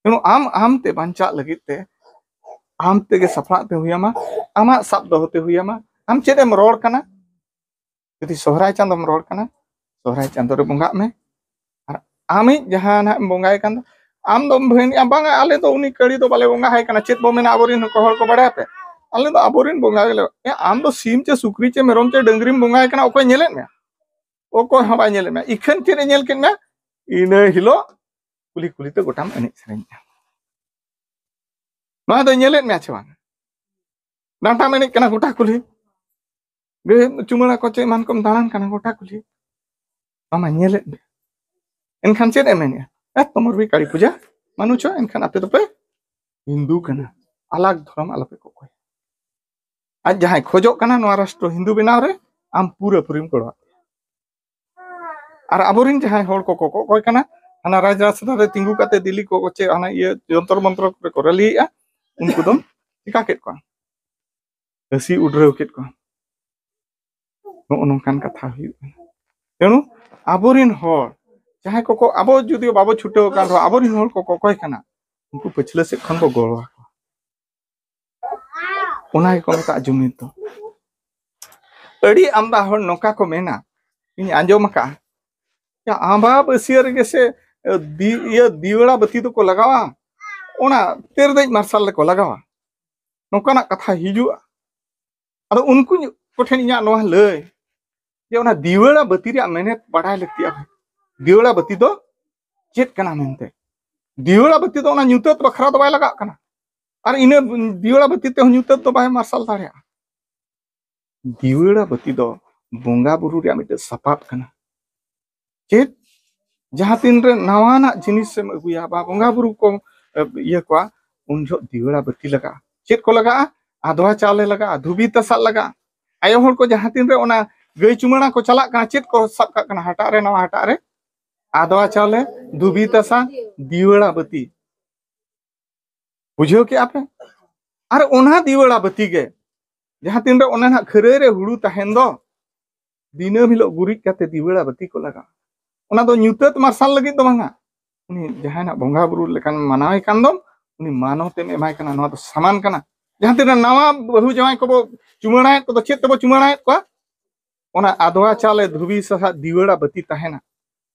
ᱛᱮᱱᱩ ᱟᱢ, ᱟᱢ ᱛᱮ ᱵᱟᱧᱪᱟᱜ ᱞᱟᱹᱜᱤᱫ ᱛᱮ ᱟᱢ ᱛᱮᱜᱮ ᱥᱟᱯᱲᱟᱜ ᱛᱮ ᱦᱩᱭᱟᱢᱟ, ᱟᱢᱟᱜ ᱥᱟᱵ ᱫᱚᱦᱚ ᱛᱮ ᱦᱩᱭᱟᱢᱟ᱾ ᱟᱢ ᱪᱮᱫ ᱮᱢ ᱨᱚᱲ ᱠᱟᱱᱟ? ᱡᱩᱫᱤ ᱥᱚᱦᱨᱟᱭ ᱪᱟᱸᱫᱚᱢ ᱨᱚᱲ ᱠᱟᱱᱟ, ᱥᱚᱦᱨᱟᱭ ᱪᱟᱸᱫᱚ ᱨᱮ ᱵᱚᱸᱜᱟᱜ ᱢᱮ᱾ ᱟᱨ ᱟᱢᱤᱡ ᱡᱟᱦᱟᱸ ᱱᱟᱜ ᱮᱢ ᱵᱚᱸᱜᱟᱭ ᱠᱟᱱ ᱫᱚ, ᱟᱢ ᱫᱚᱢ ᱵᱷᱟᱹᱭᱱᱤᱜᱼᱟ, "ᱵᱟᱝᱟ, ᱟᱞᱮ ᱫᱚ ᱩᱱᱤ ᱠᱟᱹᱲᱤ ᱫᱚ ᱵᱟᱞᱮ ᱵᱚᱸᱜᱟ ᱟᱭ ᱠᱟᱱᱟ, ᱪᱮᱫ ᱵᱚ ᱢᱮᱱᱟ ᱟᱵᱚᱨᱮᱱ ᱦᱚᱲ ᱠᱚ ᱵᱟᱲᱟᱭᱟ ᱯᱮ? ᱟᱞᱮ ᱫᱚ ᱟᱵᱚᱨᱮᱱ ᱵᱚᱸᱜᱟ ᱜᱮᱞᱮ", ᱮ, ᱟᱢ ᱫᱚ ᱥᱤᱢ ᱪᱮ ᱥᱩᱠᱨᱤ ᱪᱮ ᱢᱮᱨᱚᱢ ᱪᱮ ᱰᱟᱹᱝᱨᱤᱢ ᱵᱚᱸᱜᱟᱭ ᱠᱟᱱᱟ, ᱚᱠᱚᱭ ᱧᱮᱞᱮᱫ ᱢᱮᱭᱟ? ᱚᱠᱚᱭ ᱦᱚᱸ ᱵᱟᱭ ᱧᱮᱞᱮᱫ ᱢᱮᱭᱟ᱾ ᱤᱠᱷᱟᱹᱱ ᱪᱮᱫ ᱮ ᱧᱮᱞ ᱠᱮᱫ ᱢᱮᱭᱟ? ᱤᱱᱟᱹ ᱦᱤᱞᱳᱜ ᱠᱩᱞᱦᱤ ᱠᱩᱞᱦᱤ ᱛᱮ ᱜᱚᱴᱟᱢ ᱮᱱᱮᱡ ᱥᱮᱨᱮᱧᱮᱫᱼᱟ᱾ ᱱᱚᱣᱟ ᱫᱚᱭ ᱧᱮᱞᱮᱫ ᱢᱮᱭᱟ ᱪᱮ ᱵᱟᱝ? ᱰᱟᱱᱴᱟᱢ ᱮᱱᱮᱡ ᱠᱟᱱᱟ ᱜᱚᱴᱟ ᱠᱩᱞᱦᱤ, ᱜᱟᱹᱭ ᱪᱩᱢᱟᱹᱲᱟ ᱠᱚ ᱪᱮ ᱮᱢᱟᱱ ᱠᱚᱢ ᱫᱟᱬᱟᱱ ᱠᱟᱱᱟ ᱜᱚᱴᱟ ᱠᱩᱞᱦᱤ, ᱱᱚᱣᱟ ᱢᱟ ᱧᱮᱞᱮᱫ ᱢᱮᱭᱟ᱾ ᱮᱱᱠᱷᱟᱱ ᱪᱮᱫ ᱮ ᱢᱮᱱᱮᱜᱼᱟ? "ᱮ, ᱛᱚᱢᱚᱨ ᱵᱷᱤ ᱠᱟᱹᱲᱤ ᱯᱩᱡᱟ ᱢᱟᱱᱩᱪᱚ, ᱮᱱᱠᱷᱟᱱ ᱟᱯᱮ ᱫᱚᱯᱮ ᱦᱤᱱᱫᱩ ᱠᱟᱱᱟ, ᱟᱞᱟᱜᱽ ᱫᱷᱚᱨᱚᱢ ᱟᱞᱚᱯᱮ ᱠᱚᱠᱚᱭᱟ᱾" ᱟᱡ ᱡᱟᱦᱟᱸᱭ ᱠᱷᱚᱡᱚᱜ ᱠᱟᱱᱟ ᱱᱚᱣᱟ ᱨᱟᱥᱴᱨᱚ ᱦᱤᱱᱫᱩ ᱵᱮᱱᱟᱣ ᱨᱮ, ᱟᱢ ᱯᱩᱨᱟᱹ ᱯᱩᱨᱤᱢ ᱜᱚᱲᱚᱣᱟᱜ ᱠᱟᱱᱟ᱾ ᱟᱨ ᱟᱵᱚᱨᱮᱱ ᱡᱟᱦᱟᱸᱭ ᱦᱚᱲ ᱠᱚᱠᱚ ᱠᱚᱠᱚᱭ ᱠᱟᱱᱟ, ᱦᱟᱱᱟ ᱨᱟᱡᱽ ᱨᱟᱥᱛᱟ ᱨᱮ ᱛᱤᱸᱜᱩ ᱠᱟᱛᱮ ᱫᱤᱞᱤ ᱠᱚ ᱪᱮ ᱦᱟᱱᱟ ᱤᱭᱟᱹ ᱡᱚᱱᱛᱚᱨ ᱢᱚᱱᱛᱨᱚ ᱠᱚᱨᱮ ᱠᱚ ᱨᱮᱞᱤᱭᱮᱫᱼᱟ, ᱩᱱᱠᱩ ᱫᱚᱢ ᱪᱤᱠᱟ ᱠᱮᱫ ᱠᱚᱣᱟ? ᱦᱟᱹᱥᱤ ᱩᱰᱨᱟᱹᱣ ᱠᱮᱫ ᱠᱚᱣᱟ᱾ ᱱᱚᱜᱼᱚ ᱱᱚᱝᱠᱟᱱ ᱠᱟᱛᱷᱟ ᱦᱩᱭᱩᱜ ᱠᱟᱱᱟ᱾ ᱛᱮᱱᱩ ᱟᱵᱚᱨᱮᱱ ᱦᱚᱲ ᱡᱟᱦᱟᱸᱭ ᱠᱚᱠᱚ, ᱟᱵᱚ ᱡᱩᱫᱤ ᱵᱟᱵᱚ ᱪᱷᱩᱴᱟᱹᱣ ᱟᱠᱟᱱ ᱨᱮᱦᱚᱸ, ᱟᱵᱚᱨᱮᱱ ᱦᱚᱲ ᱠᱚᱠᱚ ᱚᱠᱚᱭ ᱠᱟᱱᱟ, ᱩᱱᱠᱩ ᱯᱟᱹᱪᱷᱞᱟᱹ ᱥᱮᱫ ᱠᱷᱚᱱ ᱵᱚ ᱜᱚᱲᱚ ᱟᱠᱚᱣᱟ᱾ ᱚᱱᱟ ᱜᱮᱠᱚ ᱢᱮᱛᱟᱜᱼᱟ ᱡᱩᱢᱤᱫ ᱫᱚ᱾ ᱟᱹᱰᱤ ᱟᱢᱫᱟ ᱦᱚᱲ ᱱᱚᱝᱠᱟ ᱠᱚ ᱢᱮᱱᱟ, ᱤᱧ ᱟᱸᱡᱚᱢ ᱟᱠᱟᱫᱼᱟ, ᱭᱟ, ᱟᱢᱵᱟᱵᱟᱹᱥᱭᱟᱹ ᱨᱮᱜᱮ ᱥᱮ, ᱮ, ᱫᱤ-, ᱤᱭᱟᱹ, ᱫᱤᱣᱮᱲᱟ ᱵᱟᱹᱛᱤ ᱫᱚᱠᱚ ᱞᱟᱜᱟᱣᱟ, ᱚᱱᱟ ᱛᱮᱨᱫᱮᱡ ᱢᱟᱨᱥᱟᱞ ᱨᱮᱠᱚ ᱞᱟᱜᱟᱣᱟ, ᱱᱚᱝᱠᱟᱱᱟᱜ ᱠᱟᱛᱷᱟ ᱦᱤᱡᱩᱜᱼᱟ᱾ ᱟᱫᱚ ᱩᱱᱠᱩ ᱠᱚᱴᱷᱮᱱ ᱤᱧᱟᱹᱜ ᱱᱚᱣᱟ ᱞᱟᱹᱭ, ᱡᱮ ᱚᱱᱟ ᱫᱤᱣᱮᱲᱟ ᱵᱟᱹᱛᱤ ᱨᱮᱭᱟᱜ ᱢᱮᱱᱮᱛ ᱵᱟᱰᱟᱭ ᱞᱟᱹᱠᱛᱤᱜᱼᱟ᱾ ᱫᱤᱣᱮᱲᱟ ᱵᱟᱹᱛᱤ ᱫᱚ ᱪᱮᱫ ᱠᱟᱱᱟ ᱢᱮᱱᱛᱮ? ᱫᱤᱣᱮᱲᱟ ᱵᱟᱹᱛᱤ ᱫᱚ ᱚᱱᱟ ᱧᱩᱛᱟᱹᱛ ᱵᱟᱠᱷᱨᱟ ᱫᱚ ᱵᱟᱭ ᱞᱟᱜᱟᱜ ᱠᱟᱱᱟ, ᱟᱨ ᱤᱱᱟᱹ ᱫᱤᱣᱮᱲᱟ ᱵᱟᱹᱛᱤ ᱛᱮᱦᱚᱸ ᱧᱩᱛᱟᱹᱛ ᱫᱚ ᱵᱟᱭ ᱢᱟᱨᱥᱟᱞ ᱫᱟᱲᱮᱭᱟᱜᱼᱟ᱾ ᱫᱤᱣᱟᱹᱲᱟ ᱵᱟᱹᱛᱤ ᱫᱚ ᱵᱚᱸᱜᱟ ᱵᱩᱨᱩ ᱨᱮᱭᱟᱜ ᱢᱤᱫᱴᱮᱱ ᱥᱟᱯᱟᱵ ᱠᱟᱱᱟ᱾ ᱪᱮᱫ? ᱡᱟᱦᱟᱸ ᱛᱤᱱᱨᱮ ᱱᱟᱣᱟᱱᱟᱜ ᱡᱤᱱᱤᱥ ᱮᱢ ᱟᱹᱜᱩᱭᱟ ᱵᱟ ᱵᱚᱸᱜᱟ ᱵᱩᱨᱩ ᱠᱚ ᱤᱭᱟᱹ ᱠᱚᱣᱟ, ᱩᱱ ᱡᱚᱦᱚᱜ ᱫᱤᱣᱟᱹᱲᱟ ᱵᱟᱹᱛᱤ ᱞᱟᱜᱟᱜᱼᱟ᱾ ᱪᱮᱫ ᱠᱚ ᱞᱟᱜᱟᱜᱼᱟ? ᱟᱫᱽᱣᱟ ᱪᱟᱣᱞᱮ ᱞᱟᱜᱟᱜᱼᱟ, ᱫᱷᱩᱵᱤ ᱛᱟᱥᱟᱫ ᱞᱟᱜᱟᱜᱼᱟ᱾ ᱟᱭᱳ ᱦᱚᱲ ᱠᱚ ᱡᱟᱦᱟᱸ ᱛᱤᱱᱨᱮ ᱚᱱᱟ ᱜᱟᱹᱭ ᱪᱩᱢᱟᱹᱲᱟ ᱠᱚ ᱪᱟᱞᱟᱜ ᱠᱟᱱᱟ, ᱪᱮᱫ ᱠᱚ ᱥᱟᱵ ᱠᱟᱜ ᱠᱟᱱᱟ ᱦᱟᱴᱟᱜ ᱨᱮ? ᱱᱟᱣᱟ ᱦᱟᱴᱟᱜ ᱨᱮ ᱟᱫᱽᱣᱟ ᱪᱟᱣᱞᱮ, ᱫᱷᱩᱵᱤ ᱛᱟᱥᱟ, ᱫᱤᱣᱟᱹᱲᱟ ᱵᱟᱹᱛᱤ᱾ ᱵᱩᱡᱷᱟᱹᱣ ᱠᱮᱜᱼᱟ ᱯᱮ? ᱟᱨ ᱚᱱᱟ ᱫᱤᱣᱟᱹᱲᱟ ᱵᱟᱹᱛᱤ ᱜᱮ ᱡᱟᱦᱟᱸ ᱛᱤᱱᱨᱮ ᱚᱱᱟ ᱱᱟᱜ ᱠᱷᱟᱹᱨᱟᱹᱭ ᱨᱮ ᱦᱩᱲᱩ ᱛᱟᱦᱮᱱ ᱫᱚ, ᱫᱤᱱᱟᱹᱢ ᱦᱤᱞᱳᱜ ᱜᱩᱨᱤᱡ ᱠᱟᱛᱮ ᱫᱤᱣᱟᱹᱲᱟ ᱵᱟᱹᱛᱤ ᱠᱚ ᱞᱟᱜᱟᱣᱟ᱾ ᱚᱱᱟ ᱫᱚ ᱧᱩᱛᱟᱹᱛ ᱢᱟᱨᱥᱟᱞ ᱞᱟᱹᱜᱤᱫ ᱫᱚ ᱵᱟᱝᱟ᱾ ᱩᱱᱤ ᱡᱟᱦᱟᱸᱭ ᱱᱟᱜ ᱵᱚᱸᱜᱟ ᱵᱩᱨᱩ ᱞᱮᱠᱟᱱ ᱢᱟᱱᱟᱣᱮ ᱠᱟᱱ ᱫᱚᱢ, ᱩᱱᱤ ᱢᱟᱱᱚᱛ ᱮᱢ ᱮᱢᱟᱭ ᱠᱟᱱᱟ᱾ ᱱᱚᱣᱟ ᱫᱚ ᱥᱟᱢᱟᱱ ᱠᱟᱱᱟ᱾ ᱡᱟᱦᱟᱸ ᱛᱤᱱᱟᱹᱜ ᱱᱟᱣᱟ ᱵᱟᱹᱦᱩ ᱡᱟᱶᱟᱭ ᱠᱚᱵᱚ ᱪᱩᱢᱟᱹᱲᱟᱭᱮᱫ ᱠᱚᱫᱚ, ᱪᱮᱫ ᱛᱮᱵᱚ ᱪᱩᱢᱟᱹᱲᱟᱭᱮᱫ ᱠᱚᱣᱟ? ᱚᱱᱟ ᱟᱫᱽᱣᱟ ᱪᱟᱣᱞᱮ, ᱫᱷᱩᱵᱤ ᱥᱟᱥᱟᱫ, ᱫᱤᱣᱟᱹᱲᱟ ᱵᱟᱹᱛᱤ ᱛᱟᱦᱮᱱᱟ᱾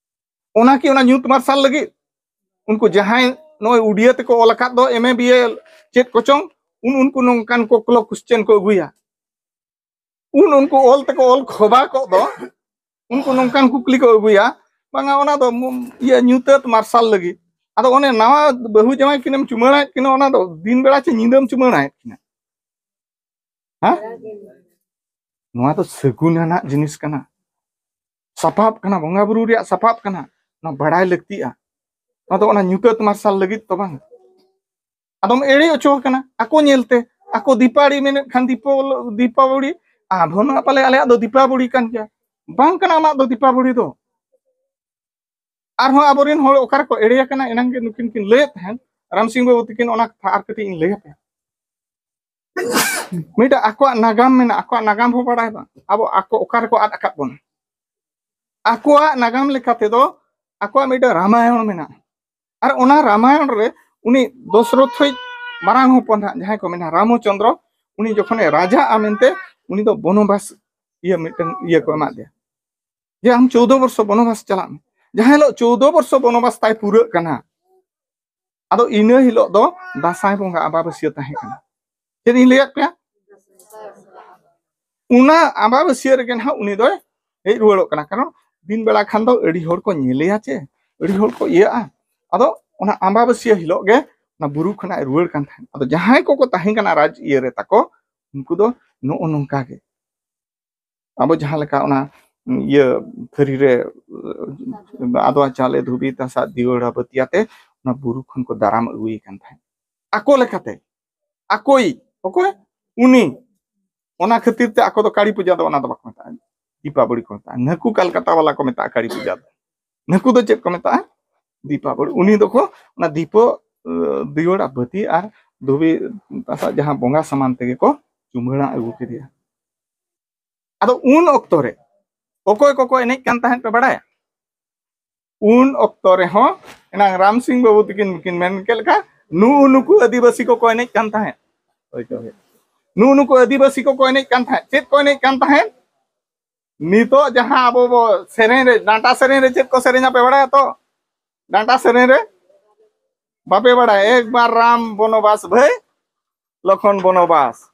ᱚᱱᱟ ᱠᱤ ᱚᱱᱟ ᱧᱩᱛ ᱢᱟᱨᱥᱟᱞ ᱞᱟᱹᱜᱤᱫ? ᱩᱱᱠᱩ ᱡᱟᱦᱟᱸᱭ ᱱᱚᱜᱼᱚᱭ ᱩᱰᱤᱭᱟᱹ ᱛᱮᱠᱚ ᱚᱞ ᱟᱠᱟᱫ ᱫᱚ ᱮᱢ ᱮ ᱵᱤ ᱮ ᱪᱮᱫ ᱠᱚᱪᱚᱝ, ᱩᱱ ᱩᱱᱠᱩ ᱱᱚᱝᱠᱟᱱ ᱠᱚᱠᱞᱚ ᱠᱚᱥᱪᱮᱱ ᱠᱚ ᱟᱹᱜᱩᱭᱟ᱾ ᱩᱱ ᱩᱱᱠᱩ ᱚᱞ ᱛᱮᱠᱚ ᱚᱞ ᱠᱷᱚᱵᱟ ᱠᱚᱜ ᱫᱚ, ᱩᱱᱠᱩ ᱱᱚᱝᱠᱟᱱ ᱠᱩᱠᱞᱤ ᱠᱚ ᱟᱹᱜᱩᱭᱟ, ᱵᱟᱝᱟ ᱚᱱᱟ ᱫᱚ ᱢᱩ-, ᱤᱭᱟᱹ ᱧᱩᱛᱟᱹᱛ ᱢᱟᱨᱥᱟᱞ ᱞᱟᱹᱜᱤᱫ᱾ ᱟᱫᱚ ᱚᱱᱮ ᱱᱟᱣᱟ ᱵᱟᱹᱦᱩ ᱡᱟᱶᱟᱭ ᱠᱤᱱᱮᱢ ᱪᱩᱢᱟᱹᱲᱟᱭᱮᱫ ᱠᱤᱱᱟ, ᱚᱱᱟ ᱫᱚ ᱫᱤᱱ ᱵᱮᱲᱟ ᱪᱮ ᱧᱤᱫᱟᱹᱢ ᱪᱩᱢᱟᱹᱲᱟᱭᱮᱫ ᱠᱤᱱᱟ? ᱦᱮᱸ? ᱱᱚᱣᱟ ᱫᱚ ᱥᱟᱹᱜᱩᱱ ᱟᱱᱟᱜ ᱡᱤᱱᱤᱥ ᱠᱟᱱᱟ, ᱥᱟᱯᱟᱵ ᱠᱟᱱᱟ, ᱵᱚᱸᱜᱟ ᱵᱩᱨᱩ ᱨᱮᱭᱟᱜ ᱥᱟᱯᱟᱵ ᱠᱟᱱᱟ᱾ ᱱᱚᱣᱟ ᱵᱟᱲᱟᱭ ᱞᱟᱹᱠᱛᱤᱜᱼᱟ᱾ ᱱᱚᱣᱟ ᱫᱚ ᱚᱱᱟ ᱧᱩᱛᱟᱹᱛ ᱢᱟᱨᱥᱟᱞ ᱞᱟᱹᱜᱤᱫ ᱫᱚ ᱵᱟᱝ᱾ ᱟᱫᱚᱢ ᱮᱲᱮ ᱦᱚᱪᱚ ᱟᱠᱟᱱᱟ ᱟᱠᱚ ᱧᱮᱞᱛᱮ᱾ ᱟᱠᱚ ᱫᱤᱯᱟᱲᱤ ᱢᱮᱱᱮᱫ ᱠᱷᱟᱱ ᱫᱤᱯᱚ-, ᱫᱤᱯᱟᱵᱚᱲᱤ, ᱟᱵᱚ ᱱᱚᱣᱟ ᱯᱟᱞᱮ ᱟᱞᱮᱭᱟᱜ ᱫᱚ ᱫᱤᱯᱟᱵᱚᱲᱤ ᱠᱟᱱ ᱜᱮᱭᱟ᱾ ᱵᱟᱝ ᱠᱟᱱᱟ ᱟᱢᱟᱜ ᱫᱚ ᱫᱤᱯᱟᱵᱚᱲᱤ ᱫᱚ᱾ ᱟᱨᱦᱚᱸ ᱟᱵᱚᱨᱮᱱ ᱦᱚᱲ ᱚᱠᱟ ᱨᱮᱠᱚ ᱮᱲᱮ ᱟᱠᱟᱱᱟ, ᱮᱱᱟᱝ ᱜᱮ ᱱᱩᱠᱤᱱ ᱠᱤᱱ ᱞᱟᱹᱭᱮᱫ ᱛᱟᱦᱮᱸᱫ, ᱨᱟᱢ ᱥᱤᱝ ᱵᱟᱹᱵᱩ ᱛᱤᱠᱤᱱ ᱚᱱᱟ ᱠᱟᱛᱷᱟ ᱟᱨ ᱠᱟᱹᱴᱤᱡ ᱤᱧ ᱞᱟᱹᱭ ᱟᱯᱮᱭᱟ᱾ ᱢᱤᱫᱴᱟᱝ ᱟᱠᱚᱣᱟᱜ ᱱᱟᱜᱟᱢ ᱢᱮᱱᱟᱜᱼᱟ, ᱟᱠᱚᱣᱟᱜ ᱱᱟᱜᱟᱢ ᱦᱚᱸ ᱵᱟᱲᱟᱭ ᱵᱟᱝ, ᱟᱵᱚ ᱟᱠᱚ ᱚᱠᱟ ᱨᱮᱠᱚ ᱟᱫ ᱟᱠᱟᱫ ᱵᱚᱱᱟ᱾ ᱟᱠᱚᱣᱟᱜ ᱱᱟᱜᱟᱢ ᱞᱮᱠᱟ ᱛᱮᱫᱚ ᱟᱠᱚᱣᱟᱜ ᱢᱤᱫᱴᱟᱝ ᱨᱟᱢᱟᱭᱚᱬ ᱢᱮᱱᱟᱜᱼᱟ᱾ ᱟᱨ ᱚᱱᱟ ᱨᱟᱢᱟᱭᱚᱬ ᱨᱮ ᱩᱱᱤ ᱫᱚᱥᱨᱚᱛᱷᱤᱡ ᱢᱟᱨᱟᱝ ᱦᱚᱯᱚᱱ ᱦᱟᱸᱜ ᱡᱟᱦᱟᱸᱭ ᱠᱚ ᱢᱮᱱᱟ ᱨᱟᱢᱚᱪᱚᱱᱫᱨᱚ, ᱩᱱᱤ ᱡᱚᱠᱷᱚᱱᱮ ᱨᱟᱡᱟᱜᱼᱟ ᱢᱮᱱᱛᱮ ᱩᱱᱤ ᱫᱚ ᱵᱚᱱᱚᱵᱟᱥ ᱤᱭᱟᱹ ᱢᱤᱫᱴᱟᱝ ᱤᱭᱟᱹ ᱠᱚ ᱮᱢᱟᱫ ᱫᱮᱭᱟ, ᱡᱮ ᱟᱢ ᱪᱳᱫᱚ ᱵᱚᱨᱥᱚ ᱵᱚᱱᱚᱵᱟᱥ ᱪᱟᱞᱟᱜ ᱢᱮ᱾ ᱡᱟᱦᱟᱸ ᱦᱤᱞᱳᱜ ᱪᱳᱫᱚ ᱵᱚᱨᱥᱚ ᱵᱚᱱᱚᱵᱟᱥ ᱛᱟᱭ ᱯᱩᱨᱟᱹᱜ ᱠᱟᱱᱟ, ᱟᱫᱚ ᱤᱱᱟᱹ ᱦᱤᱞᱳᱜ ᱫᱚ ᱫᱟᱸᱥᱟᱭ ᱵᱚᱸᱜᱟ ᱟᱢᱵᱟᱵᱟᱹᱥᱭᱟᱹ ᱛᱟᱦᱮᱸ ᱠᱟᱱᱟ᱾ ᱪᱮᱫ ᱤᱧ ᱞᱟᱹᱭᱟᱫ ᱯᱮᱭᱟ? ᱚᱱᱟ ᱟᱢᱵᱟᱵᱟᱹᱥᱭᱟᱹ ᱨᱮᱜᱮ ᱱᱟᱦᱟᱜ ᱩᱱᱤ ᱫᱚᱭ ᱦᱮᱡ ᱨᱩᱣᱟᱹᱲᱚᱜ ᱠᱟᱱᱟ᱾ ᱠᱟᱨᱚᱱ ᱫᱤᱱ ᱵᱮᱲᱟ ᱠᱷᱟᱱ ᱫᱚ ᱟᱹᱰᱤ ᱦᱚᱲ ᱠᱚ ᱧᱮᱞᱮᱭᱟ ᱪᱮ, ᱟᱹᱰᱤ ᱦᱚᱲ ᱠᱚ ᱤᱭᱟᱹᱜᱼᱟ᱾ ᱟᱫᱚ ᱚᱱᱟ ᱟᱢᱵᱟᱵᱟᱹᱥᱭᱟᱹ ᱦᱤᱞᱳᱜ ᱜᱮ ᱚᱱᱟ ᱵᱩᱨᱩ ᱠᱷᱚᱱᱟᱜ ᱮ ᱨᱩᱣᱟᱹᱲ ᱠᱟᱱ ᱛᱟᱦᱮᱸᱫ᱾ ᱟᱫᱚ ᱡᱟᱦᱟᱸᱭ ᱠᱚᱠᱚ ᱛᱟᱦᱮᱸ ᱠᱟᱱᱟ ᱨᱟᱡᱽ ᱤᱭᱟᱹ ᱨᱮ ᱛᱟᱠᱚ, ᱩᱱᱠᱩ ᱫᱚ ᱱᱚᱜᱼᱚ ᱱᱚᱝᱠᱟ ᱜᱮ ᱟᱵᱚ ᱡᱟᱦᱟᱸ ᱞᱮᱠᱟ ᱚᱱᱟ ᱤᱭᱟᱹ ᱛᱷᱟᱹᱨᱤ ᱨᱮ ᱟᱫᱣᱟ ᱪᱟᱣᱞᱮ, ᱫᱷᱩᱵᱤ, ᱛᱟᱥᱟᱫ, ᱫᱤᱣᱟᱹᱲᱟ, ᱵᱟᱹᱛᱤ ᱟᱛᱮ ᱚᱱᱟ ᱵᱩᱨᱩ ᱠᱷᱚᱱ ᱠᱚ ᱫᱟᱨᱟᱢ ᱟᱹᱜᱩᱭᱮ ᱠᱟᱱ ᱛᱟᱦᱮᱸᱫ ᱟᱠᱚ ᱞᱮᱠᱟᱛᱮ᱾ ᱟᱠᱚᱭᱤᱡ ᱚᱠᱚᱭ? ᱩᱱᱤ᱾ ᱚᱱᱟ ᱠᱷᱟᱹᱛᱤᱨ ᱛᱮ ᱟᱠᱚ ᱫᱚ ᱠᱟᱹᱲᱤ ᱯᱩᱡᱟ ᱫᱚ ᱚᱱᱟ ᱫᱚ ᱵᱟᱠᱚ ᱢᱮᱛᱟᱜᱼᱟ, ᱫᱤᱯᱟᱵᱚᱲᱤ ᱠᱚ ᱢᱮᱛᱟᱜᱼᱟ᱾ ᱱᱟᱹᱠᱩ ᱠᱟᱞᱠᱟᱛᱟ ᱵᱟᱞᱟ ᱠᱚ ᱢᱮᱛᱟᱜᱼᱟ ᱠᱟᱹᱲᱤ ᱯᱩᱡᱟ ᱫᱚ᱾ ᱱᱟᱹᱠᱩ ᱫᱚ ᱪᱮᱫ ᱠᱚ ᱢᱮᱛᱟᱜᱼᱟ? ᱫᱤᱯᱟᱵᱚᱲᱤ᱾ ᱩᱱᱤ ᱫᱚᱠᱚ ᱚᱱᱟ ᱫᱤᱯᱚ, ᱫᱤᱣᱟᱹᱲᱟ, ᱵᱟᱹᱛᱤ ᱟᱨ ᱫᱷᱩᱵᱤ ᱛᱟᱥᱟᱫ ᱡᱟᱦᱟᱸ ᱵᱚᱸᱜᱟ ᱥᱟᱢᱟᱱ ᱛᱮᱜᱮ ᱠᱚ ᱪᱩᱢᱟᱹᱲᱟ ᱟᱹᱜᱩ ᱠᱮᱫᱮᱭᱟ᱾ ᱟᱫᱚ ᱩᱱ ᱚᱠᱛᱚ ᱨᱮ ᱚᱠᱚᱭ ᱠᱚᱠᱚ ᱮᱱᱮᱡ ᱠᱟᱱ ᱛᱟᱦᱮᱸᱫ ᱯᱮ ᱵᱟᱲᱟᱭᱟ? ᱩᱱ ᱚᱠᱛᱚ ᱨᱮᱦᱚᱸ ᱮᱱᱟᱝ ᱨᱟᱢ ᱥᱤᱝ ᱵᱟᱹᱵᱩ ᱛᱟᱹᱠᱤᱱ ᱠᱤᱱ ᱢᱮᱱ ᱠᱮᱫ ᱞᱮᱠᱟ, ᱱᱩᱜᱼᱩ ᱱᱩᱠᱩ ᱟᱹᱫᱤᱵᱟᱹᱥᱤ ᱠᱚᱠᱚ ᱮᱱᱮᱡ ᱠᱟᱱ ᱛᱟᱦᱮᱸᱫ᱾ ᱦᱳᱭ ᱛᱚ, ᱦᱳᱭ᱾ ᱱᱩᱜᱼᱩ ᱱᱩᱠᱩ ᱟᱹᱫᱤᱵᱟᱹᱥᱤ ᱠᱚᱠᱚ ᱮᱱᱮᱡ ᱠᱟᱱ ᱛᱟᱦᱮᱸᱫ᱾ ᱪᱮᱫ ᱠᱚ ᱮᱱᱮᱡ ᱠᱟᱱ ᱛᱟᱦᱮᱸᱫ? ᱱᱤᱛᱚᱜ ᱡᱟᱦᱟᱸ ᱟᱵᱚ ᱵᱚ ᱥᱮᱨᱮᱧ ᱨᱮ, ᱰᱟᱸᱴᱟ ᱥᱮᱨᱮᱧ ᱨᱮ ᱪᱮᱫ ᱠᱚ ᱥᱮᱨᱮᱧᱟ ᱯᱮ ᱵᱟᱲᱟᱭᱟ ᱛᱚ? ᱰᱟᱸᱴᱟ ᱥᱮᱨᱮᱧ ᱨᱮ ᱵᱟᱯᱮ ᱵᱟᱲᱟᱭᱟ? ᱮᱠ ᱵᱟᱨ ᱨᱟᱢ ᱵᱚᱱᱚᱵᱟᱥ ᱵᱷᱟᱹᱭ, ᱞᱚᱠᱷᱚᱱ ᱵᱚᱱᱚᱵᱟᱥ,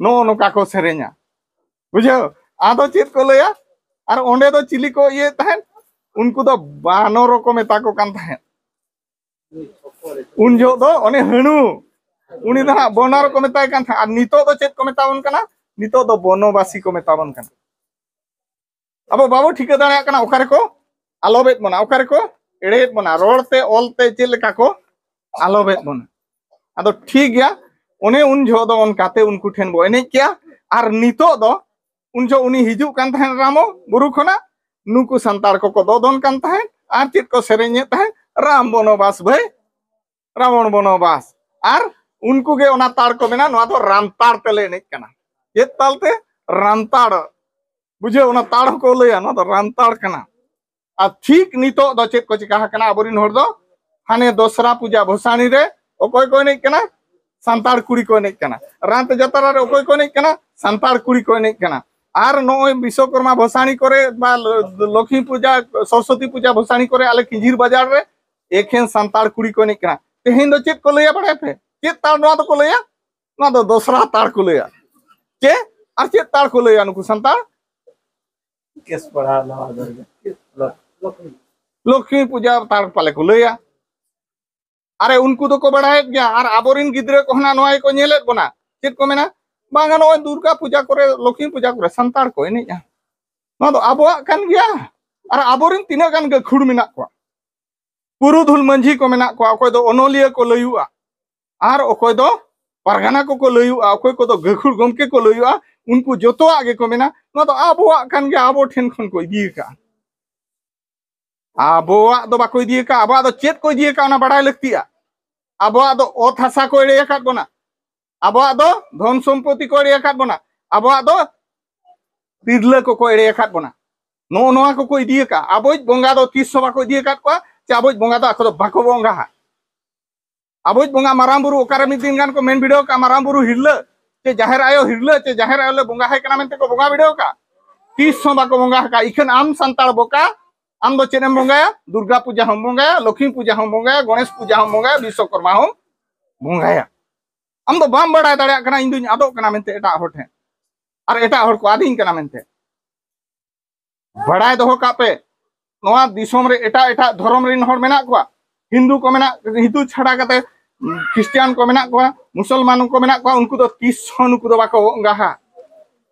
ᱱᱚᱜᱼᱚ ᱱᱚᱝᱠᱟ ᱠᱚ ᱥᱮᱨᱮᱧᱟ᱾ ᱵᱩᱡᱷᱟᱹᱣ? ᱟᱫᱚ ᱪᱮᱫ ᱠᱚ ᱞᱟᱹᱭᱟ? ᱟᱨ ᱚᱸᱰᱮ ᱫᱚ ᱪᱤᱞᱤ ᱠᱚ ᱤᱭᱟᱹᱭᱮᱫ ᱛᱟᱦᱮᱸᱫ? ᱩᱱᱠᱩ ᱫᱚ ᱵᱟᱱᱚᱨ ᱠᱚ ᱢᱮᱛᱟ ᱠᱚ ᱠᱟᱱ ᱛᱟᱦᱮᱸᱫ᱾ ᱩᱱ ᱡᱚᱦᱚᱜ ᱫᱚ ᱚᱱᱮ ᱦᱟᱹᱬᱩ, ᱩᱱᱤ ᱫᱚ ᱦᱟᱸᱜ ᱵᱚᱱᱚᱨ ᱠᱚ ᱢᱮᱛᱟᱭ ᱠᱟᱱ ᱛᱟᱦᱮᱸᱫ᱾ ᱟᱨ ᱱᱤᱛᱚᱜ ᱫᱚ ᱪᱮᱫ ᱠᱚ ᱢᱮᱛᱟ ᱵᱚᱱ ᱠᱟᱱᱟ? ᱱᱤᱛᱚᱜ ᱫᱚ ᱵᱚᱱᱚᱵᱟᱥᱤ ᱠᱚ ᱢᱮᱛᱟ ᱵᱚᱱ ᱠᱟᱱᱟ᱾ ᱟᱵᱚ ᱵᱟᱵᱚ ᱴᱷᱤᱠᱟᱹ ᱫᱟᱲᱮᱭᱟᱜ ᱠᱟᱱᱟ ᱚᱠᱟ ᱨᱮᱠᱚ ᱟᱞᱚᱵᱮᱫ ᱵᱚᱱᱟ, ᱚᱠᱟ ᱨᱮᱠᱚ ᱮᱲᱮᱭᱮᱫ ᱵᱚᱱᱟ, ᱨᱚᱲ ᱛᱮ, ᱚᱞ ᱛᱮ ᱪᱮᱫ ᱞᱮᱠᱟ ᱠᱚ ᱟᱞᱚᱵᱮᱫ ᱵᱚᱱᱟ᱾ ᱟᱫᱚ ᱴᱷᱤᱠ ᱜᱮᱭᱟ, ᱚᱱᱮ ᱩᱱ ᱡᱚᱦᱚᱜ ᱫᱚ ᱚᱱᱠᱟᱛᱮ ᱩᱱᱠᱩ ᱴᱷᱮᱱ ᱵᱚ ᱮᱱᱮᱡ ᱠᱮᱭᱟ᱾ ᱟᱨ ᱱᱤᱛᱚᱜ ᱫᱚ ᱩᱱ ᱡᱚᱦᱚᱜ ᱩᱱᱤ ᱦᱤᱡᱩᱜ ᱠᱟᱱ ᱛᱟᱦᱮᱸᱫ ᱨᱟᱢᱚ ᱵᱩᱨᱩ ᱠᱷᱚᱱᱟᱜ, ᱱᱩᱠᱩ ᱥᱟᱱᱛᱟᱲ ᱠᱚᱠᱚ ᱫᱚᱫᱚᱱ ᱠᱟᱱ ᱛᱟᱦᱮᱸᱫ ᱟᱨ ᱪᱮᱫ ᱠᱚ ᱥᱮᱨᱮᱧᱮᱫ ᱛᱟᱦᱮᱸᱫ? ᱨᱟᱢ ᱵᱚᱱᱚᱵᱟᱥ ᱵᱷᱟᱹᱭ, ᱨᱟᱵᱚᱬ ᱵᱚᱱᱚᱵᱟᱥ᱾ ᱟᱨ ᱩᱱᱠᱩ ᱜᱮ ᱚᱱᱟ ᱛᱟᱲ ᱠᱚ ᱢᱮᱱᱟ, ᱱᱚᱣᱟ ᱫᱚ ᱨᱟᱢᱛᱟᱲ ᱛᱮᱞᱮ ᱮᱱᱮᱡ ᱠᱟᱱᱟ᱾ ᱪᱮᱫ ᱛᱟᱞ ᱛᱮ? ᱨᱟᱢᱛᱟᱲ᱾ ᱵᱩᱡᱷᱟᱹᱣ, ᱚᱱᱟ ᱛᱟᱲ ᱦᱚᱸᱠᱚ ᱞᱟᱹᱭᱟ, ᱱᱚᱣᱟ ᱫᱚ ᱨᱟᱢᱛᱟᱲ ᱠᱟᱱᱟ᱾ ᱟᱨ ᱴᱷᱤᱠ ᱱᱤᱛᱚᱜ ᱫᱚ ᱪᱮᱫ ᱠᱚ ᱪᱤᱠᱟ ᱟᱠᱟᱱᱟ ᱟᱵᱚᱨᱮᱱ ᱦᱚᱲ ᱫᱚ? ᱦᱟᱱᱮ ᱫᱚᱥᱨᱟ ᱯᱩᱡᱟ ᱵᱷᱚᱥᱟᱱᱤ ᱨᱮ ᱚᱠᱚᱭ ᱠᱚ ᱮᱱᱮᱡ ᱠᱟᱱᱟ? ᱥᱟᱱᱛᱟᱲ ᱠᱩᱲᱤ ᱠᱚ ᱮᱱᱮᱡ ᱠᱟᱱᱟ᱾ ᱨᱟᱛ ᱡᱟᱛᱨᱟ ᱨᱮ ᱚᱠᱚᱭ ᱠᱚ ᱮᱱᱮᱡ ᱠᱟᱱᱟ? ᱥᱟᱱᱛᱟᱲ ᱠᱩᱲᱤ ᱠᱚ ᱮᱱᱮᱡ ᱠᱟᱱᱟ᱾ ᱟᱨ ᱱᱚᱜᱼᱚᱭ ᱵᱤᱥᱥᱚᱠᱚᱨᱢᱟ ᱵᱷᱚᱥᱟᱱᱤ ᱠᱚᱨᱮ ᱵᱟ ᱞᱚᱠᱷᱢᱤ ᱯᱩᱡᱟ, ᱥᱚᱨᱚᱥᱚᱛᱤ ᱯᱩᱡᱟ ᱵᱷᱚᱥᱟᱱᱤ ᱠᱚᱨᱮ ᱟᱞᱮ ᱠᱤᱧᱡᱷᱤᱨ ᱵᱟᱡᱟᱨ ᱨᱮ ᱮᱠᱷᱮᱱ ᱥᱟᱱᱛᱟᱲ ᱠᱩᱲᱤ ᱠᱚ ᱮᱱᱮᱡ ᱠᱟᱱᱟ᱾ ᱛᱮᱦᱮᱧ ᱫᱚ ᱪᱮᱫ ᱠᱚ ᱞᱟᱹᱭᱟ ᱵᱟᱲᱟᱭᱟ ᱯᱮ? ᱪᱮᱫ ᱛᱟᱲ ᱱᱚᱣᱟ ᱫᱚᱠᱚ ᱞᱟᱹᱭᱟ? ᱱᱚᱣᱟ ᱫᱚ ᱫᱚᱥᱨᱟ ᱛᱟᱲ ᱠᱚ ᱞᱟᱹᱭᱟ᱾ ᱪᱮ ᱟᱨ ᱪᱮᱫ ᱛᱟᱲ ᱠᱚ ᱞᱟᱹᱭᱟ ᱱᱩᱠᱩ ᱥᱟᱱᱛᱟᱲ? ᱠᱮᱥ ᱯᱟᱲᱦᱟᱣ ᱱᱚᱣᱟ ᱫᱚ᱾ ᱞᱚᱠᱷᱢᱤ ᱯᱩᱡᱟ ᱛᱟᱲ ᱯᱟᱞᱮ ᱠᱚ ᱞᱟᱹᱭᱟ᱾ ᱟᱨᱮ, ᱩᱱᱠᱩ ᱫᱚᱠᱚ ᱵᱟᱲᱟᱭᱮᱫ ᱜᱮᱭᱟ᱾ ᱟᱨ ᱟᱵᱚᱨᱮᱱ ᱜᱤᱫᱽᱨᱟᱹ ᱠᱚ ᱦᱟᱱᱟ ᱱᱚᱣᱟ ᱜᱮᱠᱚ ᱧᱮᱞᱮᱫ ᱵᱚᱱᱟ᱾ ᱪᱮᱫ ᱠᱚ ᱢᱮᱱᱟ? ᱵᱟᱝᱟ, ᱱᱚᱜᱼᱚᱭ ᱫᱩᱨᱜᱟ ᱯᱩᱡᱟ ᱠᱚᱨᱮ, ᱞᱚᱠᱷᱢᱤ ᱯᱩᱡᱟ ᱠᱚᱨᱮ ᱥᱟᱱᱛᱟᱲ ᱠᱚ ᱮᱱᱮᱡᱼᱟ᱾ ᱱᱚᱣᱟ ᱫᱚ ᱟᱵᱚᱣᱟᱜ ᱠᱟᱱ ᱜᱮᱭᱟ᱾ ᱟᱨ ᱟᱵᱚᱨᱮᱱ ᱛᱤᱱᱟᱹᱜ ᱜᱟᱱ ᱜᱟᱹᱠᱷᱩᱲ ᱢᱮᱱᱟᱜ ᱠᱚᱣᱟ, ᱯᱩᱨᱩᱫᱷᱩᱞ ᱢᱟᱹᱡᱷᱤ ᱠᱚ ᱢᱮᱱᱟᱜ ᱠᱚᱣᱟ, ᱚᱠᱚᱭ ᱫᱚ ᱚᱱᱚᱞᱤᱭᱟᱹ ᱠᱚ ᱞᱟᱹᱭᱩᱜᱼᱟ, ᱟᱨ ᱚᱠᱚᱭ ᱫᱚ ᱯᱟᱨᱜᱟᱱᱟ ᱠᱚᱠᱚ ᱞᱟᱹᱭᱩᱜᱼᱟ, ᱚᱠᱚᱭ ᱠᱚᱫᱚ ᱜᱟᱹᱠᱷᱩᱲ ᱜᱚᱢᱠᱮ ᱠᱚ ᱞᱟᱹᱭᱩᱜᱼᱟ, ᱩᱱᱠᱩ ᱡᱚᱛᱚᱣᱟᱜ ᱜᱮᱠᱚ ᱢᱮᱱᱟ, ᱱᱚᱣᱟ ᱫᱚ ᱟᱵᱚᱣᱟᱜ ᱠᱟᱱ ᱜᱮᱭᱟ, ᱟᱵᱚ ᱴᱷᱮᱱ ᱠᱷᱚᱱ ᱠᱚ ᱤᱫᱤ ᱟᱠᱟᱫᱼᱟ᱾ ᱟᱵᱚᱣᱟᱜ ᱫᱚ ᱵᱟᱠᱚ ᱤᱫᱤ ᱟᱠᱟᱫ, ᱟᱵᱚᱣᱟᱜ ᱫᱚ ᱪᱮᱫ ᱠᱚ ᱤᱫᱤ ᱟᱠᱟᱫ, ᱚᱱᱟ ᱵᱟᱲᱟᱭ ᱞᱟᱹᱠᱛᱤᱜᱼᱟ᱾ ᱟᱵᱚᱣᱟᱜ ᱫᱚ ᱚᱛ ᱦᱟᱥᱟ ᱠᱚ ᱮᱲᱮ ᱟᱠᱟᱫ ᱵᱚᱱᱟ, ᱟᱵᱚᱣᱟᱜ ᱫᱚ ᱫᱷᱚᱱ ᱥᱚᱢᱯᱚᱛᱤ ᱠᱚ ᱮᱲᱮ ᱟᱠᱟᱫ ᱵᱚᱱᱟ, ᱟᱵᱚᱣᱟᱜ ᱫᱚ ᱛᱤᱨᱞᱟᱹ ᱠᱚᱠᱚ ᱮᱲᱮ ᱟᱠᱟᱫ ᱵᱚᱱᱟ᱾ ᱱᱚᱜᱼᱚ ᱱᱚᱣᱟ ᱠᱚᱠᱚ ᱤᱫᱤ ᱟᱠᱟᱫ᱾ ᱟᱵᱚᱭᱤᱡ ᱵᱚᱸᱜᱟ ᱫᱚ ᱛᱤᱥ ᱦᱚᱸ ᱵᱟᱠᱚ ᱤᱫᱤ ᱟᱠᱟᱫ ᱠᱚᱣᱟ, ᱪᱮ ᱟᱵᱚᱭᱤᱡ ᱵᱚᱸᱜᱟ ᱫᱚ ᱟᱠᱚ ᱫᱚ ᱵᱟᱠᱚ ᱵᱚᱸᱜᱟᱦᱟ᱾ ᱟᱵᱚᱭᱤᱡ ᱵᱚᱸᱜᱟ ᱢᱟᱨᱟᱝ ᱵᱩᱨᱩ ᱚᱠᱟᱨᱮ ᱢᱤᱫ ᱫᱤᱱ ᱜᱟᱱ ᱠᱚ ᱢᱮᱱ ᱵᱤᱰᱟᱹᱣ ᱠᱟᱜᱼᱟ, ᱢᱟᱨᱟᱝ ᱵᱩᱨᱩ ᱦᱤᱨᱞᱟᱹ ᱪᱮ ᱡᱟᱦᱮᱨ ᱟᱭᱳ ᱦᱤᱨᱞᱟᱹ ᱪᱮ ᱡᱟᱦᱮᱨ ᱟᱭᱳ ᱞᱮ ᱵᱚᱸᱜᱟ ᱟᱭ ᱠᱟᱱᱟ ᱢᱮᱱᱛᱮ ᱠᱚ ᱵᱚᱸᱜᱟ ᱵᱤᱰᱟᱹᱣ ᱠᱟᱜᱼᱟ? ᱛᱤᱥ ᱦᱚᱸ ᱵᱟᱠᱚ ᱵᱚᱸᱜᱟ ᱟᱠᱟᱫ᱾ ᱤᱠᱷᱟᱹᱱ ᱟᱢ ᱥᱟᱱᱛᱟᱲ ᱵᱚᱠᱟ, ᱟᱢ ᱫᱚ ᱪᱮᱫ ᱮᱢ ᱵᱚᱸᱜᱟᱭᱟ? ᱫᱩᱨᱜᱟ ᱯᱩᱡᱟ ᱦᱚᱸᱢ ᱵᱚᱸᱜᱟᱭᱟ, ᱞᱚᱠᱷᱢᱤ ᱯᱩᱡᱟ ᱦᱚᱸᱢ ᱵᱚᱸᱜᱟᱭᱟ, ᱜᱚᱬᱮᱥ ᱯᱩᱡᱟ ᱦᱚᱸᱢ ᱵᱚᱸᱜᱟᱭᱟ, ᱵᱤᱥᱥᱚᱠᱚᱨᱢᱟ ᱦᱚᱸᱢ ᱵᱚᱸᱜᱟᱭᱟ᱾ ᱟᱢ ᱫᱚ ᱵᱟᱢ ᱵᱟᱲᱟᱭ ᱫᱟᱲᱮᱭᱟᱜ ᱠᱟᱱᱟ ᱤᱧ ᱫᱩᱧ ᱟᱫᱚᱜ ᱠᱟᱱᱟ ᱢᱮᱱᱛᱮ ᱮᱴᱟᱜ ᱦᱚᱲ ᱴᱷᱮᱱ, ᱟᱨ ᱮᱴᱟᱜ ᱦᱚᱲ ᱠᱚ ᱟᱫᱤᱧ ᱠᱟᱱᱟ ᱢᱮᱱᱛᱮ᱾ ᱵᱟᱲᱟᱭ ᱫᱚᱦᱚ ᱠᱟᱜ ᱯᱮ, ᱱᱚᱣᱟ ᱫᱤᱥᱚᱢ ᱨᱮ ᱮᱴᱟᱜ ᱮᱴᱟᱜ ᱫᱷᱚᱨᱚᱢ ᱨᱮᱱ ᱦᱚᱲ ᱢᱮᱱᱟᱜ ᱠᱚᱣᱟ᱾ ᱦᱤᱱᱫᱩ ᱠᱚ ᱢᱮᱱᱟᱜ, ᱦᱤᱱᱫᱩ ᱪᱷᱟᱲᱟ ᱠᱟᱛᱮ ᱠᱷᱨᱤᱥᱴᱤᱭᱟᱱ ᱠᱚ ᱢᱮᱱᱟᱜ ᱠᱚᱣᱟ, ᱢᱩᱥᱚᱞᱢᱟᱱ ᱠᱚ ᱢᱮᱱᱟᱜ ᱠᱚᱣᱟ, ᱩᱱᱠᱩ ᱫᱚ ᱛᱤᱥ ᱦᱚᱸ ᱱᱩᱠᱩ ᱫᱚ ᱵᱟᱠᱚ ᱵᱚᱸᱜᱟᱦᱟ᱾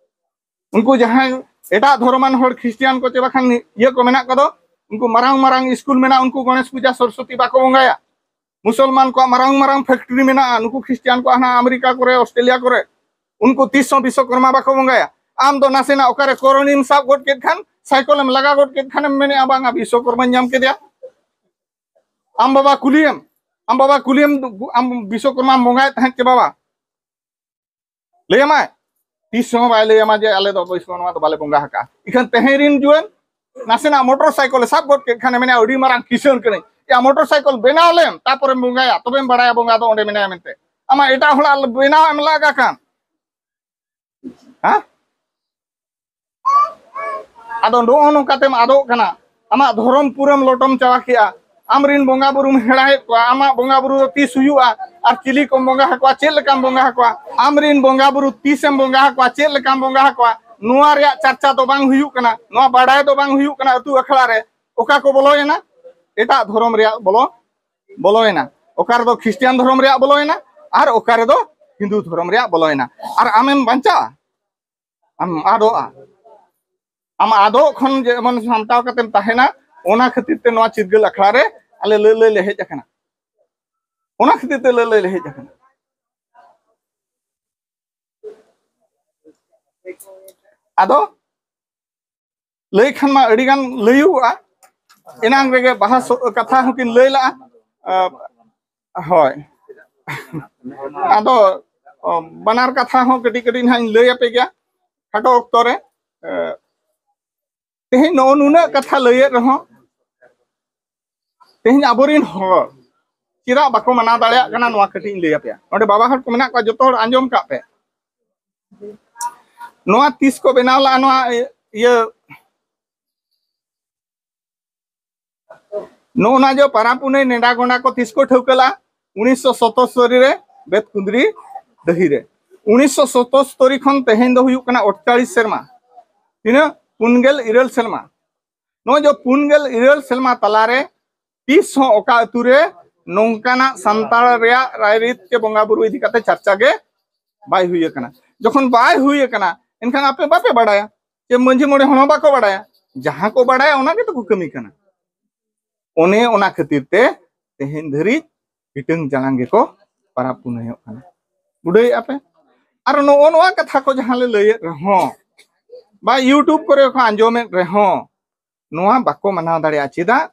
ᱩᱱᱠᱩ ᱡᱟᱦᱟᱸᱭ ᱮᱴᱟᱜ ᱫᱷᱚᱨᱚᱢᱟᱱ ᱦᱚᱲ ᱠᱷᱨᱤᱥᱴᱤᱭᱟᱱ ᱠᱚ ᱪᱮ ᱵᱟᱠᱷᱟᱱ ᱤᱭᱟᱹ ᱠᱚ ᱢᱮᱱᱟᱜ ᱠᱚᱫᱚ, ᱩᱱᱠᱩ ᱢᱟᱨᱟᱝ ᱢᱟᱨᱟᱝ ᱥᱠᱩᱞ ᱢᱮᱱᱟᱜᱼᱟ, ᱩᱱᱠᱩ ᱜᱚᱬᱮᱥ ᱯᱩᱡᱟ ᱥᱚᱨᱚᱥᱚᱛᱤ ᱵᱟᱠᱚ ᱵᱚᱸᱜᱟᱭᱟ᱾ ᱢᱩᱥᱚᱞᱢᱟᱱ ᱠᱚᱣᱟᱜ ᱢᱟᱨᱟᱝ ᱢᱟᱨᱟᱝ ᱯᱷᱮᱠᱴᱨᱤ ᱢᱮᱱᱟᱜᱼᱟ, ᱱᱩᱠᱩ ᱠᱷᱨᱤᱥᱴᱤᱭᱟᱱ ᱠᱚᱣᱟᱜ ᱦᱟᱱᱟ ᱟᱢᱮᱨᱤᱠᱟ ᱠᱚᱨᱮ, ᱚᱥᱴᱨᱮᱞᱤᱭᱟ ᱠᱚᱨᱮ, ᱩᱱᱠᱩ ᱛᱤᱥ ᱦᱚᱸ ᱵᱤᱥᱥᱚᱠᱚᱨᱢᱟ ᱵᱟᱠᱚ ᱵᱚᱸᱜᱟᱭᱟ᱾ ᱟᱢ ᱫᱚ ᱱᱟᱥᱮᱱᱟᱜ ᱚᱠᱟᱨᱮ ᱠᱚᱨᱚᱱᱤᱢ ᱥᱟᱵ ᱜᱚᱫ ᱠᱮᱫ ᱠᱷᱟᱱ, ᱥᱟᱭᱠᱮᱞᱮᱢ ᱞᱟᱜᱟ ᱜᱚᱫ ᱠᱮᱫ ᱠᱷᱟᱱᱮᱢ ᱢᱮᱱᱮᱜᱼᱟ, "ᱵᱟᱝᱟ, ᱵᱤᱥᱥᱚᱠᱚᱨᱢᱟᱧ ᱧᱟᱢ ᱠᱮᱫᱮᱭᱟ᱾" ᱟᱢ ᱵᱟᱵᱟ ᱠᱩᱞᱤᱭᱮᱢ, ᱟᱢ ᱵᱟᱵᱟ ᱠᱩᱞᱤᱭᱮᱢ, "ᱟᱢ ᱵᱤᱥᱥᱚᱠᱚᱨᱢᱟᱢ ᱵᱚᱸᱜᱟᱭᱮᱫ ᱛᱟᱦᱮᱸᱫ ᱪᱮ ᱵᱟᱵᱟ?" ᱞᱟᱹᱭ ᱟᱢᱟᱭ? ᱛᱤᱥ ᱦᱚᱸ ᱵᱟᱭ ᱞᱟᱹᱭ ᱟᱢᱟ ᱡᱮ, "ᱟᱞᱮ ᱫᱚ ᱵᱤᱥᱥᱚᱠᱚᱨᱢᱟ ᱫᱚ ᱵᱟᱞᱮ ᱵᱚᱸᱜᱟ ᱟᱠᱟᱜᱼᱟ᱾" ᱤᱠᱷᱟᱹᱱ ᱛᱮᱦᱮᱧ ᱨᱤᱱ ᱡᱩᱣᱟᱹᱱ ᱱᱟᱥᱮᱱᱟᱜ ᱢᱚᱴᱚᱨ ᱥᱟᱭᱠᱮᱞ ᱮ ᱥᱟᱵ ᱜᱚᱫ ᱠᱮᱫ ᱠᱷᱟᱱᱮ ᱢᱮᱱᱟ, "ᱟᱹᱰᱤ ᱢᱟᱨᱟᱝ ᱠᱤᱥᱟᱹᱬ ᱠᱟᱹᱱᱟᱹᱧ᱾" ᱭᱟ, ᱢᱚᱴᱚᱨ ᱥᱟᱭᱠᱮᱞ ᱵᱮᱱᱟᱣ ᱞᱮᱢ, ᱛᱟᱯᱚᱨᱮᱢ ᱵᱚᱸᱜᱟᱭᱟ, ᱛᱚᱵᱮᱢ ᱵᱟᱲᱟᱭᱟ ᱵᱚᱸᱜᱟ ᱫᱚ ᱚᱸᱰᱮ ᱢᱮᱱᱟᱭᱟ ᱢᱮᱱᱛᱮ᱾ ᱟᱢᱟᱜ ᱮᱴᱟᱜ ᱦᱚᱲᱟᱜ ᱵᱮᱱᱟᱣ ᱮᱢ ᱞᱟᱜᱟ ᱠᱷᱟᱱ, ᱦᱮᱸ? ᱟᱫᱚ ᱱᱚᱜᱼᱚ ᱱᱚᱝᱠᱟ ᱛᱮᱢ ᱟᱫᱚᱜ ᱠᱟᱱᱟ, ᱟᱢᱟᱜ ᱫᱷᱚᱨᱚᱢ ᱯᱩᱨᱟᱹᱢ ᱞᱚᱴᱚᱢ ᱪᱟᱵᱟ ᱠᱮᱜᱼᱟ᱾ ᱟᱢᱨᱤᱱ ᱵᱚᱸᱜᱟ ᱵᱩᱨᱩᱢ ᱦᱮᱲᱟᱭᱮᱫ ᱠᱚᱣᱟ, ᱟᱢᱟᱜ ᱵᱚᱸᱜᱟ ᱵᱩᱨᱩ ᱫᱚ ᱛᱤᱥ ᱦᱩᱭᱩᱜᱼᱟ? ᱟᱨ ᱪᱤᱞᱤ ᱠᱚᱢ ᱵᱚᱸᱜᱟ ᱟᱠᱚᱣᱟ? ᱪᱮᱫ ᱞᱮᱠᱟᱢ ᱵᱚᱸᱜᱟ ᱟᱠᱚᱣᱟ? ᱟᱢᱨᱤᱱ ᱵᱚᱸᱜᱟ ᱵᱩᱨᱩ ᱛᱤᱥᱮᱢ ᱵᱚᱸᱜᱟ ᱟᱠᱚᱣᱟ? ᱪᱮᱫ ᱞᱮᱠᱟᱢ ᱵᱚᱸᱜᱟ ᱟᱠᱚᱣᱟ? ᱱᱚᱣᱟ ᱨᱮᱭᱟᱜ ᱪᱟᱨᱪᱟ ᱫᱚ ᱵᱟᱝ ᱦᱩᱭᱩᱜ ᱠᱟᱱᱟ, ᱱᱚᱣᱟ ᱵᱟᱰᱟᱭ ᱫᱚ ᱵᱟᱝ ᱦᱩᱭᱩᱜ ᱠᱟᱱᱟ᱾ ᱟᱹᱛᱩ ᱟᱠᱷᱲᱟ ᱨᱮ ᱚᱠᱟ ᱠᱚ ᱵᱚᱞᱚᱭᱮᱱᱟ? ᱮᱴᱟᱜ ᱫᱷᱚᱨᱚᱢ ᱨᱮᱭᱟᱜ ᱵᱚᱞᱚ, ᱵᱚᱞᱚᱭᱮᱱᱟ᱾ ᱚᱠᱟ ᱨᱮᱫᱚ ᱠᱷᱨᱤᱥᱴᱤᱭᱟᱱ ᱫᱷᱚᱨᱚᱢ ᱨᱮᱭᱟᱜ ᱵᱚᱞᱚᱭᱮᱱᱟ, ᱟᱨ ᱚᱠᱟ ᱨᱮᱫᱚ ᱦᱤᱱᱫᱩ ᱫᱷᱚᱨᱚᱢ ᱨᱮᱭᱟᱜ ᱵᱚᱞᱚᱭᱮᱱᱟ, ᱟᱨ ᱟᱢᱮᱢ ᱵᱟᱧᱪᱟᱜᱼᱟ, ᱟᱢ ᱟᱫᱚᱜᱼᱟ᱾ ᱟᱢ ᱟᱫᱚᱜ ᱠᱷᱚᱱ ᱡᱮᱢᱚᱱ ᱥᱟᱢᱴᱟᱣ ᱠᱟᱛᱮᱢ ᱛᱟᱦᱮᱱᱟ, ᱚᱱᱟ ᱠᱷᱟᱹᱛᱤᱨ ᱛᱮ ᱱᱚᱣᱟ ᱪᱤᱨᱜᱟᱹᱞ ᱟᱠᱷᱲᱟ ᱨᱮ ᱟᱞᱮ ᱞᱟᱹᱞᱟᱹᱭ ᱞᱮ ᱦᱮᱡ ᱟᱠᱟᱱᱟ᱾ ᱚᱱᱟ ᱠᱷᱟᱹᱛᱤᱨ ᱛᱮ ᱞᱟᱹᱞᱟᱹᱭ ᱞᱮ ᱦᱮᱡ ᱟᱠᱟᱱᱟ᱾ ᱟᱫᱚ ᱞᱟᱹᱭ ᱠᱷᱟᱱ ᱢᱟ ᱟᱹᱰᱤ ᱜᱟᱱ ᱞᱟᱹᱭᱩᱜᱼᱟ, ᱮᱱᱟᱝ ᱨᱮᱜᱮ ᱵᱟᱦᱟ ᱥᱚ-, ᱠᱟᱛᱷᱟ ᱦᱚᱸᱠᱤᱱ ᱞᱟᱹᱭ ᱞᱟᱜᱼᱟ᱾ ᱟ, ᱦᱳᱭ, ᱟᱫᱚ ᱚ, ᱵᱟᱱᱟᱨ ᱠᱟᱛᱷᱟ ᱦᱚᱸ ᱠᱟᱹᱴᱤᱡ ᱠᱟᱹᱴᱤᱡ ᱱᱟᱦᱟᱜ ᱤᱧ ᱞᱟᱹᱭ ᱟᱯᱮ ᱜᱮᱭᱟ ᱠᱷᱟᱴᱚ ᱚᱠᱛᱚ ᱨᱮ᱾ ᱮ, ᱛᱮᱦᱮᱧ ᱱᱚᱜᱼᱚ ᱱᱩᱱᱟᱹᱜ ᱠᱟᱛᱷᱟ ᱞᱟᱹᱭᱮᱫ ᱨᱮᱦᱚᱸ, ᱛᱮᱦᱮᱧ ᱟᱵᱚᱨᱮᱱ ᱦᱚᱲ ᱪᱮᱫᱟᱜ ᱵᱟᱠᱚ ᱢᱟᱱᱟᱣ ᱫᱟᱲᱮᱭᱟᱜ ᱠᱟᱱᱟ, ᱱᱚᱣᱟ ᱠᱟᱹᱴᱤᱡ ᱤᱧ ᱞᱟᱹᱭ ᱟᱯᱮᱭᱟ᱾ ᱱᱚᱰᱮ ᱵᱟᱵᱟ ᱦᱚᱲ ᱠᱚ ᱢᱮᱱᱟᱜ ᱠᱚᱣᱟ, ᱡᱚᱛᱚ ᱦᱚᱲ ᱟᱸᱡᱚᱢ ᱠᱟᱜ ᱯᱮ᱾ ᱱᱚᱣᱟ ᱛᱤᱥ ᱠᱚ ᱵᱮᱱᱟᱣ ᱞᱟᱜᱼᱟ, ᱱᱚᱣᱟ ᱤᱭᱟᱹ, ᱱᱚᱜᱼᱚ ᱱᱟ ᱡᱮ ᱯᱟᱨᱟᱵᱽ ᱯᱩᱱᱟᱹᱭ ᱱᱮᱰᱟ ᱜᱚᱸᱰᱟ ᱠᱚ ᱛᱤᱥ ᱠᱚ ᱴᱷᱟᱹᱣᱠᱟᱹ ᱞᱟᱜᱼᱟ? ᱩᱱᱤᱥᱥᱚ ᱥᱚᱛᱚᱥᱛᱚᱨᱤ ᱨᱮ ᱵᱮᱛᱠᱩᱸᱫᱽᱨᱤ ᱰᱟᱹᱦᱤ ᱨᱮ᱾ ᱩᱱᱤᱥᱥᱚ ᱥᱚᱛᱚᱥᱛᱚᱨᱤ ᱠᱷᱚᱱ ᱛᱮᱦᱮᱧ ᱫᱚ ᱦᱩᱭᱩᱜ ᱠᱟᱱᱟ ᱟᱴᱪᱟᱞᱤᱥ ᱥᱮᱨᱢᱟ᱾ ᱛᱤᱱᱟᱹᱜ? ᱯᱩᱱ ᱜᱮᱞ ᱤᱨᱟᱹᱞ ᱥᱮᱨᱢᱟ᱾ ᱱᱚᱜᱼᱚᱭ ᱡᱮ ᱯᱩᱱ ᱜᱮᱞ ᱤᱨᱟᱹᱞ ᱥᱮᱨᱢᱟ ᱛᱟᱞᱟᱨᱮ ᱛᱤᱥ ᱦᱚᱸ ᱚᱠᱟ ᱟᱹᱛᱩ ᱨᱮ ᱱᱚᱝᱠᱟᱱᱟᱜ ᱥᱟᱱᱛᱟᱲ ᱨᱮᱭᱟᱜ ᱨᱟᱭᱨᱤᱛ ᱪᱮ ᱵᱚᱸᱜᱟ ᱵᱩᱨᱩ ᱤᱫᱤ ᱠᱟᱛᱮ ᱪᱟᱨᱪᱟ ᱜᱮ ᱵᱟᱭ ᱦᱩᱭ ᱟᱠᱟᱱᱟ᱾ ᱡᱚᱠᱷᱚᱱ ᱵᱟᱭ ᱦᱩᱭ ᱟᱠᱟᱱᱟ, ᱮᱱᱠᱷᱟᱱ ᱟᱯᱮ ᱵᱟᱯᱮ ᱵᱟᱲᱟᱭᱟ ᱪᱮ ᱢᱟᱹᱡᱷᱤ ᱢᱚᱬᱮ ᱦᱚᱲ ᱦᱚᱸ ᱵᱟᱠᱚ ᱵᱟᱲᱟᱭᱟ᱾ ᱡᱟᱦᱟᱸ ᱠᱚ ᱵᱟᱲᱟᱭᱟ, ᱚᱱᱟ ᱜᱮᱛᱚ ᱠᱚ ᱠᱟᱹᱢᱤ ᱠᱟᱱᱟ᱾ ᱚᱱᱮ ᱚᱱᱟ ᱠᱷᱟᱹᱛᱤᱨ ᱛᱮ ᱛᱮᱦᱮᱧ ᱫᱷᱟᱹᱨᱤᱡ ᱦᱤᱴᱟᱹᱝ ᱡᱟᱲᱟᱝ ᱜᱮᱠᱚ ᱯᱟᱨᱟᱵᱽ ᱯᱩᱱᱟᱹᱭᱚᱜ ᱠᱟᱱᱟ᱾ ᱵᱩᱰᱷᱟᱹᱣᱮᱫᱼᱟ ᱯᱮ? ᱟᱨ ᱱᱚᱜᱼᱚ ᱱᱚᱣᱟ ᱠᱟᱛᱷᱟ ᱠᱚ ᱡᱟᱦᱟᱸ ᱞᱮ ᱞᱟᱹᱭᱮᱫ ᱨᱮᱦᱚᱸ, ᱵᱟ YouTube ᱠᱚᱨᱮ ᱠᱚ ᱟᱸᱡᱚᱢᱮᱫ ᱨᱮᱦᱚᱸ, ᱱᱚᱣᱟ ᱵᱟᱠᱚ ᱢᱟᱱᱟᱣ ᱫᱟᱲᱮᱭᱟᱜᱼᱟ᱾ ᱪᱮᱫᱟᱜ?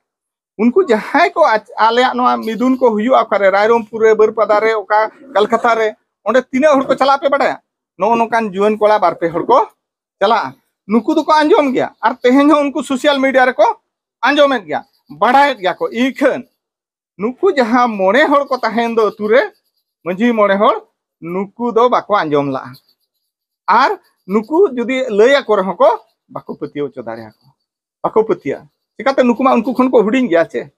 ᱩᱱᱠᱩ ᱡᱟᱦᱟᱸᱭ ᱠᱚ ᱟᱪ-, ᱟᱞᱮᱭᱟᱜ ᱱᱚᱣᱟ ᱢᱤᱫᱩᱱ ᱠᱚ ᱦᱩᱭᱩᱜᱼᱟ, ᱚᱠᱟᱨᱮ, ᱨᱟᱭᱨᱚᱝᱯᱩᱨ ᱨᱮ, ᱵᱟᱹᱨᱯᱟᱫᱟ ᱨᱮ, ᱚᱠᱟ ᱠᱟᱞᱠᱟᱛᱟ ᱨᱮ, ᱚᱸᱰᱮ ᱛᱤᱱᱟᱹᱜ ᱦᱚᱲ ᱠᱚ ᱪᱟᱞᱟᱜ ᱯᱮ ᱵᱟᱲᱟᱭᱟ? ᱱᱚᱜᱼᱚ ᱱᱚᱝᱠᱟᱱ ᱡᱩᱣᱟᱹᱱ ᱠᱚᱲᱟ ᱵᱟᱨ ᱯᱮ ᱦᱚᱲ ᱠᱚ ᱪᱟᱞᱟᱜᱼᱟ᱾ ᱱᱩᱠᱩ ᱫᱚᱠᱚ ᱟᱸᱡᱚᱢ ᱜᱮᱭᱟ, ᱟᱨ ᱛᱮᱦᱮᱧ ᱦᱚᱸ ᱩᱱᱠᱩ social media ᱨᱮᱠᱚ ᱟᱸᱡᱚᱢᱮᱫ ᱜᱮᱭᱟ, ᱵᱟᱲᱟᱭᱮᱫ ᱜᱮᱭᱟ ᱠᱚ᱾ ᱤᱠᱷᱟᱹᱱ ᱱᱩᱠᱩ ᱡᱟᱦᱟᱸ ᱢᱚᱬᱮ ᱦᱚᱲ ᱠᱚ ᱛᱟᱦᱮᱱ ᱫᱚ ᱟᱹᱛᱩ ᱨᱮ, ᱢᱟᱹᱡᱷᱤ ᱢᱚᱬᱮ ᱦᱚᱲ, ᱱᱩᱠᱩ ᱫᱚ ᱵᱟᱠᱚ ᱟᱸᱡᱚᱢ ᱞᱟᱜᱼᱟ᱾ ᱟᱨ ᱱᱩᱠᱩ ᱡᱩᱫᱤ ᱞᱟᱹᱭ ᱟᱠᱚ ᱨᱮᱦᱚᱸ ᱠᱚ ᱵᱟᱠᱚ ᱯᱟᱹᱛᱭᱟᱹᱣ ᱦᱚᱪᱚ ᱫᱟᱲᱮᱭᱟᱠᱚᱣᱟ, ᱵᱟᱠᱚ ᱯᱟᱹᱛᱭᱟᱹᱜᱼᱟ᱾ ᱪᱤᱠᱟᱹᱛᱮ? ᱱᱩᱠᱩ ᱢᱟ ᱩᱱᱠᱩ ᱠᱷᱚᱱ ᱠᱚ ᱦᱩᱰᱤᱧ ᱜᱮᱭᱟ ᱪᱮ᱾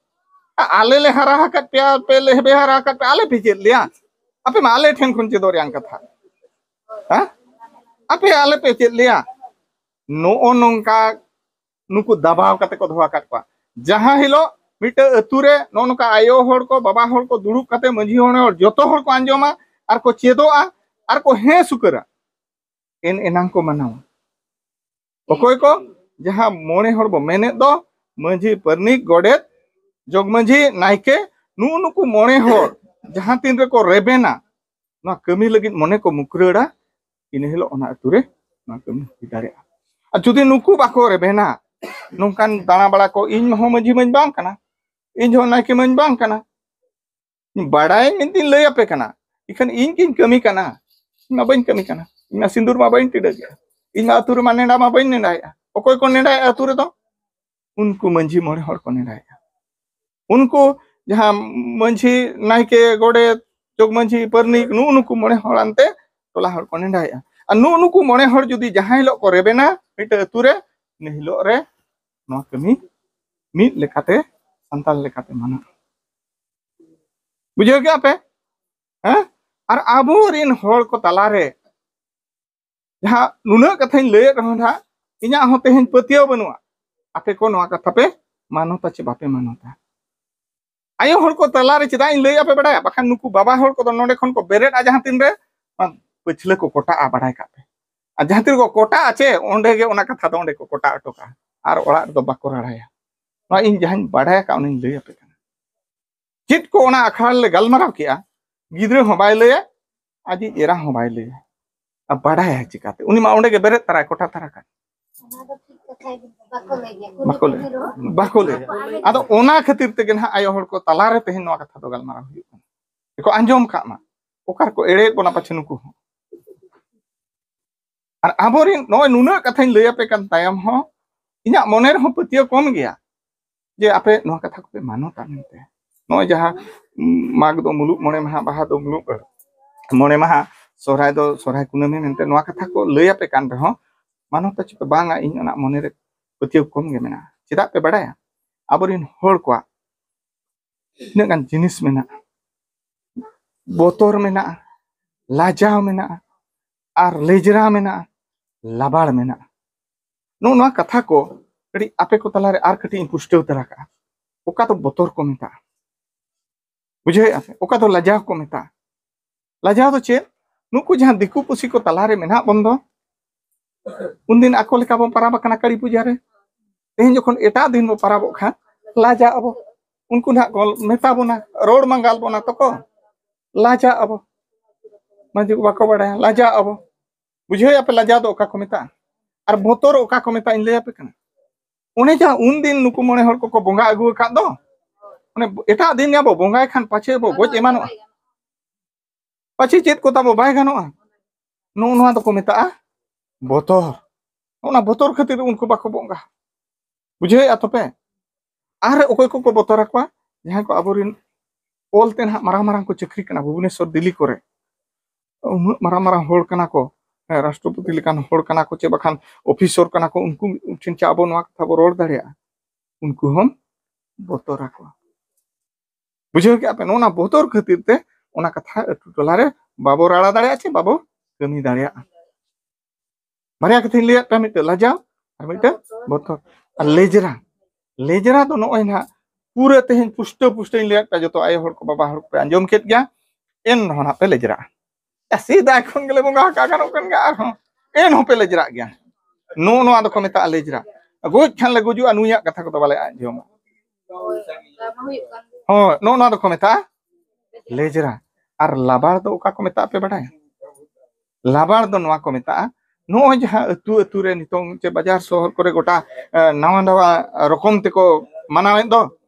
ᱟ-, ᱟᱞᱮ ᱞᱮ ᱦᱟᱨᱟ ᱟᱠᱟᱫ ᱯᱮᱭᱟ, ᱟᱯᱮ ᱞᱮ ᱦᱮᱵᱮ ᱦᱟᱨᱟ ᱟᱠᱟᱫ ᱯᱮᱭᱟ, ᱟᱞᱮ ᱯᱮ ᱪᱮᱫ ᱞᱮᱭᱟ? ᱟᱯᱮ ᱢᱟ ᱟᱞᱮ ᱴᱷᱮᱱ ᱠᱷᱚᱱ ᱪᱮᱫᱚᱜ ᱨᱮᱭᱟᱜ ᱠᱟᱛᱷᱟ, ᱦᱮᱸ? ᱟᱯᱮ ᱟᱞᱮ ᱯᱮ ᱪᱮᱫ ᱞᱮᱭᱟ? ᱱᱚᱜᱼᱚ ᱱᱚᱝᱠᱟ ᱱᱩᱠᱩ ᱫᱟᱵᱟᱣ ᱠᱟᱛᱮ ᱠᱚ ᱫᱚᱦᱚ ᱟᱠᱟᱫ ᱠᱚᱣᱟ᱾ ᱡᱟᱦᱟᱸ ᱦᱤᱞᱳᱜ ᱢᱤᱫᱴᱟᱝ ᱟᱹᱛᱩ ᱨᱮ ᱱᱚᱜᱼᱚ ᱱᱚᱝᱠᱟ ᱟᱭᱳ ᱦᱚᱲ ᱠᱚ, ᱵᱟᱵᱟ ᱦᱚᱲ ᱠᱚ ᱫᱩᱲᱩᱵ ᱠᱟᱛᱮ ᱢᱟᱹᱡᱷᱤ ᱦᱚᱲ, ᱦᱚᱲ ᱡᱚᱛᱚ ᱦᱚᱲ ᱠᱚ ᱟᱸᱡᱚᱢᱟ, ᱟᱨ ᱠᱚ ᱪᱮᱫᱚᱜᱼᱟ, ᱟᱨ ᱠᱚ ᱦᱮᱸ ᱥᱩᱠᱟᱹᱨᱟ, ᱮᱱ ᱮᱱᱟᱝ ᱠᱚ ᱢᱟᱱᱟᱣᱟ᱾ ᱚᱠᱚᱭ ᱠᱚ? ᱡᱟᱦᱟᱸ ᱢᱚᱬᱮ ᱦᱚᱲ ᱵᱚ ᱢᱮᱱᱮᱫ ᱫᱚ, ᱢᱟᱹᱡᱷᱤ, ᱯᱟᱨᱱᱤᱠ, ᱜᱚᱰᱮᱛ, ᱡᱚᱜᱽ ᱢᱟᱹᱡᱷᱤ, ᱱᱟᱭᱠᱮ, ᱱᱩᱜᱼᱩ ᱱᱩᱠᱩ ᱢᱚᱬᱮ ᱦᱚᱲ ᱡᱟᱦᱟᱸ ᱛᱤᱱ ᱨᱮᱠᱚ ᱨᱮᱵᱮᱱᱟ, ᱱᱚᱣᱟ ᱠᱟᱹᱢᱤ ᱞᱟᱹᱜᱤᱫ ᱢᱚᱱᱮ ᱠᱚ ᱢᱩᱠᱨᱟᱹᱲᱟ, ᱤᱱᱟᱹ ᱦᱤᱞᱳᱜ ᱚᱱᱟ ᱟᱹᱛᱩ ᱨᱮ ᱱᱚᱣᱟ ᱠᱟᱹᱢᱤ ᱦᱩᱭ ᱫᱟᱲᱮᱭᱟᱜᱼᱟ᱾ ᱟᱨ ᱡᱩᱫᱤ ᱱᱩᱠᱩ ᱵᱟᱠᱚ ᱨᱮᱵᱮᱱᱟ, ᱱᱚᱝᱠᱟᱱ ᱫᱟᱬᱟ ᱵᱟᱲᱟ ᱠᱚ, ᱤᱧ ᱦᱚᱸ ᱢᱟᱹᱡᱷᱤ ᱢᱟᱹᱧ ᱵᱟᱝ ᱠᱟᱱᱟ, ᱤᱧ ᱦᱚᱸ ᱱᱟᱭᱠᱮ ᱢᱟᱹᱧ ᱵᱟᱝ ᱠᱟᱱᱟ, ᱵᱟᱲᱟᱭ ᱢᱮᱱᱛᱮᱧ ᱞᱟᱹᱭ ᱟᱯᱮ ᱠᱟᱱᱟ, ᱤᱠᱷᱟᱹᱱ ᱤᱧ ᱜᱤᱧ ᱠᱟᱹᱢᱤ ᱠᱟᱱᱟ, ᱤᱧ ᱢᱟ ᱵᱟᱹᱧ ᱠᱟᱹᱢᱤ ᱠᱟᱱᱟ, ᱤᱧ ᱢᱟ ᱥᱤᱸᱫᱩᱨ ᱢᱟ ᱵᱟᱹᱧ ᱴᱤᱰᱟᱹᱜᱮᱜᱼᱟ, ᱤᱧ ᱢᱟ ᱟᱹᱛᱩ ᱨᱮᱢᱟ ᱱᱮᱰᱟ ᱢᱟ ᱵᱟᱹᱧ ᱱᱮᱰᱟᱭᱮᱜᱼᱟ᱾ ᱚᱠᱚᱭ ᱠᱚ ᱱᱮᱰᱟᱭᱮᱜᱼᱟ ᱟᱹᱛᱩ ᱨᱮᱫᱚ? ᱩᱱᱠᱩ ᱢᱟᱹᱡᱷᱤ ᱢᱚᱬᱮ ᱦᱚᱲ ᱠᱚ ᱱᱮᱰᱟᱭᱮᱜᱼᱟ᱾ ᱩᱱᱠᱩ ᱡᱟᱦᱟᱸ ᱢᱟᱹᱡᱷᱤ, ᱱᱟᱭᱠᱮ, ᱜᱚᱰᱮᱛ, ᱡᱚᱜᱽ ᱢᱟᱹᱡᱷᱤ, ᱯᱟᱨᱱᱤᱠ, ᱱᱩᱜᱼᱩ ᱱᱩᱠᱩ ᱢᱚᱬᱮ ᱦᱚᱲ ᱟᱱᱛᱮ ᱴᱚᱞᱟ ᱦᱚᱲ ᱠᱚ ᱱᱮᱰᱟᱭᱮᱜᱼᱟ᱾ ᱟᱨ ᱱᱩᱜᱼᱩ ᱱᱩᱠᱩ ᱢᱚᱬᱮ ᱦᱚᱲ ᱡᱩᱫᱤ ᱡᱟᱦᱟᱸ ᱦᱤᱞᱳᱜ ᱠᱚ ᱨᱮᱵᱮᱱᱟ ᱢᱤᱫᱴᱮᱡ ᱟᱹᱛᱩ ᱨᱮ, ᱤᱱᱟᱹ ᱦᱤᱞᱳᱜ ᱨᱮ ᱱᱚᱣᱟ ᱠᱟᱹᱢᱤ ᱢᱤᱫ ᱞᱮᱠᱟᱛᱮ, ᱥᱟᱱᱛᱟᱲ ᱞᱮᱠᱟᱛᱮ ᱢᱟᱱᱟᱜᱼᱟ᱾ ᱵᱩᱡᱷᱟᱹᱣ ᱠᱮᱜᱼᱟ ᱯᱮ? ᱦᱮᱸ? ᱟᱨ ᱟᱵᱚᱨᱮᱱ ᱦᱚᱲ ᱠᱚ ᱛᱟᱞᱟᱨᱮ ᱡᱟᱦᱟᱸ ᱱᱩᱱᱟᱹᱜ ᱠᱟᱛᱷᱟᱧ ᱞᱟᱹᱭᱮᱫ ᱨᱮᱦᱚᱸ ᱱᱟᱦᱟᱜ, ᱤᱧᱟᱹᱜ ᱦᱚᱸ ᱛᱮᱦᱮᱧ ᱯᱟᱹᱛᱭᱟᱹᱣ ᱵᱟᱹᱱᱩᱜᱼᱟ᱾ ᱟᱯᱮ ᱠᱚ ᱱᱚᱣᱟ ᱠᱟᱛᱷᱟ ᱯᱮ ᱢᱟᱱᱚᱛᱟ ᱪᱮ ᱵᱟᱯᱮ ᱢᱟᱱᱚᱛᱟ? ᱟᱭᱳ ᱦᱚᱲ ᱠᱚ ᱛᱟᱞᱟᱨᱮ ᱪᱮᱫᱟᱜ ᱤᱧ ᱞᱟᱹᱭ ᱟᱯᱮ ᱵᱟᱰᱟᱭᱟ? ᱵᱟᱠᱷᱟᱱ ᱱᱩᱠᱩ ᱵᱟᱵᱟ ᱦᱚᱲ ᱠᱚᱫᱚ ᱱᱚᱰᱮ ᱠᱷᱚᱱ ᱠᱚ ᱵᱮᱨᱮᱫᱼᱟ ᱡᱟᱦᱟᱸ ᱛᱤᱱ ᱨᱮ, ᱚᱱᱟ ᱯᱟᱹᱪᱷᱞᱟᱹ ᱠᱚ ᱠᱚᱴᱟᱜᱼᱟ, ᱵᱟᱰᱟᱭ ᱠᱟᱜ ᱯᱮ᱾ ᱟᱨ ᱡᱟᱦᱟᱸ ᱛᱤᱱ ᱨᱮᱠᱚ ᱠᱚᱴᱟᱜᱼᱟ ᱪᱮ, ᱚᱸᱰᱮ ᱜᱮ ᱚᱱᱟ ᱠᱟᱛᱷᱟ ᱫᱚ ᱚᱸᱰᱮ ᱠᱚ ᱠᱚᱴᱟ ᱦᱚᱴᱚ ᱠᱟᱜᱼᱟ, ᱟᱨ ᱚᱲᱟᱜ ᱨᱮᱫᱚ ᱵᱟᱠᱚ ᱨᱟᱲᱟᱭᱟ᱾ ᱱᱚᱣᱟ ᱤᱧ ᱡᱟᱦᱟᱸᱧ ᱵᱟᱰᱟᱭ ᱟᱠᱟᱫ ᱚᱱᱟᱧ ᱞᱟᱹᱭ ᱟᱯᱮ ᱠᱟᱱᱟ᱾ ᱪᱮᱫ ᱠᱚ ᱚᱱᱟ ᱟᱠᱷᱲᱟ ᱨᱮᱞᱮ ᱜᱟᱞᱢᱟᱨᱟᱣ ᱠᱮᱜᱼᱟ, ᱜᱤᱫᱽᱨᱟᱹ ᱦᱚᱸ ᱵᱟᱭ ᱞᱟᱹᱭᱟ, ᱟᱡᱤᱡ ᱮᱨᱟ ᱦᱚᱸ ᱵᱟᱭ ᱞᱟᱹᱭᱟ᱾ ᱟᱨ ᱵᱟᱰᱟᱭᱟᱭ ᱪᱤᱠᱟᱹᱛᱮ? ᱩᱱᱤ ᱢᱟ ᱚᱸᱰᱮ ᱜᱮ ᱵᱮᱨᱮᱫ ᱛᱟᱨᱟᱭ, ᱠᱚᱴᱟ ᱛᱟᱨᱟ ᱠᱟᱱ᱾ ᱵᱟᱠᱚ ᱞᱟᱹᱭᱟ, ᱵᱟᱠᱚ ᱞᱟᱹᱭᱟ᱾ ᱟᱫᱚ ᱚᱱᱟ ᱠᱷᱟᱹᱛᱤᱨ ᱛᱮᱜᱮ ᱱᱟᱦᱟᱜ ᱟᱭᱳ ᱦᱚᱲ ᱠᱚ ᱛᱟᱞᱟᱨᱮ ᱛᱮᱦᱮᱧ ᱱᱚᱣᱟ ᱠᱟᱛᱷᱟ ᱫᱚ ᱜᱟᱞᱢᱟᱨᱟᱣ ᱦᱩᱭᱩᱜ ᱠᱟᱱᱟ, ᱠᱚ ᱟᱸᱡᱚᱢ ᱠᱟᱜ ᱢᱟ᱾ ᱚᱠᱟ ᱨᱮᱠᱚ ᱮᱲᱮᱭᱮᱫ ᱵᱚᱱᱟ ᱯᱟᱪᱷᱮ ᱱᱩᱠᱩ ᱦᱚᱸ᱾ ᱟᱨ ᱟᱵᱚᱨᱮᱱ ᱱᱚᱜᱼᱚᱭ ᱱᱩᱱᱟᱹᱜ ᱠᱟᱛᱷᱟᱧ ᱞᱟᱹᱭ ᱟᱯᱮ ᱠᱟᱱ ᱛᱟᱭᱚᱢ ᱦᱚᱸ, ᱤᱧᱟᱹᱜ ᱢᱚᱱᱮ ᱨᱮᱦᱚᱸ ᱯᱟᱹᱛᱭᱟᱹᱣ ᱠᱚᱢ ᱜᱮᱭᱟ ᱡᱮ ᱟᱯᱮ ᱱᱚᱣᱟ ᱠᱟᱛᱷᱟ ᱠᱚᱯᱮ ᱢᱟᱱᱚᱛᱟ ᱢᱮᱱᱛᱮ᱾ ᱱᱚᱜᱼᱚᱭ ᱡᱟᱦᱟᱸ, ᱩᱢ, ᱢᱟᱜᱽ ᱫᱚ ᱢᱩᱞᱩᱜ ᱢᱚᱬᱮ ᱢᱟᱦᱟ, ᱵᱟᱦᱟ ᱫᱚ ᱢᱩᱞᱩᱜ, ᱢᱚᱬᱮ ᱢᱟᱦᱟ, ᱥᱚᱦᱨᱟᱭ ᱫᱚ ᱥᱚᱦᱨᱟᱭ ᱠᱩᱱᱟᱹᱢᱤ ᱢᱮᱱᱛᱮ ᱱᱚᱣᱟ ᱠᱟᱛᱷᱟ ᱠᱚ ᱞᱟᱹᱭ ᱟᱯᱮ ᱠᱟᱱ ᱨᱮᱦᱚᱸ, ᱢᱟᱱᱚᱛᱟ ᱪᱮ ᱯᱮ ᱵᱟᱝᱟ, ᱤᱧ ᱚᱱᱟ ᱢᱚᱱᱮ ᱨᱮ ᱯᱟᱹᱛᱭᱟᱹᱣ ᱠᱚᱢ ᱜᱮ ᱢᱮᱱᱟᱜᱼᱟ᱾ ᱪᱮᱫᱟᱜ ᱯᱮ ᱵᱟᱲᱟᱭᱟ? ᱟᱵᱚᱨᱮᱱ ᱦᱚᱲ ᱠᱚᱣᱟᱜ ᱛᱤᱱᱟᱹᱜ ᱜᱟᱱ ᱡᱤᱱᱤᱥ ᱢᱮᱱᱟᱜᱼᱟ, ᱵᱚᱛᱚᱨ ᱢᱮᱱᱟᱜᱼᱟ, ᱞᱟᱡᱟᱣ ᱢᱮᱱᱟᱜᱼᱟ, ᱟᱨ ᱞᱮᱡᱽᱨᱟ ᱢᱮᱱᱟᱜᱼᱟ, ᱞᱟᱵᱟᱲ ᱢᱮᱱᱟᱜᱼᱟ᱾ ᱱᱚᱜᱼᱚ ᱱᱚᱣᱟ ᱠᱟᱛᱷᱟ ᱠᱚ ᱠᱟᱹᱴᱤᱡ ᱟᱯᱮ ᱠᱚ ᱛᱟᱞᱟᱨᱮ ᱟᱨ ᱠᱟᱹᱴᱤᱡ ᱤᱧ ᱯᱩᱥᱴᱟᱹᱣ ᱛᱟᱨᱟ ᱠᱟᱜᱼᱟ᱾ ᱚᱠᱟ ᱫᱚ ᱵᱚᱛᱚᱨ ᱠᱚ ᱢᱮᱛᱟᱜᱼᱟ, ᱵᱩᱡᱷᱟᱹᱣᱮᱫᱼᱟ ᱯᱮ? ᱚᱠᱟ ᱫᱚ ᱞᱟᱡᱟᱣ ᱠᱚ ᱢᱮᱛᱟᱜᱼᱟ? ᱞᱟᱡᱟᱣ ᱫᱚ ᱪᱮᱫ? ᱱᱩᱠᱩ ᱡᱟᱦᱟᱸ ᱫᱤᱠᱩ ᱯᱩᱥᱤ ᱠᱚ ᱛᱟᱞᱟᱨᱮ ᱢᱮᱱᱟᱜ ᱵᱚᱱ ᱫᱚ, ᱩᱱᱫᱤᱱ ᱟᱠᱚ ᱞᱮᱠᱟ ᱵᱚᱱ ᱯᱟᱨᱟᱵᱽ ᱟᱠᱟᱱᱟ ᱠᱟᱹᱞᱤ ᱯᱩᱡᱟ ᱨᱮ᱾ ᱛᱮᱦᱮᱧ ᱡᱚᱠᱷᱚᱱ ᱮᱴᱟᱜ ᱫᱤᱱ ᱵᱚ ᱯᱟᱨᱟᱵᱚᱜ ᱠᱷᱟᱱ, ᱞᱟᱡᱟᱜ ᱟᱵᱚ᱾ ᱩᱱᱠᱩ ᱱᱟᱦᱟᱜ ᱠᱚ ᱢᱮᱛᱟ ᱵᱚᱱᱟ, ᱨᱚᱲ ᱢᱟᱸᱜᱟᱞ ᱵᱚᱱᱟ ᱛᱚᱠᱚ, ᱞᱟᱡᱟᱜ ᱟᱵᱚ᱾ ᱢᱟᱹᱡᱷᱤ ᱠᱚ ᱵᱟᱠᱚ ᱵᱟᱲᱟᱭᱟ, ᱞᱟᱡᱟᱜ ᱟᱵᱚ᱾ ᱵᱩᱡᱷᱟᱹᱣᱮᱫᱼᱟ ᱯᱮ, ᱞᱟᱡᱟᱣ ᱫᱚ ᱚᱠᱟ ᱠᱚ ᱢᱮᱛᱟᱜᱼᱟ? ᱟᱨ ᱵᱚᱛᱚᱨ ᱚᱠᱟ ᱠᱚ ᱢᱮᱛᱟᱜᱼᱟ, ᱤᱧ ᱞᱟᱹᱭ ᱟᱯᱮ ᱠᱟᱱᱟ᱾ ᱚᱱᱮ ᱡᱟᱦᱟᱸ ᱩᱱᱫᱤᱱ ᱱᱩᱠᱩ ᱢᱚᱬᱮ ᱦᱚᱲ ᱠᱚᱠᱚ ᱵᱚᱸᱜᱟ ᱟᱹᱜᱩ ᱟᱠᱟᱫ ᱫᱚ, ᱚᱱᱮ ᱮᱴᱟᱜ ᱫᱤᱱ ᱜᱮ ᱟᱵᱚ ᱵᱚᱸᱜᱟᱭ ᱠᱷᱟᱱ ᱯᱟᱪᱷᱮ ᱵᱚ ᱜᱚᱡ ᱮᱢᱟᱱᱚᱜᱼᱟ, ᱯᱟᱪᱷᱮ ᱪᱮᱫ ᱠᱚ ᱛᱟᱵᱚ ᱵᱟᱭ ᱜᱟᱱᱚᱜᱼᱟ᱾ ᱱᱚᱜᱼᱚ ᱱᱚᱣᱟ ᱫᱚᱠᱚ ᱢᱮᱛᱟᱜᱼᱟ ᱵᱚᱛᱚᱨ᱾ ᱚᱱᱟ ᱵᱚᱛᱚᱨ ᱠᱷᱟᱹᱛᱤᱨ ᱩᱱᱠᱩ ᱵᱟᱠᱚ ᱵᱚᱸᱜᱟ᱾ ᱵᱩᱡᱷᱟᱹᱣᱮᱫᱼᱟ ᱛᱚᱯᱮ? ᱟᱨ ᱚᱠᱚᱭ ᱠᱚᱠᱚ ᱵᱚᱛᱚᱨ ᱟᱠᱚᱣᱟ? ᱡᱟᱦᱟᱸᱭ ᱠᱚ ᱟᱵᱚᱨᱮᱱ ᱚᱞ ᱛᱮ ᱱᱟᱦᱟᱜ ᱢᱟᱨᱟᱝ ᱢᱟᱨᱟᱝ ᱠᱚ ᱪᱟᱹᱠᱨᱤ ᱠᱟᱱᱟ ᱵᱷᱩᱵᱽᱱᱮᱥᱚᱨ, ᱫᱤᱞᱞᱤ ᱠᱚᱨᱮ, ᱩᱱᱟᱹᱜ ᱢᱟᱨᱟᱝ ᱢᱟᱨᱟᱝ ᱦᱚᱲ ᱠᱟᱱᱟ ᱠᱚ, ᱦᱮᱸ, ᱨᱟᱥᱴᱨᱚᱯᱚᱛᱤ ᱞᱮᱠᱟᱱ ᱦᱚᱲ ᱠᱟᱱᱟ ᱠᱚ, ᱪᱮ ᱵᱟᱠᱷᱟᱱ ᱚᱯᱷᱤᱥᱚᱨ ᱠᱟᱱᱟ ᱠᱚ, ᱩᱱᱠᱩ ᱴᱷᱮᱱ ᱪᱮ ᱟᱵᱚ ᱱᱚᱣᱟ ᱠᱟᱛᱷᱟ ᱵᱚ ᱨᱚᱲ ᱫᱟᱲᱮᱭᱟᱜᱼᱟ? ᱩᱱᱠᱩ ᱦᱚᱸ ᱵᱚᱛᱚᱨ ᱟᱠᱚᱣᱟ᱾ ᱵᱩᱡᱷᱟᱹᱣ ᱠᱮᱜᱼᱟ ᱯᱮ? ᱱᱚᱜᱼᱚ ᱱᱟ ᱵᱚᱛᱚᱨ ᱠᱷᱟᱹᱛᱤᱨ ᱛᱮ ᱚᱱᱟ ᱠᱟᱛᱷᱟ ᱟᱹᱛᱩ ᱴᱚᱞᱟ ᱨᱮ ᱵᱟᱵᱚ ᱨᱟᱲᱟ ᱫᱟᱲᱮᱭᱟᱜᱼᱟ ᱪᱮ ᱵᱟᱵᱚ ᱠᱟᱹᱢᱤ ᱫᱟᱲᱮᱭᱟᱜᱼᱟ᱾ ᱵᱟᱨᱭᱟ ᱠᱟᱛᱷᱟᱧ ᱞᱟᱹᱭᱟᱫ ᱯᱮᱭᱟ, ᱢᱤᱫᱴᱮᱱ ᱞᱟᱡᱟᱣ ᱟᱨ ᱢᱤᱫᱴᱮᱱ ᱵᱚᱛᱚᱨ᱾ ᱟᱨ ᱞᱮᱡᱽᱨᱟ, ᱞᱮᱡᱽᱨᱟ ᱫᱚ ᱱᱚᱜᱼᱚᱭ ᱱᱟᱦᱟᱜ ᱯᱩᱨᱟᱹ ᱛᱮᱦᱮᱧ ᱯᱩᱥᱴᱟᱹ ᱯᱩᱥᱴᱟᱹᱧ ᱞᱟᱹᱭᱟᱫ ᱯᱮᱭᱟ, ᱡᱚᱛᱚ ᱟᱭᱳ ᱦᱚᱲ ᱠᱚ, ᱵᱟᱵᱟ ᱦᱚᱲ ᱠᱚᱯᱮ ᱟᱸᱡᱚᱢ ᱠᱮᱫ ᱜᱮᱭᱟ, ᱮᱱ ᱨᱮᱦᱚᱸ ᱱᱟᱦᱟᱜ ᱯᱮ ᱞᱮᱡᱽᱨᱟᱜᱼᱟ᱾ ᱭᱟ, ᱥᱮᱫᱟᱭ ᱠᱷᱚᱱ ᱜᱮᱞᱮ ᱵᱚᱸᱜᱟ ᱟᱠᱟᱫ, ᱜᱟᱱᱚᱜ ᱠᱟᱱ ᱜᱮᱭᱟ, ᱟᱨᱦᱚᱸ ᱮᱱ ᱦᱚᱸᱯᱮ ᱞᱮᱡᱽᱨᱟᱜ ᱜᱮᱭᱟ᱾ ᱱᱚᱜᱼᱚ ᱱᱚᱣᱟ ᱫᱚᱠᱚ ᱢᱮᱛᱟᱜᱼᱟ ᱞᱮᱡᱽᱨᱟ᱾ ᱜᱚᱡ ᱠᱷᱟᱱ ᱞᱮ ᱜᱩᱡᱩᱜᱼᱟ, ᱱᱩᱭᱟᱜ ᱠᱟᱛᱷᱟ ᱠᱚᱫᱚ ᱵᱟᱞᱮ ᱟᱸᱡᱚᱢᱟ᱾ ᱦᱳᱭ, ᱱᱚᱜᱼᱚ ᱱᱚᱣᱟ ᱫᱚᱠᱚ ᱢᱮᱛᱟᱜᱼᱟ ᱞᱮᱡᱽᱨᱟ᱾ ᱟᱨ ᱞᱟᱵᱟᱲ ᱫᱚ ᱚᱠᱟ ᱠᱚ ᱢᱮᱛᱟᱜᱼᱟ ᱯᱮ ᱵᱟᱰᱟᱭᱟ? ᱞᱟᱵᱟᱲ ᱫᱚ ᱱᱚᱣᱟ ᱠᱚ ᱢᱮᱛᱟᱜᱼᱟ, ᱱᱚᱜᱼᱚᱭ ᱡᱟᱦᱟᱸ ᱟᱹᱛᱩ ᱟᱹᱛᱩ ᱨᱮ ᱱᱤᱛᱚᱝ ᱪᱮ ᱵᱟᱡᱟᱨ ᱥᱚᱦᱚᱨ ᱠᱚᱨᱮ ᱜᱚᱴᱟ, ᱮ, ᱱᱟᱣᱟ ᱱᱟᱣᱟ ᱨᱚᱠᱚᱢ ᱛᱮᱠᱚ ᱢᱟᱱᱟᱣᱮᱫ ᱫᱚ,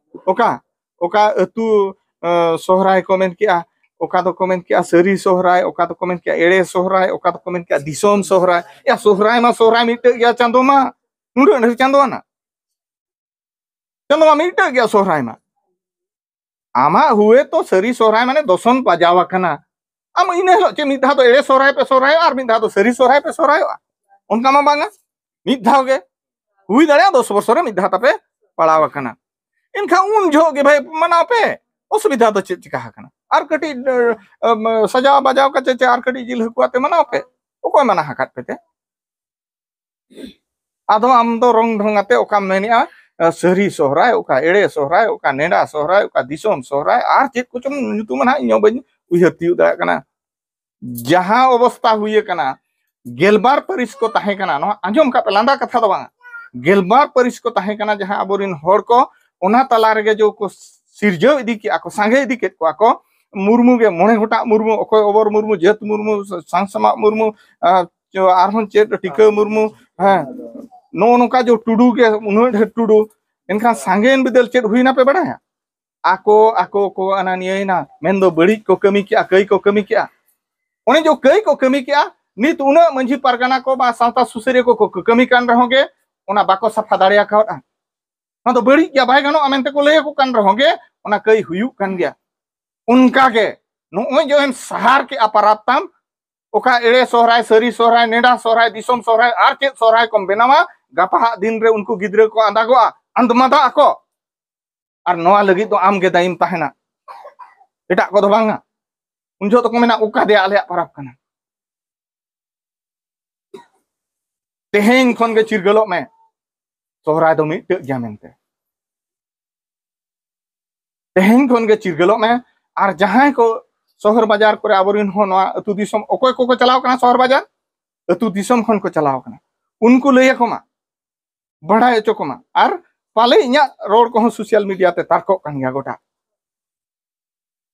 ᱚᱠᱟ ᱚᱠᱟ ᱟᱹᱛᱩ, ᱮ, ᱥᱚᱦᱨᱟᱭ ᱠᱚ ᱢᱮᱱ ᱠᱮᱜᱼᱟ, ᱚᱠᱟ ᱫᱚᱠᱚ ᱢᱮᱱ ᱠᱮᱜᱼᱟ ᱥᱟᱹᱨᱤ ᱥᱚᱦᱨᱟᱭ, ᱚᱠᱟ ᱫᱚᱠᱚ ᱢᱮᱱ ᱠᱮᱜᱼᱟ ᱮᱲᱮ ᱥᱚᱦᱨᱟᱭ, ᱚᱠᱟ ᱫᱚᱠᱚ ᱢᱮᱱ ᱠᱮᱜᱼᱟ ᱫᱤᱥᱚᱢ ᱥᱚᱦᱨᱟᱭ᱾ ᱭᱟ, ᱥᱚᱦᱨᱟᱭ ᱢᱟ ᱥᱚᱦᱨᱟᱭ ᱢᱤᱫᱴᱟᱹᱜ ᱜᱮᱭᱟ, ᱪᱟᱸᱫᱚ ᱢᱟ ᱱᱩᱱᱟᱹᱜ ᱰᱷᱮᱨ ᱪᱟᱸᱫᱚ ᱟᱱᱟᱜ᱾ ᱪᱟᱸᱫᱚ ᱢᱟ ᱢᱤᱫᱴᱟᱹᱜ ᱜᱮᱭᱟ ᱥᱚᱦᱨᱟᱭ ᱢᱟ᱾ ᱟᱢᱟᱜ ᱦᱩᱭᱮ ᱛᱚ ᱥᱟᱹᱨᱤ ᱥᱚᱦᱨᱟᱭ ᱢᱟᱱᱮ ᱫᱚᱥᱚᱱ ᱵᱟᱡᱟᱣ ᱟᱠᱟᱱᱟ᱾ ᱟᱢ ᱤᱱᱟᱹ ᱦᱤᱞᱳᱜ ᱪᱮᱫ ᱢᱤᱫ ᱫᱷᱟᱣ ᱫᱚ ᱮᱲᱮ ᱥᱚᱦᱨᱟᱭ ᱯᱮ ᱥᱚᱦᱨᱟᱭᱚᱜᱼᱟ ᱟᱨ ᱢᱤᱫ ᱫᱷᱟᱣ ᱫᱚ ᱥᱟᱹᱨᱤ ᱥᱚᱦᱨᱟᱭ ᱯᱮ ᱥᱚᱦᱨᱟᱭᱚᱜᱼᱟ? ᱚᱱᱠᱟ ᱢᱟ ᱵᱟᱝᱟ᱾ ᱢᱤᱫ ᱫᱷᱟᱣ ᱜᱮ ᱦᱩᱭ ᱫᱟᱲᱮᱭᱟᱜᱼᱟ, ᱫᱚᱥ ᱵᱚᱪᱷᱚᱨ ᱨᱮ ᱢᱤᱫ ᱫᱷᱟᱣ ᱛᱟᱯᱮ ᱯᱟᱲᱟᱣ ᱟᱠᱟᱱᱟ᱾ ᱮᱱᱠᱷᱟᱱ ᱩᱱ ᱡᱚᱦᱚᱜ ᱜᱮ ᱵᱷᱟᱭ ᱢᱟᱱᱟᱣ ᱯᱮ, ᱚᱥᱩᱵᱤᱫᱷᱟ ᱫᱚ ᱪᱮᱫ ᱪᱤᱠᱟ ᱟᱠᱟᱱᱟ? ᱟᱨ ᱠᱟᱹᱴᱤᱡ, ᱮ, ᱮ, ᱥᱟᱡᱟᱣ ᱵᱟᱡᱟᱣ ᱠᱟᱛᱮ ᱪᱮ ᱟᱨ ᱠᱟᱹᱴᱤᱡ ᱡᱤᱞ ᱦᱟᱹᱠᱩ ᱟᱛᱮ ᱢᱟᱱᱟᱣ ᱯᱮ᱾ ᱚᱠᱚᱭ ᱢᱟᱱᱟ ᱟᱠᱟᱫ ᱯᱮ ᱛᱮ? ᱟᱫᱚ ᱟᱢ ᱫᱚ ᱨᱚᱝ ᱰᱷᱚᱝ ᱟᱛᱮ ᱚᱠᱟᱢ ᱢᱮᱱᱮᱜᱼᱟ, ᱮ, ᱥᱟᱹᱨᱤ ᱥᱚᱦᱨᱟᱭ, ᱚᱠᱟ ᱮᱲᱮ ᱥᱚᱦᱨᱟᱭ, ᱚᱠᱟ ᱱᱮᱰᱟ ᱥᱚᱦᱨᱟᱭ, ᱚᱠᱟ ᱫᱤᱥᱚᱢ ᱥᱚᱦᱨᱟᱭ, ᱟᱨ ᱪᱮᱫ ᱠᱚᱪᱚᱝ ᱧᱩᱛᱩᱢ ᱱᱟᱦᱟᱜ ᱤᱧ ᱦᱚᱸ ᱵᱟᱹᱧ ᱩᱭᱦᱟᱹᱨ ᱛᱤᱭᱳᱜ ᱫᱟᱲᱮᱭᱟᱜ ᱠᱟᱱᱟ᱾ ᱡᱟᱦᱟᱸ ᱚᱵᱚᱥᱛᱟ ᱦᱩᱭ ᱟᱠᱟᱱᱟ, ᱜᱮᱞᱵᱟᱨ ᱯᱟᱹᱨᱤᱥ ᱠᱚ ᱛᱟᱦᱮᱸ ᱠᱟᱱᱟ, ᱱᱚᱣᱟ ᱟᱸᱡᱚᱢ ᱠᱟᱜ ᱯᱮ, ᱞᱟᱸᱫᱟ ᱠᱟᱛᱷᱟ ᱫᱚ ᱵᱟᱝᱟ, ᱜᱮᱞᱵᱟᱨ ᱯᱟᱹᱨᱤᱥ ᱠᱚ ᱛᱟᱦᱮᱸ ᱠᱟᱱᱟ, ᱡᱟᱦᱟᱸ ᱟᱵᱚᱨᱮᱱ ᱦᱚᱲ ᱠᱚ ᱚᱱᱟ ᱛᱟᱞᱟ ᱨᱮᱜᱮ ᱡᱚ ᱠᱚ ᱥᱤᱨᱡᱟᱹᱣ ᱤᱫᱤ ᱠᱮᱜᱼᱟ ᱠᱚ, ᱥᱟᱸᱜᱮ ᱤᱫᱤ ᱠᱮᱫ ᱠᱚᱣᱟ ᱠᱚ᱾ ᱢᱩᱨᱢᱩ ᱜᱮ ᱢᱚᱬᱮ ᱜᱚᱴᱟᱜ ᱢᱩᱨᱢᱩ, ᱚᱠᱚᱭ ᱚᱵᱚᱨ ᱢᱩᱨᱢᱩ, ᱡᱟᱹᱛ ᱢᱩᱨᱢᱩ, ᱥᱟᱝᱥᱟᱢᱟᱜ ᱢᱩᱨᱢᱩ, ᱟᱨ ᱟᱨᱦᱚᱸ ᱪᱮᱫ ᱴᱤᱠᱟᱹ ᱢᱩᱨᱢᱩ, ᱦᱮᱸ, ᱱᱚᱜᱼᱚ ᱱᱚᱝᱠᱟ ᱡᱮ ᱴᱩᱰᱩ ᱜᱮ ᱩᱱᱟᱹᱜ ᱰᱷᱮᱨ ᱴᱩᱰᱩ, ᱮᱱᱠᱷᱟᱱ ᱥᱟᱸᱜᱮᱭᱮᱱ ᱵᱤᱫᱟᱹᱞ ᱪᱮᱫ ᱦᱩᱭᱱᱟ ᱯᱮ ᱵᱟᱲᱟᱭᱟ? ᱟᱠᱚ, ᱟᱠᱚ ᱠᱚ ᱟᱱᱟᱱᱤᱭᱟᱹᱭᱮᱱᱟ, ᱢᱮᱱᱫᱚ ᱵᱟᱹᱲᱤᱡ ᱠᱚ ᱠᱟᱹᱢᱤ ᱠᱮᱜᱼᱟ, ᱠᱟᱹᱭ ᱠᱚ ᱠᱟᱹᱢᱤ ᱠᱮᱜᱼᱟ᱾ ᱚᱱᱮ ᱡᱮ ᱠᱟᱹᱭ ᱠᱚ ᱠᱟᱹᱢᱤ ᱠᱮᱜᱼᱟ, ᱱᱤᱛ ᱩᱱᱟᱹᱜ ᱢᱟᱹᱡᱷᱤ ᱯᱟᱨᱜᱟᱱᱟ ᱠᱚ ᱵᱟ ᱥᱟᱶᱛᱟ ᱥᱩᱥᱟᱹᱨᱤᱭᱟᱹ ᱠᱚ ᱠᱚ ᱠᱟᱹᱢᱤ ᱠᱟᱱ ᱨᱮᱦᱚᱸ ᱜᱮ ᱚᱱᱟ ᱵᱟᱠᱚ ᱥᱟᱯᱷᱟ ᱫᱟᱲᱮ ᱟᱠᱟᱣᱫᱼᱟ᱾ ᱚᱱᱟ ᱫᱚ ᱵᱟᱹᱲᱤᱡ ᱜᱮᱭᱟ, ᱵᱟᱭ ᱜᱟᱱᱚᱜᱼᱟ ᱢᱮᱱᱛᱮ ᱠᱚ ᱞᱟᱹᱭ ᱟᱠᱚ ᱠᱟᱱ ᱨᱮᱦᱚᱸ ᱜᱮ ᱚᱱᱟ ᱠᱟᱹᱭ ᱦᱩᱭᱩᱜ ᱠᱟᱱ ᱜᱮᱭᱟ᱾ ᱚᱱᱠᱟ ᱜᱮ ᱱᱚᱜᱼᱚᱭ ᱡᱮ ᱮᱢ ᱥᱟᱦᱟᱨ ᱠᱮᱜᱼᱟ ᱯᱟᱨᱟᱵᱽ ᱛᱟᱢ, ᱚᱠᱟ ᱮᱲᱮ ᱥᱚᱦᱨᱟᱭ, ᱥᱟᱹᱨᱤ ᱥᱚᱦᱨᱟᱭ, ᱱᱮᱰᱟ ᱥᱚᱦᱨᱟᱭ, ᱫᱤᱥᱚᱢ ᱥᱚᱦᱨᱟᱭ, ᱟᱨ ᱪᱮᱫ ᱥᱚᱦᱨᱟᱭ ᱠᱚᱢ ᱵᱮᱱᱟᱣᱟ, ᱜᱟᱯᱟ ᱦᱟᱜ ᱫᱤᱱ ᱨᱮ ᱩᱱᱠᱩ ᱜᱤᱫᱽᱨᱟᱹ ᱠᱚ ᱟᱸᱫᱟᱜᱚᱜᱼᱟ, ᱟᱸᱫᱽᱢᱟᱫᱟᱜ ᱟᱠᱚ᱾ ᱟᱨ ᱱᱚᱣᱟ ᱞᱟᱹᱜᱤᱫ ᱫᱚ ᱟᱢ ᱜᱮ ᱫᱟᱭᱤᱢ ᱛᱟᱦᱮᱱᱟ, ᱮᱴᱟᱜ ᱠᱚᱫᱚ ᱵᱟᱝᱟ᱾ ᱩᱱ ᱡᱚᱦᱚᱜ ᱫᱚᱠᱚ ᱢᱮᱱᱟ, "ᱚᱠᱟ ᱫᱮ ᱟᱞᱮᱭᱟᱜ ᱯᱚᱨᱚᱵᱽ ᱠᱟᱱᱟ?" ᱛᱮᱦᱮᱧ ᱠᱷᱚᱱ ᱜᱮ ᱪᱤᱨᱜᱟᱹᱞᱚᱜ ᱢᱮ, ᱥᱚᱦᱨᱟᱭ ᱫᱚ ᱢᱤᱫᱴᱟᱹᱜ ᱜᱮᱭᱟ ᱢᱮᱱᱛᱮ᱾ ᱛᱮᱦᱮᱧ ᱠᱷᱚᱱ ᱜᱮ ᱪᱤᱨᱜᱟᱹᱞᱚᱜ ᱢᱮ᱾ ᱟᱨ ᱡᱟᱦᱟᱸᱭ ᱠᱚ ᱥᱚᱦᱚᱨ ᱵᱟᱡᱟᱨ ᱠᱚᱨᱮ ᱟᱵᱚᱨᱮᱱ ᱦᱚᱸ ᱱᱚᱣᱟ ᱟᱹᱛᱩ ᱫᱤᱥᱚᱢ, ᱚᱠᱚᱭ ᱠᱚᱠᱚ ᱪᱟᱞᱟᱣ ᱠᱟᱱᱟ ᱥᱚᱦᱚᱨ ᱵᱟᱡᱟᱨ, ᱟᱹᱛᱩ ᱫᱤᱥᱚᱢ ᱠᱷᱚᱱ ᱠᱚ ᱪᱟᱞᱟᱣ ᱠᱟᱱᱟ, ᱩᱱᱠᱩ ᱞᱟᱹᱭ ᱟᱠᱚ ᱢᱟ, ᱵᱟᱲᱟᱭ ᱦᱚᱪᱚ ᱠᱚᱢᱟ᱾ ᱟᱨ ᱯᱟᱞᱮ ᱤᱧᱟᱹᱜ ᱨᱚᱲ ᱠᱚᱦᱚᱸ ᱥᱳᱥᱟᱞ ᱢᱤᱰᱤᱭᱟ ᱛᱮ ᱛᱟᱨᱠᱚᱜ ᱠᱟᱱ ᱜᱮᱭᱟ ᱜᱚᱴᱟ,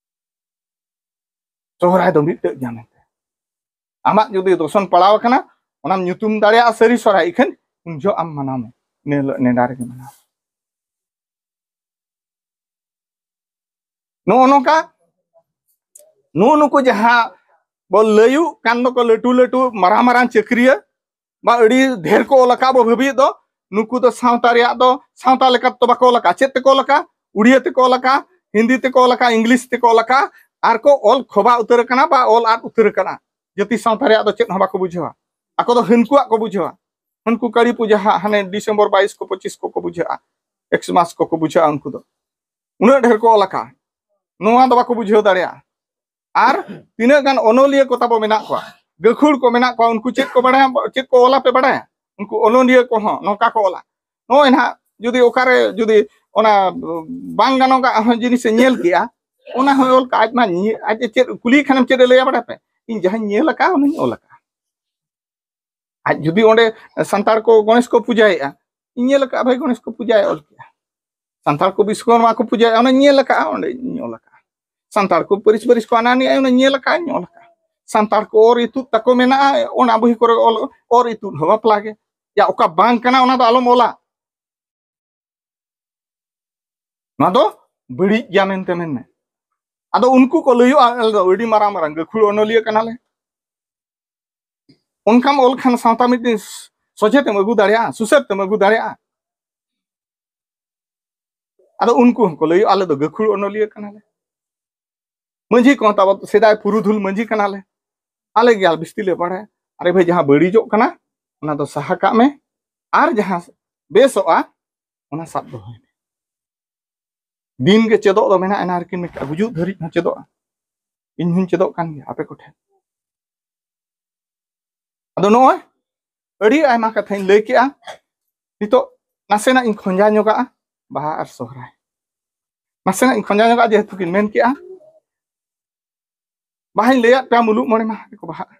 ᱥᱚᱦᱨᱟᱭ ᱫᱚ ᱢᱤᱫᱴᱟᱹᱜ ᱜᱮᱭᱟ ᱢᱮᱱᱛᱮ᱾ ᱟᱢᱟᱜ ᱡᱩᱫᱤ ᱫᱚᱥᱚᱱ ᱯᱟᱲᱟᱣ ᱟᱠᱟᱱᱟ, ᱚᱱᱟᱢ ᱧᱩᱛᱩᱢ ᱫᱟᱲᱮᱭᱟᱜᱼᱟ ᱥᱟᱹᱨᱤ ᱥᱚᱦᱨᱟᱭ, ᱤᱠᱷᱟᱹᱱ ᱩᱱ ᱡᱚᱦᱚᱜ ᱟᱢ ᱢᱟᱱᱟᱣ ᱢᱮ, ᱤᱱᱟᱹ ᱦᱤᱞᱳᱜ ᱱᱮᱰᱟ ᱨᱮᱜᱮ ᱢᱟᱱᱟᱣ ᱢᱮ᱾ ᱱᱚᱜᱼᱚ ᱱᱚᱝᱠᱟ, ᱱᱩᱜᱼᱩ ᱱᱩᱠᱩ ᱡᱟᱦᱟᱸ ᱵᱚ ᱞᱟᱹᱭᱩᱜ ᱠᱟᱱ ᱫᱚᱠᱚ ᱞᱟᱹᱴᱩ ᱞᱟᱹᱴᱩ ᱢᱟᱨᱟᱝ ᱢᱟᱨᱟᱝ ᱪᱟᱹᱠᱨᱤᱭᱟᱹ, ᱵᱟ ᱟᱹᱰᱤ ᱰᱷᱮᱨ ᱠᱚ ᱚᱞ ᱟᱠᱟᱫ ᱵᱚ ᱵᱷᱟᱹᱵᱤᱭᱮᱫ ᱫᱚ, ᱱᱩᱠᱩ ᱫᱚ ᱥᱟᱶᱛᱟ ᱨᱮᱭᱟᱜ ᱫᱚ, ᱥᱟᱶᱛᱟ ᱞᱮᱠᱟ ᱛᱮᱫᱚ ᱵᱟᱠᱚ ᱚᱞ ᱟᱠᱟᱫ᱾ ᱪᱮᱫ ᱛᱮᱠᱚ ᱚᱞ ᱟᱠᱟᱫ? ᱩᱲᱤᱭᱟᱹ ᱛᱮᱠᱚ ᱚᱞ ᱟᱠᱟᱫ, ᱦᱤᱱᱫᱤ ᱛᱮᱠᱚ ᱚᱞ ᱟᱠᱟᱫ, ᱤᱝᱞᱤᱥ ᱛᱮᱠᱚ ᱚᱞ ᱟᱠᱟᱫ, ᱟᱨ ᱠᱚ ᱚᱞ ᱠᱷᱚᱵᱟ ᱩᱛᱟᱹᱨ ᱟᱠᱟᱱᱟ ᱵᱟ ᱚᱞ ᱟᱫ ᱩᱛᱟᱹᱨ ᱟᱠᱟᱱᱟ᱾ ᱡᱟᱹᱛᱤ ᱥᱟᱶᱛᱟ ᱨᱮᱭᱟᱜ ᱫᱚ ᱪᱮᱫ ᱦᱚᱸ ᱵᱟᱠᱚ ᱵᱩᱡᱷᱟᱹᱣᱟ᱾ ᱟᱠᱚ ᱫᱚ ᱦᱟᱹᱱᱠᱩᱣᱟᱜ ᱠᱚ ᱵᱩᱡᱷᱟᱹᱣᱟ᱾ ᱦᱟᱹᱱᱠᱩ ᱠᱟᱹᱲᱤ ᱯᱩᱡᱟᱹ ᱦᱟᱸᱜ ᱦᱟᱱᱮ ᱰᱤᱥᱮᱢᱵᱚᱨ ᱵᱟᱭᱤᱥ ᱠᱚ, ᱯᱚᱸᱪᱤᱥ ᱠᱚ ᱠᱚ ᱵᱩᱡᱷᱟᱹᱜᱼᱟ, ᱮᱠᱥᱢᱟᱥ ᱠᱚ ᱠᱚ ᱵᱩᱡᱷᱟᱹᱜᱼᱟ ᱩᱱᱠᱩ ᱫᱚ᱾ ᱩᱱᱟᱹᱜ ᱰᱷᱮᱨ ᱠᱚ ᱚᱞ ᱟᱠᱟᱫ, ᱱᱚᱣᱟ ᱫᱚ ᱵᱟᱠᱚ ᱵᱩᱡᱷᱟᱹᱣ ᱫᱟᱲᱮᱭᱟᱜᱼᱟ᱾ ᱟᱨ ᱛᱤᱱᱟᱹᱜ ᱜᱟᱱ ᱚᱱᱚᱞᱤᱭᱟᱹ ᱠᱚ ᱛᱟᱵᱚ ᱢᱮᱱᱟᱜ ᱠᱚᱣᱟ, ᱜᱟᱹᱠᱷᱩᱲ ᱠᱚ ᱢᱮᱱᱟᱜ ᱠᱚᱣᱟ, ᱩᱱᱠᱩ ᱪᱮᱫ ᱠᱚ ᱵᱟᱲᱟᱭᱟ, ᱪᱮᱫ ᱠᱚ ᱚᱞᱟ ᱯᱮ ᱵᱟᱲᱟᱭᱟ? ᱩᱱᱠᱩ ᱚᱱᱚᱞᱤᱭᱟᱹ ᱠᱚᱦᱚᱸ ᱱᱚᱝᱠᱟ ᱠᱚ ᱚᱞᱟ᱾ ᱱᱚᱜᱼᱚᱭ ᱱᱟᱦᱟᱜ ᱡᱩᱫᱤ ᱚᱠᱟᱨᱮ ᱡᱩᱫᱤ ᱚᱱᱟ ᱵᱟᱝ ᱜᱟᱱᱚᱜᱟᱜ ᱦᱚᱸ ᱡᱤᱱᱤᱥᱮ ᱧᱮᱞ ᱠᱮᱜᱼᱟ, ᱚᱱᱟ ᱦᱚᱸᱭ ᱚᱞ ᱠᱟᱜᱼᱟ᱾ ᱟᱡ ᱢᱟ ᱧᱮ-, ᱟᱡ ᱪᱮᱫ ᱠᱩᱞᱤᱭᱮ ᱠᱷᱟᱱᱮᱢ ᱪᱮᱫ ᱮ ᱞᱟᱹᱭᱟ ᱵᱟᱲᱟᱭ ᱯᱮ? ᱤᱧ ᱡᱟᱦᱟᱸᱧ ᱧᱮᱞ ᱟᱠᱟᱫᱼᱟ, ᱚᱱᱟᱧ ᱚᱞ ᱟᱠᱟᱫᱼᱟ᱾ ᱟᱡ ᱡᱩᱫᱤ ᱚᱸᱰᱮ ᱥᱟᱱᱛᱟᱲ ᱠᱚ ᱜᱚᱬᱮᱥ ᱠᱚ ᱯᱩᱡᱟᱹᱭᱮᱫᱼᱟ, ᱤᱧ ᱧᱮᱞ ᱟᱠᱟᱫᱼᱟ ᱵᱷᱟᱹᱭ, ᱜᱚᱬᱮᱥ ᱠᱚ ᱯᱩᱡᱟᱹᱭᱟ, ᱚᱞ ᱠᱮᱜᱼᱟ᱾ ᱥᱟᱱᱛᱟᱲ ᱠᱚ ᱵᱤᱥᱠᱚᱨᱢᱟ ᱠᱚ ᱯᱩᱡᱟᱹᱭᱟ, ᱚᱱᱟᱧ ᱧᱮᱞ ᱟᱠᱟᱫᱼᱟ, ᱚᱸᱰᱮᱧ ᱚᱞ ᱟᱠᱟᱫᱼᱟ᱾ ᱥᱟᱱᱛᱟᱲ ᱠᱚ ᱯᱟᱹᱨᱤᱥ ᱯᱟᱹᱨᱤᱥ ᱠᱚ ᱟᱱᱟᱱᱤᱭᱟ, ᱚᱱᱟᱧ ᱧᱮᱞ ᱟᱠᱟᱫᱼᱟ, ᱚᱞ ᱟᱠᱟᱫᱼᱟ᱾ ᱥᱟᱱᱛᱟᱲ ᱠᱚ ᱚᱨ ᱤᱛᱩᱫ ᱛᱟᱠᱚ ᱢᱮᱱᱟᱜᱼᱟ, ᱚᱱᱟ ᱵᱚᱦᱤ ᱠᱚᱨᱮ ᱚᱞ, ᱚᱨ ᱤᱛᱩᱫ ᱦᱚᱸ ᱵᱟᱯᱞᱟ ᱜᱮ᱾ ᱭᱟ, ᱚᱠᱟ ᱵᱟᱝ ᱠᱟᱱᱟ, ᱚᱱᱟ ᱫᱚ ᱟᱞᱚᱢ ᱚᱞᱟ᱾ ᱱᱚᱣᱟ ᱫᱚ ᱵᱟᱹᱲᱤᱡ ᱜᱮᱭᱟ ᱢᱮᱱᱛᱮ ᱢᱮᱱ ᱢᱮ᱾ ᱟᱫᱚ ᱩᱱᱠᱩ ᱠᱚ ᱞᱟᱹᱭᱚᱜᱼᱟ, "ᱟᱞᱮ ᱫᱚ ᱟᱹᱰᱤ ᱢᱟᱨᱟᱝ ᱢᱟᱨᱟᱝ ᱜᱟᱹᱠᱷᱩᱲ ᱚᱱᱚᱞᱤᱭᱟᱹ ᱠᱟᱱᱟᱞᱮ᱾" ᱚᱱᱠᱟᱢ ᱚᱞ ᱠᱷᱟᱱ ᱥᱟᱶᱛᱟ ᱢᱤᱫᱴᱤᱡ ᱥᱚᱡᱷᱮ ᱛᱮᱢ ᱟᱹᱜᱩ ᱫᱟᱲᱮᱭᱟᱜᱼᱟ, ᱥᱩᱥᱟᱹᱨ ᱛᱮᱢ ᱟᱹᱜᱩ ᱫᱟᱲᱮᱭᱟᱜᱼᱟ᱾ ᱟᱫᱚ ᱩᱱᱠᱩ ᱦᱚᱸᱠᱚ ᱞᱟᱹᱭᱚᱜᱼᱟ, "ᱟᱞᱮ ᱫᱚ ᱜᱟᱹᱠᱷᱩᱲ ᱚᱱᱚᱞᱤᱭᱟᱹ ᱠᱟᱱᱟᱞᱮ, ᱢᱟᱹᱡᱷᱤ ᱠᱚᱦᱚᱸ ᱛᱟᱵᱚ ᱥᱮᱫᱟᱭ ᱯᱩᱨᱩᱫᱷᱩᱞ ᱢᱟᱹᱡᱷᱤ ᱠᱟᱱᱟᱞᱮ, ᱟᱞᱮ ᱜᱮ ᱟᱞ ᱵᱤᱥᱛᱤ ᱞᱮ ᱵᱟᱲᱟᱭᱟ᱾" ᱟᱨᱮ ᱵᱷᱟᱹᱭ, ᱡᱟᱦᱟᱸ ᱵᱟᱹᱲᱤᱡᱚᱜ ᱠᱟᱱᱟ, ᱚᱱᱟ ᱫᱚ ᱥᱟᱦᱟ ᱠᱟᱜ ᱢᱮ ᱟᱨ ᱡᱟᱦᱟᱸ ᱵᱮᱥᱚᱜᱼᱟ, ᱚᱱᱟ ᱥᱟᱵ ᱫᱚᱦᱚᱭ ᱢᱮ᱾ ᱫᱤᱱ ᱜᱮ ᱪᱮᱫᱚᱜ ᱫᱚ ᱢᱮᱱᱟᱜᱼᱟ, ᱮᱱᱟ ᱨᱮᱠᱤᱱ ᱢᱮᱛᱟᱜᱼᱟ, ᱜᱩᱡᱩᱜ ᱫᱷᱟᱹᱨᱤᱡ ᱦᱚᱸ ᱪᱮᱫᱚᱜᱼᱟ᱾ ᱤᱧ ᱦᱚᱸᱧ ᱪᱮᱫᱚᱜ ᱠᱟᱱ ᱜᱮᱭᱟ ᱟᱯᱮ ᱠᱚᱴᱷᱮᱱ᱾ ᱟᱫᱚ ᱱᱚᱜᱼᱚᱭ ᱟᱹᱰᱤ ᱟᱭᱢᱟ ᱠᱟᱛᱷᱟᱧ ᱞᱟᱹᱭ ᱠᱮᱜᱼᱟ᱾ ᱱᱤᱛᱚᱜ ᱱᱟᱥᱮᱱᱟᱜ ᱤᱧ ᱠᱷᱚᱸᱡᱟ ᱧᱚᱜᱟᱜᱼᱟ ᱵᱟᱦᱟ ᱟᱨ ᱥᱚᱦᱨᱟᱭ᱾ ᱱᱟᱥᱮᱱᱟᱜ ᱤᱧ ᱠᱷᱚᱸᱡᱟ ᱧᱚᱜᱟᱜᱼᱟ, ᱡᱮᱦᱮᱛᱩ ᱠᱤᱱ ᱢᱮᱱ ᱠᱮᱜᱼᱟ᱾ ᱵᱟᱦᱟᱧ ᱞᱟᱹᱭᱟᱫ ᱯᱮᱭᱟ, ᱢᱩᱞᱩᱜ ᱢᱚᱬᱮ ᱢᱟᱦᱟ ᱨᱮᱠᱚ ᱵᱟᱦᱟᱜᱼᱟ᱾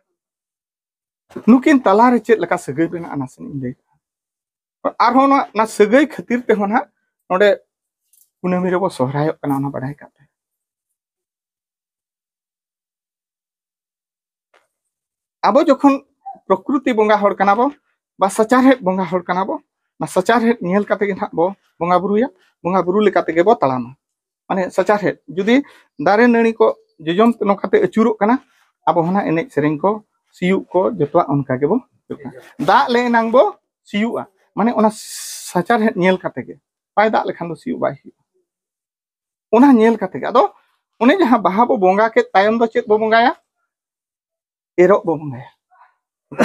ᱱᱩᱠᱤᱱ ᱛᱟᱞᱟᱨᱮ ᱪᱮᱫ ᱞᱮᱠᱟ ᱥᱟᱹᱜᱟᱹᱭ ᱢᱮᱱᱟᱜᱼᱟ, ᱱᱟᱥᱮᱱᱟᱜ ᱤᱧ ᱞᱟᱹᱭ ᱠᱟᱜᱼᱟ᱾ ᱟᱨᱦᱚᱸ ᱱᱚᱣᱟ, ᱚᱱᱟ ᱥᱟᱹᱜᱟᱹᱭ ᱠᱷᱟᱹᱛᱤᱨ ᱛᱮᱦᱚᱸ ᱱᱟᱦᱟᱜ ᱱᱚᱰᱮ ᱠᱩᱱᱟᱹᱢᱤ ᱨᱮᱵᱚ ᱥᱚᱦᱨᱟᱭᱚᱜ ᱠᱟᱱᱟ, ᱚᱱᱟ ᱵᱟᱰᱟᱭ ᱠᱟᱜ ᱯᱮ᱾ ᱟᱵᱚ ᱡᱚᱠᱷᱚᱱ ᱯᱨᱚᱠᱨᱤᱛᱤ ᱵᱚᱸᱜᱟ ᱦᱚᱲ ᱠᱟᱱᱟ ᱵᱚ, ᱵᱟ ᱥᱟᱪᱟᱨᱦᱮᱫ ᱵᱚᱸᱜᱟ ᱦᱚᱲ ᱠᱟᱱᱟ ᱵᱚ, ᱚᱱᱟ ᱥᱟᱪᱟᱨᱦᱮᱫ ᱧᱮᱞ ᱠᱟᱛᱮ ᱜᱮ ᱱᱟᱦᱟᱜ ᱵᱚ ᱵᱚᱸᱜᱟ ᱵᱩᱨᱩᱭᱟ, ᱵᱚᱸᱜᱟ ᱵᱩᱨᱩ ᱞᱮᱠᱟ ᱛᱮᱜᱮ ᱵᱚ ᱛᱟᱲᱟᱢᱟ᱾ ᱢᱟᱱᱮ ᱥᱟᱪᱟᱨᱦᱮᱫ ᱡᱩᱫᱤ ᱫᱟᱨᱮ ᱱᱟᱹᱲᱤ ᱠᱚ ᱡᱚᱡᱚᱢ ᱱᱚᱝᱠᱟᱛᱮ ᱟᱹᱪᱩᱨᱚᱜ ᱠᱟᱱᱟ, ᱟᱵᱚ ᱦᱚᱸ ᱱᱟᱦᱟᱜ ᱮᱱᱮᱡ ᱥᱮᱨᱮᱧ ᱠᱚ, ᱥᱤᱭᱩᱜ ᱠᱚ, ᱡᱚᱛᱚᱣᱟᱜ ᱚᱱᱠᱟ ᱜᱮᱵᱚ ᱦᱩᱭᱩᱜ ᱠᱟᱱᱟ᱾ ᱫᱟᱜ ᱞᱮ ᱮᱱᱟᱝ ᱵᱚ ᱥᱤᱭᱩᱜᱼᱟ, ᱢᱟᱱᱮ ᱚᱱᱟ ᱥᱟᱪᱟᱨᱦᱮᱫ ᱧᱮᱞ ᱠᱟᱛᱮ ᱜᱮ᱾ ᱵᱟᱭ ᱫᱟᱜ ᱞᱮᱠᱷᱟᱱ ᱫᱚ ᱥᱤᱭᱩᱜ ᱵᱟᱭ ᱦᱩᱭᱩᱜᱼᱟ᱾ ᱚᱱᱟ ᱧᱮᱞ ᱠᱟᱛᱮ ᱜᱮ ᱟᱫᱚ ᱚᱱᱮ ᱡᱟᱦᱟᱸ ᱵᱟᱦᱟ ᱵᱚ ᱵᱚᱸᱜᱟ ᱠᱮᱫ ᱛᱟᱭᱚᱢ ᱫᱚ ᱪᱮᱫ ᱵᱚ ᱵᱚᱸᱜᱟᱭᱟ? ᱮᱨᱚᱜ ᱵᱚ ᱵᱚᱸᱜᱟᱭᱟ᱾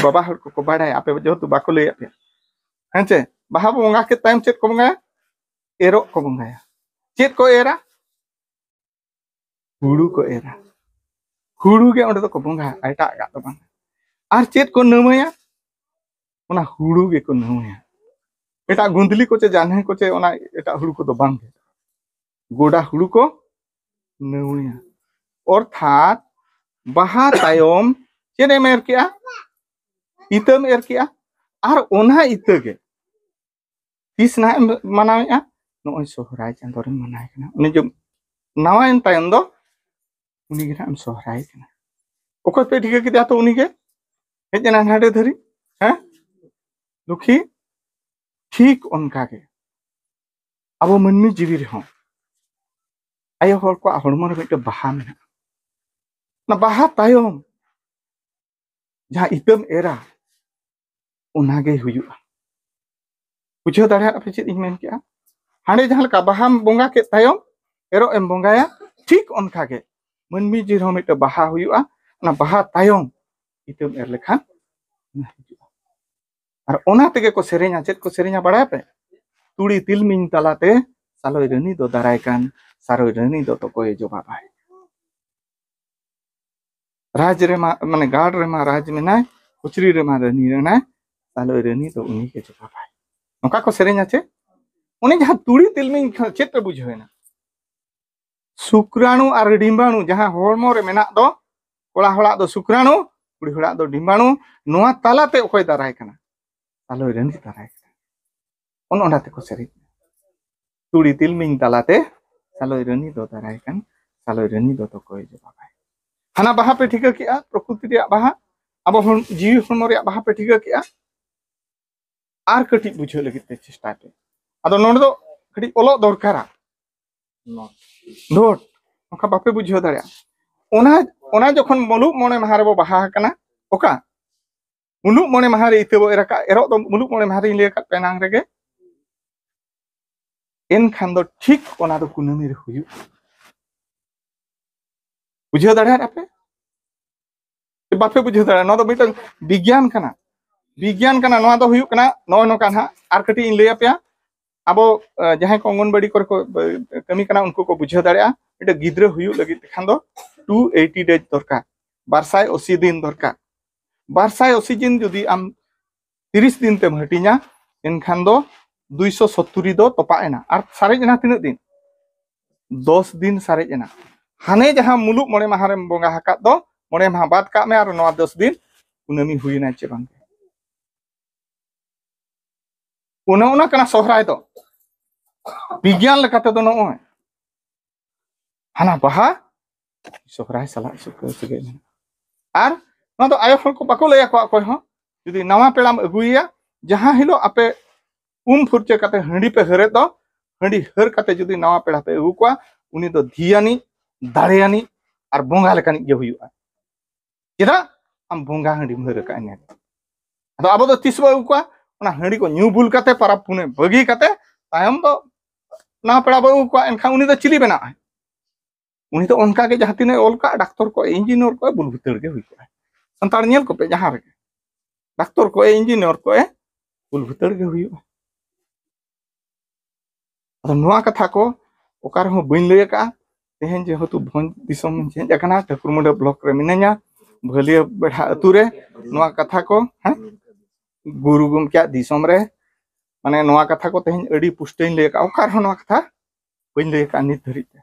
ᱵᱟᱵᱟ ᱦᱚᱲ ᱠᱚᱠᱚ ᱵᱟᱲᱟᱭᱟ, ᱟᱯᱮ ᱡᱮᱦᱮᱛᱩ ᱵᱟᱠᱚ ᱞᱟᱹᱭᱟᱫ ᱯᱮᱭᱟ᱾ ᱦᱮᱸ ᱪᱮ? ᱵᱟᱦᱟ ᱵᱚ ᱵᱚᱸᱜᱟ ᱠᱮᱫ ᱛᱟᱭᱚᱢ ᱪᱮᱫ ᱠᱚ ᱵᱚᱸᱜᱟᱭᱟ? ᱮᱨᱚᱜ ᱠᱚ ᱵᱚᱸᱜᱟᱭᱟ᱾ ᱪᱮᱫ ᱠᱚ ᱮᱨᱟ? ᱦᱩᱲᱩ ᱠᱚ ᱮᱨᱟ᱾ ᱦᱩᱲᱩ ᱜᱮ ᱚᱸᱰᱮ ᱫᱚᱠᱚ ᱵᱚᱸᱜᱟᱭᱟ, ᱮᱴᱟᱜᱟᱜ ᱫᱚ ᱵᱟᱝ᱾ ᱟᱨ ᱪᱮᱫ ᱠᱚ ᱱᱟᱹᱢᱟᱹᱭᱟ? ᱚᱱᱟ ᱦᱩᱲᱩ ᱜᱮᱠᱚ ᱱᱟᱹᱢᱟᱹᱭᱟ᱾ ᱮᱴᱟᱜ ᱜᱩᱸᱫᱽᱞᱤ ᱠᱚ ᱪᱮ ᱡᱟᱱᱦᱮ ᱠᱚ ᱪᱮ ᱚᱱᱟ ᱮᱴᱟᱜ ᱦᱩᱲᱩ ᱠᱚᱫᱚ ᱵᱟᱝ ᱜᱮ᱾ ᱜᱚᱰᱟ ᱦᱩᱲᱩ ᱠᱚ ᱱᱟᱹᱢᱟᱹᱭᱟ᱾ ᱚᱨᱛᱷᱟᱛ ᱵᱟᱦᱟ ᱛᱟᱭᱚᱢ ᱪᱮᱫ ᱮᱢ ᱮᱨ ᱠᱮᱜᱼᱟ? ᱤᱛᱟᱹᱢ ᱮᱨ ᱠᱮᱜᱼᱟ᱾ ᱟᱨ ᱚᱱᱟ ᱤᱛᱟᱹ ᱜᱮ ᱛᱤᱥ ᱱᱟᱦᱟᱜ ᱮᱢ ᱢᱟᱱᱟᱣᱮᱫᱼᱟ? ᱱᱚᱜᱼᱚᱭ ᱥᱚᱦᱨᱟᱭ ᱪᱟᱸᱫᱳ ᱨᱮᱢ ᱢᱟᱱᱟᱣᱮ ᱠᱟᱱᱟ᱾ ᱩᱱᱤ ᱡᱚ ᱱᱟᱣᱟᱭᱮᱱ ᱛᱟᱭᱚᱢ ᱫᱚ ᱩᱱᱤ ᱜᱮ ᱱᱟᱦᱟᱜ ᱮᱢ ᱥᱚᱦᱨᱟᱭᱮ ᱠᱟᱱᱟ᱾ ᱚᱠᱚᱭ ᱯᱮ ᱴᱷᱤᱠᱟᱹ ᱠᱮᱫᱮᱭᱟ ᱛᱚ ᱩᱱᱤ ᱜᱮ ᱦᱮᱡ ᱮᱱᱟ ᱦᱟᱸᱰᱮ ᱫᱷᱟᱹᱨᱤᱡ? ᱦᱮᱸ, ᱞᱩᱠᱷᱤ, ᱴᱷᱤᱠ ᱚᱱᱠᱟ ᱜᱮ ᱟᱵᱚ ᱢᱟᱹᱱᱢᱤ ᱡᱤᱣᱤ ᱨᱮᱦᱚᱸ ᱟᱭᱳ ᱦᱚᱲ ᱠᱚᱣᱟᱜ ᱦᱚᱲᱢᱚ ᱨᱮ ᱢᱤᱫᱴᱮᱱ ᱵᱟᱦᱟ ᱢᱮᱱᱟᱜᱼᱟ᱾ ᱚᱱᱟ ᱵᱟᱦᱟ ᱛᱟᱭᱚᱢ ᱡᱟᱦᱟᱸ ᱤᱛᱟᱹᱢ ᱮᱨᱟ, ᱚᱱᱟ ᱜᱮ ᱦᱩᱭᱩᱜᱼᱟ᱾ ᱵᱩᱡᱷᱟᱹᱣ ᱫᱟᱲᱮᱭᱟᱜ ᱯᱮ ᱪᱮᱫ ᱤᱧ ᱢᱮᱱ ᱠᱮᱜᱼᱟ? ᱦᱟᱸᱰᱮ ᱡᱟᱦᱟᱸ ᱞᱮᱠᱟ ᱵᱟᱦᱟᱢ ᱵᱚᱸᱜᱟ ᱠᱮᱫ ᱛᱟᱭᱚᱢ ᱮᱨᱚᱜ ᱮᱢ ᱵᱚᱸᱜᱟᱭᱟ, ᱴᱷᱤᱠ ᱚᱱᱠᱟ ᱜᱮ ᱢᱟᱹᱱᱢᱤ ᱡᱤᱣᱤ ᱨᱮᱦᱚᱸ ᱢᱤᱫᱴᱮᱱ ᱵᱟᱦᱟ ᱦᱩᱭᱩᱜᱼᱟ᱾ ᱚᱱᱟ ᱵᱟᱦᱟ ᱛᱟᱭᱚᱢ ᱤᱛᱟᱹᱢ ᱮᱨ ᱞᱮᱠᱷᱟᱱ ᱚᱱᱟ ᱦᱤᱡᱩᱜᱼᱟ᱾ ᱟᱨ ᱚᱱᱟ ᱛᱮᱜᱮ ᱠᱚ ᱥᱮᱨᱮᱧᱟ᱾ ᱪᱮᱫ ᱠᱚ ᱥᱮᱨᱮᱧᱟ ᱵᱟᱲᱟᱭ ᱯᱮ? ᱛᱩᱲᱤ ᱛᱤᱞᱢᱤᱧ ᱛᱟᱞᱟᱛᱮ ᱥᱟᱞᱚᱭ ᱨᱟᱹᱱᱤ ᱫᱚ ᱫᱟᱨᱟᱭ ᱠᱟᱱ, ᱥᱟᱞᱚᱭ ᱨᱟᱹᱱᱤ ᱫᱚ ᱛᱚᱠᱚᱭᱮ ᱡᱚᱵᱟᱵᱟᱭ᱾ ᱨᱟᱡᱽ ᱨᱮᱢᱟ, ᱢᱟᱱᱮ, ᱜᱟᱲ ᱨᱮᱢᱟ ᱨᱟᱡᱽ ᱢᱮᱱᱟᱭ, ᱠᱩᱪᱨᱤ ᱨᱮᱢᱟ ᱨᱟᱹᱱᱤ ᱢᱮᱱᱟᱭ, ᱥᱟᱞᱚᱭ ᱨᱟᱹᱱᱤ ᱫᱚ ᱩᱱᱤ ᱜᱮ ᱡᱚᱵᱟᱵᱟᱭ᱾ ᱱᱚᱝᱠᱟ ᱠᱚ ᱥᱮᱨᱮᱧᱟ ᱪᱮ? ᱩᱱᱤ ᱡᱟᱦᱟᱸ ᱛᱩᱲᱤ ᱛᱤᱞᱢᱤᱧ ᱠᱷᱚᱱ ᱪᱮᱫ ᱯᱮ ᱵᱩᱡᱷᱟᱹᱣ ᱮᱱᱟ? ᱥᱩᱠᱨᱟᱬᱩ ᱟᱨ ᱰᱤᱢᱵᱟᱬᱩ ᱡᱟᱦᱟᱸ ᱦᱚᱲᱢᱚ ᱨᱮ ᱢᱮᱱᱟᱜ ᱫᱚ, ᱠᱚᱲᱟ ᱦᱚᱲᱟᱜ ᱫᱚ ᱥᱩᱠᱨᱟᱬᱩ, ᱠᱩᱲᱤ ᱦᱚᱲᱟᱜ ᱫᱚ ᱰᱤᱢᱵᱟᱬᱩ, ᱱᱚᱣᱟ ᱛᱟᱞᱟᱛᱮ ᱚᱠᱚᱭ ᱫᱟᱨᱟᱭ ᱠᱟᱱᱟ? ᱥᱟᱞᱚᱭ ᱨᱟᱹᱱᱤ ᱫᱟᱨᱟᱭ ᱠᱟᱱᱟ᱾ ᱚᱱ ᱚᱱᱟ ᱛᱮᱠᱚ ᱥᱮᱨᱮᱧ᱾ ᱛᱩᱲᱤ ᱛᱤᱞᱢᱤᱧ ᱛᱟᱞᱟᱛᱮ ᱥᱟᱞᱚᱭ ᱨᱟᱹᱱᱤ ᱫᱚ ᱫᱟᱨᱟᱭ ᱠᱟᱱ, ᱥᱟᱞᱚᱭ ᱨᱟᱹᱱᱤ ᱫᱚ ᱛᱚᱠᱚᱭ ᱡᱚᱵᱟᱵᱟᱭ᱾ ᱦᱟᱱᱟ ᱵᱟᱦᱟ ᱯᱮ ᱴᱷᱤᱠᱟᱹ ᱠᱮᱜᱼᱟ, ᱯᱨᱚᱠᱨᱤᱛᱤ ᱨᱮᱭᱟᱜ ᱵᱟᱦᱟ, ᱟᱵᱚ ᱦᱚᱲ ᱡᱤᱣᱤ ᱦᱚᱲᱢᱚ ᱨᱮᱭᱟᱜ ᱵᱟᱦᱟ ᱯᱮ ᱴᱷᱤᱠᱟᱹ ᱠᱮᱜᱼᱟ᱾ ᱟᱨ ᱠᱟᱹᱴᱤᱡ ᱵᱩᱡᱷᱟᱹᱣ ᱞᱟᱹᱜᱤᱫ ᱛᱮ ᱪᱮᱥᱴᱟᱭ ᱯᱮ᱾ ᱟᱫᱚ ᱱᱚᱰᱮ ᱫᱚ ᱠᱟᱹᱴᱤᱡ ᱚᱞᱚᱜ ᱫᱚᱨᱠᱟᱨᱟ᱾ ᱱᱚᱴ᱾ ᱱᱚᱴ᱾ ᱱᱚᱝᱠᱟ ᱵᱟᱯᱮ ᱵᱩᱡᱷᱟᱹᱣ ᱫᱟᱲᱮᱭᱟᱜᱼᱟ᱾ ᱚᱱᱟ, ᱚᱱᱟ ᱡᱚᱠᱷᱚᱱ ᱢᱩᱞᱩᱜ ᱢᱚᱬᱮ ᱢᱟᱦᱟ ᱨᱮᱵᱚ ᱵᱟᱦᱟ ᱟᱠᱟᱱᱟ, ᱚᱠᱟ? ᱢᱩᱞᱩᱜ ᱢᱚᱬᱮ ᱢᱟᱦᱟ ᱨᱮ ᱤᱛᱟᱹ ᱵᱚ ᱮᱨ ᱟᱠᱟᱫ, ᱮᱨᱚᱜ ᱫᱚ ᱢᱩᱞᱩᱜ ᱢᱚᱬᱮ ᱢᱟᱦᱟ ᱨᱮᱧ ᱞᱟᱹᱭ ᱟᱠᱟᱫ ᱯᱮ ᱮᱱᱟᱝ ᱨᱮᱜᱮ᱾ ᱮᱱᱠᱷᱟᱱ ᱫᱚ ᱴᱷᱤᱠ ᱚᱱᱟ ᱫᱚ ᱠᱩᱱᱟᱹᱢᱤ ᱨᱮ ᱦᱩᱭᱩᱜᱼᱟ᱾ ᱵᱩᱡᱷᱟᱹᱣ ᱫᱟᱲᱮᱭᱟᱜ ᱟᱯᱮ? ᱥᱮ ᱵᱟᱯᱮ ᱵᱩᱡᱷᱟᱹᱣ ᱫᱟᱲᱮᱭᱟᱜᱼᱟ? ᱱᱚᱣᱟ ᱫᱚ ᱢᱤᱫᱴᱟᱝ ᱵᱤᱜᱽᱜᱟᱱ ᱠᱟᱱᱟ᱾ ᱵᱤᱜᱽᱜᱟᱱ ᱠᱟᱱᱟ᱾ ᱱᱚᱣᱟ ᱫᱚ ᱦᱩᱭᱩᱜ ᱠᱟᱱᱟ ᱱᱚᱜᱼᱚᱭ ᱱᱚᱝᱠᱟ ᱱᱟᱦᱟᱜ, ᱟᱨ ᱠᱟᱹᱴᱤᱡ ᱤᱧ ᱞᱟᱹᱭ ᱟᱯᱮᱭᱟ᱾ ᱟᱵᱚ, ᱟᱸ, ᱡᱟᱦᱟᱸᱭ ᱠᱚ ᱚᱝᱜᱚᱱᱵᱟᱲᱤ ᱠᱚᱨᱮ ᱠᱚ, ᱟᱸ, ᱠᱟᱹᱢᱤ ᱠᱟᱱᱟ, ᱩᱱᱠᱩ ᱠᱚ ᱵᱩᱡᱷᱟᱹᱣ ᱫᱟᱲᱮᱭᱟᱜᱼᱟ᱾ ᱢᱤᱫᱴᱟᱝ ᱜᱤᱫᱽᱨᱟᱹ ᱦᱩᱭᱩᱜ ᱞᱟᱹᱜᱤᱫ ᱛᱮᱠᱷᱟᱱ ᱫᱚ ᱴᱩ ᱮᱭᱴᱤ ᱰᱮᱡᱽ ᱫᱚᱨᱠᱟᱨ, ᱵᱟᱨ ᱥᱟᱭ ᱟᱥᱤ ᱫᱤᱱ ᱫᱚᱨᱠᱟᱨ᱾ ᱵᱟᱨ ᱥᱟᱭ ᱟᱥᱤ ᱫᱤᱱ ᱡᱩᱫᱤ ᱟᱢ ᱛᱤᱨᱤᱥ ᱫᱤᱱ ᱛᱮᱢ ᱦᱟᱹᱴᱤᱧᱟ, ᱮᱱᱠᱷᱟᱱ ᱫᱚ ᱫᱩᱭᱥᱚ ᱥᱚᱛᱛᱩᱨᱤ ᱫᱚ ᱛᱚᱯᱟᱜ ᱮᱱᱟ᱾ ᱟᱨ ᱥᱟᱨᱮᱡ ᱮᱱᱟ ᱛᱤᱱᱟᱹᱜ ᱫᱤᱱ? ᱫᱚᱥ ᱫᱤᱱ ᱥᱟᱨᱮᱡ ᱮᱱᱟ᱾ ᱦᱟᱱᱮ ᱡᱟᱦᱟᱸ ᱢᱩᱞᱩᱜ ᱢᱚᱬᱮ ᱢᱟᱦᱟ ᱨᱮᱢ ᱵᱚᱸᱜᱟ ᱟᱠᱟᱫ ᱫᱚ, ᱢᱚᱬᱮ ᱢᱟᱦᱟ ᱵᱟᱫ ᱠᱟᱜ ᱢᱮ, ᱟᱨ ᱱᱚᱣᱟ ᱫᱚᱥ ᱫᱤᱱ ᱠᱩᱱᱟᱹᱢᱤ ᱦᱩᱭᱮᱱᱟ ᱪᱮ ᱵᱟᱝ? ᱚᱱᱮ ᱚᱱᱟ ᱠᱟᱱᱟ ᱥᱚᱦᱨᱟᱭ ᱫᱚ᱾ ᱵᱤᱜᱽᱜᱟᱱ ᱞᱮᱠᱟ ᱛᱮᱫᱚ ᱱᱚᱜᱼᱚᱭ ᱦᱟᱱᱟ ᱵᱟᱦᱟ, ᱥᱚᱦᱨᱟᱭ ᱥᱟᱞᱟᱜ ᱥᱩᱠᱟᱹ ᱥᱟᱹᱜᱟᱹᱭ ᱢᱮᱱᱟᱜᱼᱟ᱾ ᱟᱨ ᱱᱚᱣᱟ ᱫᱚ ᱟᱭᱳ ᱦᱚᱲ ᱠᱚ ᱵᱟᱠᱚ ᱞᱟᱹᱭ ᱟᱠᱚᱣᱟ ᱚᱠᱚᱭ ᱦᱚᱸ᱾ ᱡᱩᱫᱤ ᱱᱟᱣᱟ ᱯᱮᱲᱟᱢ ᱟᱹᱜᱩᱭᱮᱭᱟ, ᱡᱟᱦᱟᱸ ᱦᱤᱞᱳᱜ ᱟᱯᱮ ᱩᱢ ᱯᱷᱩᱨᱪᱟᱹ ᱠᱟᱛᱮ ᱦᱟᱺᱰᱤ ᱯᱮ ᱦᱟᱹᱨᱮᱫ ᱫᱚ, ᱦᱟᱺᱰᱤ ᱦᱟᱹᱨ ᱠᱟᱛᱮ ᱡᱩᱫᱤ ᱱᱟᱣᱟ ᱯᱮᱲᱟ ᱯᱮ ᱟᱹᱜᱩ ᱠᱚᱣᱟ, ᱩᱱᱤ ᱫᱚ ᱫᱷᱤᱭᱟᱱᱤᱡ, ᱫᱟᱲᱮᱭᱟᱱᱤᱡ ᱟᱨ ᱵᱚᱸᱜᱟ ᱞᱮᱠᱟᱱᱤᱡ ᱜᱮ ᱦᱩᱭᱩᱜᱼᱟ᱾ ᱪᱮᱫᱟᱜ? ᱟᱢ ᱵᱚᱸᱜᱟ ᱦᱟᱺᱰᱤᱢ ᱦᱟᱹᱨ ᱟᱠᱟᱫ ᱮᱱᱮ᱾ ᱟᱫᱚ ᱟᱵᱚ ᱫᱚ ᱛᱤᱥ ᱵᱚ ᱟᱹᱜᱩ ᱠᱚᱣᱟ? ᱚᱱᱟ ᱦᱟᱺᱰᱤ ᱠᱚ ᱧᱩ ᱵᱩᱞ ᱠᱟᱛᱮ, ᱯᱟᱨᱟᱵᱽ ᱯᱩᱱᱟᱹᱭ ᱵᱟᱹᱜᱤ ᱠᱟᱛᱮ, ᱛᱟᱭᱚᱢ ᱫᱚ ᱱᱟᱣᱟ ᱯᱮᱲᱟ ᱵᱚ ᱟᱹᱜᱩ ᱠᱚᱣᱟ᱾ ᱮᱱᱠᱷᱟᱱ ᱩᱱᱤ ᱫᱚ ᱪᱤᱞᱤ ᱵᱮᱱᱟᱜᱼᱟᱭ? ᱩᱱᱤ ᱫᱚ ᱚᱱᱠᱟ ᱜᱮ ᱡᱟᱦᱟᱸ ᱛᱤᱱᱟᱹᱜ ᱚᱞ ᱠᱟᱜ, ᱰᱟᱠᱛᱚᱨ ᱠᱚ, ᱤᱧᱡᱤᱱᱤᱭᱟᱨ ᱠᱚ, ᱵᱩᱞ ᱵᱷᱩᱛᱟᱹᱲ ᱜᱮ ᱦᱩᱭ ᱠᱚᱜᱼᱟ᱾ ᱥᱟᱱᱛᱟᱲ ᱧᱮᱞ ᱠᱚᱯᱮ, ᱡᱟᱦᱟᱸ ᱨᱮᱜᱮ ᱰᱟᱠᱛᱚᱨ ᱠᱚ, ᱤᱧᱡᱤᱱᱤᱭᱟᱨ ᱠᱚ, ᱵᱩᱞ ᱵᱷᱩᱛᱟᱹᱲ ᱜᱮ ᱦᱩᱭᱩᱜᱼᱟ᱾ ᱟᱫᱚ ᱱᱚᱣᱟ ᱠᱟᱛᱷᱟ ᱠᱚ ᱚᱠᱟ ᱨᱮᱦᱚᱸ ᱵᱟᱹᱧ ᱞᱟᱹᱭ ᱟᱠᱟᱫᱼᱟ᱾ ᱛᱮᱦᱮᱧ ᱡᱮᱦᱮᱛᱩ ᱵᱷᱚᱸᱡᱽ ᱫᱤᱥᱚᱢ ᱤᱧ ᱦᱮᱡ ᱟᱠᱟᱱᱟ, ᱴᱷᱟᱹᱠᱩᱨᱢᱩᱸᱰᱟᱹ ᱵᱞᱚᱠ ᱨᱮ ᱢᱤᱱᱟᱹᱧᱟ, ᱵᱷᱟᱹᱞᱤᱭᱟᱹ ᱵᱮᱲᱦᱟ ᱟᱹᱛᱩ ᱨᱮ, ᱱᱚᱣᱟ ᱠᱟᱛᱷᱟ ᱠᱚ, ᱦᱮᱸ, ᱜᱩᱨᱩ ᱜᱚᱢᱠᱮᱭᱟᱜ ᱫᱤᱥᱚᱢ ᱨᱮ, ᱢᱟᱱᱮ, ᱱᱚᱣᱟ ᱠᱟᱛᱷᱟ ᱠᱚ ᱛᱮᱦᱮᱧ ᱟᱹᱰᱤ ᱯᱩᱥᱴᱟᱹᱧ ᱞᱟᱹᱭ ᱟᱠᱟᱫᱼᱟ᱾ ᱚᱠᱟ ᱨᱮᱦᱚᱸ ᱱᱚᱣᱟ ᱠᱟᱛᱷᱟ ᱵᱟᱹᱧ ᱞᱟᱹᱭ ᱟᱠᱟᱫᱼᱟ ᱱᱤᱛ ᱫᱷᱟᱹᱨᱤᱡ ᱛᱮ᱾